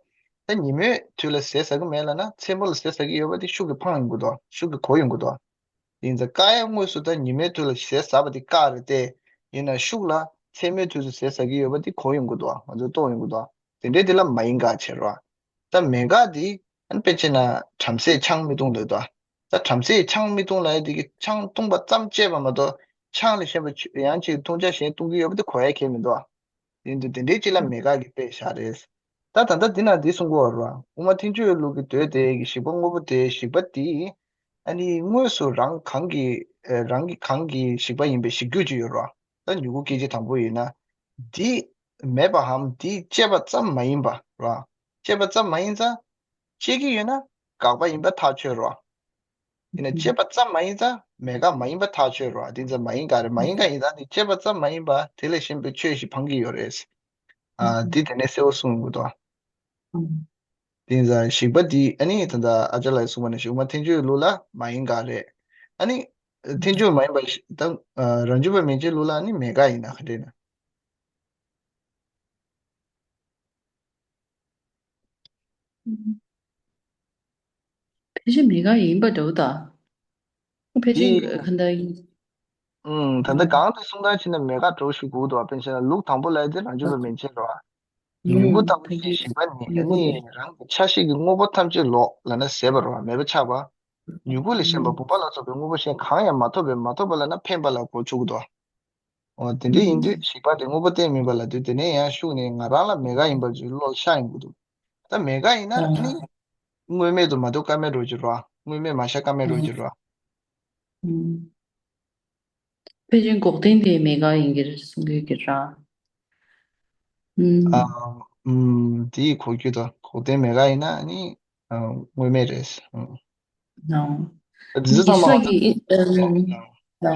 ད་ཉིན་མོའི་དུས་ལ་ཟས་ཟ་གི་མེད་ལབ་ན་མཚན་མོ་ལ་ཟས་ཟ་གི་ཡོད་པ་དེ་ཤུགས་ཀྱིས་འཕངས་ཡོང་གི་འདུག་ཤུགས་ཀྱིས་གོ་ཡོང་གི་འདུག་དེ་ཡིན་ཙང་བཀག་ཡ་དངོས་སུ་ད་ཉིན་མོའི་དུས་ལ་ཟས་ཟ་བ་དེ་བཀག་རེད་དེ། ཡིན་ན་ཤུགས་ལ་མཚན་མོའི་དུས་སུ་ཟས་ཟ་གི་ཡོད་པ་དེ་གོ་ཡོང་གི་འདུག་ང་ཚོས་རྟོགས་ཡོང་གི་འདུག་དེ་འདྲའི་དེ་ལ་མ་ཡིན་དགག་བྱེད་རོ། ད་མེད་དགག་དེ་ཨ་ནི་དཔེར་བྱས་ན་བྲམ་ཟེས་ཆང་མི་འཐུང་ལབ་དོ། ད་བྲམ་ཟེས་ཆང་མི་འཐུང་ལབ་ཡ་དེ་གི་ཆང་བཏུང་པ་ཙམ་བཅད་པ་མ་གཏོགས་ཆང་ལས་གཞན་པ་ཡང་ཅིག་བཏུང་བྱ་གཞན་བཏུང་གི་ཡོད་པ་དེ་གོ་ཡ་གལ་མི་འདུག་ཡིན་དུས་དེ་འདྲའི་ཅིག་ལ་མེད་དགག་གི་དཔེ་བཞག་རེད། ད་ད་ལྟ་འདི་ན་འདི་གསུང་གི་ཡོད་རེད་བ། དབུ་མ་ཐལ་འགྱུར་བའི་ལུགས་ཀྱི་མདོ་དེ་གི་ཞིག་པ་དངོས་པོ་དེ་ཞིག་པ་དེ་ ཨ་ནི་དངོས་སུ་རང་གང་གི་ཨ་རང་གི་གང་གི་ཞིག་པ་ཡིན་པའི་ཞིག་རྒྱུ་ཅིག་ཡོད་རེད་བ། ད་མྱུ་གུ་སྐད་ཅིག་དང་པོ་ཡིན་ན། འདི་མེད་པའམ་འདི་སྐྱེས་པ་ཙམ་མ་ཡིན་པ་རེད་བ། སྐྱེས་པ་ཙམ་མ་ཡིན་ཙང་། སྐྱེ་གི་ཡོད་ན་དགག་པ་ཡིན་པ་ཐག་ཆོད་རེད་བ། ཡིན་ན་སྐྱེས་པ་ཙམ་མ་ཡིན་ཙང་མེད་དགག་མ་ཡིན་པ་ཐག་ཆོད་རེད་བ། འདི་ཙམ་མ་ཡིན་ག་རེད། མ་ཡིན་ག་ཡིན་ཙང་འདི་སྐྱེས་པ་ཙམ་མ་ཡིན་པ་དེ་ལས་གཞན་པའི་ཆོས་ཤིག་འཕང་གི་ཡོད་རེད། ཨ། འདི་དེ་ནས་གསལ་བོ་གསུངས་ཡོང་གི་འདུག་དེ་ཡིན་ཙང་ཞིག་པ་འདི་ཨ་ནི་ད་ལྟ་ཨ་ཅག་ལགས་གསུངས་པ་ནང་བཞིན་དབུ་མ་ཐལ་འགྱུར་ལུགས་ལ་མ་ཡིན་ག་རེད། ཨ་ནི་ཐལ་འགྱུར་མ་ཡིན་པ་ཞིག་དང་། ཨ། རང་རྒྱུད་པ་མན་ཆད་ལུགས་ལ་ཨ་ནི་མེད་དགག་ཡིན་ན་ག་འདྲ་ཡིན་ན། ཕལ་ཆེར་མེད་དགག་ཡིན་པ་འདྲ་བོ་ད། ཕལ་ཆེར་དེ་ག་འདྲ་ཡིན། ཨུམ། ད་ལྟ་གང་དུ་གསུང་སྟངས་བྱས་ན་མེད་དགག་འདྲ་བོ་ཞིག་དགོས་འདུག་དཔེར་ན་ལུགས་དང་པོ་ལ་ཡ་དེ་རང་རྒྱུད་པ་མན་ཆད་རེད་བ། མྱུ་གུ་ལྟ་བུ་ཞིག་ཞིག་པ་ནི་ཨ་ནི་རང་གི་ཆ་ཤས་ཀྱི་དངོས་པོ་ཐམས་ཅད་ལོག་ལབ་ན་ཟད་པ་རེད་བ། མེད་པ་ཆགས་པ། མྱུ་གུ་ལས་གཞན་པ་བུམ་པ་ལ་སོགས་པའི་དངོས་པོ་གཞན་གང་ཡང་མ་ཐོབ་པས། མ་ཐོབ་པ་ལབ་ན་འཕེན་པ་ལ་གོ་ཆོག་གི་འདུག་འོ་དེ་འདྲ་ཡིན་དུས་ཞིག་པ་དེ་དངོས་པོ་གཏན་མིན་པ་ལབ་དུས་དེ་ནས་ཡང་ཤུགས་ནས་ང་རང་ལ་མེད་དགག་ཡིན་པར་བརྗོད་བློ་ཤར་ཡོང་གི་འདུག་ད་མེད་དགག་ཡིན་ན་ཨ་ནི་དངོས་མེད་དུ་མ་འདོད་ཀ་མེད་འགྲོ་གི་རེད་བ། དངོས་མེད་མ་ཤར་ཀ་མེད་འགྲོ་གི་རེད་བ། ཕལ་ཆེར་འགོག་བདེན་དེ་མེད་དགག་ཡིན་གྱི་རེད་གསུང་གི་ཡོད་ཀྱི་རེད། ཨ། ཨུམ། དེ་ཡི་གོ་རྒྱུ་དང་འགོག་བདེན་མེད་དགག་ཡིན་ན་ནི། ཨ། དངོས་མེད་རེད། ཨུམ། ནའོ། དེ་ཚོ་ཚང་མ་ཡིན་ས་གི་ཨིན། ཨ། ནའོ།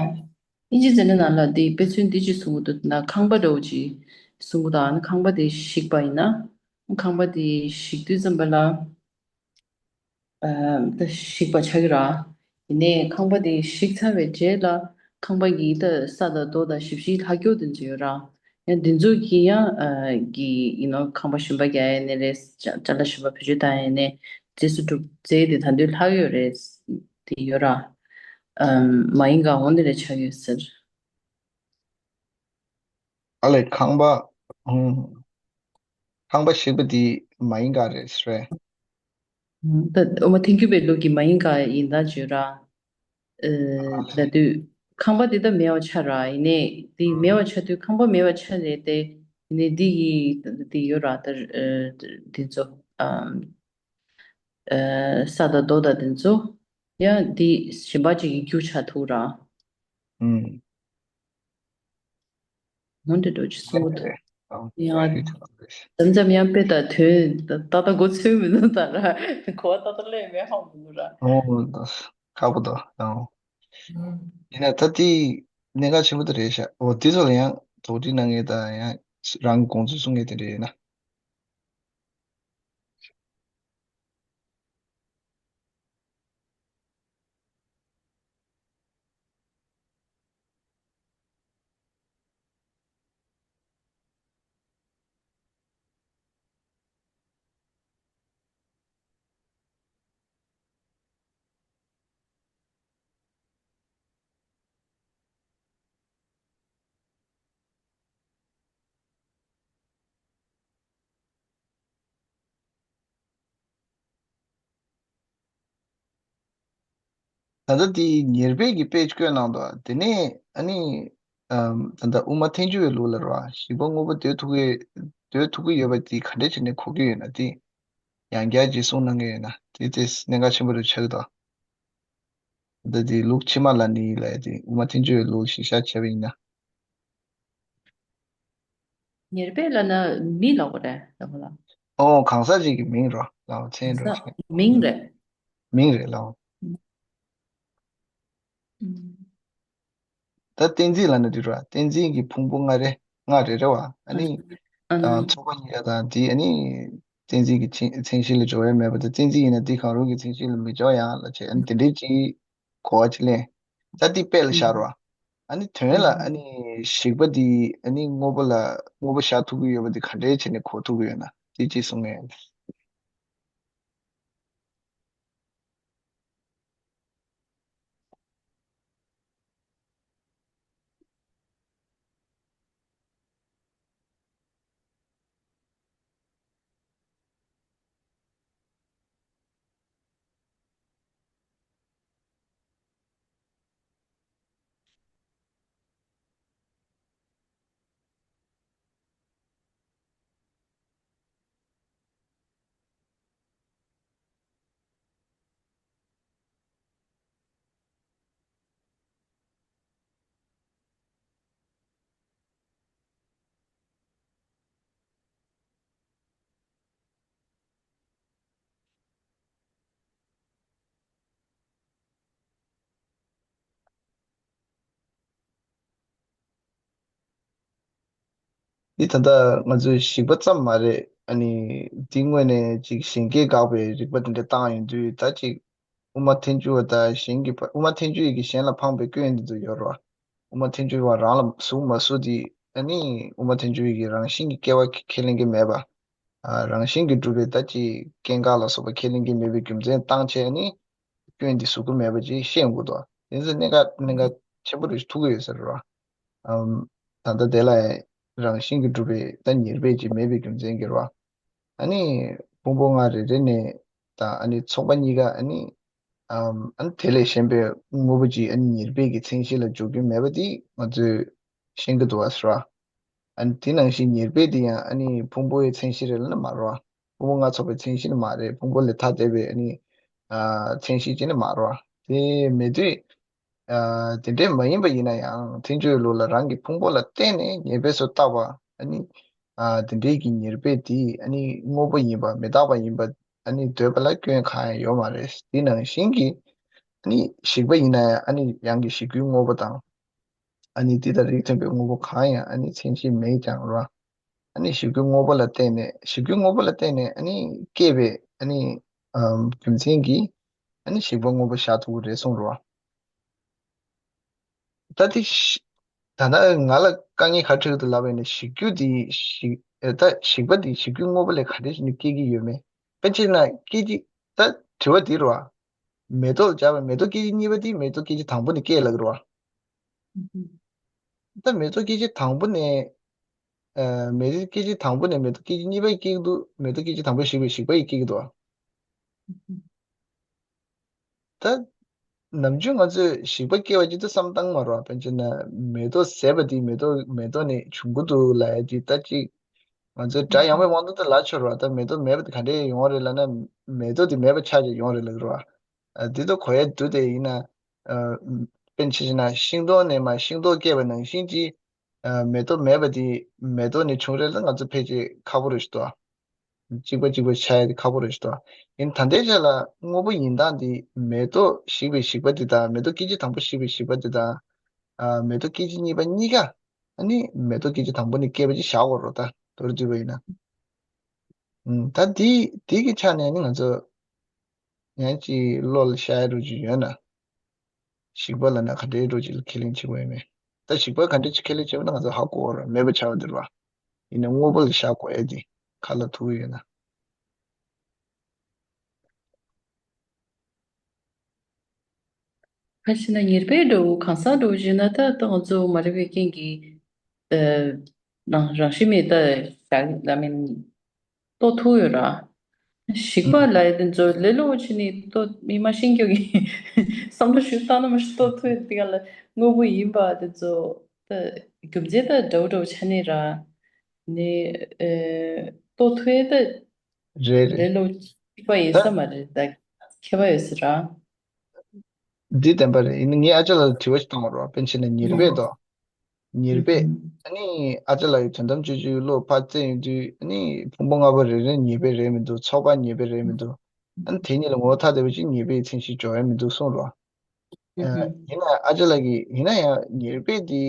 ཨིན་ཇི་ཚན་རིག་ནང་ལ་དེ་དཔེ་མཚོན་འདི་ཅིག་གསུང་གི་འདུག་ན་ཁང་པ་འདྲ་བོ་ཅིག་གསུང་གི་འདུག་ཨ་ནི་ཁང་པ་དེ་ཞིག་པ་ཡིན་ན། ཁང་པ་དེ་ཞིག་དུས་ཙམ་པ་ལ། ཨ། ད་ཞིག་པ་ཆགས་ཀྱི་ར། ཡིན་ནའི་ཁང་པ་དེ་ཞིག་ཚར་བའི་རྗེས་ལ་ཁང་པ་གི་ད་ས་དང་རྡོ་དང་ཞིབ་ཞིབ་ལྷག་རྒྱུ་དེ་ཚོ་ཡོད་ར། ཡང་དེ་ཚོ་གི་ཡང་ཨ་གི་ཡིན་ནོ་ཁང་པ་ཞིམ་པ་རྒྱག་ཡ་ནི་རེད། ཅ་ཅ་ལག་ཞིམ་པ་བེད་སྤྱོད་བཏང་ཡ་ནི་རྗེས་སུ་སྒྲུབ་རྫས་དེ་ད་དུང་ལྷག་ཡོད་རེད། དེ་ཡོད་ར། ཨམ། མ་ཡིན་ག་འོ་འདི་རེད་ཆགས་ཡོད་ཟེར། ཨ་ལས་ཁང་པ། ཨུམ། ཁང་པ་ཞིག་པ་འདི་མ་ཡིན་ག་རེད་ཟེར། ད་འོ་མ་ཐལ་འགྱུར་བའི་ལུགས་ཀྱི་མ་ཡིན་ག་ཡིན་ད་བརྗོད་ར། ཨ། ལབ་དུས་ཁང་པ་འདི་ད་མེད་པ་ཆགས་ར། ཡིན་ནའི་འདི་མེད་པ་ཆགས་དུས་ཁང་པ་མེད་པ་ཆགས་རེད་དེ། ཡིན་ནའི་འདི་ཡི་འདི་ཡོད་ར། ད་འདི་ཚོ། ཨ། ས་དང་རྡོ་དང་འདི་ཚོ་ཡང་འདི་གཞན་པ་ཅིག་གི་རྒྱུ་ཆགས་ཐུབ་ར། ཨུམ། འོ་འདི་འདྲ་ཅིག་གསུང་གི་འདུག་ཡང་མཚམས་མཚམས་ཡང་དཔེ་དང་དོན་ཏག་ཏག་གོ་ཚོད་མི་འདུག་ད་ར། གོ་བ་ཏག་ཏག་ལས་མེད་ཧ་གོ་གི་ར། ཨོ། ཁག་པོ་འདུག་ཨོ། ཡིན་ན་ད་དེ་གནད་འགག་ཆེན་པོ་དེ་རེད་ཤག་འོ་དེ་ཚོ་ལ་ཡང་དོགས་འདྲི་གནང་མཁན་དང་ཡང་རང་གི་དགོངས་ཚུལ་གསུང་མཁན་དེ་འདྲ་ཡོད་ན། ད་ལྟ་དེ་ཉེར་སྦས་ཀྱི་དཔེ་བཀོད་གནང་འདུག་དེ་ནས་ཨ་ནི། ཨམ། ད་ལྟ་དབུ་མ་ཐལ་འགྱུར་བའི་ལུགས་ལ་རེད་བ། ཞིག་པ་དངོས་པོ་འདོད་ཐུབ་ཀྱི། འདོད་ཐུབ་ཀྱི་ཡོད་པ་དེ་ག་འདྲས་བྱས་ནས་གོ་གི་ཡོད་ན་དེ། ཡང་བསྐྱར་ཅིག་གསུང་གནང་གི་ཡོད་ན་དེ་དེ་གནད་འགག་ཆེན་པོ་རུ་ཆགས་ཀྱི་འདུག་ད་ལྟ་དེ་ལུགས་ཕྱི་མ་ལ་ནི་ལ་དེ་དབུ་མ་ཐལ་འགྱུར་བའི་ལུགས་ཤིག་ཤ་བྱས་པ་ཡིན་ན། ཉེར་སྦས་ལབ་ན་མི་ལབ་པ་རེད་ལབ་པ་ལ། ཨོ། གང་ཟག་ཅིག་གི་མིང་རོ་ལབ་པ་མཚན་རོ་གང་ཟག་བྱས། མིང་རེད། མིང་རེད་ལབ་པ། ཨུམ། ད་གཏན་ཚིགས་ལབ་ན་འདི་རོ། གཏན་ཚིགས་ཀྱི་ཕུང་པོ་ལྔ་རེ། ལྔ་རེ་རེད་བ། ཨ་ནི། ཨ་ནི། ཨ། ཚོགས་པ་གཉིས་ཀ་དང་དེ་ཨ་ནི། གཏན་ཚིགས་ཀྱི་མཚན་མཚན་གཞི་ལ་སྦྱོར་ཡ་མེད་པ་དང་གཏན་ཚིགས་ཡིན་ན་དེ་གང་རུང་གི་མཚན་གཞི་ལ་མི་སྦྱོར་ཡང་ལ་བྱས། ཨ་ནི་དེ་འདྲའི་ཅིག་གོ་བ་ཅིག་ལེན། ད་འདི་དཔེ་ལ་བཞག་རོགས། ཨ་ནི་དོན་ལ་ཨ་ནི་ཞིག་པ་འདི་ཨ་ནི་དངོས་པོ་ལ་དངོས་པོ་བཞག་ཐུབ་ཀྱི་ཡོད་པ་འདི་ག་འདྲས་བྱས་ནས་གོ་ཐུབ་ཀྱི་ཡོད་ན་དེ་ཅིག་གསུང་ངེས། འདི་ད་ལྟ་ང་ཚོས་ཞིག་པ་ཙམ་མ་རེད། ཨ་ནི་འདི་དངོས་གནས་ཅིག་གཞན་སྐྱེ་དགག་པའི་རིགས་པ་དེ་འདྲ་བཏང་ཡོང་དུས། ད་ཅིག་དབུ་མ་ཐལ་འགྱུར་བ་དང་གཞན་གྱི་ཕ- དབུ་མ་ཐལ་འགྱུར་ཡི་གི་གཞན་ལ་འཕངས་པའི་སྐྱོན་འདི་ཚོ་ཡོད་རེད་བ། དབུ་མ་ཐལ་འགྱུར་བ་རང་ལ་ཟུག་མ་ཟུག་དེ་ཨ་ནི་དབུ་མ་ཐལ་འགྱུར་ཡི་གི་རང་བཞིན་གྱི་སྐྱེ་བ་ཁས་ལེན་གྱི་མེད་པ། ཨ། རང་བཞིན་གྱིས་གྲུབ་པའི་ད་ཅིག་སྐྱེ་འགག་ལ་སོགས་པ་ཁས་ལེན་གྱི་མེད་པའི་རྒྱུ་མཚན་བཏང་བྱས་ནི་སྐྱོན་འདི་ཟུག་གི་མེད་པ་ཅིག་ཤེས་དགོས་འདུག་དེ་ཚོ་གནད་འགག་གནད་འགག་ཆེན་པོ་རེ་ཞིག་ཐུག་གི་ཡོད་ས་རེད་བ། ཨམ། ད་ལྟ་དེ་ལ་རང་བཞིན་གྱིས་གྲུབ་པའི་ད་ཉེར་སྦས་ཅིག་མེད་པའི་རྒྱུ་མཚན་གྱིས་རེད་བ། ཨ་ནི་ཕུང་པོ་ལྔ་རེ་རེ་ནས་དང་ཨ་ནི་ཚོགས་པ་གཉིས་ཀ་ཨ་ནི། ཨམ། ཨ་ནི་དེ་ལས་གཞན་པའི་དངོས་པོ་ཅིག་ཨ་ནི་ཉེར་སྦས་ཀྱི་མཚན་གཞི་ལ་འཇོག་རྒྱུ་མེད་པ་དེ་ང་ཚོས་ཤེས་ཀྱི་འདུག་བ་ཟེར་བ། ཨ་ནི་དེ་ནང་བཞིན་ཉེར་སྦས་དེ་ཡང་ཨ་ནི་ཕུང་པོའི་མཚན་གཞི་རེད་ལབ་ན་མ་རེད་བ། ཕུང་པོ་ལྔ་ཚོགས་པའི་མཚན་གཞི་ནི་མ་རེད། ཕུང་པོ་ལས་ཐ་དད་པའི་ཨ་ནི། ཨ། མཚན་གཞི་ཅིག་ནི་མ་རེད་བ། དེ་མེད་དུས། ཨ། དེ་འདྲས་མ་ཡིན་པ་ཡིན་ན་ཡང་ཐལ་འགྱུར་ལུགས་ལ་རང་གི་ཕུང་པོ་ལ་བརྟེན་ནས་ཉེར་སྦས་སུ་བཏགས་པ་ཨ་ནི། ཨ། དེ་འདྲས་ཀྱི་ཉེར་སྦས་དེ་ཨ་ནི་དངོས་པོ་ཡིན་པ་མི་རྟག་པ་ཡིན་པ་ཨ་ནི་འདོད་པ་ལ་སྐྱོན་གང་ཡང་ཡོད་མ་རེད། དེ་ནང་བཞིན་གྱི་ཨ་ནི་ཞིག་པ་ཡིན་ན་ཡང་ཨ་ནི་ཡང་གི་ཞིག་རྒྱུའི་དངོས་པོ་དང་། ཨ་ནི་དེ་དང་རིགས་མཐུན་པའི་དངོས་པོ་གང་ཡང་ཨ་ནི་མཚན་གཞི་མེད་ཀྱང་རེད་བ། ཨ་ནི་ཞིག་རྒྱུའི་དངོས་པོ་ལ་བརྟེན་ནས་ཞིག་རྒྱུའི་དངོས་པོ་ལ་བརྟེན་ནས་ཨ་ནི་སྐྱེས་པའི་ཨ་ནི། ཨམ། རྒྱུ་མཚན་གྱིས་ཨ་ནི་ཞིག་པ་དངོས་པོ་བཞག་ཐུབ་ཀྱི་རེད་གསུངས་རེད་བ། ད་དེ་ཤི- ད་ལྟ་ང་ལ་དཀའ་ངལ་ག་འཕྲད་ཀྱི་འདུག་ལབ་པ་ཡིན་ན། ཞིག་རྒྱུ་དེ་ཞིག- ཨ། ད་ཞིག་པ་དེ་ཞིག་རྒྱུའི་དངོས་པོ་ལས་ག་འདྲས་ཞིག་ནས་སྐྱེ་གི་ཡོད་མེད། དཔེར་ན་སྐད་ཅིག་ད་དྲི་བ་འདི་རེད་བ། མེ་ཏོག་ལ་སྦྱར་བ་མེ་ཏོག་སྐད་ཅིག་གཉིས་པ་དེ་མེ་ཏོག་སྐད་ཅིག་དང་པོ་ནས་སྐྱེ་ལབ་ཀྱི་རེད་བ། ད་མེ་ཏོག་སྐད་ཅིག་དང་པོ་ནས། ཨ། མེ་ཏོག་སྐད་ཅིག་དང་པོ་ནས་མེ་ཏོག་སྐད་ཅིག་གཉིས་པ་སྐྱེ་གི་འདུག་མེ་ཏོག་སྐད་ཅིག་དང་པོ་ཞིག་པའི་ཞིག་པ་ཡིས་སྐྱེ་གི་འདུག་ད་ནམ་རྒྱུན་ང་ཚོས་ཞིག་པ་སྐྱེ་བ་ཅིག་ཏུ་བསམ་བཏང་མ་རེད་བ། དཔེར་ན་མེ་ཏོག་ཟད་པ་དེ་མེ་ཏོག་མེ་ཏོག་ནས་བྱུང་གི་འདུག་ལབ་ཡ་ཅིག་ད་ཅིག་ང་ཚོས་སྒྲ་ཡངས་པའི་དབང་དུ་ད་ལབ་ཆོག་རེད་བ། ད་མེ་ཏོག་མེད་པ་དེ་ག་འདྲས་ཡོང་བ་རེད་ལབ་ན། མེ་ཏོག་དེ་མེད་པ་ཆགས་ཀྱི་ཡོང་རེད་ལབ་ཀྱི་རེད་བ། ཨ། དེ་ད་གོ་ཡ་འདུག་དེ་ཡིན་ན། ཨ། དཔེར་ན་ཆ་བཞག་ན་ཤིང་ཏོག་ནས་མར་ཤིང་ཏོག་སྐྱེས་པ་ནང་བཞིན་གྱི། ཨ། མེ་ཏོག་མེད་པ་དེ་མེ་ཏོག་ནས་བྱུང་རེད་ལ་ང་ཚོ་ཕལ་ཆེར་ཁག་པོ་རེད་ཤག་ཏོ། གཅིག་པ་གཅིག་པ་ཆགས་ཡ་དེ་ཁག་པོ་རེད་ཤག་ཏོ། ཡིན་ད་ལྟའི་ཆ་ལ་དངོས་པོ་ཡིན་སྟངས་དེ་མེ་ཏོག་ཞིག་པའི་ཞིག་པ་དེ་དང་མེ་ཏོག་སྐད་ཅིག་དང་པོ་ཞིག་པའི་ཞིག་པ་དེ་དང་། ཨ། མེ་ཏོག་སྐད་ཅིག་གཉིས་པ་གཉིས་ཀ་ཨ་ནི་མེ་ཏོག་སྐད་ཅིག་དང་པོ་ནས་སྐྱེས་པ་ཅིག་བཞག་དགོས་རེད། ད་མདོར་བསྡུས་པ་ཡིན་ན། ཨུམ། ད་དེ་དེ་གི་ཆ་ནས་ནི་ང་ཚོ་ཡང་ཅིག་བློ་ལ་ཤར་ཡ་རུ་ཅིག་ཡོད་ན། ཞིག་པ་ལབ་ན་ག་འདྲའི་རུ་ཅིག་ལ་ཁས་ལེན་བྱེད་དགོས་ཡོད་མེད། ད་ཞིག་པ་ག་འདྲ་ཅིག་ཁས་ལེན་བྱེད་པ་ན་ང་ཚོ་ཧ་གོ་བ་རེད། མེད་པ་ཆགས་པ་དེ་རེད་བ། ཡིན་ན་དངོས་པོ་ལ་བཞག་དགོས་ཡ་དེ་ག་ལ་ཐུག་ཡོད་ན། ཁ་ཤས་ན་ཉེར་སྦས་འདྲ་བོ་གང་ཟག་འདྲ་བོ་བྱས་ན་ད་ད་ང་ཚོ་མ་རིག་པའི་རྐྱེན་གྱིས། ཨ། རང་རང་བཞིན་མེད་ད་བཞག་ལ་མིན། ལྟོ་ཐུག་ཡོད་ར། ཞིག་པ་ལ་ཡ་དེ་ཚོ་ལེ་ལོ་བྱས་ནས་ལྟོ་མི་མ་ཤེས་རྒྱུ་གི་བསམ་བློ་ཞིག་བཏང་ན་མ་ཤེས་ལྟོ་ཐུག་ཡོད་དེ་ག་ལ་དངོས་པོ་ཡིན་པ་དེ་ཚོ་ད་རྒྱུ་མཚན་ད་འདྲ་བོ་འདྲ་བོ་ཆགས་ནས་ར། ནི། ཨེ། ལྟོ་ཐུག་ཡོད་ད། རེད་རེད། ལེ་ལོ་ཞིག་པ་ཡིན་ས་མ་རེད་ད། མཁས་པ་ཡོད་ས་ར། འདི་བདེན་པ་རེད། ཡིན་ན་ངས་ཨ་ཅག་ལགས་ལ་དྲི་བ་ཞིག་བཏང་བ་རེད་བ། དཔེར་ན་ཆ་བཞག་ན་ཉེར་སྦས་དོ། ཉེར་སྦས། ཨ་ནི་ཨ་ཅག་ལགས་ཀྱིས་དོན་དམ་དཔྱོད་བརྗོད་ཀློག་ཕར་བཙལ་ཡོང་དུས་ཨ་ནི་ཕུང་པོ་ལྔ་པོ་རེ་རེ་ཉེར་སྦས་རེད་མི་འདུག་ཚོགས་པ་ཉེར་སྦས་རེད་མི་འདུག་ཨ་ནི་དེ་གཉིས་ལ་ངོ་བོ་ཐ་དད་པ་ཅིག་ཉེར་སྦས་ཀྱི་མཚན་གཞི་འཇོག་ཡ་མི་འདུག་གསུངས་རེད་བ། ཡིན་ན་ཨ་ཅག་ལགས་ཀྱིས་ཡིན་ན་ཡང་ཉེར་སྦས་དེ་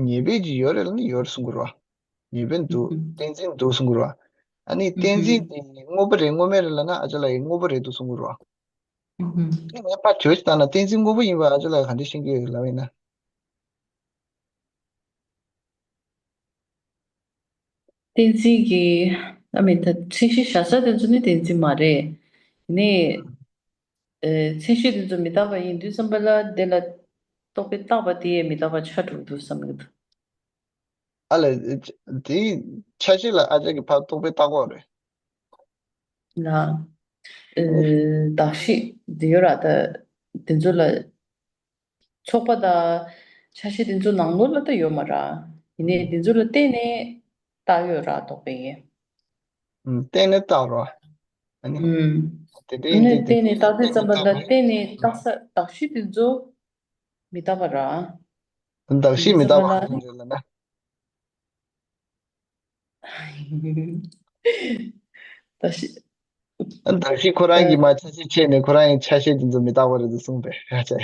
ཉེར་སྦས་ཅིག་ཡོད་རེད་ལབ་ན་ཡོད་རེད་གསུང་གི་རེད་བ། ཉེར་སྦས་འདུག་གཏན་ཚིགས་འདུག་གསུང་གི་རེད་བ། ཨ་ནི་གཏན་ཚིགས་དེ་དངོས་པོ་རེད་དངོས་མེད་རེད་ལབ་ན་ཨ་ཅག་ལགས་ཀྱིས་དངོས་པོ་རེད་འདུག་གསུང་གི་རེད་བ། ཨ་ནི་ངས་ཕར་དྲི་བ་ཞིག་བཏང་ན་གཏན་ཚིགས་དངོས་པོ་ཡིན་པ་ཨ་ཅག་ལགས་ཀྱིས་ག་འདྲ་ཤེས་ཀྱི་ཡོད་ལབ་ཡིན་ན། གཏན་ཚིགས་ཀྱི་ཨ་མི་ད་མཚན་གཞི་བཞག་ས་དེ་ཚོ་ནི་གཏན་ཚིགས་མ་རེད། ནི། ཨེ། མཚན་གཞི་དེ་ཚོ་མི་རྟག་པ་ཡིན་དུས་ཙམ་པ་ལ་དེ་ལ་རྟོག་པས་བཏགས་པ་དེ་ཡང་མི་རྟག་པ་ཆགས་འགྲོ་གི་འདུག་བསམ་གྱི་འདུག་ཨ་ལས། དེའི་ཆ་ཤས་ལ་ཨ་ཅག་གིས་ཕར་རྟོག་པས་བཏགས་ཀྱི་ཡོད་རེད། ལ། ཨེ། གདགས་གཞི་དེ་ཡོད་ར་ད། དེ་ཚོ་ལ། ཚོགས་པ་དང་ཆ་ཤས་དེ་ཚོ་ནང་ལོགས་ལ་ད་ཡོད་མ་ར། ཡིན་ནའི་དེ་ཚོ་ལ་བརྟེན་ནས་བཏགས་ཡོད་ར་རྟོག་པས། ཨུམ། བརྟེན་ནས་བཏགས་ར། ཨ་ནི། ཨུམ། དེ་འདྲའི་ཨ་ནི་ཡིན་དུས་བརྟེན་ནས་བཏགས་དུས་ཙམ་པ་ལ་བརྟེན་ནས་བཏགས་ས་གདགས་གཞི་དེ་ཚོ་མི་རྟག་པ་ར། གདགས་གཞི་མི་རྟག་པ་ག་རེ་རེད་ལབ་ན། གདགས་གཞི། གདགས་གཞི་ཁོ་རང་གིས་མར་ཆ་ཤས་ཕྱེ་ནས་ཁོ་རང་གི་ཆ་ཤས་དེ་ཚོ་མི་རྟག་པ་རེད་འདུག་གསུངས་པས། ཨ་ཅག་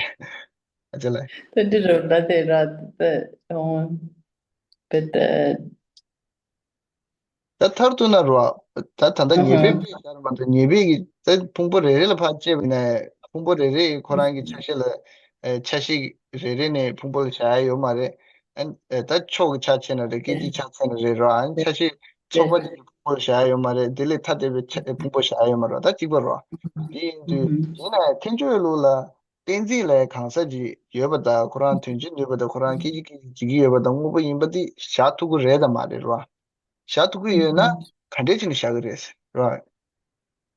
ཨ་ཅག་ལགས། དེ་འདྲ་རེད་ད་དེ་ར་ད། ཨོ། བེད། ད་མཐར་གཏུགས་ན་རོ། ད་ད་ལྟ་ཉེས་པའི་དཔེ་བཞག་པ་དང་ཉེས་པའི་གི་ད་ཕུང་པོ་རེ་རེ་ལ་ཕར་དཔྱད་པ་ཡིན་ན་ཕུང་པོ་རེ་རེ་ཁོ་རང་གི་ཆ་ཤས་ལ་ཨེ་ཆ་ཤས་རེ་རེ་ནས་ཕུང་པོ་ལ་བཞག་ཡ་ཡོད་མ་རེད། ཨ་ཨེ་ད་ཕྱོགས་ཀྱི་ཆ་ཕྱེ་ན་རེད། སྐད་ཅིག་ཆ་ཕྱེ་ན་རེད་རོ། ཨ་ཆ་ཤས་ཚོགས་པ་དེ་གི་ཕུང་པོ་ལ་བཞག་ཡ་ཡོད་མ་རེད། དེ་ལས་ཐ་དད་པའི་ཆ་ཕུང་པོ་བཞག་ཡ་ཡོད་མ་རེད། ད་གཅིག་པ་རོ། དེ་ཡིན་དུས་ཡིན་ན་ཐལ་འགྱུར་ལུགས་ལ། གཏན་ཚིགས་ལ་གང་ཟག་ཅིག་ཡོད་པ་དང་ཁོ་རང་དོན་སྤྱི་ནུས་པ་དང་ཁོ་རང་སྐད་ཅིག་སྐད་ཅིག་བྱེད་ཀྱི་ཡོད་པ་དང་དངོས་པོ་ཡིན་པ་དེ་བཞག་ཐུབ་ཀྱི་རེད་དམ་མ་རེད་རོ། བཞག་ཐུབ་ཀྱི་ཡོད་ན་ག་འདྲས་བྱས་ནས་བཞག་གི་རེད་རོ།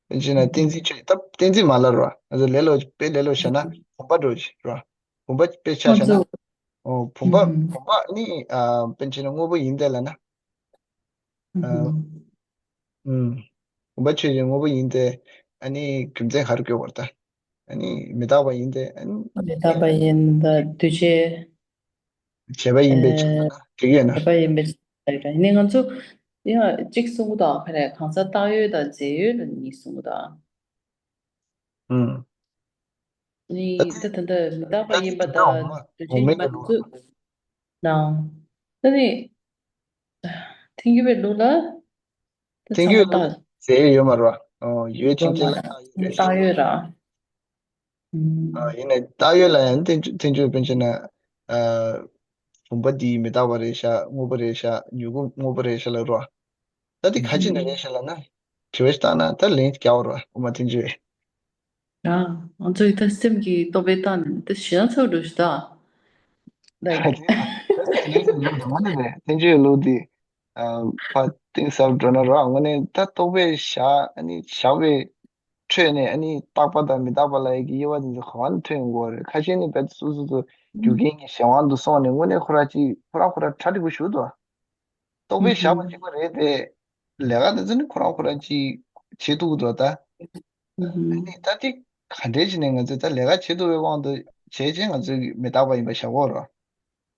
དཔེ་བྱས་ན་གཏན་ཚིགས་ཆོས་ད་གཏན་ཚིགས་མ་ལབ་རོ། ང་ཚོ་ལེ་ལོ་དཔེ་ལེ་ལོ་བཞག་ན་བུམ་པ་འདྲ་བོ་ཅིག་རོ། བུམ་པ་དཔེ་ཆ་བཞག་ན། ཨོ་བུམ་པ་བུམ་པ་ནི་ཨ་དཔེ་བྱས་ན་དངོས་པོ་ཡིན་ཏེ་ལབ་ན། ཨ། ཨུམ། བུམ་པ་ཆོས་ཅན་དངོས་པོ་ཡིན་ཏེ། ཨ་ནི་རྒྱུ་མཚན་ག་རེ་བཀོད་པར་ལྟ། ཨ་ནི་མི་རྟག་པ་ཡིན་ཏེ། ཨ་ནི་མི་རྟག་པ་ཡིན་པ་འདུས་བྱས། བྱས་པ་ཡིན་པའི་ཆ་ན་འགྲིག་ཡོད་ན། བྱས་པ་ཡིན་པའི་ཆ་ན་ཡིན་ནི་ང་ཚོ་ཡང་གཅིག་གསུང་གི་དང་ཁ་རེ་གང་ཟག་བཏགས་ཡོད་དང་རྫས་ཡོད་ལ་གཉིས་གསུང་གི་དང་། ཨུམ། ནི་ད་ད་ད་ལྟ་མི་རྟག་པ་ཡིན་པ་དང་འདུས་བྱས་ཡིན་པ་འདི་ཚོ་ནང་། ད་ནི་ཐལ་འགྱུར་བའི་ལུགས་ལ་ད་ཐལ་འགྱུར་ཚང་མ་ལུགས་རྫས་ཡོད་མ་རེད་བ། ཨོ་ཡོད་ཕྱིན་ཆད་ལ་བཏགས་ཡོད་རེད་བཏགས་ཤག་ཡོད་ར། ཨ་ཡིན་ནའི་བཏགས་ཡོད་ལ་ཡང་ཐལ་འགྱུར་ཐལ་འགྱུར་དཔེ་བྱས་ན། ཨ་བུམ་པ་འདི་མི་རྟག་པ་རེད་ཤག་དངོས་པོ་རེད་ཤག་མྱུ་གུ་དངོས་པོ་རེད་ཤག་ལབ་རོ། ད་དེ་ག་ཅི་ནས་རེད་ཤག་ལབ་ན། དྲི་བ་ཞིག་བཏང་ན་ད་ལན་རྒྱག་རོགས་དབུ་མ་ཐལ་འགྱུར་བས། ཨ་ང་ཚོ་ཡི་ད་སེམས་ཀྱི་རྟོག་པས་བཏང་ནས་ད་ཞེ་སྡང་ཚ་བོ་འགྲོ་ཞིག་ད། ད་དེ་ད་དེ་ལན་ཡོད་དང་མ་ནི་རེད་ཐལ་འགྱུར་ལུགས་འདི། ཨ་ཕ་གཏིང་ཟབ་འགྲོ་ན་རོགས་དངོས་གནས་ད་རྟོག་པས་བཞག་ཨ་ནི་བཞག་པའི་ཁྲོད་ནས་ཨ་ནི་རྟག་པ་དང་མི་རྟག་པ་ལབ་ཡས་ཀྱི་དབྱེ་བ་དེ་ཚོ་ག་བ་ནས་ཐོན་ཡོང་གི་རེད། ཁ་ཤས་ནི་རྦད་དེ་སོ་སོ་སོ་རྒྱུ་རྐྱེན་གྱི་གཞན་དབང་དུ་སོང་ནས་དངོས་གནས་ཁོ་རང་གཅིག་ཁོ་རང་ཁོ་རང་གྲ་སྒྲིག་པོ་ཞུ་འདུག་རྟོག་པས་བཞག་པ་གཅིག་པ་རེད་དེ། ལས་ཀ་དེ་ཚོ་ནི་ཁོ་རང་ཁོ་རང་གཅིག་བྱེད་ཐུབ་ཀྱི་འདུག་ད། ཨ་ནི་ད་དེ་ག་འདྲས་བྱས་ནས་ང་ཚོས་ད་ལས་ཀ་བྱེད་ཐུབ་པའི་དབང་དུ་བྱས་རྗེས་ང་ཚོས་མི་རྟག་པ་ཡིན་པ་བཞག་གོ་རོ།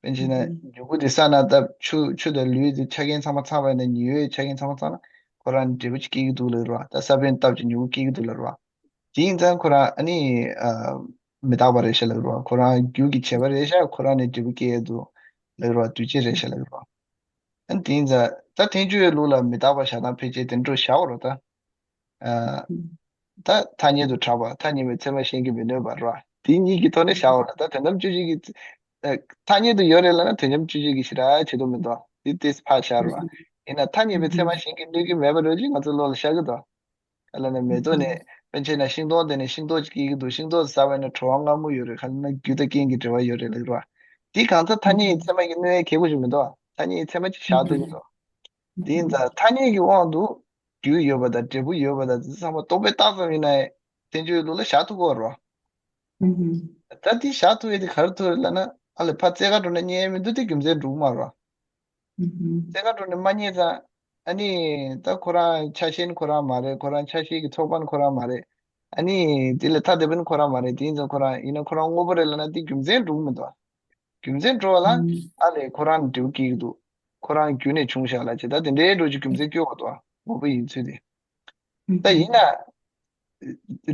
དཔེ་བྱས་ན་མྱུ་གུ་དེ་ས་ན་བཏབ་ཆུ་ཆུ་དང་ལུད་དེ་ཆ་རྐྱེན་ཚང་མ་ཚང་བ་ཡིན་ན་ཉི་འོད་ཆ་རྐྱེན་ཚང་མ་ཚང་ན་ཁོ་རང་འབྲས་བུ་ཅིག་སྐྱེ་གི་འདུག་ལབ་རོ། ད་ས་བོན་བཏབ་ཅིག་མྱུ་གུ་སྐྱེ་གི་འདུག་ལབ་རོ། དེ་ཡིན་ཙང་ཁོ་རང་ཨ་ནི་ཨ་མི་རྟག་པ་རེད་ཤག་ལབ་རོ། ཁོ་རང་རྒྱུ་གི་བྱེད་པ་རེད་ཤག་ཁོ་རང་ནས་འབྲས་བུ་སྐྱེ་ཡས་འདུག་ལབ་རོ། འདུས་བྱས་རེད་ཤག་ལབ་རོ། ཨ་ནི་དེ་ཡིན་ཙང་ད་ཐལ་འགྱུར་བའི་ལུགས་ལ་མི་རྟག་པ་བཞག་སྟངས་ཕལ་ཆེར་དེ་འདྲ་བཞག་པ་རོ་ད། ཨ། ད་ཐ་སྙད་དུ་གྲགས་པ་ཐ་སྙད་པའི་ཚད་མ་གཞན་གྱིས་མི་གནོད་པ་རོ། དེ་གཉིས་ཀྱི་ཐོག་ནས་བཞག་པ་རོ། ད་དོན་དམ་དཔྱོད་བྱེད་ཀྱི། ཨ། ཐ་སྙད་དུ་ཡོད་རེད་ལབ་ན་དོན་དམ་དཔྱོད་བྱེད་ཀྱི་ཞེ་དྲག་བྱེད་དུ་མི་འདུག་དེ་དེ་ཕར་བཞག་རོ། ཡིན་ན་ཐ་སྙད་པའི་ཚད་མ་གཞན་གྱིས་གནོད་ཀྱི་མེད་པ་རོ་ཅིག་ང་ཚོ་བློ་ལ་ཤར་གྱི་འདུག་ག་ལ་ན་མེ་ཏོག་ནས་དཔེར་ན་ཤིང་ཏོག་དེ་ནས་ཤིང་ཏོག་ཅིག་སྐྱེ་གི་འདུག་ཤིང་ཏོག་ཟ་བས་ན་བྲོ་བ་མངར་མོ་ཡོད་རེད། ག་ལ་ན་རྒྱུ་དང་རྐྱེན་གྱི་འབྲེལ་བ་ཡོད་རེད་ལབ་རོ། དེ་གང་ལྟར་ཐ་སྙད་ཀྱི་ཚད་མ་གིས་གནོད་ཡ་གལ་པོ་ཞིག་མི་འདུག་ཐ་སྙད་ཀྱི་ཚད་མ་ཅིག་བཞག་ཐུབ་ཀྱི་འདུག་དེ་ཡིན་ཙང་ཐ་སྙད་ཀྱི་དབང་དུ་རྒྱུ་ཡོད་པ་དང་འབྲས་བུ་ཡོད་པ་དང་དེ་ཚོ་ཚང་མ་རྟོག་པས་བཏགས་ཙམ་ཡིན་ན་ཡང་ཐལ་འགྱུར་ལུགས་ལ་བཞག་ཐུབ་ཀྱི་ཡོད་རེད་བ། ད་དེ་བཞག་ཐུབ་ཡས་དེ་ག་རེ་ཐུབ་རེད་ལབ་ན་ཨ་ལས་ཕར་རྩེ་ག་འགྲོ་ན་རྙེད་ཡས་མི་འདུག་དེ་རྒྱུ་མཚན་འགྲིག་མ་རེད་བ། རྩེ་ག་འགྲོ་ནས་མ་རྙེད་ཙང་ཨ་ནི་ད་ཁོ་རང་ཆ་ཤས་ནི་ཁོ་རང་མ་རེད། ཁོ་རང་ཆ་ཤས་ཀྱི་ཚོགས་པ་ནི་ཁོ་རང་མ་རེད། ཨ་ནི་དེ་ལས་ཐ་དད་པ་ནི་ཁོ་རང་མ་རེད། དེ་ཡིན་ཙང་ཁོ་རང་ཡིན་ན་ཁོ་རང་དངོས་པོ་རེད་ལབ་ན་དེ་རྒྱུ་མཚན་འགྲིག་མི་འདུག་རྒྱུ་མཚན་འགྲོ་བ་ལ་ཨ་ལས་ཁོ་རང་ནི་འབྲས་བུ་སྐྱེ་གི་འདུག་ཁོ་རང་རྒྱུ་ནས་བྱུང་བཞག་ལ་བྱེད་ད་དེ་འདྲའི་འགྲོ་རྒྱུ་རྒྱུ་མཚན་སྐྱོ་བ་འདུག་དངོས་པོ་ཡིན་ཚུལ་དེ། ད་ཡིན་ན།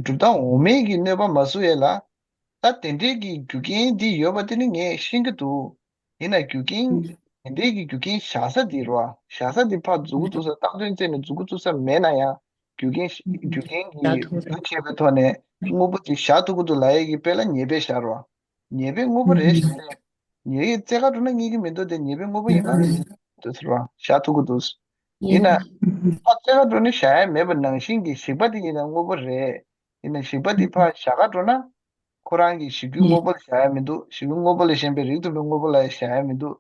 གྲུབ་མཐའ་འོག་མའི་གི་གནོད་པ་མ་བཟོ་ཡས་ལ། ད་དེ་འདྲའི་གི་རྒྱུ་རྐྱེན་འདི་ཡོད་པ་དེ་ནི་ངས་ཤེས་ཀྱི་འདུག་ཡིན་ན་རྒྱུ་རྐྱེན། དེ་འདྲའི་གི་རྒྱུ་རྐྱེན་བཞག་ས་འདི་རེད་བ། བཞག་ས་འདི་ཕར་མཛུབ་གུ་བཙུགས་ས་བཏགས་དོན་བཙལ་ནས་མཛུབ་གུ་བཙུགས་ས་མེད་ན་ཡང་རྒྱུ་རྐྱེན་རྒྱུ་རྐྱེན་གྱི་བྱས་པའི་ཐོག་ནས་དངོས་པོ་དེ་བཞག་ཐུབ་ཀྱི་འདུག་ལབ་ཡས་ཀྱི་དཔེ་ལ་ཉེས་པས་བཞག་རེད་བ། ཉེས་པའི་དངོས་པོ་རེད་ཤག་རེད། ཉེས་པའི་རྩེ་ག་འགྲོ་ན་རྙེད་ཀྱི་མི་འདུག་དེ་ཉེས་པའི་དངོས་པོ་ཡིན་པ་རེད་འདུག་ཟེར་བ་བཞག་ཐུབ་ཀྱི་འདུག་ཡིན་ན། ཕར་རྩེ་ག་འགྲོ་ནས་བཞག་ཡ་མེད་པ་ནང་བཞིན་གྱི་ཞིག་པ་དེ་ཡིན་ན་དངོས་པོ་རེད། ཡིན་ན་ཞིག་པ་དེ་ཕར་བཞག་ག་འགྲོ་ན། ཁོ་རང་གི་ཞིག་རྒྱུའི་དངོས་པོ་ལ་བཞག་ཡ་མི་འདུག་ཞིག་རྒྱུའི་དངོས་པོ་ལས་གཞན་པའི་རིགས་མཐུན་པའི་དངོས་པོ་ལ་བཞག་ཡ་མི་འདུག་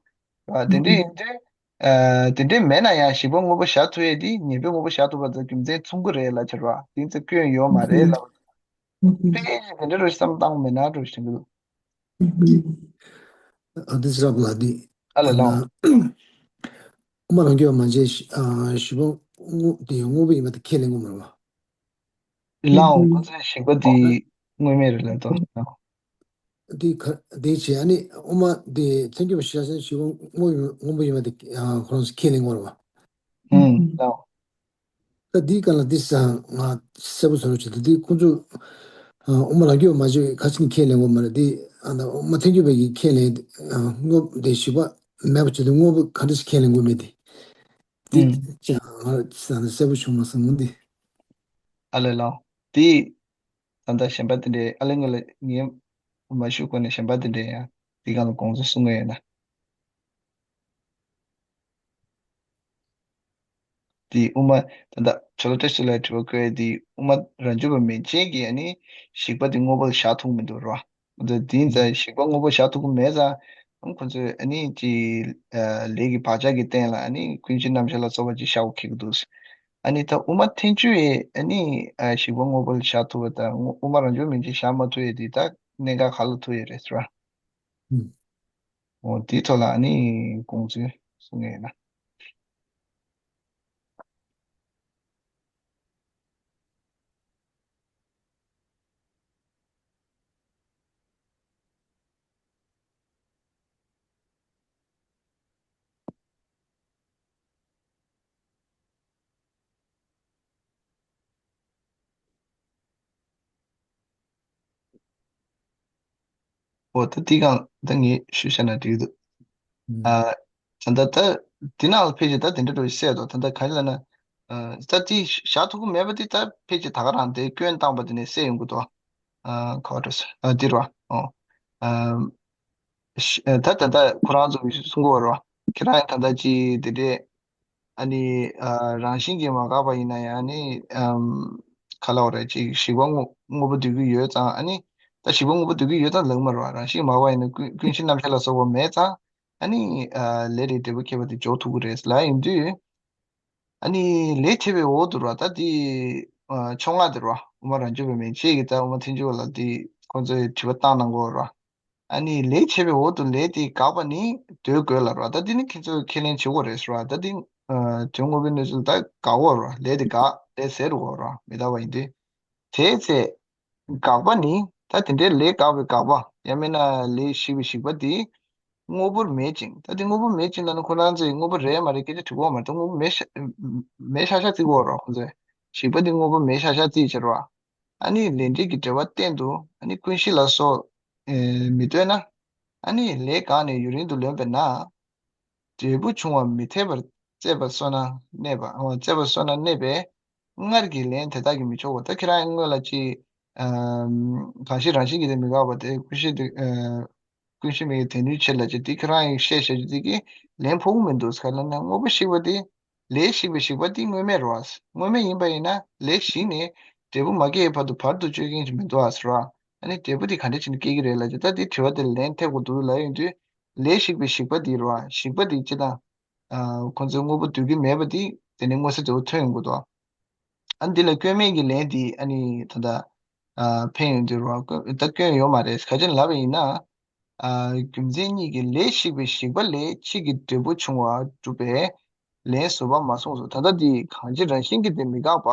བ། དེ་འདྲ་ཡིན་དུས། ཨ། དེ་འདྲ་མེད་ན་ཡང་ཞིག་པ་དངོས་པོ་བཞག་ཐུབ་ཡས་དེ་ཉེས་པའི་དངོས་པོ་བཞག་ཐུབ་པ་དང་རྒྱུ་མཚན་མཚུངས་ཀྱི་རེད་ལབ་བྱས་རེད་བ། དེ་ཚོ་སྐྱོན་ཡོད་མ་རེད་ལབ། དཔེ་ཆ་དེ་འདྲ་རུ་བསམ་བཏང་མེད་ན་འགྲོ་བཞིན་གྱི་འདུག་ཨ་དེ་ཚེ་རབས་ལ་འདི། ཨ་ལས་ལགས། དབུ་མ་རང་རྒྱུད་མ་བྱས་ཨ་ཞིག་པ་དངོས་དེ་དངོས་པོ་ཡིན་པ་དེ་ཁས་ལེན་དགོས་མ་རེད་བ། ལའོ་ཁོ་ཚོས་ཞིག་པ་དེ་དངོས་མེད་རེད་ལབ་དོ། དེ་ག་དེ་བྱས་ཨ་ནི་དབུ་མ་དེ་ཐལ་འགྱུར་བ་ཞེས་ཟེར་ཞིག་པ་དངོས་ཡིན་དངོས་པོ་ཡིན་པ་དེ་ཁོ་རང་ཚོས་ཁས་ལེན་དགོས་རེད་བ། ཨུམ་ལའོ། ད་འདིའི་སྒང་ལ་འདི་ས་ང་གསལ་པོ་བཟོ་རོགས་བྱེད་དུས་འདི་ཁོང་ཚོ་ཨ་དབུ་མ་རང་རྒྱུད་མ་བྱས་ག་ཅིག་ནས་ཁས་ལེན་དགོས་མ་རེད། འདི་ཨ་ད་དབུ་མ་ཐལ་འགྱུར་བའི་གི་ཁས་ལེན་ཨ་དངོས་དེ་ཞིག་པ་མེད་པ་བྱེད་དུས་དངོས་པོ་ག་འདྲ་ཞིག་ཁས་ལེན་དགོས་མེད་དེ། དེ་ཅིག་ང་ས་ན་གསལ་པོ་བྱུང་མ་སོང་ངོ་འདི། ཨ་ལས་ལགས། དེ་ད་ལྟ་གཞན་པ་དེ་འདྲའི་ཨ་ལས་ངོས་ལ་ངས་མ་ཞུ་གོ་ནས་གཞན་པ་དེ་འདྲའི་ཡང་དེ་སྒང་ལ་དགོངས་ཚུལ་གསུང་གི་ཡོད་ན། དེ་དབུ་མ་ད་ལྟ་ཇོ་ལ་བཀྲ་ཤིས་ལགས་དྲི་བ་བཀོད་དེ་དབུ་མ་རང་རྒྱུད་པ་མན་ཆད་ཀྱིས་ཨ་ནི་ཞིག་པ་དེ་དངོས་པོ་ལ་བཞག་ཐུབ་མི་འདུག་རོ། འདི་དེ་ཡིན་ཙང་ཞིག་པ་དངོས་པོ་བཞག་ཐུབ་ཀྱི་མེད་ཙང་ཁོ་ཚོས་ཨ་ནི་ཅི་ལས་ཀྱི་བག་ཆགས་ཀྱི་སྟེང་ལ་ཨ་ནི་ཀུན་གཞི་རྣམ་གཞག་ལ་སོགས་པ་ཅིག་བཞག་དགོས་ཀྱི་འདུག་ཨ་ནི་ད་དབུ་མ་ཐལ་འགྱུར་ཡས་ཨ་ནི་ཞིག་པ་དངོས་པོ་ལ་བཞག་ཐུབ་པ་དང་དབུ་མ་རང་རྒྱུད་མན་ཆད་བཞག་མ་ཐུབ་ཡས་དེ་ད་གནད་འགག་ག་ལ་ཐུག་ཡས་རེད་ཟེར་བ། འོ་དེའི་ཐོག་ལ་ཨ་ནི་དགོངས་ཚུལ་གསུང་ངེས་ན། འོ་ད་དེ་གང་ད་ངས་ཞུས་བྱས་ན་འགྲིག་འདུག་ཨ་ད་ད་ད་དེ་ནང་ལ་ཕལ་ཆེར་ད་དེ་འདྲ་འགྲོ་ཡི་གསལ་འདུག་ད་ད་ག་རེ་ལབ་ན། ཨ་ད་དེ་བཞག་ཐུབ་ཀྱི་མེད་པ་དེ་ད་ཕལ་ཆེར་ད་ག་རང་དེ་སྐྱོན་བཏང་པ་དེ་ནས་གསལ་ཡོང་གི་འདུག་ཨ་ག་བ་འགྲོ་ས་ཨ་འདི་རོ། ཨོ། ཨ་ད་ད་ད་ཁོ་རང་ཚོ་གིས་གསུང་གི་ཡོད་རོ། ཁྱེད་རང་ད་ད་ཅི་དེ་འདྲས། ཨ་ནི་ཨ་རང་བཞིན་གྱིས་མ་འགགས་པ་ཡིན་ན་ཡང་ཨ་ནི་ཨམ་ག་ལབ་དགོས་རེད། ཅིག་ཞིག་པ་དངོས་དངོས་པོ་འདོད་ཀྱི་ཡོད་ཙང་ཨ་ནི་ད་ཞིག་པ་དངོས་པོ་འདོད་ཀྱི་ཡོད་ཙང་ལབ་ཀྱི་མ་རེད་བ། རང་བཞིན་མ་འགགས་པ་ཡིན་ན་ཀུན་ཀུན་གཞི་རྣམ་གཞག་ལ་སོགས་པ་མེད་ཙང་ཨ་ནི་ཨ་ལས་རེད་འབྲས་བུ་ཁེགས་པ་དེ་འཇོག་ཐུབ་ཀྱི་རེད་ལབ་ཡིན་དུས། ཨ་ནི་ལས་ཐེབས་པའི་འོག་ཏུ་རེད་བ། ད་དེ་ཨ་ཕྱོགས་སྔ་དེ་རེད་བ། དབུ་མ་རང་རྒྱུད་པ་མན་ཆད་ཀྱིས་ད་དབུ་མ་ཐལ་འགྱུར་བ་ལ་དེ་ཁོང་ཚོས་དྲི་བ་བཏང་གནང་གི་ཡོད་རེད་བ། ཨ་ནི་ལས་བྱས་པའི་འོག་ཏུ་ལས་དེ་འགགས་པ་ནི་འདོད་དགོས་ལབ་ར། ད་འདི་ནི་ཁྱེད་ཚོས་ཁས་ལེན་བྱེད་དགོས་རེད་ཟེར་བ། ད་འདི་ཨ་དོན་དངོས་པོའི་གནས་ཚུལ་ད་འགག་དགོས་ར། ལས་དེ་འགག་ལས་ཟད་འགྲོ་དགོས་ར་མི་རྟག་པ་ཡིན་དུས། དེའི་ཚེ་འགག་པ་ནི་ད་དེ་འདྲའི་ལས་འགགས་པའི་འགག་པ་ཡང་མིན་ན་ལས་ཞིག་པའི་ཞིག་པ་དེ་དངོས་པོར་མེད་ཅིང་། ད་དེ་དངོས་པོ་མེད་ཅིང་ལབ་ན་ཁོ་རང་ཚོས་དངོས་པོ་རེད་མ་རེད་སྐད་ཆ་དྲི་དགོས་མ་རེད། ད་དངོས་པོ་མེད་ཤ་མེད་ཤག་ཤག་བརྩི་དགོས་ར། ཁོ་ཚོས་ཞིག་པ་དེ་དངོས་པོ་མེད་ཤག་ཤག་བརྩིས་བྱས་ར། ཨ་ནི་ལས་འབྲས་ཀྱི་འབྲེལ་བ་གཏན་དུ་ཨ་ནི་ཀུན་གཞི་ལ་སོགས་ཨེ་མི་ལྟོས་ན། ཨ་ནི་ལས་འགགས་ནས་ཡུན་རིང་དུ་ལོན་པས་ན། འབྲས་བུ་འབྱུང་བ་མི་འཐད་པར་བཙས་པ་སོ་ན་གནས་པ། ཨོ་བཙས་པ་སོ་ན་གནས་པས་སྔར་གྱི་ལན་དེ་དག་གིས་མི་ཆོག་པ། ད་ཁྱེད་རང་སྔོན་ལ་ཅི་ཨམ་གང་ཞིག་རང་བཞིན་གྱིས་དེ་མི་འགག་པ་དེ་ཀུན་གཞི་དེ་ཨ་ཀུན་གཞི་མེད་ཀྱི་དོན་ནུས་ཆེ་ལ་ཅི་དེ་ཁྱེད་རང་ཡང་བཤད་བཤད་རྒྱུ་དེ་གིས་ལན་ཕོག་གི་མི་འདུག་ག་ལབ་ན་དངོས་པོ་ཞིག་པ་དེ། ལས་ཞིག་པའི་ཞིག་པ་དེ་དངོས་མེད་རེད་བ། དངོས་མེད་ཡིན་པ་ཡིན་ན་ལས་ཞིག་ནས་འབྲས་བུ་མ་སྐྱེས་བར་དུ་བར་དུ་གཅོད་མཁན་ཞིག་མི་འདུག་ཨ་ཟེར་བ། ཨ་ནི་འབྲས་བུ་དེ་ག་འདྲ་བྱས་ནས་སྐྱེ་གི་རེད་ལབ་ཀྱི་ད་དེ་དྲི་བ་དེ་ལན་ཐེབས་དགོས་འདུག་ལབ་ཡོང་དུས་ལས་ཞིག་པའི་ཞིག་པ་དེ་རེད་བ། ཞིག་པ་དེ་སྤྱི་དང་ཁོང་ཚོའི་དངོས་པོ་འདོད་ཀྱི་མེད་པ་དེ་དེ་ནས་མངོན་གསལ་དོད་པོ་ཐོན་ཡོང་གི་འདུག་ཨ་ནི་འདི་ལ་སྐྱོན་མེད་ཀྱི་ལན་དེ་ཨ་ནི་ད་ལྟ་ཕན་ཡོང་དུས་རེད་བ། ད་སྐྱོན་ཡོད་མ་རེད་ག་ཅི་ལབ་པ་ཡིན་ན། རྒྱུ་མཚན་གཉིས་ཀྱིས་ལས་ཞིག་པའི་ཞིག་པ་ལས་ཕྱིས་ཀྱི་འབྲས་བུ་འབྱུང་བ་སྒྲུབ་པའི་ལན་ཟུར་པ་མ་གསུངས་སོ། ད་ལྟ་འདི་གང་ཅི་རང་བཞིན་གྱིས་དེ་མི་འགག་པ་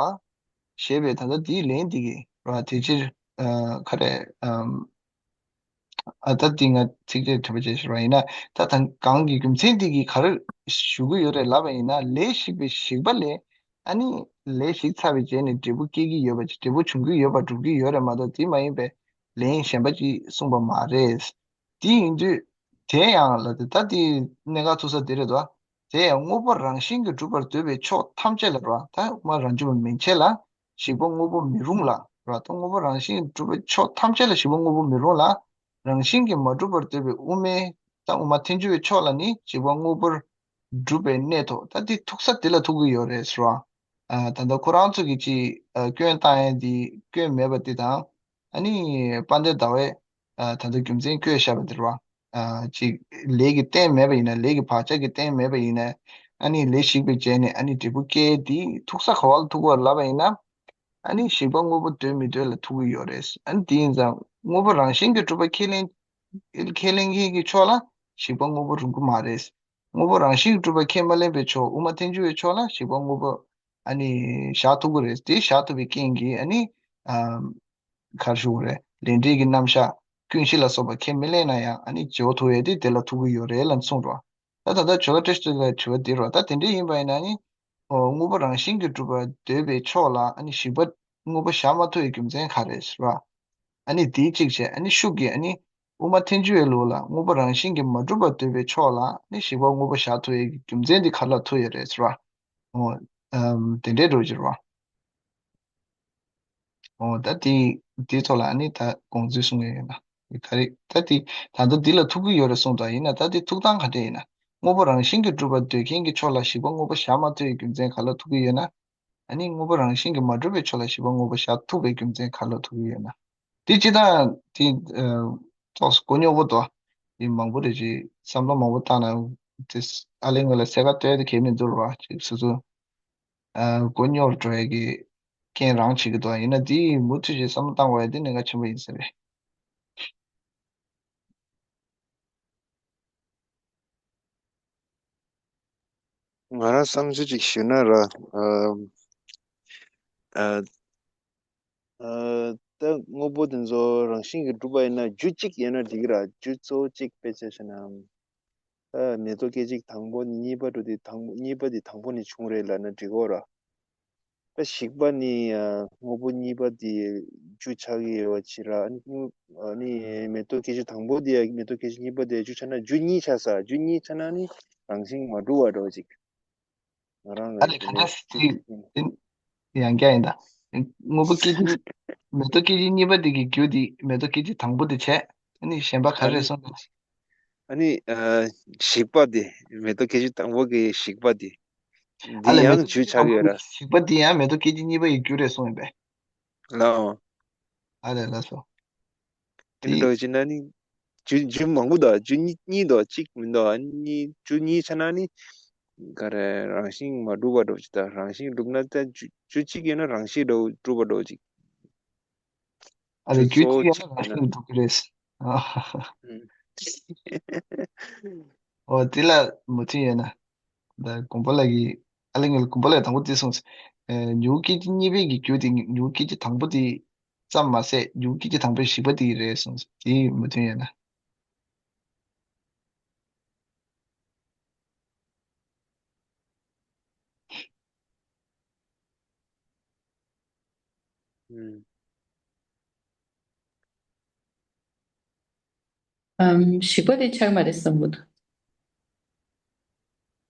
ཞེས་པའི་ད་ལྟ་འདིའི་ལན་འདི་གི་ར་དེ་ཕྱིར་ག་རེ་ཨ་ད་འདི་ང་ཚིག་ཕྲད་དྲི་བ་བྱས་ཤེས་པ་ཡིན་ན་ད་ད་གང་གི་རྒྱུ་མཚན་འདི་གིས་ག་རེ་ཞུ་གི་ཡོད་རེད་ལབ་པ་ཡིན་ན་ལས་ཞིག་པའི་ཞིག་པ་ལས་ཨ་ནི་ལས་ཞིག་ཚར་བའི་རྗེས་ནས་འབྲས་བུ་སྐྱེ་གི་ཡོད་པ་འབྲས་བུ་འབྱུང་གི་ཡོད་པ་སྒྲུབ་ཀྱི་ཡོད་རེད་མ་གཏོགས་དེ་མ་ཡིན་པའི་ལན་གཞན་པ་ཅིག་གསུངས་པ་མ་རེད། དེ་ཡིན་དུས་དེ་ཡང་ལ་དེ་ད་དེ་གནད་འགག་ཐུག་ས་དེ་རེད་དོ། དེ་ཡང་དངོས་པོ་རང་བཞིན་གྱིས་གྲུབ་པར་འདོད་པའི་ཕྱོགས་ཐམས་ཅད་ལ་རོ། ད་དབུ་མ་རང་རྒྱུད་པ་མན་ཆད་ལ་ཞིག་པ་དངོས་པོ་མི་རུང་ལ་རོ། ད་དངོས་པོ་རང་བཞིན་གྱིས་གྲུབ་པའི་ཕྱོགས་ཐམས་ཅད་ལ་ཞིག་པ་དངོས་པོ་མི་རུང་ལ། རང་བཞིན་གྱིས་མ་གྲུབ་པར་འདོད་པའི་དབུ་མའི་ད་དབུ་མ་ཐལ་འགྱུར་བའི་ཕྱོགས་ལ་ནི་ཞིག་པ་དངོས་པོར་གྲུབ་པའི་གནས་ཐོག་ད་དེ་ཐུག་ས་དེ་ལ་ཐུག་གི་ཡོད་རེད་ཟེར་བ། ད་ལྟ་ཁོ་རང་ཚོ་གིས་ཅིག་སྐྱོན་བཏང་ཡས་འདི་སྐྱོན་མེད་པ་འདི་དང་། ཨ་ནི་དཔལ་ལྡན་ཟླ་བས་ད་ལྟ་རྒྱུ་མཚན་བཀོད་བཞག་པ་འདི་རེད་བ། ཅིག་ལས་ཀྱི་རྟེན་མེད་པ་ཡིན་ན་ལས་ཀྱི་བག་ཆགས་ཀྱི་རྟེན་མེད་པ་ཡིན་ན། ཨ་ནི་ལས་ཞིག་པའི་རྗེས་ནས་ཨ་ནི་འབྲས་བུ་སྐྱེ་འདི་ཐུག་ས་ག་བ་ལ་ཐུག་གི་ཡོད་ལབ་པ་ཡིན་ན། ཨ་ནི་ཞིག་པ་དངོས་པོ་འདོད་མི་འདོད་ལ་ཐུག་གི་ཡོད་རེད། ཨ་ནི་དེ་ཡིན་ཙང་དངོས་པོ་རང་བཞིན་གྱིས་གྲུབ་པ་ཁས་ལེན་ཁས་ལེན་མཁན་གྱི་ཕྱོགས་ལ་ཞིག་པ་དངོས་པོ་རུང་གི་མ་རེད། དངོས་པོ་རང་བཞིན་གྱིས་གྲུབ་པ་ཁས་མ་ལེན་པའི་ཕྱོགས་དབུ་མ་ཐལ་འགྱུར་བའི་ཕྱོགས་ལ་ཞིག་པ་དངོས་པོ་ཨ་ནི་བཞག་ཐུབ་ཀྱི་རེད། དེ་བཞག་ཐུབ་པའི་རྐྱེན་གྱིས་ཨ་ནི་ཨ་ག་རེ་ཞུ་དགོས་རེད། ལས་འབྲས་ཀྱི་རྣམ་གཞག་ཀུན་གཞི་ལ་སོགས་པ་ཁས་མི་ལེན་ན་ཡང་ཨ་ནི་བརྗོད་ཐུབ་ཡས་དེ་དེ་ལ་ཐུག་གི་ཡོད་རེད་ལབ་གསུངས་འགྲོ། ད་ད་ལྟ་ཇོ་ལ་བཀྲ་ཤིས་ལགས་དྲི་བ་འདི་རོ། ད་དེ་འདྲ་ཡིན་པ་ཡིན་ན་ནི། ཨོ་དངོས་པོ་རང་བཞིན་གྱིས་གྲུབ་པར་འདོད་པའི་ཕྱོགས་ལ་ཨ་ནི་ཞིག་པ་དངོས་པོ་བཞག་མ་ཐུབ་པའི་རྒྱུ་མཚན་ག་རེ་ཟེར་བ། ཨ་ནི་དེའི་གཅིག་བྱས་ཨ་ནི་ཤུགས་ཀྱིས་ཨ་ནི་དབུ་མ་ཐལ་འགྱུར་བའི་ལུགས་ལ་དངོས་པོ་རང་བཞིན་གྱིས་མ་གྲུབ་པར་འདོད་པའི་ཕྱོགས་ལ་ཨ་ནི་ཞིག་པ་དངོས་པོ་བཞག་ཐུབ་ཡས་ཀྱི་རྒྱུ་མཚན་འདི་ག་རེ་ལ་ཐུག་ཡོད་རེད་ཟེར་བ། ཨོ། ཨམ། དེ་འདྲའི་འགྲོ་གི་རེད་བ། ཨོ། ད་དེ་དེའི་ཐོག་ལ་ཨ་ནི་ད་དགོངས་ཚུལ་གསུང་གི་ཡོད་ན། ག་རེ་ད་དེ་ད་ལྟ་འདི་ལ་ཐུག་གི་ཡོད་རེད་གསུངས་དང་། ཡིན་ན་ད་དེ་ཐུག་སྟངས་ག་འདྲ་ཡིན་ན། དངོས་པོ་རང་བཞིན་གྱིས་གྲུབ་པར་འདོད་མཁན་གྱི་ཕྱོགས་ལ་ཞིག་པ་དངོས་པོ་བཞག་མ་ཐུབ་པའི་རྒྱུ་མཚན་ག་ལ་ཐུག་གི་ཡོད་ན། ཨ་ནི་དངོས་པོ་རང་བཞིན་གྱིས་མ་གྲུབ་པའི་ཕྱོགས་ལ་ཞིག་པ་དངོས་པོ་བཞག་ཐུབ་པའི་རྒྱུ་མཚན་ག་ལ་ཐུག་གི་ཡོད་ན། དེ་སྤྱིར་བཏང་དེ་ཨ་ཏོག་ཙམ་གོ་རྙོག་པོ་འདུག་དེ་མང་པོ་རེད། ཅིག་བསམ་བློ་མང་པོ་བཏང་ན་དེ་ཨ་ལེ་ངོས་ལ་གསལ་ཁ་བཏོད་དེ་གལ་མི་འདུག་ར་བ། ཅིག་སོ་སོ་ཨ་གོ་རྙོག་འགྲོ་ཡ་གི་རྐྱེན་རང་བྱེད་ཀྱི་འདུག་ཡིན་ན་དེ་མུ་མཐུད་ཅིག་བསམ་བློ་བཏང་དགོས་ཡ་དེ་གནད་འགག་ཆེན་པོ་ཡིན་ས་རེད། ང་རང་བསམ་ཚུལ་ཅིག་ཞུས་ན་ར། ཨ་ཨ་ཨ་ད་དངོས་པོ་དེ་ཚོ་རང་བཞིན་གྱིས་གྲུབ་པ་ཡིན་ན་རྒྱུ་གཅིག་ཡོད་ན་འགྲིག་གི་ར། རྒྱུ་གཙོ་བོ་གཅིག་དཔེ་ཆ་བཞག་ན། ཨ་མེ་ཏོག་སྐད་ཅིག་དང་པོ་ནས་གཉིས་པ་འགྲོ་དུས་དང་པོ་གཉིས་པ་དེ་དང་པོ་ནས་བྱུང་རེད་ལབ་ན་འགྲིག་གོ་ར། ད་ཞིག་པ་ནི་ཨ་དངོས་པོ་གཉིས་པ་དེ་རྒྱུ་ཆགས་ཀྱི་ཡོད་པ་ཅིག་ར། ཨ་ནི་ཨ་ནི་མེ་ཏོག་སྐད་ཅིག་དང་པོ་དེ་ཡང་མེ་ཏོག་སྐད་ཅིག་གཉིས་པ་དེ་རྒྱུ་ཆགས་ན་རྒྱུ་གཉིས་ཆགས་ས། རྒྱུ་གཉིས་ཆགས་ན་ནི་རང་བཞིན་མ་གྲུབ་པ་འདྲ་བོ་ཅིག་ང་རང་ཨ་ལས་ག་འདྲ་སི་ཡང་བསྐྱར་ཡིན་ད། དངོས་པོ་སྐད་ཅིག་མེ་ཏོག་སྐད་ཅིག་གཉིས་པ་དེ་གི་རྒྱུ་དེ་མེ་ཏོག་སྐད་ཅིག་དང་པོ་དེ་བྱས། ཨ་ནི་གཞན་པ་ག་ཨ་རེ་ནི་གསུངས་ན། ཨ་ནི་ཨ་ཞིག་པ་དེ་མེ་ཏོག་སྐད་ཅིག་དང་པོ་གི་ཞིག་པ་དེ། ཨ་འདི་ལས་མེ་ཡང་ཏོག་རྒྱུ་སྐད་ཅིག་ཆགས་དང་ཀྱི་ཡོད་པོ་ར། ཞིག་པ་འདི་ཡང་མེ་ཏོག་སྐད་ཅིག་གཉིས་པ་ཡི་རྒྱུ་རེད་གསུངས་ཡིན་པས། ལའོ། ཨ་ལས་ལགས་སོ། དེ་འདྲ་བྱས་ན་ནི། རྒྱུ་རྒྱུ་མང་པོ་དང་རྒྱུ་གཉིས་གཉིས་དང་གཅིག་མི་འདུག་ཨ་ནི་རྒྱུ་གཉིས་ཆགས་ན་ནི། ག་རེ་རང་བཞིན་མ་གྲུབ་པ་འདྲ་བོ་ཅིག་དང་རང་བཞིན་གྲུབ་ན་ད་རྒྱུ་རྒྱུ་གཅིག་ཡོད་ན་རང་བཞིན་འདྲ་བོ་གྲུབ་པ་འདྲ་བོ་ཅིག་ཨ་ལས་རྒྱུ་གཅིག་ཡོད་ན་རང་བཞིན་གྲུབ་ཀྱི་རེད། ཨ། ཨོ་དེ་ལ་མུ་མཐུད་ཡོད་ན། ད་དགོན་པ་ལགས་ཀྱིས་ཨ་ལས་ངས་དགོན་པ་ལགས་དང་པོ་དེ་གསུངས་སོང་། ཨ་མྱུ་གུ་སྐད་ཅིག་གཉིས་པའི་གི་རྒྱུ་དེ་མྱུ་གུ་སྐད་ཅིག་དང་པོ་དེ་ཙམ་མ་ཟད་མྱུ་གུ་སྐད་ཅིག་དང་པོའི་ཞིག་པ་དེ་རེད་གསུངས་སོང་། དེ་མུ་མཐུད་ཡོད་ན། ཨུམ། ཨམ། ཞིག་པ་དེ་ཆགས་མ་རེད་བསམ་གྱི་འདུག་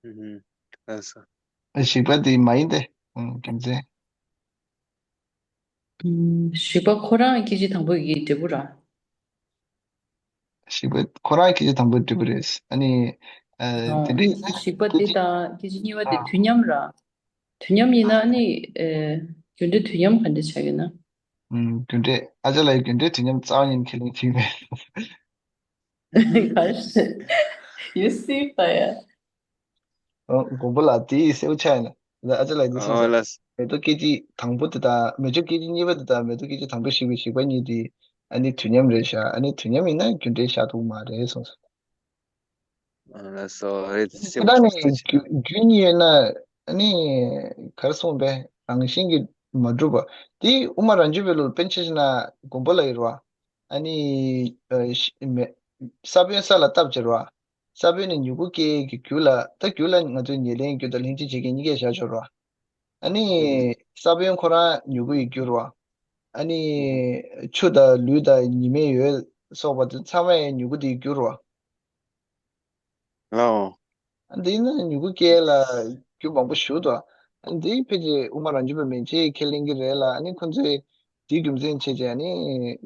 ཨུམ། ལགས་སོ། ཞིག་པ་དེ་མ་ཡིན་ཏེ། ཨུམ། རྒྱུ་མཚན། ཨུམ། ཞིག་པ་ཁོ་རང་སྐད་ཅིག་དང་པོ་ཡི་འབྲས་བུ་ར། ཞིག་པ་ཁོ་རང་སྐད་ཅིག་དང་པོའི་འབྲས་བུ་རེད། ཨ་ནི། ཨ། དེ་འདྲའི་ཞིག་པ་སྐད་འདི་ཅིག་དང་སྐད་ཅིག་གཉིས་པ་དེ། ཨ། དུས་མཉམ་ར། དུས་མཉམ་ཡིན་ན་ཨ་ནི། ཨེ། རྒྱུ་འབྲས་དུས་མཉམ་ག་འདྲ་ཆགས་ཡོད་ན། ཨུམ། རྒྱུ་འབྲས་ཨ་ཅག་ལགས་ཀྱི་རྒྱུ་འབྲས་དུས་མཉམ་རྩ་བ་ཉིད་ནས་ཁས་ལེན་བྱེད་ཀྱི་མེད། ག་རེ། ཡོད་སྲིད་པ་ཡ། ཨོ། མགོན་པོ་ལགས་དེ་གསལ་པོ་ཆགས་ཡོད་ན། ད་ཨ་ཅག་ལགས་འདི་གསུངས་ཨོ་སོང་། ལགས། མེ་ཏོག་སྐད་ཅིག་དང་པོ་དེ་དང་མེ་ཏོག་སྐད་ཅིག་གཉིས་པ་དེ་དང་མེ་ཏོག་སྐད་ཅིག་དང་པོ་ཞིག་པའི་ཞིག་པ་གཉིས་དེ་ཨ་ནི་དུས་མཉམ་རེད་ཤག་ཨ་ནི་དུས་མཉམ་ཡིན་ན་རྒྱུ་འབྲས་བཞག་ཐུབ་མ་རེད་གསུངས་སོང་། ཨ་ལགས་སོ། རེད། དེ་གསལ་པོ་ད་ནི་ཆགས་སོང་། རྒྱུ་རྒྱུ་གཉིས་ཡོད་ན་ཨ་ནི་ག་རེ་གསུངས་པས། རང་བཞིན་གྱིས་མ་གྲུབ་པ། དེ་དབུ་མ་རང་རྒྱུད་པའི་ལུགས་དཔེར་ན་ཆ་བཞག་ན་མགོན་པོ་ལགས་ཡོད་རེད་བ། ཨ་ནི་ཨ་ཤི་མེ་ས་བོན་ས་ལ་བཏབ་བྱས་རེད་བ། ས་བོན་ནི་མྱུ་གུ་སྐྱེ་གི་རྒྱུ་ལ། ད་རྒྱུ་ལ་ང་ཚོས་ཉེར་ལེན་རྒྱུ་དང་ལྷན་ཅིག་བྱེད་རྐྱེན་གཉིས་ཀས་བཞག་ཆོག་རེད་བ། ཨ་ནི་ཨུམ། ས་བོན་ཁོ་རང་མྱུ་གུ་ཡི་རྒྱུ་རེད་བ། ཨ་ནི་ཨུམ། ཆུ་དང་ལུད་དང་ཉི་མའི་འོད་སོགས་པ་དེ་ཚང་མ་ཡང་མྱུ་གུ་དེའི་རྒྱུ་རེད་བ། ལའོ། འདི་ནི་མྱུ་གུ་སྐྱེ་ལ་རྒྱུ་མང་པོ་ཞིག་འདུག་འདི་ཕལ་ཆེར་དབུ་མ་རང་རྒྱུད་པ་མན་ཆད་ཁས་ལེན་གྱི་རེད་ལ། ཨ་ནི་ཁོང་ཚོས་དེའི་རྒྱུ་མཚན་བྱས་བྱས་ནི་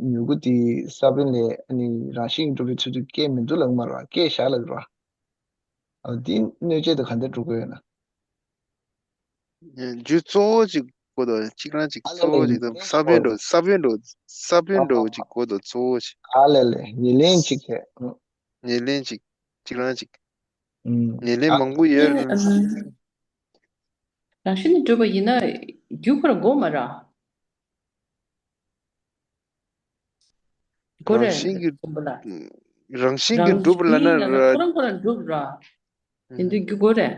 མྱུ་གུ་དེ་ས་བོན་ལས་ཨ་ནི་རང་བཞིན་གྱིས་གྲུབ་པའི་ཚུལ་དུ་སྐྱེ་མི་འདུག་ལབ་ཀྱི་མ་རེད་བ། སྐྱེ་བཞག་ལབ་ཀྱི་རེད་བ། འདི་གནོད་བྱེད་དུ་ག་འདྲ་འགྲོ་གི་ཡོད་ན། རྒྱུ་གཙོ་བོ་གཅིག་དགོས་དོ། གཅིག་རང་གཅིག་ཨ་ལས་གཙོ་བོ་ལས་གཅིག་དང་། ས་བོན་འགྲོ། ས་བོན་འགྲོ། ས་བོན་འགྲོ་གཅིག་དགོས་དོ། གཙོ་བོ་གཅིག་ཨ་ལས་ལས་ཉེར་ལེན་གཅིག་བྱས། ཉེར་ལེན་གཅིག་གཅིག་རང་གཅིག་ཨུམ། ཉེར་ལེན་ཨ་མང་པོ་ཡོད། ཨ། རང་བཞིན་གྱིས་གྲུབ་པ་ཡིན་ན་རྒྱུ་ཁོ་རང་དགོས་མ་རེད། དགོས་རེད། རང་བཞིན་གྱིས། མགོན་པོ་ལགས། རང་བཞིན་གྱིས་རང་གྲུབ་ལབ་ན་རྒྱུ་ཡིན་ན་ར། ཁོ་རང་ཁོ་རང་གྲུབ་ར། ཡིན་དུས་རྒྱུ་དགོས་རེད།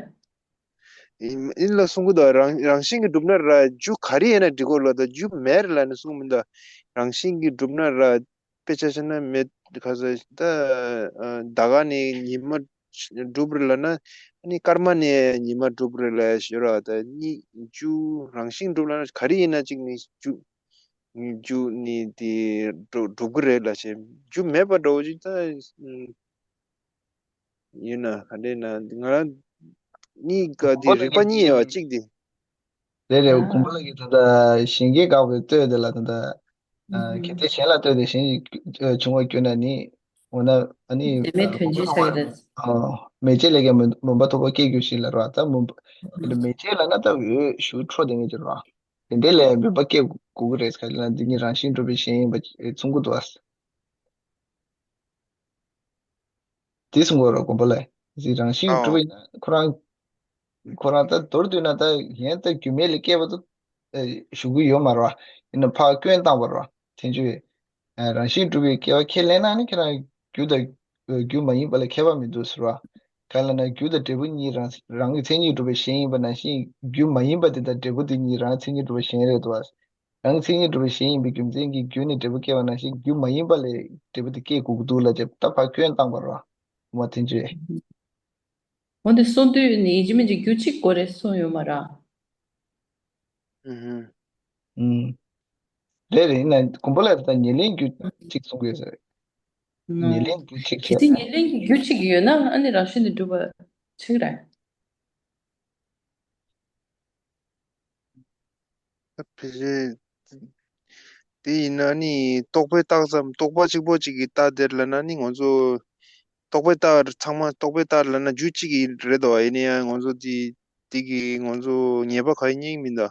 ཡིན་ཡིན་ལ་གསུང་གི་འདུག་རང་རང་བཞིན་གྱིས་གྲུབ་ན་ར་རྒྱུ་ག་རེ་ཡིན་ན་འགྲིག་གོ་ལ། ད་རྒྱུ་མེད་རེད་ལབ་ནས་གསུང་མི་འདུག་རང་བཞིན་གྱིས་གྲུབ་ན་ར། དཔེ་ཆ་བཞག་ན་མེ་ག་ས་ད་ཟླ་བ་ནས་ཉི་མ་གྲུབ་རེད་ལབ་ན། ཨ་ནི་སྐར་མ་ནས་ཉི་མ་གྲུབ་རེད་ལབ་ཞོར་ར། ད་གཉིས་རྒྱུ་རང་བཞིན་གྲུབ་ལབ་ན་ག་རེ་ཡིན་ན་གཅིག་ནི་རྒྱུ། རྒྱུ་ནི་དེ་གྲུབ་གྲུབ་ཀྱི་རེད་ལབ་བྱས། རྒྱུ་མེད་པ་འདྲ་བོ་ཅིག་ད་ཡིན་ན་ག་འདྲ་ཡིན་ན་ང་རང་ གཉིས་ཀ་དེ་རིགས་པ་གཉིས་ཡོད་པ་གཅིག་དེ། རེད་རེད། ཨ། གོང་བུ་ལགས་ཀྱིས་ད་ལྟ་གཞན་གྱིས་བཀག་པའི་ལྟོས་དེ་ལ་ད་ལྟ། ཨ། ཨུ་ཧུམ། གལ་ཏེ་གཞན་ལ་ལྟོས་ཏེ་གཞན་གྱིས་བྱུང་བ་བརྒྱུད་ན་ནི། འོ་ན་ཨ་ནི། བདེན་མེད་དོན་སྤྱི་ཆགས་ཀྱི་རེད། ཨ། མེ་ལྕེ་ལས་ཀྱང་མུན་མུན་པ་མཐུག་པོ་སྐྱེ་རྒྱུ་ཞིག་ལ་ར། ད་མུན་པ་དེ་ལ་མེ་ལྕེ་ལ་ན་ད་འོད་ཞུ་འཕྲོ་དེ་ངེས་ཀྱི་ར། དེ་འདྲའི་ལས་མུན་པ་སྐྱེ་དགོས་ཀྱི་རེད། ག་ལ་ན་འདི་ཉིད་རང་བཞིན་གྲུབ་པའི་གཞན་ཡིན་པ་མཚུངས་ཀྱི་འདུག་ཨ། དེ་གསུང་གི་རེད་གོང་བུ་ལགས། གཟིགས། རང་བཞིན་གྱིས་གྲུབ་པ་ཡིན་ན་ཁོ་རང་། ཁོ་རང་ད་མདོར་བསྡུས་ན་ད་ཡན་ད་རྒྱུ་མེད་ལས་སྐྱེས་པ་དུ་ཨེ་ཞུ་གི་ཡོད་མ་རེད་བ། ཡིན་ན་ཕར་སྐྱོན་བཏང་བ་རེད་བ། དེ་འདྲ་བའི་ཨ་རང་བཞིན་གྱིས་གྲུབ་པའི་སྐྱེ་བ་ཁས་ལེན་ན་ནི་ཁྱེད་རང་རྒྱུ་དང་རྒྱུ་མ་ཡིན་པ་ལ་ཁྱད་པར་མི་འདུག་ཟེར་བ། གང་ལ་ན་རྒྱུ་དང་འབྲས་བུ་གཉིས་རང་རང་གི་མཚན་ཉིད་གྲུབ་པའི་གཞན་ཡིན་པ་ནང་བཞིན། རྒྱུ་མ་ཡིན་པ་དེ་དང་འབྲས་བུ་དེ་གཉིས་རང་མཚན་ཉིད་གྲུབ་པའི་གཞན་རེད་འདུག་བ། རང་མཚན་ཉིད་གྲུབ་པའི་གཞན་ཡིན་པའི་རྒྱུ་མཚན་གྱིས་རྒྱུ་ནི་འབྲས་བུ་སྐྱེ་བ་ནང་བཞིན། རྒྱུ་མ་ཡིན་པ་ལས་འབྲས་བུ་དེ་སྐྱེ་དགོས་ཀྱི་འདུག་ལབ་བྱས་ད་ཕར་སྐྱོན་བཏང་བ་རེད་བ། མ་ཐེན་ཅུ་ཡས། འོ་འདི་གསུང་དུས་ནི་ཡིན་གཅིག་མིན་གཅིག་རྒྱུ་གཅིག་དགོས་རེད་གསུངས་ཡོད་མ་རེད། ཨུ་ཧུམ། ཨུམ། རེད་རེད། ཡིན་ན་གོང་བུ་ལགས་ད་ཉེར་ལེན་རྒྱུ་གཅིག་གསུང་གི་ཡོད་ས་རེད། ཨུམ། ཉེར་ལེན་རྒྱུ་གཅིག་གལ་ཏེ་བྱས་ན། ཉེར་ལེན་གྱི་རྒྱུ་གཅིག་ཡོད་ན་ཨ་ནི་རང་བཞིན་དུ་གྲུབ་པ་གཅིག་རེད། ད་ཕལ་ཆེར་དེ་ཡིན་ན་ནི་རྟོག་པས་བཏགས་ཙམ། རྟོག་པ་གཅིག་པོ་གཅིག་གིས་བཏགས་དེར་ལབ་ན་ནི་ང་ཚོ་རྟོག་པས་བཏགས་ཚང་མ་རྟོག་པས་བཏགས་ལབ་ན་རྒྱུ་གཅིག་གི་རེད་དོ། ཡིན་ན་ཡང་ང་ཚོ་དེ་དེ་གི་ང་ཚོ་ཉེས་པ་ག་རེ་རྙེད་མིན་ད།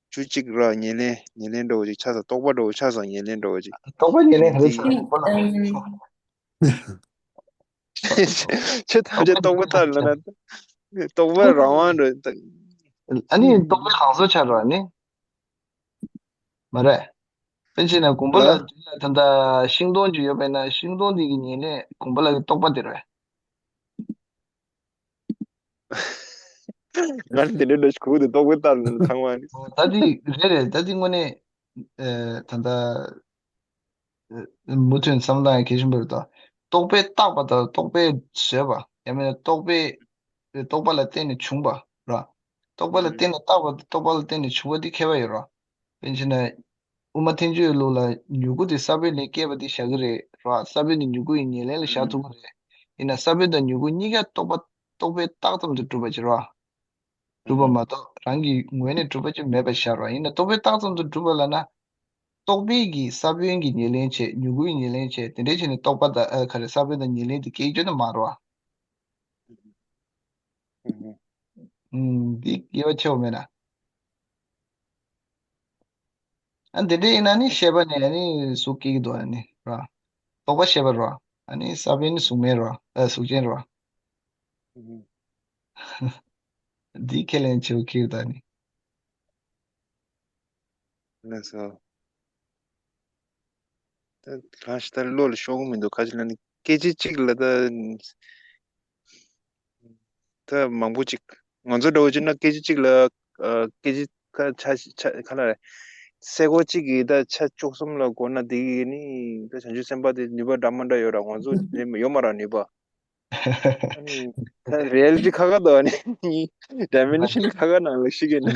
རྒྱུ་གཅིག་ར་ཉེར་ལེན་ཉེར་ལེན་འདྲ་བོ་ཅིག་ཆགས་སོང་། རྟོག་པ་འདྲ་བོ་ཆགས་སོང་། ཉེར་ལེན་འདྲ་བོ་ཅིག་རྟོག་པ་ཉེར་ལེན་ག་རེ་དེ་ཆགས་སོང་ཁོ་ལ། ཆེ་ཐམས་ཅད་རྟོག་པས་བཏགས་ལབ་ན་རྟོག་པ་རང་དབང་འགྲོ། ཨ་ནི་རྟོག་པའི་ལང་ཚོ་ཆགས་འགྲོ་ཨ་ནི། མ་རེད། དཔེར་ན་གོང་བུ་ལ་ལ་ད་ལྟ་ཤིང་སྡོང་ཅིག་ཡོད་པས་ན་ཤིང་སྡོང་འདི་གི་ཉེར་ལེན་གོང་བུ་ལ་གི་རྟོག་པ་དེ་རེད། ང་ནི་དེ་འདྲའི་འདྲ་ཞིག་གོ་གི་འདུག་རྟོག་པས་བཏགས་ལབ་ན་ཚང་མ་ནི། ད་འདི་རེད་རེད། ད་འདི་དངོས་གནས་ཨ་ད་ལྟ་མུ་མཐུད་བསམ་སྟངས་གལ་ཆེན་པོ་རེད་དོ། རྟོག་པས་བཏགས་པ་དང་རྟོག་པས་བཟོས་པ་ཡང་མིན་ན་རྟོག་པས་རྟོག་པ་ལ་བརྟེན་ནས་བྱུང་བ་ར། རྟོག་པ་ལ་བརྟེན་ནས་བཏགས་པ་དང་རྟོག་པ་ལ་བརྟེན་ནས་བྱུང་བ་འདི་ཁྱད་པར་ཡོད་ར། དཔེར་ན་དབུ་མ་ཐལ་འགྱུར་ལུགས་ལ་མྱུ་གུ་དེ་ས་བོན་ལས་སྐྱེས་པ་དེ་བཞག་གི་རེད་ར། ས་བོན་དེ་མྱུ་གུ་ཡི་ཉེར་ལེན་ལ་བཞག་ཐུབ་ཀྱི་རེད། ཡིན་ན་ས་བོན་དང་མྱུ་གུ་གཉིས་ཀ་རྟོག་པ་རྟོག་པས་བཏགས་ཙམ་དུ་གྲུབ་པ་ཅིག་ར། གྲུབ་པ་མ་གཏོགས་རང་གི་ངོས་ནས་གྲུབ་པ་ཅིག་མེད་པ་ཤར་བ་ཡིན་ན་རྟོག་པས་བཏགས་ཙམ་དུ་གྲུབ་པ་ལབ་ན། རྟོག་པས་ཀྱི་ས་བོན་གྱི་ཉེར་ལེན་བྱས། མྱུ་གུའི་ཉེར་ལེན་བྱས། དེ་འདྲའི་བྱས་ནས་རྟོག་པ་དང་ཨ་ག་རེ་ས་བོན་དང་ཉེར་ལེན་དེ་སྐྱེ་རྒྱུ་ནི་མ་རེད་བ། ཨུ་ཧུ། ཨུམ། འདི་དགེ་བ་ཆེ་བ་མེད་ན། ཨ་འདི་འདྲ་ཡིན་ན་ནི་ཤེས་པ་ནས་ནི་གཟུགས་སྐྱེ་གི་འདུག་ཨ་ནི་ར། རྟོག་པ་ཤེས་པ་ར། ཨ་ནི་ས་བོན་ནི་གཟུགས་མེད་ར། ཨ་གཟུགས་ཅན་ར། ཨུ་ཧུ། འདི་ཁས་ལེན་བྱེད་དགོས་ཀྱི་ཡོད་ད་ནི། ལགས་སོ། ད་གང་ཞིག་ད་བློ་ལ་ཤོང་གི་མི་འདུག་ག་ཅི་ལ་ནི་སྐད་ཆ་གཅིག་ལ་ད། ད་མང་པོ་ཅིག་ང་ཚོ་འདྲ་བོ་ཅིག་ན་སྐད་ཆ་གཅིག་ལ་ཨ་སྐད་ཆ་ཁ་ཆ་ཆ་ག་ལ་རེད། སེ་གོལ་གཅིག་གིས་ད་ཆ་བཅུ་གསུམ་ལ་བསྒོར་ན་དེ་གི་ནི་ད་བྱང་ཆུབ་སེམས་དཔའ་དེ་ནུས་པ་འདྲ་མི་འདྲ་ཡོད་ར། ང་ཚོ་ཡོད་མ་ར་ནུས་པ། ཨ་ནི་ད་རི་ཡལ་ཊི་ཁག་ཁག་འདུག་ཨ་ནི་ཌའི་མེན་ཤན་ཁག་ཁག་ནང་ལ་ཤི་གི་ན།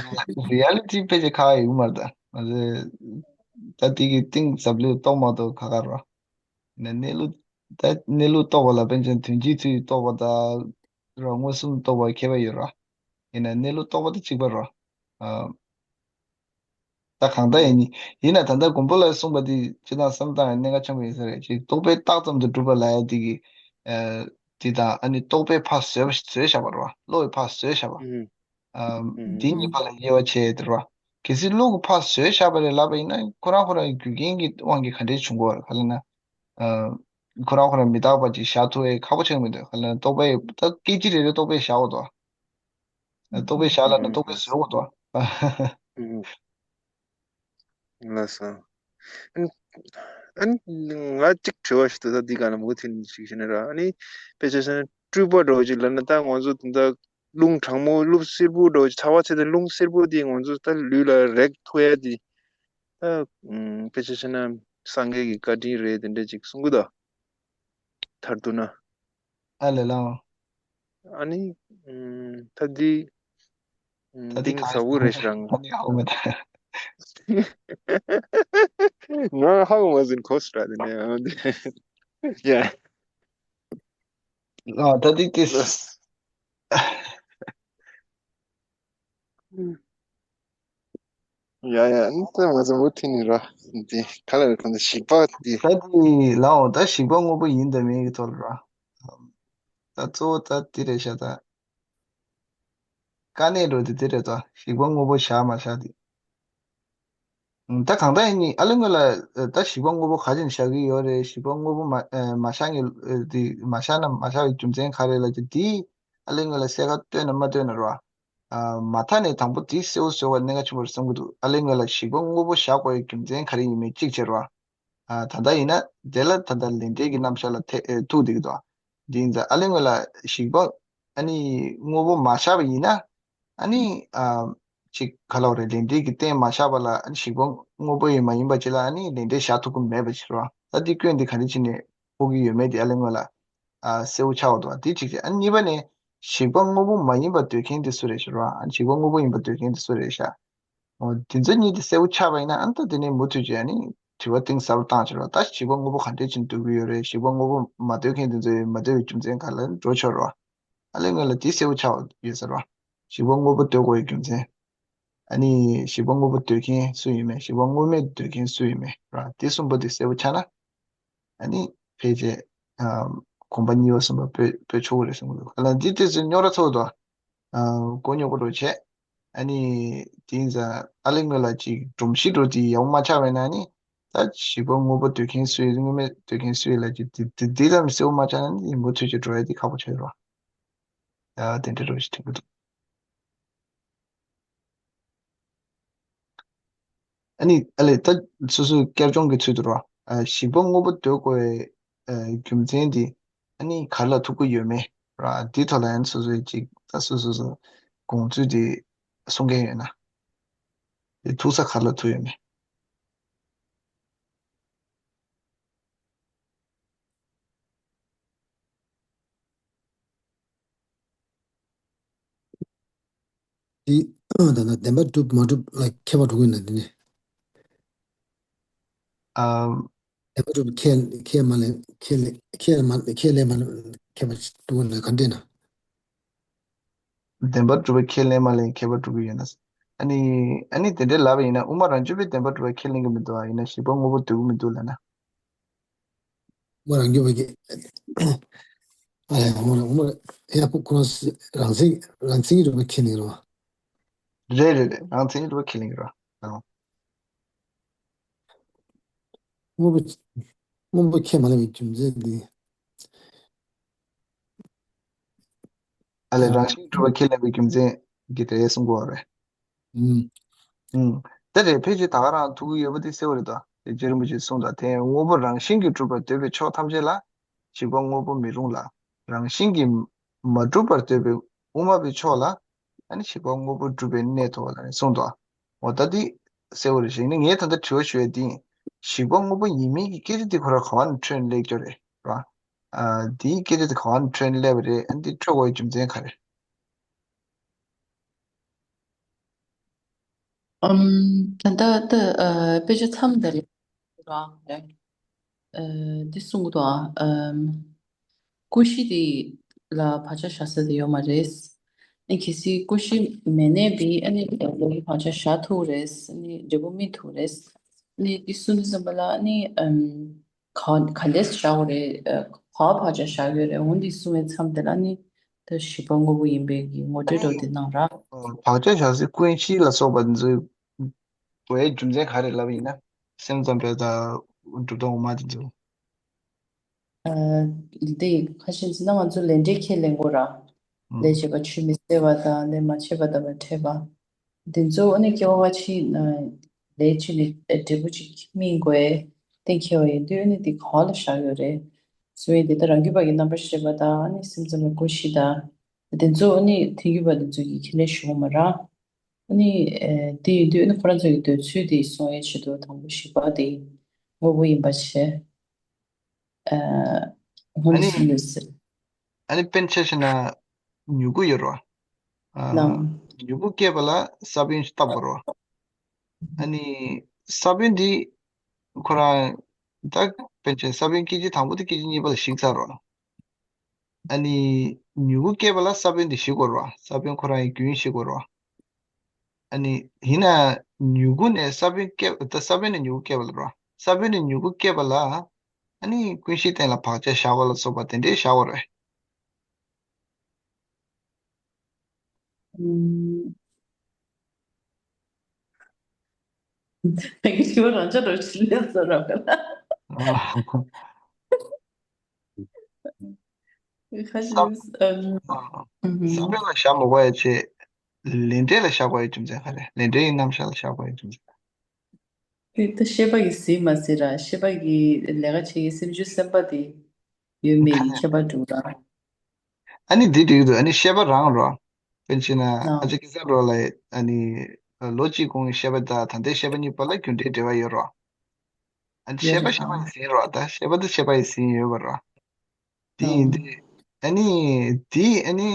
རི་ཡལ་ཊི་ཕལ་ཆེར་ཁག་ཡོད་མ་རེད་ད། ང་ཚོས་ད་དེ་གི་གཏིང་ཟབ་ལོས་རྟོགས་མ་ཐུབ་ཁག་ཁག་ར། ནས་གནས་ལུགས་ད་གནས་ལུགས་རྟོགས་པ་ལ་དཔེར་ན་དོན་སྤྱིའི་ཚུལ་རྟོགས་པ་དང་ར་མངོན་སུམ་རྟོགས་པ་ཁྱད་པར་ཡོད་ར། ཡིན་ན་གནས་ལུགས་རྟོགས་པ་དེ་གཅིག་པ་ར། ཨ། ད་གང་ལྟར་ཡིན་ནི། ཡིན་ན་ད་ལྟ་མགོན་པོ་ལ་གསུངས་པ་འདི་སྤྱིར་བཏང་བསམ་བཏང་ཡང་གནད་འགག་ཆེན་པོ་ཡིན་ས་རེད། ཅིག་རྟོག་པས་བཏགས་ཙམ་དུ་གྲུབ་པ་ལབ་ཡ་འདི་གི་ཨ། འདི་དང་ཨ་ནི་རྟོག་པས་ཕར་བཟོས་བཟོས་བཞག་པ་རེད་བ། བློ་ཡིས་ཕར་བཟོས་བཞག་པ། ཨ། འདི་གཉིས་བར་ལ་དབྱེ་བ་ཕྱེ་ཡ་དེ་རེད་བ། གལ་སྲིད་བློ་གིས་ཕར་བཟོས་བཞག་པ་རེད་ལབ་པ་ཡིན་ན་ཁོ་རང་ཁོ་རང་གི་རྒྱུ་རྐྱེན་གྱི་དབང་གིས་ག་འདྲས་བྱུང་དགོས་རེད། ག་ལབ་ན། ཨ། ཁོ་རང་ཁོ་རང་མི་རྟག་པ་ཅིག་བཞག་ཐུབ་ཡ་ཁག་པོ་ཆགས་མི་འདུག་ག་ལབ་ན་རྟོག་པས་ད་སྐད་ཅིག་རེ་རེ་རྟོག་པས་བཞག་འོ་དོ། རྟོག་པས་བཞག་ལབ་ན་རྟོག་པས་བཟོས་འོ་དོ། ལགས་སོ། ཨ་ནི་ང་གཅིག་དྲི་བ་ཞིག་འདུག་ད་འདི་ག་ལ་མུ་མཐུད་ཞིག་བྱས་ན་ར། ཨ་ནི་དཔེ་ཆ་བཞག་ན་སྤྲུལ་པ་འདྲ་བོ་ཅིག་ལབ་ན་ད་ང་ཚོ་ད་ལྟ་རླུང་གྲང་མོ་རླུང་བསིལ་པོ་འདྲ་བོ་ཅིག་ཚ་བ་ཚ་དེ་རླུང་བསིལ་པོ་དེ་ང་ཚོ་ད་ལུས་ལ་རེག་ཐུབ་ཡ་དེ། ད་ཨུམ། དཔེ་ཆ་བཞག་ན་སངས་རྒྱས་ཀྱི་བཀའ་དྲིན་རེད་དེ་འདྲ་ཅིག་གསུང་གི་འདུག་མཐར་གཏུགས་ན། ཨ་ལས་ལགས། ཨ་ནི་ཨུམ། ད་འདི་ཨུམ། ད་འདི་གཏིང་གང་ཟབ་པོ་རེད་ཤག་རང་། ཨ་ནི་ཧ་གོ་མེད། ང་ཧ་གོ་མ་ཟིན་གོ་སྲ་དེ་ནས་ཨ་འདི་ཡ། ཨ་ད་འདི་ཏིས། ཡ་ཡ། ཨ་ནི་ད་ང་ཚོ་མུ་མཐུད་ནས་ར། འདི་ག་ལ་རེད། གང་ལྟར་ཞིག་པ་འདི། ད་འདི་ལའོ། ད་ཞིག་པ་དངོས་པོ་ཡིན་དང་མིན་གྱི་ཐོག་ལ་ར། ད་གཙོ་བོ་ད་འདི་རེད་ཤག་ད་དཀའ་གནད་འགྲོ་འདི་འདི་རེད་དོ། ཞིག་པ་དངོས་པོ་བཞག་མ་བཞག་འདི། ད་གང་ལྟར་ཡིན་ནི་ཨ་ལེ་སྔོན་ལ་ད་ཞིག་པ་དངོས་པོ་ག་ཅིག་བཞག་གི་ཡོད་རེད། ཞིག་པ་དངོས་པོ་མ་མ་བཞག་ནི་འདི་མ་བཞག་ན་མ་བཞག་པའི་རྒྱུ་མཚན་ག་རེ་ལབ་ཀྱི་འདི། ཨ་ལེ་སྔོན་ལ་གསལ་ཁ་བཏོན་ན་མ་བཏོན་ན་ར། མ་མཐའ་ནས་དང་པོ་དེ་གསལ་བོ་བཟོ་བ་གནད་འགག་ཆེན་པོ་རེད་བསམ་གྱི་འདུག་ཨ་ལེ་སྔོན་ལ་ཞིག་པ་དངོས་པོ་བཞག་དགོས་ཡའི་རྒྱུ་མཚན་ག་རེ་ཡིན་མིན་གཅིག་བྱས་རོགས། ད་ལྟ་ཡིན་ན་དེ་ལ་ད་ལྟ་ལས་འབྲས་ཀྱི་རྣམ་གཞག་ལ་ཐེ་ཐུག་བསྡད་ཀྱི་འདུག་འདི་ཡིན་ཙང་ཨ་ལེ་སྔོན་ལ་ཞིག་པ་ཨ་ནི་དངོས་པོ་མ་བཞག་པ་ཡིན་ན་ཨ་ནི་ཅིག་ག་ལབ་རེད། ལས་འབྲས་ཀྱི་རྟེན་མ་བཞག་པ་ལ་ཨ་ནི་ཞིག་པ་དངོས་པོ་ཡིན་མ་ཡིན་པ་ཅིག་ལ་ཨ་ནི་ལས་འབྲས་བཞག་ཐུབ་ཀྱི་མེད་པ་ཅིག་རེད་བ། ད་འདི་སྐྱོན་འདི་ག་འདྲ་བྱས་ནས་ཕོག་གི་ཡོད་མེད་དེ་ཨ་ལེ་སྔོན་ལ། ཨ་གསལ་བོ་ཆགས་འདུག་དེ་གཅིག་བྱས། ཨ་གཉིས་པ་ནས་ཞིག་པ་དངོས་པོ་མ་ཡིན་པ་འདོད་མཁན་དེ་སུ་རེད་ཟེར་བ། ཨ་ཞིག་པ་དངོས་པོ་ཡིན་པ་འདོད་མཁན་དེ་སུ་རེད་ཤག་འོ་དེ་ཚོ་གཉིས་དེ་གསལ་བོ་ཆགས་པ་ཡིན་ན་ཨ་ནི་ད་དེ་ནས་མུ་མཐུད་བྱས་ཨ་ནི་དྲི་བ་གཏིང་ཟབ་རུ་བཏང་བྱས་རོགས། ད་ཞིག་པ་དངོས་པོ་ག་འདྲས་ཅིག་འདོད་ཀྱི་ཡོད་རེད། ཞིག་པ་དངོས་པོ་མ་འདོད་མཁན་དེ་ཚོས་མ་འདོད་པའི་རྒྱུ་མཚན་ག་ལ་འགྲོ་ཆོག་རོགས། ཨ་ལེ་སྔོན་ལ་དེ་གསལ་བོ་ཆགས་ཡོད་ཟེར་རོགས། ཞིག་པ་དངོས་པོ་འདོད་དགོས་པའི་རྒྱུ་མཚན། ཨ་ནི་ཞིག་པ་དངོས་པོ་འདོད་མཁན་སུ་ཡིན་མིན། ཞིག་པ་དངོས་མེད་འདོད་མཁན་སུ་ཡིན་མིན་ར། དེ་གསུམ་པོ་དེ་གསལ་བོ་ཆགས་ན། ཨ་ནི་ཕལ་ཆེར་ཨ་གོམ་པ་གཉིས་པ་གསུམ་པ་སྤོ་སྤོ་ཆོག་གི་རེད་བསམ་གྱི་འདུག་ཨ་ལ་འདི་དེ་ཚོ་རྙོག་དྲ་ཚོགས་དང་། ཨ་མགོ་རྙོག་པོ་འགྲོ་བྱས། ཨ་ནི་དེ་ཡིན་ཙང་ཨ་ལེ་སྔོན་ལ་ཅིག་སྒྲོམ་གཞི་འགྲོ་དེ་ཡག་པོ་མ་ཆགས་པ་ཡིན་ན་ནི། ད་ཞིག་པ་དངོས་པོ་འདོད་མཁན་སུ་ཡིན། དངོས་མེད་འདོད་མཁན་སུ་ཡིན་ལབ་ཀྱི་དེ་དེ་དེ་ཙམ་གསལ་པོ་མ་ཆགས་ན་ནི་མུ་མཐུད་ཀྱི་འགྲོ་ཡ་དེ་ཁག་པོ་ཆགས་ཡོད་རེད་བ། ཡ་དེ་འདྲ་འགྲོ་ཞིག་དྲན་གྱི་འདུག་ཨ་ནི་ཨ་ལེ་ད་སོ་སོའི་བསྐྱར་སྦྱོང་གི་ཚུལ་དུ་རོ། ཨ་ཞིག་པ་དངོས་པོ་འདོད་དགོས་པའི་ཨ་རྒྱུ་མཚན་དེ་ཨ་ནི་ག་ལ་ཐུག་གི་ཡོད་མེད་ར། དེའི་ཐོག་ལ་ཡང་སོ་སོའི་ཅིག་ད་སོ་སོ་སོ་དགོངས་ཚུལ་དེ་གསུང་མཁན་ཡོད་ན། དེ་ཐུག་ས་ག་ལ་ཐུག་ཡོད་མེད། འདི་ད་ལྟ་བདེན་པ་གྲུབ་མ་གྲུབ་ལ་ཁྱད་པར་འགྲོ་གི་ཡོད་ན། འདི་ནི་ཨམ། བདེན་པ་གྲུབ་ཁས་ཁས་མ་ལེན། ཁས་ལེན་ཁས་མ་ཁས་ལེན་མ་ཁྱད་པར་འགྲོ་གི་ཡོད་ན་ག་འདྲས་ན། བདེན་པ་གྲུབ་པའི་ཁས་ལེན་མ་ལེན་ཁྱད་པར་འགྲོ་གི་ཡོད་ན། ཨ་ནི་ཨ་ནི་དེ་འདྲས་ལབ་པ་ཡིན་ན་དབུ་མ་རང་རྒྱུད་པས་བདེན་པ་གྲུབ་པ་ཁས་ལེན་གྱི་མི་འདུག་ཨ་ཡིན་ན་ཞིག་པ་དངོས་པོ་འདོད་ཀྱི་མི་འདུག་ལབ་ན། དབུ་མ་རང་རྒྱུད་པ་གིས། ཨ་ཡ་དབུ་མ་དབུ་མ་ཡ་ཁོ་ཁོ་རང་རང་མཚན་རང་མཚན་གྱིས་གྲུབ་པ་ཁས་ལེན་རོ། རེད་རེད་རེད། རང་མཚན་གྱིས་གྲུབ་པ་ཁས་ལེན་གྱི་རོ། ཨང་། དངོས་པོ་དངོས་པོ་ཁས་མ་ལེན་པའི་རྒྱུ་མཚན་འདི། ཨ་ལས་རང་བཞིན་གྲུབ་པ་ཁས་ལེན་པའི་རྒྱུ་མཚན་གྱིས་དེ་གསུང་དགོས་པ་རེད། ཨུམ། ཨུམ། དེ་རེད། ཕལ་ཆེར་ད་ག་རང་ཐུག་གི་ཡོད་པ་དེ་གསལ་བོ་རེད་དོ། དེ་རྗེ་རིན་པོ་ཆེས་གསུངས་དང་། དེ་དངོས་པོ་རང་བཞིན་གྱིས་གྲུབ་པར་འདོད་པའི་ཕྱོགས་ཐམས་ཅད་ལ་ཞིག་པ་དངོས་པོ་མི་རུང་ལ། རང་བཞིན་གྱིས་མ་གྲུབ་པར་འདོད་པའི་དབུ་མ་པའི་ཕྱོགས་ལ་ཨ་ནི་ཞིག་པ་དངོས་པོ་གྲུབ་པའི་གནས་ཐོབ་པ་ལ་ནི་གསུངས་དོ། འོ་ད་འདི་གསལ་བོ་རེད། ཞིག་ནི་ངས་ད་ལྟ་དྲི་བ་ཞུ་ཡ་འདི་ཡིན། ཞིག་པ་དངོས་པོ་ཡིན་མིན་གྱི་སྐད་ཆ་འདི་ཁོ་རང་ག་བ་ནས་འཕྲོས་ནས་སླེབས་ཀྱི་རེད་ར། ཨ་འདིའི་སྐད་ཆ་འདི་ག་བ་ནས་འཕྲོས་ནས་སླེབས་པ་རེད། ཨ་འདི་འཕྲོས་དགོས་པའི་རྒྱུ་མཚན་ག་རེ། ཨམ། ད་ལྟ་ད་ཨ་དཔེ་ཆ་མཚམས་འདི་ལ་རང་རེད། ཨ་འདི་གསུང་གི་འདུག་ཨ་ཨམ། ཀུན་གཞི་དེ་ལ་བག་ཆགས་བཞག་ས་དེ་ཡོད་མ་རེད། ཨ་གལ་སྲིད་ཀུན་གཞི་མེད་ནའི་བི་ཨ་ནི་ལོ་གི་བག་ཆགས་བཞག་ཐུབ་རེད། ཨ་ནི་འབྲས་བུ་སྨིན་ཐུབ་རེད། ཨ་ནི་འདི་གསུང་དུས་ཙམ་པ་ལ་ཨ་ནི་ཨམ། ག་ག་འདྲས་བཞག་དགོས་རེད། ཨ་ག་བ་བག་ཆགས་བཞག་ཡོད་རེད། འོ་འདི་གསུང་བའི་མཚམས་དེ་ལ་ནི་ད་ཞིག་པ་དངོས་པོ་ཡིན་པའི་གི་ངོ་སྤྲོད་འདྲ་བོ་དེ་གནང་ར། བག་ཆགས་བཞག་སའི་ཀུན་གཞི་ལ་སོགས་པ་འདི་ཚོའི་དགོས་ཡའི་རྒྱུ་མཚན་ག་རེ་ལབ་ཡིན་ན། སེམས་ཙམ་པ་དང་གྲུབ་མཐའ་འོག་མ་དེ་ཚོ། ཨ་འདི་ཁ་ཤས་ཅིག་ན་ང་ཚོ་ལས་འབྲས་ཁས་ལེན་དགོས་ར། ལས་བྱས་པ་ཆུད་མི་ཟ་བ་དང་ལས་མ་བྱས་པ་དང་མ་ཕྲད་པ། འདི་ཚོ་ཨ་ནི་སྐྱེ་བ་སྔ་ཕྱི་ན་ལས་བྱས་ནས་འབྲས་བུ་ཅིག་སྨིན་དགོས་གཏན་འཁེལ་བ་ཡིན་དུས་ཨ་ནི་འདི་ག་བ་ལ་བཞག་ཡོད་རེད། སོ་ཡིན་དེ་ལྟར་རང་རྒྱུད་པ་གི་རྣམ་པར་ཤེས་པ་དང་ཨ་ནི་སེམས་ཙམ་པའི་ཀུན་གཞི་དང་། འདི་ཚོ་ཨ་ནི་ཐལ་འགྱུར་བ་འདི་ཚོ་གིས་ཁས་ལེན་ཞུ་གི་མ་རེད། ཨ་ནི་ཨེ་དེ་ཡིན་དུས་ཨ་ནི་ཁོ་རང་ཚོ་གི་འདོད་ཚུལ་དེ་སྲུང་བའི་ཆེད་དུ་དང་པོ་ཞིག་པ་དེ་དངོས་པོ་ཡིན་པ་བྱས། ཨ་ཨ་ནི་ནི་གསུངས་ཡོད་ཟེར། ཨ་ནི་དཔེར་ན་ཆ་བཞག་ན་མྱུ་གུ་ཡོད་རེད་བ། ཨ་ནང་། མྱུ་གུ་སྐྱེས་པ་ལ་ས་བོན་ཞིག་བཏབ་དགོས་རེད་བ། ཨ་ནི་ས་བོན་འདི་ཁོ་རང་ད་དཔེར་ན་ཆ་ས་བོན་སྐད་ཅིག་དང་པོ་དེ་སྐད་ཅིག་གཉིས་པ་ལ་ཞིག་ཚར་རེད་བ། ཨ་ནི་མྱུ་གུ་སྐྱེས་པ་ལ་ས་བོན་འདི་ཞིག་དགོས་རེད་བ། ས་བོན་ཁོ་རང་གི་རྒྱུན་ཞིག་དགོས་རེད་བ། ཨ་ནི་ཡིན་ན་མྱུ་གུ་ནས་ས་བོན་སྐྱེ་ད་ས་བོན་ནས་མྱུ་གུ་སྐྱེ་བ་ལ་རོ། ས་བོན་ནས་མྱུ་གུ་སྐྱེ་བ་ལ་ཨ་ནི་ཀུན་གཞིའི་སྟེང་ལ་བག་ཆགས་བཞག་པ་ལ་སོགས་པ་དེ་འདྲའི་བཞག་པ་རེད། ཨུམ། ད་གི་དྲི་བ་རང་ཅག་རང་ཅིག་ལས་བཟོ་ར་ག་ལ། ཨ། ཁ་ཤས་ཨམ། ཨ། ཨུམ། ས་བོན་ལ་བཞག་མ་དགོས་ཡ་ཆེ། ལས་འབྲས་ལ་བཞག་དགོས་ཡ་རྒྱུ་མཚན་ག་རེ། ལས་འབྲས་ཀྱི་རྣམ་གཞག་ལ་བཞག་དགོས་ཡ་རྒྱུ་མཚན། དེ་ད་ཤེས་པ་ཡིས་ཟིན་མ་ཟིན་ར། ཤེས་པ་ཡིས་ལས་ཀ་བྱེད་ཀྱི་སེམས་བྱུང་སེམས་པ་དེ་ཡོད་མེད་ཀྱི་ཁྱད་པར་འདུག་ར། ཨ་ནི་འདི་འགྲིག་འདུག་ཨ་ནི་ཤེས་པ་རང་རོ། དཔེར་བྱས་ན་ཨ་ཨ། ཅག་གི་ས་རོ་ལ་ཨ་ནི་ལོ་གཅིག་གོང་གི་ཤེས་པ་དང་ད་ལྟའི་ཤེས་པ་གཉིས་བར་ལ་རྒྱུ་འབྲས་འབྲེལ་བ་ཡོད་རོ། ཨ་ནི་ཤེས་པ་ཤེས་པ་ཡིས་ཟིན་རོ། ད་ཤེས་པ་དེ་ཤེས་པ་ཡིས་ཟིན་ཡོད་པ་རོ། དེ་ཡིན་དུས་ཨ་ནི་དེ་ཨ་ནི་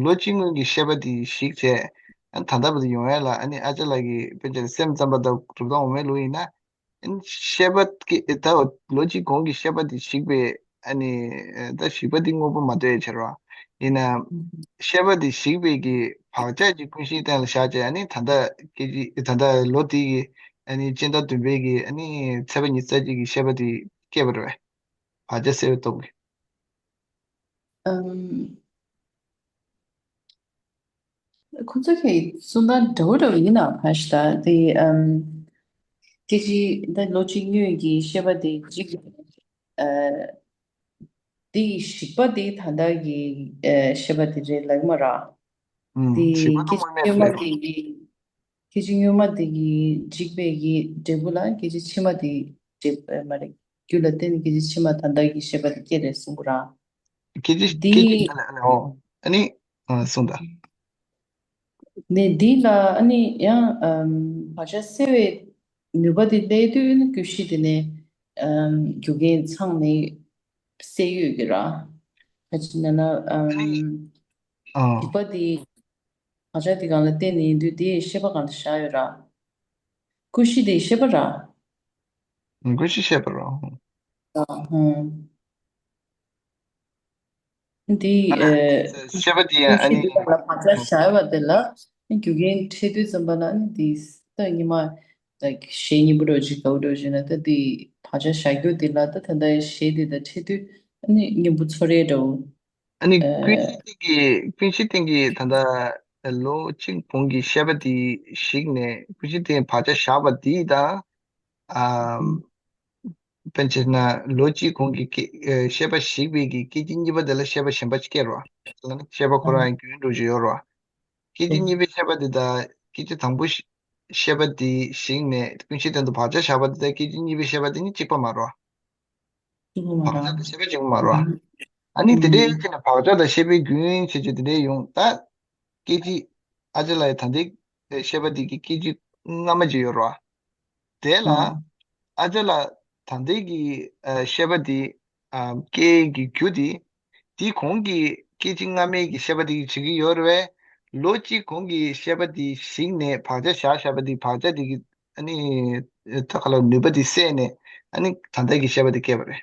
ལོ་གཅིག་སྔོན་གྱི་ཤེས་པ་དེ་ཞིག་བྱས། ཨ་ནི་ད་ལྟ་བར་དུ་ཡོང་ཡ་ལ་ཨ་ནི་ཨ་ཅག་ལགས་ཀྱིས་དཔེར་བྱས་སེམས་ཙམ་པ་དང་གྲུབ་མཐའ་འོག་མའི་ལུགས་ཡིན་ན། ཨ་ནི་ཤེས་པ་ཀྱི་ད་ལོ་གཅིག་གོང་གི་ཤེས་པ་དེ་ཞིག་པས་ཨ་ནི་ད་ཞིག་པ་དེ་དངོས་པོ་མ་ཐོས་ཡ་ཆེ་རོ། ཡིན་ན་ཤེས་པ་དེ་ཞིག་པའི་གི་བག་ཆགས་ཀྱི་ཀུན་གཞིའི་སྟེང་ལ་བཞག་བྱས་ཨ་ནི་ད་ལྟ་སྐད་ཅིག་ད་ལྟ་ལོ་དེ་གི་ཨ་ནི་སྤྱི་ཟླ་བདུན་པའི་གི་ཨ་ནི་ཚེས་པ་ཉི་ཤུ་རྩ་གཅིག་གི་ཤེས་པ་དེ་སྐྱེས་པ་རེད་པས། བག་ཆགས་སེལ་བའི་སྟོབས་ཀྱིས། ཨམ། ཁོ་ཚོ་གི་གསུང་སྟངས་འདྲ་བོ་འདྲ་བོ་ཡིན་ན་ཕར་ཞིག་ད་དེ་ཨམ། སྐད་ཅིག་ད་ལོ་གཅིག་སྔོན་གྱི་ཤེས་པ་དེ་གཅིག་ཨ། དེ་ཡི་ཞིག་པ་དེ་ད་ལྟ་གི་ཨ་ཤེས་པ་དེ་རེད་ལབ་མ་ར། ཨུམ། དེ་ཞིག་པ་དེ་སྐད་ཅིག་དངོས་མེད་སྔོན་མ་རེད། དེ་གི་སྐད་ཅིག་སྔོན་མ་དེ་གི་འཇིག་པའི་གི་འབྲས་བུ་ལ་སྐད་ཅིག་ཕྱི་མ་དེ་འབྲས་བུ་མ་རེད། རྒྱུ་ལ་བརྟེན་ནས་སྐད་ཅིག་ཕྱི་མ་ད་ལྟ་གི་ཤེས་པ་དེ་སྐྱེ་རེད་གསུང་གི་ར། སྐད་ཅིག་སྐད་ཅིག་དེ་ཨ་ནི་ཨོ་ཨ་ནི་ཨ་གསུངས་དང་། ནས་འདི་ལ་ཨ་ནི་ཡང་ཨམ་བག་ཆགས་སེལ་བའི་ནུས་པ་དེ་སླེབས་དུས་ནི་ཀུན་གཞི་དེ་ནས་ཨམ་རྒྱུ་རྐྱེན་ཚང་ནས་སེལ་ཡོད་ཀྱི་ར། ཁ་ཅིག་ན་ན་ཨམ་ཨ་རིག་པ་དེ་བག་ཆགས་དེ་སྒང་ལ་བརྟེན་ནས་ཡིན་དུས་དེ་ཤེས་པ་སྒང་ལ་བཞག་ཡོད་ར། ཀུན་གཞི་དེ་ཤེས་པ་ར། ཀུན་གཞི་ཤེས་པ་ར། ཨ་ཧུང་། འདི་ཨ་ནི་ཨེ་ཤེས་པ་དེ་ཡང་ཨ་ཤེས་ནི་དུས་ལ་བག་ཆགས་བཞག་ཡོད་པ་དེ་ལ་རྒྱུ་རྐྱེན་འཕྲད་དུས་ཙམ་པ་ལ་ནི་འདི་ད་ཉི་མ་ད་གཞས་སྙན་པོ་འདྲ་བོ་ཅིག་དགའ་བོ་འདྲ་བོ་བྱས་ན་ད་འདི་བག་ཆགས་བཞག་རྒྱུ་དེ་ལ་ད་ད་ལྟ་གཞས་དེ་དང་འཕྲད་དུས་ཨ་ནི་སྙན་པོ་ཚོར་ཡས་འདྲ་བོ། ཨ་ནི་ཨེ་ཀུན་གཞི་སྟེང་གི་ཀུན་གཞི་སྟེང་གི་ད་ལྟ་ལོ་གཅིག་གོང་གི་ཤེས་པ་དེ་ཞིག་ནས་ཀུན་གཞི་སྟེང་བག་ཆགས་བཞག་པ་དེ་དང་ཨ། དཔེར་ན་ལོ་གཅིག་གོང་གི་སྐད་ཨེ་ཤེས་པ་ཞིག་པའི་གི་སྐད་ཅིག་གཉིས་པ་དེ་ལ་ཤེས་པ་གཞན་པ་ཅིག་སྐྱེ་རོ། ལ་ནི་ཤེས་པ་ཁོ་རང་ཡང་རྒྱུན་འགྲོ་བཞིན་ཡོད་རོ། སྐད་ཅིག་གཉིས་པའི་ཤེས་པ་དེ་དང་སྐད་ཅིག་དང་པོ་ཤེས་པ་དེ་ཞིག་ནས་ཀུན་གཞི་སྟེང་དུ་བག་ཆགས་བཞག་པ་དེ་དང་སྐད་ཅིག་གཉིས་པའི་ཤེས་པ་དེ་གཉིས་གཅིག་པ་མ་རོ། གཅིག་པ་མ་བག་རོ། ཆགས་དང་ཤེས་པ་གཅིག་པ་མ་རོ། ཨ་ནི་དེ་འདྲའི་ཕྱིར་ན་བག་ཆགས་དང་ཤེས་པའི་རྒྱུན་བྱེད་ཀྱི་དེ་འདྲའི་ཡོང་ད། སྐད་ཅིག་ཨ་ཅེ་ལ་ཡི་ད་ལྟའི་ཤེས་པ་དེ་གི་སྐད་ཅིག་སྔ་མ་ཅིག་ཡོད་རོ། དེ་ལ་ཨ་ཅེ་ལ་ད་ལྟའི་གི་ཤེས་པ་དེ་སྐྱེ་གི་རྒྱུ་དེ་དེའི་གོང་གི་སྐད་ཅིག་སྔ་མའི་གི་ཤེས་པ་དེ་གིས་བྱེད་ཀྱི་ཡོད་རེད་པས། ལོ་གཅིག་གོང་གི་ཤེས་པ་དེ་ཞིག་ནས་བག་ཆགས་བཞག་བཞག་པ་དེ་བག་ཆགས་དེ་གི་ཨ་ནི་ད་ག་ལ་ནུས་པ་དེ་བསད་ནས་ཨ་ནི་ད་ལྟའི་གི་ཤེས་པ་དེ་སྐྱེས་པ་རེད།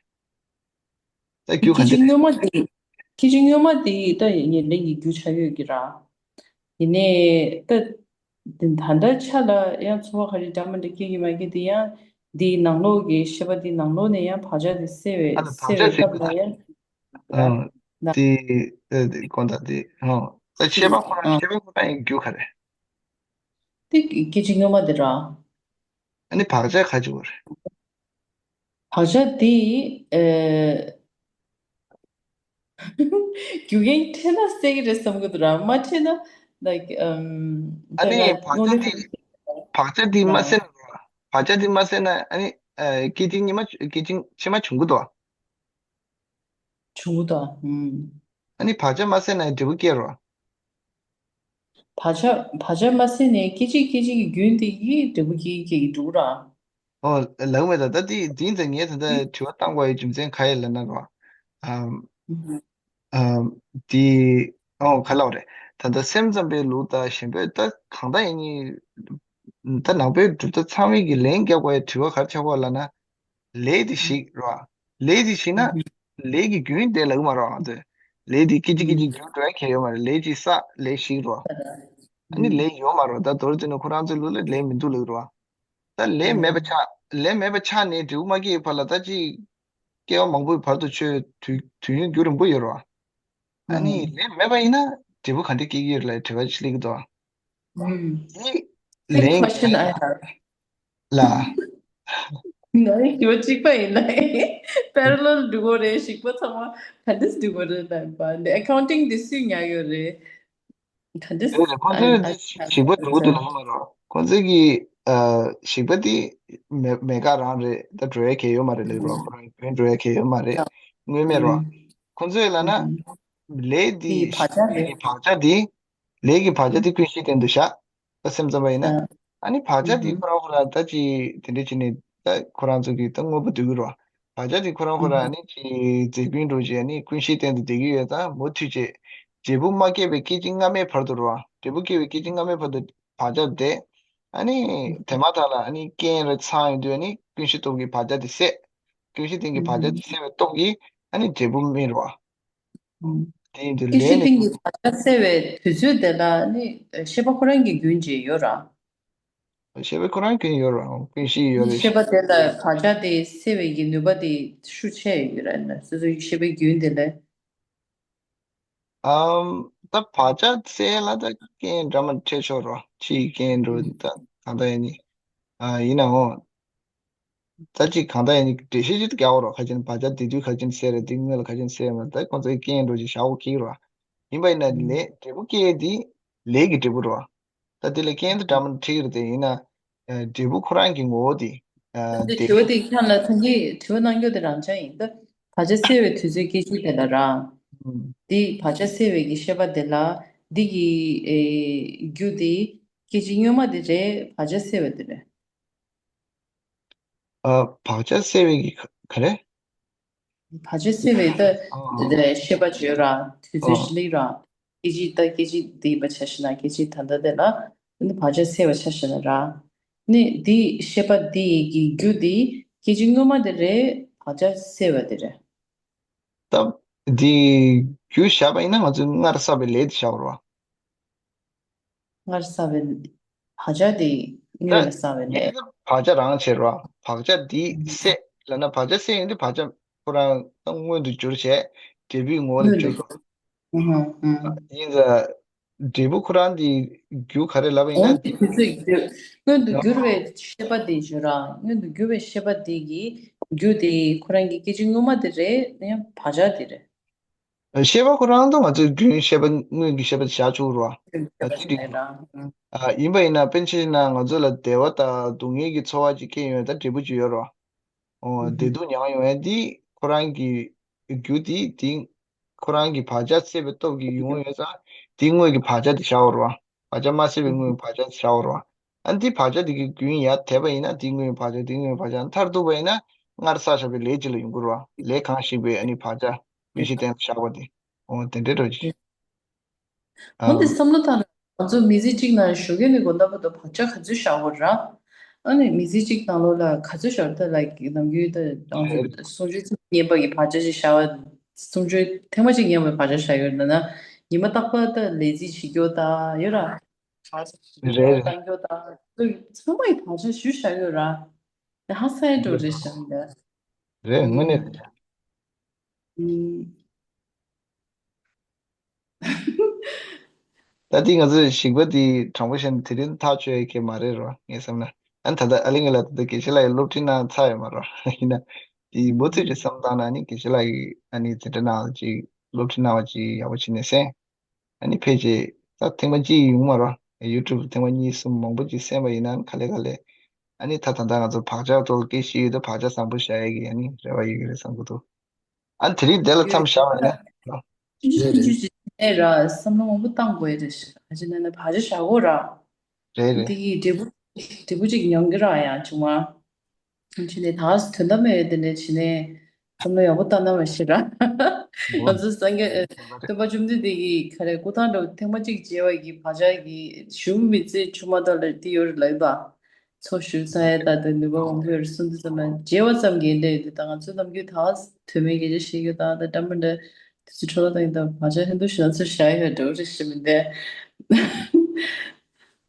ད་རྒྱུ་ག་འདི་འདྲ་རེད། སྔོན་མ་དེ། སྐད་ཅིག་སྔོན་མ་དེ་ད་ཉེར་ལེན་གྱི་རྒྱུ་ཆགས་ཡོད་ཀྱི་ར། ཡིན་ནའི་ད། དེ་ད་ལྟ་ཆ་ལ་ཡང་ཚོར་བ་ག་རེ་འདྲ་མི་འདྲ་སྐྱེ་གི་མ་སྐྱེ་དེ་ཡང་། འདིའི་ནང་ལོགས་ཀྱི་ཤེས་པ་དེ་ནང་ལོགས་ནས་ཡང་བག་ཆགས་དེ་སེལ་བའི་ཨ་ལ་བག་སེལ་བའི་ཆགས་སེལ་སྐབས་ལ་ཡང་། ཨ། ན། དེ་ཨ་དེ་དགོངས་དག་དེ་ཨ་ད་ཤེས་པ་ཁོ་རང་ཨ། ཤེས་པ་ཁོ་རང་ཡི་རྒྱུ་ག་རེ། དེ་སྐད་ཅིག་སྔོན་མ་དེ་ར། ཨ་ནི་བག་ཆགས་ག་ཅིག་བར། བག་ཆགས་དེ་ཨེ། རྒྱུ་རྐྱེན་འཕྲད་ན་སེལ་གྱི་རེད་བསམ་གྱི་འདུག་ར། མ་འཕྲད་ན་like ཨམ། ཨ་ད་ནི་ལ་བག་དངོས་ཆགས་གནས་དེ་བག་ཆགས་དེ་མ་ན་སེལ་ན་བག་ཆགས་དེ་མ་སེལ་ན་ཨ་ནི་ཨ་སྐད་ཅིག་ཉི་མ་སྐད་ཅིག་ཕྱི་མ་བྱུང་གི་འདུག་བྱུང་གི་འདུག་ཨམ། ཨ་ནི་བག་ཆགས་མ་སེལ་ན་འབྲས་བུ་སྐྱེ་རོ། བག་ཆགས་བག་ཆགས་མ་སེལ་ནས་སྐད་ཅིག་སྐད་ཅིག་གི་རྒྱུན་དེ་གིས་འབྲས་བུ་སྐྱེ་སྐྱེ་གི་འགྲོ་གི་ར། ཨོ་ལགས་མེད་ད་ད་དེ་དེ་ཡིན་ཙང་ངས་ད་ལྟ་དྲི་བ་བཏང་དགོས་ཡའི་རྒྱུ་མཚན་ག་ཡིན་ལབ་ན་རོ། ཨམ། ཨམ། དེ་ཨོ་ག་ལབ་རེད། ད་ལྟ་སེམས་ཙམ་པའི་ལུགས་དང་གཞན་པའི་ད་གང་ལྟར་ཡིན་ནའི་ད་ནང་པའི་གྲུབ་མཐའ་ཚང་མའི་གི་ལན་རྒྱག་དགོས་ཡའི་དྲི་བ་ག་རེ་ཆགས་ཀྱི་ཡོད་ལབ་ན། ལས་དེ་ཞིག་རོ། ལས་དེ་ཞིག་ན། ལས་ཀྱི་རྒྱུན་དེ་ལབ་ཀྱི་མ་རོ་ང་ཚོས། ལས་དེ་སྐད་ཅིག་སྐད་ཅིག་རྒྱུན་འགྲོ་ཡ་གང་ཡང་ཡོད་མ་རེད། ལས་ཅིག་བསགས་ལས་ཞིག་རོ། ཨ་ནི་ལས་ཡོད་མ་རེད། ད་མདོར་བསྡུས་ན་ཁོ་རང་ཚོའི་ལུགས་ལ་ལས་མི་འདུག་ལབ་རེད་བ། ད་ལས་མེད་པ་ཆགས། ལས་མེད་པ་ཆགས་ནས་འབྲས་བུ་མ་སྐྱེས་བར་ལ་ད་ཅིག་བསྐལ་པ་མང་པོའི་བར་དུ་ཆོས་དུས་དུས་ཡུན་རྒྱུན་རིང་པོ་ཡོད་རེད་བ། ཨ་ནི་ལས་མེད་པ་ཡིན་ན་འབྲས་བུ་ག་འདྲ་སྐྱེ་གི་ཡོད་རེད་ལབ་དྲི་བ་ཅིག་སླེབས་ཀྱི་འདུག་བ། ཨུམ། དེ་Same ལན་question I have. ལ། ང་ཡི་ཞུ་བ་གཅིག་པ་ཡིན་ན་parallel འགྲོ་གི་རེད། ཞིག་པ་ཚང་མ་ག་འདྲས་འགྲོ་གི་རེད་ལབ་པ་འདི་accounting འདི་སུས་ཉར་ཡོད་རེད། ག་འདྲས། དེ་ལ་ཁོང་ཚོས་འདི་ཞིག་པ་འགྲོ་གི་འདུག་ལབ་མ་རེད། ཁོང་ཚོས་ཀྱི་ཨ་ཞིག་པ་འདི་མེད་མེད་ཀ་རང་རེད། ད་འགྲོ་ཡ་གལ་ཡོད་མ་རེད་ལབ་རོགས། ཁོ་རང་རྒྱུན་འགྲོ་ཡ་གལ་ཡོད་མ་རེད། དངོས་མེད་རོགས། ཁོང་ཚོས་ལབ་ན་ལས་འདི་ལས་ཀྱི་བག་ཆགས་འདི་ལས་ཀྱི་བག་ཆགས་འདི་ཀུན་གཞི་སྟེང་དུ་བཞག་ད་སེམས་ཙམ་པ་ཡིན་ན། ཨ་ནི་བག་ཆགས་དེ་ཁོ་རང་ཁོ་རང་ད་ཅི་དེ་འདྲ་བྱས་ནས་ད་ཁོ་རང་ཚོ་གི་ད་དངོས་པོ་འདོད་ཀྱི་རེད་བ། བག་ཆགས་དེ་ཁོ་རང་ཁོ་རང་ཨ་ནི་ཅི་རྫས་ཀུན་འགྲོ་བྱས་ཨ་ནི་ཀུན་གཞིའི་སྟེང་དུ་བསྡད་ཀྱི་ཡོད་ཙང་མུ་མཐུད་བྱས་འབྲས་བུ་མ་སྐྱེས་པའི་སྐད་ཅིག་སྔ་མའི་བར་དུ་རེད་བ། འབྲས་བུ་སྐྱེས་པའི་སྐད་ཅིག་སྔ་མའི་བར་དུ་བག་ཆགས་དེ་ཨ་ནི་དེ་མ་ཐག་ལ་ཨ་ནི་རྐྱེན་རེ་ཚང་ཡོང་དུས་ཨ་ནི་ཀུན་གཞི་སྟོབས་ཀྱིས་བག་ཆགས་དེ་སད། ཀུན་གཞི་སྟེང་གི་བག་ཆགས་དེ་སད་པའི་སྟོབས་ཀྱིས་ཨ་ནི་འབྲས་བུ་སྨིན་རེད་བ། ཨང་། དེ་ཡིན་དུས་ཀུན་གཞི་ལས་ནི་སྟེང་གི་བག་ཆགས་སེལ་བའི་དུས་ཚོད་དེ་ལ་ནི་ཤེས་པ་ཁོ་རང་གི་རྒྱུན་ཅིག་ཡོད་ར། ཤེས་པ་ཁོ་རང་རྒྱུན་ཡོད་ར། ཀུན་གཞི་ཡོད་ནི་རེད། ཤེས་པ་དེ་ལ་བག་ཆགས་དེ་སེལ་བའི་གི་ནུས་པ་དེ་ཤུགས་ཆེ་ཡོད་ར་ན་སོ་སོའི་ཤེས་པའི་རྒྱུན་དེ་ལས། ཨམ། ད་བག་ཆགས་སེལ་ལ་ད་རྐྱེན་འདྲ་མིན་འཕྲད་ཆོག་ར། ཕྱིའི་རྐྱེན་འགྲོ་ད་གང་ལྟར་ཡིན་ནི། ཨ་ཡིན་ནའང་། ད་ཅིག་གང་ལྟར་ཡིན་ནི་འགྲེལ་བཤད་ཅིག་རྒྱག་རོགས། ཁ་ཅིག་ནི་བག་ཆགས་དེ་དུས་ཁ་ཅིག་ནི་སེལ་རེད། དེ་སྔོན་ལ་ཁ་ཅིག་ནི་སེལ་མ་རེད། ད་ཁོང་ཚོའི་རྐྱེན་འགྲོ་ཅིག་བཞག་དགོས་ཀྱི་རེད་བ། ཡིན་པ་ཡིན་ན་ལས་འབྲས་བུ་སྐྱེ་དེ་ལས་ཀྱི་འབྲས་བུ་རེད་བ། ད་དེ་ལ་རྐྱེན་དང་འདྲ་མིན་འཕྲད་ཀྱི་རེད་དེ་ཡིན་ན། ཨ་འབྲས་བུ་ཁོ་རང་གི་ངོ་བོ་དེ། ཨ་དེ་དེ་དྲི་བ་དེ་ཁྱེད་ལ་ཐེངས་གཅིག་དྲི་བ་གནང་རྒྱུ་དེ་རང་འཇགས་ཡིན་ད། བག་ཆགས་སེལ་བའི་དུས་ཚོད་སྐད་ཅིག་དེ་ལ་ར། ཨུམ། དེ་བག་ཆགས་སེལ་བའི་གི་ཤེས་པ་དེ་ལ་འདི་གི་ཨེ་རྒྱུ་དེ་སྐད་ཅིག་སྔོན་མ་དེ་རེད། བག་ཆགས་སེལ་བ་དེ་རེད། ཨ་བག་ཆགས་སེལ་བའི་གི་ག་ག་རེ། བག་ཆགས་སེལ་བའི་ད་ཨ་དེ་ཤེས་པ་བརྗོད་ར་དུས་ཚོད་ཨ་ཞིག་སླེབས་ར། སྐད་ཅིག་ད་སྐད་ཅིག་དེ་ཡིན་པ་ཆ་བཞག་ན་སྐད་ཅིག་ད་ལྟ་དེ་ལ་ནི་བག་ཆགས་སེལ་བ་ཆ་བཞག་ན་ར། ནི་དེ་ཤེས་པ་དེ་གི་རྒྱུ་དེ་སྐད་ཅིག་སྔོན་མ་དེ་རེད། བག་ཆགས་སེལ་བ་དེ་རེད། ད་དེ་རྒྱུ་བཞག་པ་ཡིན་ན་ང་ཚོས་སྔར་བསགས་པའི་ལས་དེ་བཞག་པ་རེད་བ། སྔར་བསགས་པའི་བག་ཆགས་དེ་ད་སྔོན་ལ་བསགས་པའི་ལས། ཡིན་ན་བག་ཆགས་རང་བྱེད་རོགས། བག་ཆགས་འདི་སད་ལབ་ན་བག་ཆགས་སད་ཡོང་དུས་བག་ཆགས་ཁོ་རང་ད་མངོན་དུ་གྱུར་བྱས་འབྲས་བུའི་ངོ་བོ་ལ་མངོན་དུ་གྱུར་ཏོ། ཨུ་ཧུ་ཨུ། ཡིན་ཙང་འབྲས་བུ་ཁོ་རང་འདི་རྒྱུ་ག་རེ་ལབ་པ་ཡིན་ན། འོ་དེ་དུས་ཚོད་རྒྱུ་མངོན་དུ་གྱུར་བའི་ཤེས་པ་དེ་བརྗོད་ར། མངོན་དུ་གྱུར་བའི་ཤེས་པ་དེ་གི་རྒྱུ་དེ་ཁོ་རང་གི་སྐད་ཅིག་སྔོན་མ་དེ་རེད། ཡང་བག་ཆགས་དེ་རེད། ཤེས་པ་ཁོ་རང་དང་ང་ཚོའི་རྒྱུན་ཤེས་པ་སྔོན་གྱི་ཤེས་པ་དེ་བཞག་ཆོག་རོ། ཨ་ཅི་རེད། ཨ་ཡིན་པ་ཡིན་ན་དཔེར་ན་ཆ་བཞག་ན་ང་ཚོ་ལ་བདེ་བ་དང་སྡུག་བསྔལ་གྱི་ཚོར་བ་ཅིག་སྐྱེ་ཡོང་ད་འབྲས་བུ་ཅིག་ཡོད་རོ། ཨོ་བདེ་སྡུག་མྱང་ཡོང་ཡ་འདི་ཁོ་རང་གི་རྒྱུ་དེ་དེ་ཁོ་རང་གི་བག་ཆགས་སད་པའི་སྟོབས་ཀྱིས་ཡོང་ཡོད་ཙང་དེ་སྔོན་གྱི་བག་ཆགས་དེ་བཞག་རོ། བག་ཆགས་མ་སད་པའི་སྔོན་གྱི་བག་ཆགས་དེ་བཞག་རོ། ཨ་འདི་བག་ཆགས་དེ་གི་རྒྱུན་ཡར་དེད་པ་ཡིན་ན་དེ་སྔོན་བག་ཆགས་དེ་སྔོན་བག་ཆགས་མཐར་ཐུག་པ་ཡིན་ན་སྔར་བསགས་བཞག་པའི་ལས་གཅིག་ལ་ཡོང་གི་རེད་བ། ལས་གང་ཞིག་པའི་ཨ་ནི་བག་ཆགས་ཀུན་གཞི་སྟེང་དུ་བཞག་པ་དེ། འོ་དེ་འདྲའི་འགྲོ་གི། འོ་འདི་བསམ་བློ་བཏང་ན་ང་ཚོ་མི་ཚེ་གཅིག་ནང་ཞོགས་ཀས་ནས་དགོང་དག་བར་དུ་བག་ཆགས་ག་ཚོད་བཞག་དགོས་ར། ཨ་ནི་མི་ཚེ་གཅིག་ནང་ལོགས་ལ་ག་ཚོད་བཞག་ད་ལ་ནམ་རྒྱུན་ད་ང་ཚོ་གསུང་ཆོས་ཚིག་ངན་པ་གི་བག་ཆགས་ཅིག་བཞག་པ། གསུང་ཆོས་ཐེངས་མ་གཅིག་ངན་པའི་བག་ཆགས་བཞག་ཡོད་ན་ན་ཉི་མ་རྟག་པར་ད་ལས་རྩིས་བྱེད་རྒྱུ་ད་ཡོད་ར། རེད་རེད། བཏང་རྒྱུ་དང་ཚང་མ་ཡི་བག་ཆགས་ཞུ་བཞག་ཡོད་ར། ད་ཧ་སང་འགྲོ་རེད་བཞག་ཡ། རེད་དངོས་གནས་རེད། ད་ལྟའི་ང་ཚོས་ཞིག་པ་དེ་དྲང་པོ་བཤད་ན་དེ་རིང་ཐག་ཆོད་ཡ་གི་མ་རེད་རོ་ངས་བསམ་ན། ཨ་ནི་ད་ལྟ་ཨ་ལི་ངེ་ལ་ད་ལྟ་དགེ་བཤེས་ལགས་ཀྱི་སློབ་ཁྲིད་གནང་ཚར་ཡོད་མ་རོ་ཡིན་ན། དེ་མུ་མཐུད་ཀྱི་བསམ་བཏང་ན་ཨ་ནི་དགེ་བཤེས་ལགས་ཀྱི་ཨ་ནི་དེ་འདྲ་ནང་ཅིག་སློབ་ཁྲིད་གནང་བ་ཅིག་ཡག་པོ་བྱས་ནས་གསན། ཨ་ནི་ཕལ་ཆེར་ད་ཐེངས་མ་གཅིག་ཡོང་མ་རེད། ཡུ་ཊུབ་ཐེངས་མ་གཉིས་གསུམ་མང་པོ་ཅིག་གསན་པ་ཡིན་ན་ག་ལེ་ག་ལེ། ཨ་ནི་ད་ད་ལྟ་ང་ཚོ་བག་ཆགས་ཐོག་སྐད་ཆ་ཡོད་ད་བག་ཆགས་བཟང་པོ་བཞག་ཡ་གི་ཨ་ནི་རེ་བ་ཡོད་ཀྱི་རེད་བསམ་གྱི་འདུག་ཨ་ནི་དེ་རིང་དེ་ལ་མཚམས་བཞག་པ་ཡིན་ན། ཆུང་ཆུང་ཆུང་ཆུང་ཅིག་ནས་ར་བསམ་བློ་མང་པོ་བཏང་དགོས་ཡ་རེད་ཤག་ཨ་ཅེ་ན་ན་བག་ཆགས་བཞག་དགོས་ར། རེད་རེད། འདི་གི་འབྲས་བུ་འབྲས་བུ་ཅིག་མྱོང་གི་ར་ཡང་བྱུང་བ། བྱས་ནས་ད་དོན་དག་མེད་དེ་འདྲ་བྱས་ནས་བསམ་བློ་ཡག་པོ་བཏང་ན་མ་ཤེས་ར། འོ། ང་ཚོ་སངས་རྒྱས་སྟོན་པ་བཅོམ་ལྡན་འདས་ཀྱིས་ག་རེ་སྐུ་ཐང་འདྲ་བོ་ཐེངས་མ་གཅིག་མཇལ་བ་གི་བག་ཆགས་ཀྱི་ཞུམ་མི་ཚེ་ཆུང་མ་དག་ལ་དེ་ཡོད་རེད་ལབ་ད། འཚོ་བཞུད་ཚར་ཡ་ད་དེ་ནུས་པ་མང་པོ་ཡོད་རེད་གསུངས་དུས་ཙམ་ལ་མཇལ་བ་ཙམ་གྱིས་འདྲ་ཡོད་དུས་ད་ང་ཚོ་ནམ་རྒྱུན་ད་དོན་མེད་སྐད་ཆ་བཤད་རྒྱུ་དང་ད་འདྲ་མི་འདྲ་དུས་ཚོད་འཕྲོ་བརླག་བཏང་གི་ད་བག་ཆགས་ཧན་དུ་ཞུ་ན་ཚོད་བཞག་ཡོད་འགྲོ་རེད་ཞེས་མི་འདས།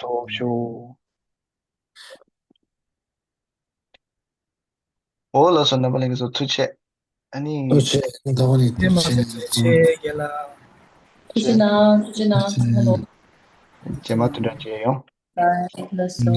ཐུགས་རྗེ་ཆེ། འོ་ལགས་སོ། རྣམ་པ་ལྷན་རྒྱས་ཚོ་ཐུགས་རྗེ་ཆེ། ཨ་ནི། ཐུགས་རྗེ་ཆེ། ད་བ་ནི་ཐུགས་རྗེ་ཆེ། ཐུགས་རྗེ་ཆེ་རྒན་ལགས། ཐུགས་རྗེ་གནང་། ཐུགས་རྗེ་གནང་། ཚང་མ་ལོ། རྗེས་མ་དུས་འདྲ་མཇལ་ཡོང་། ལགས་སོ།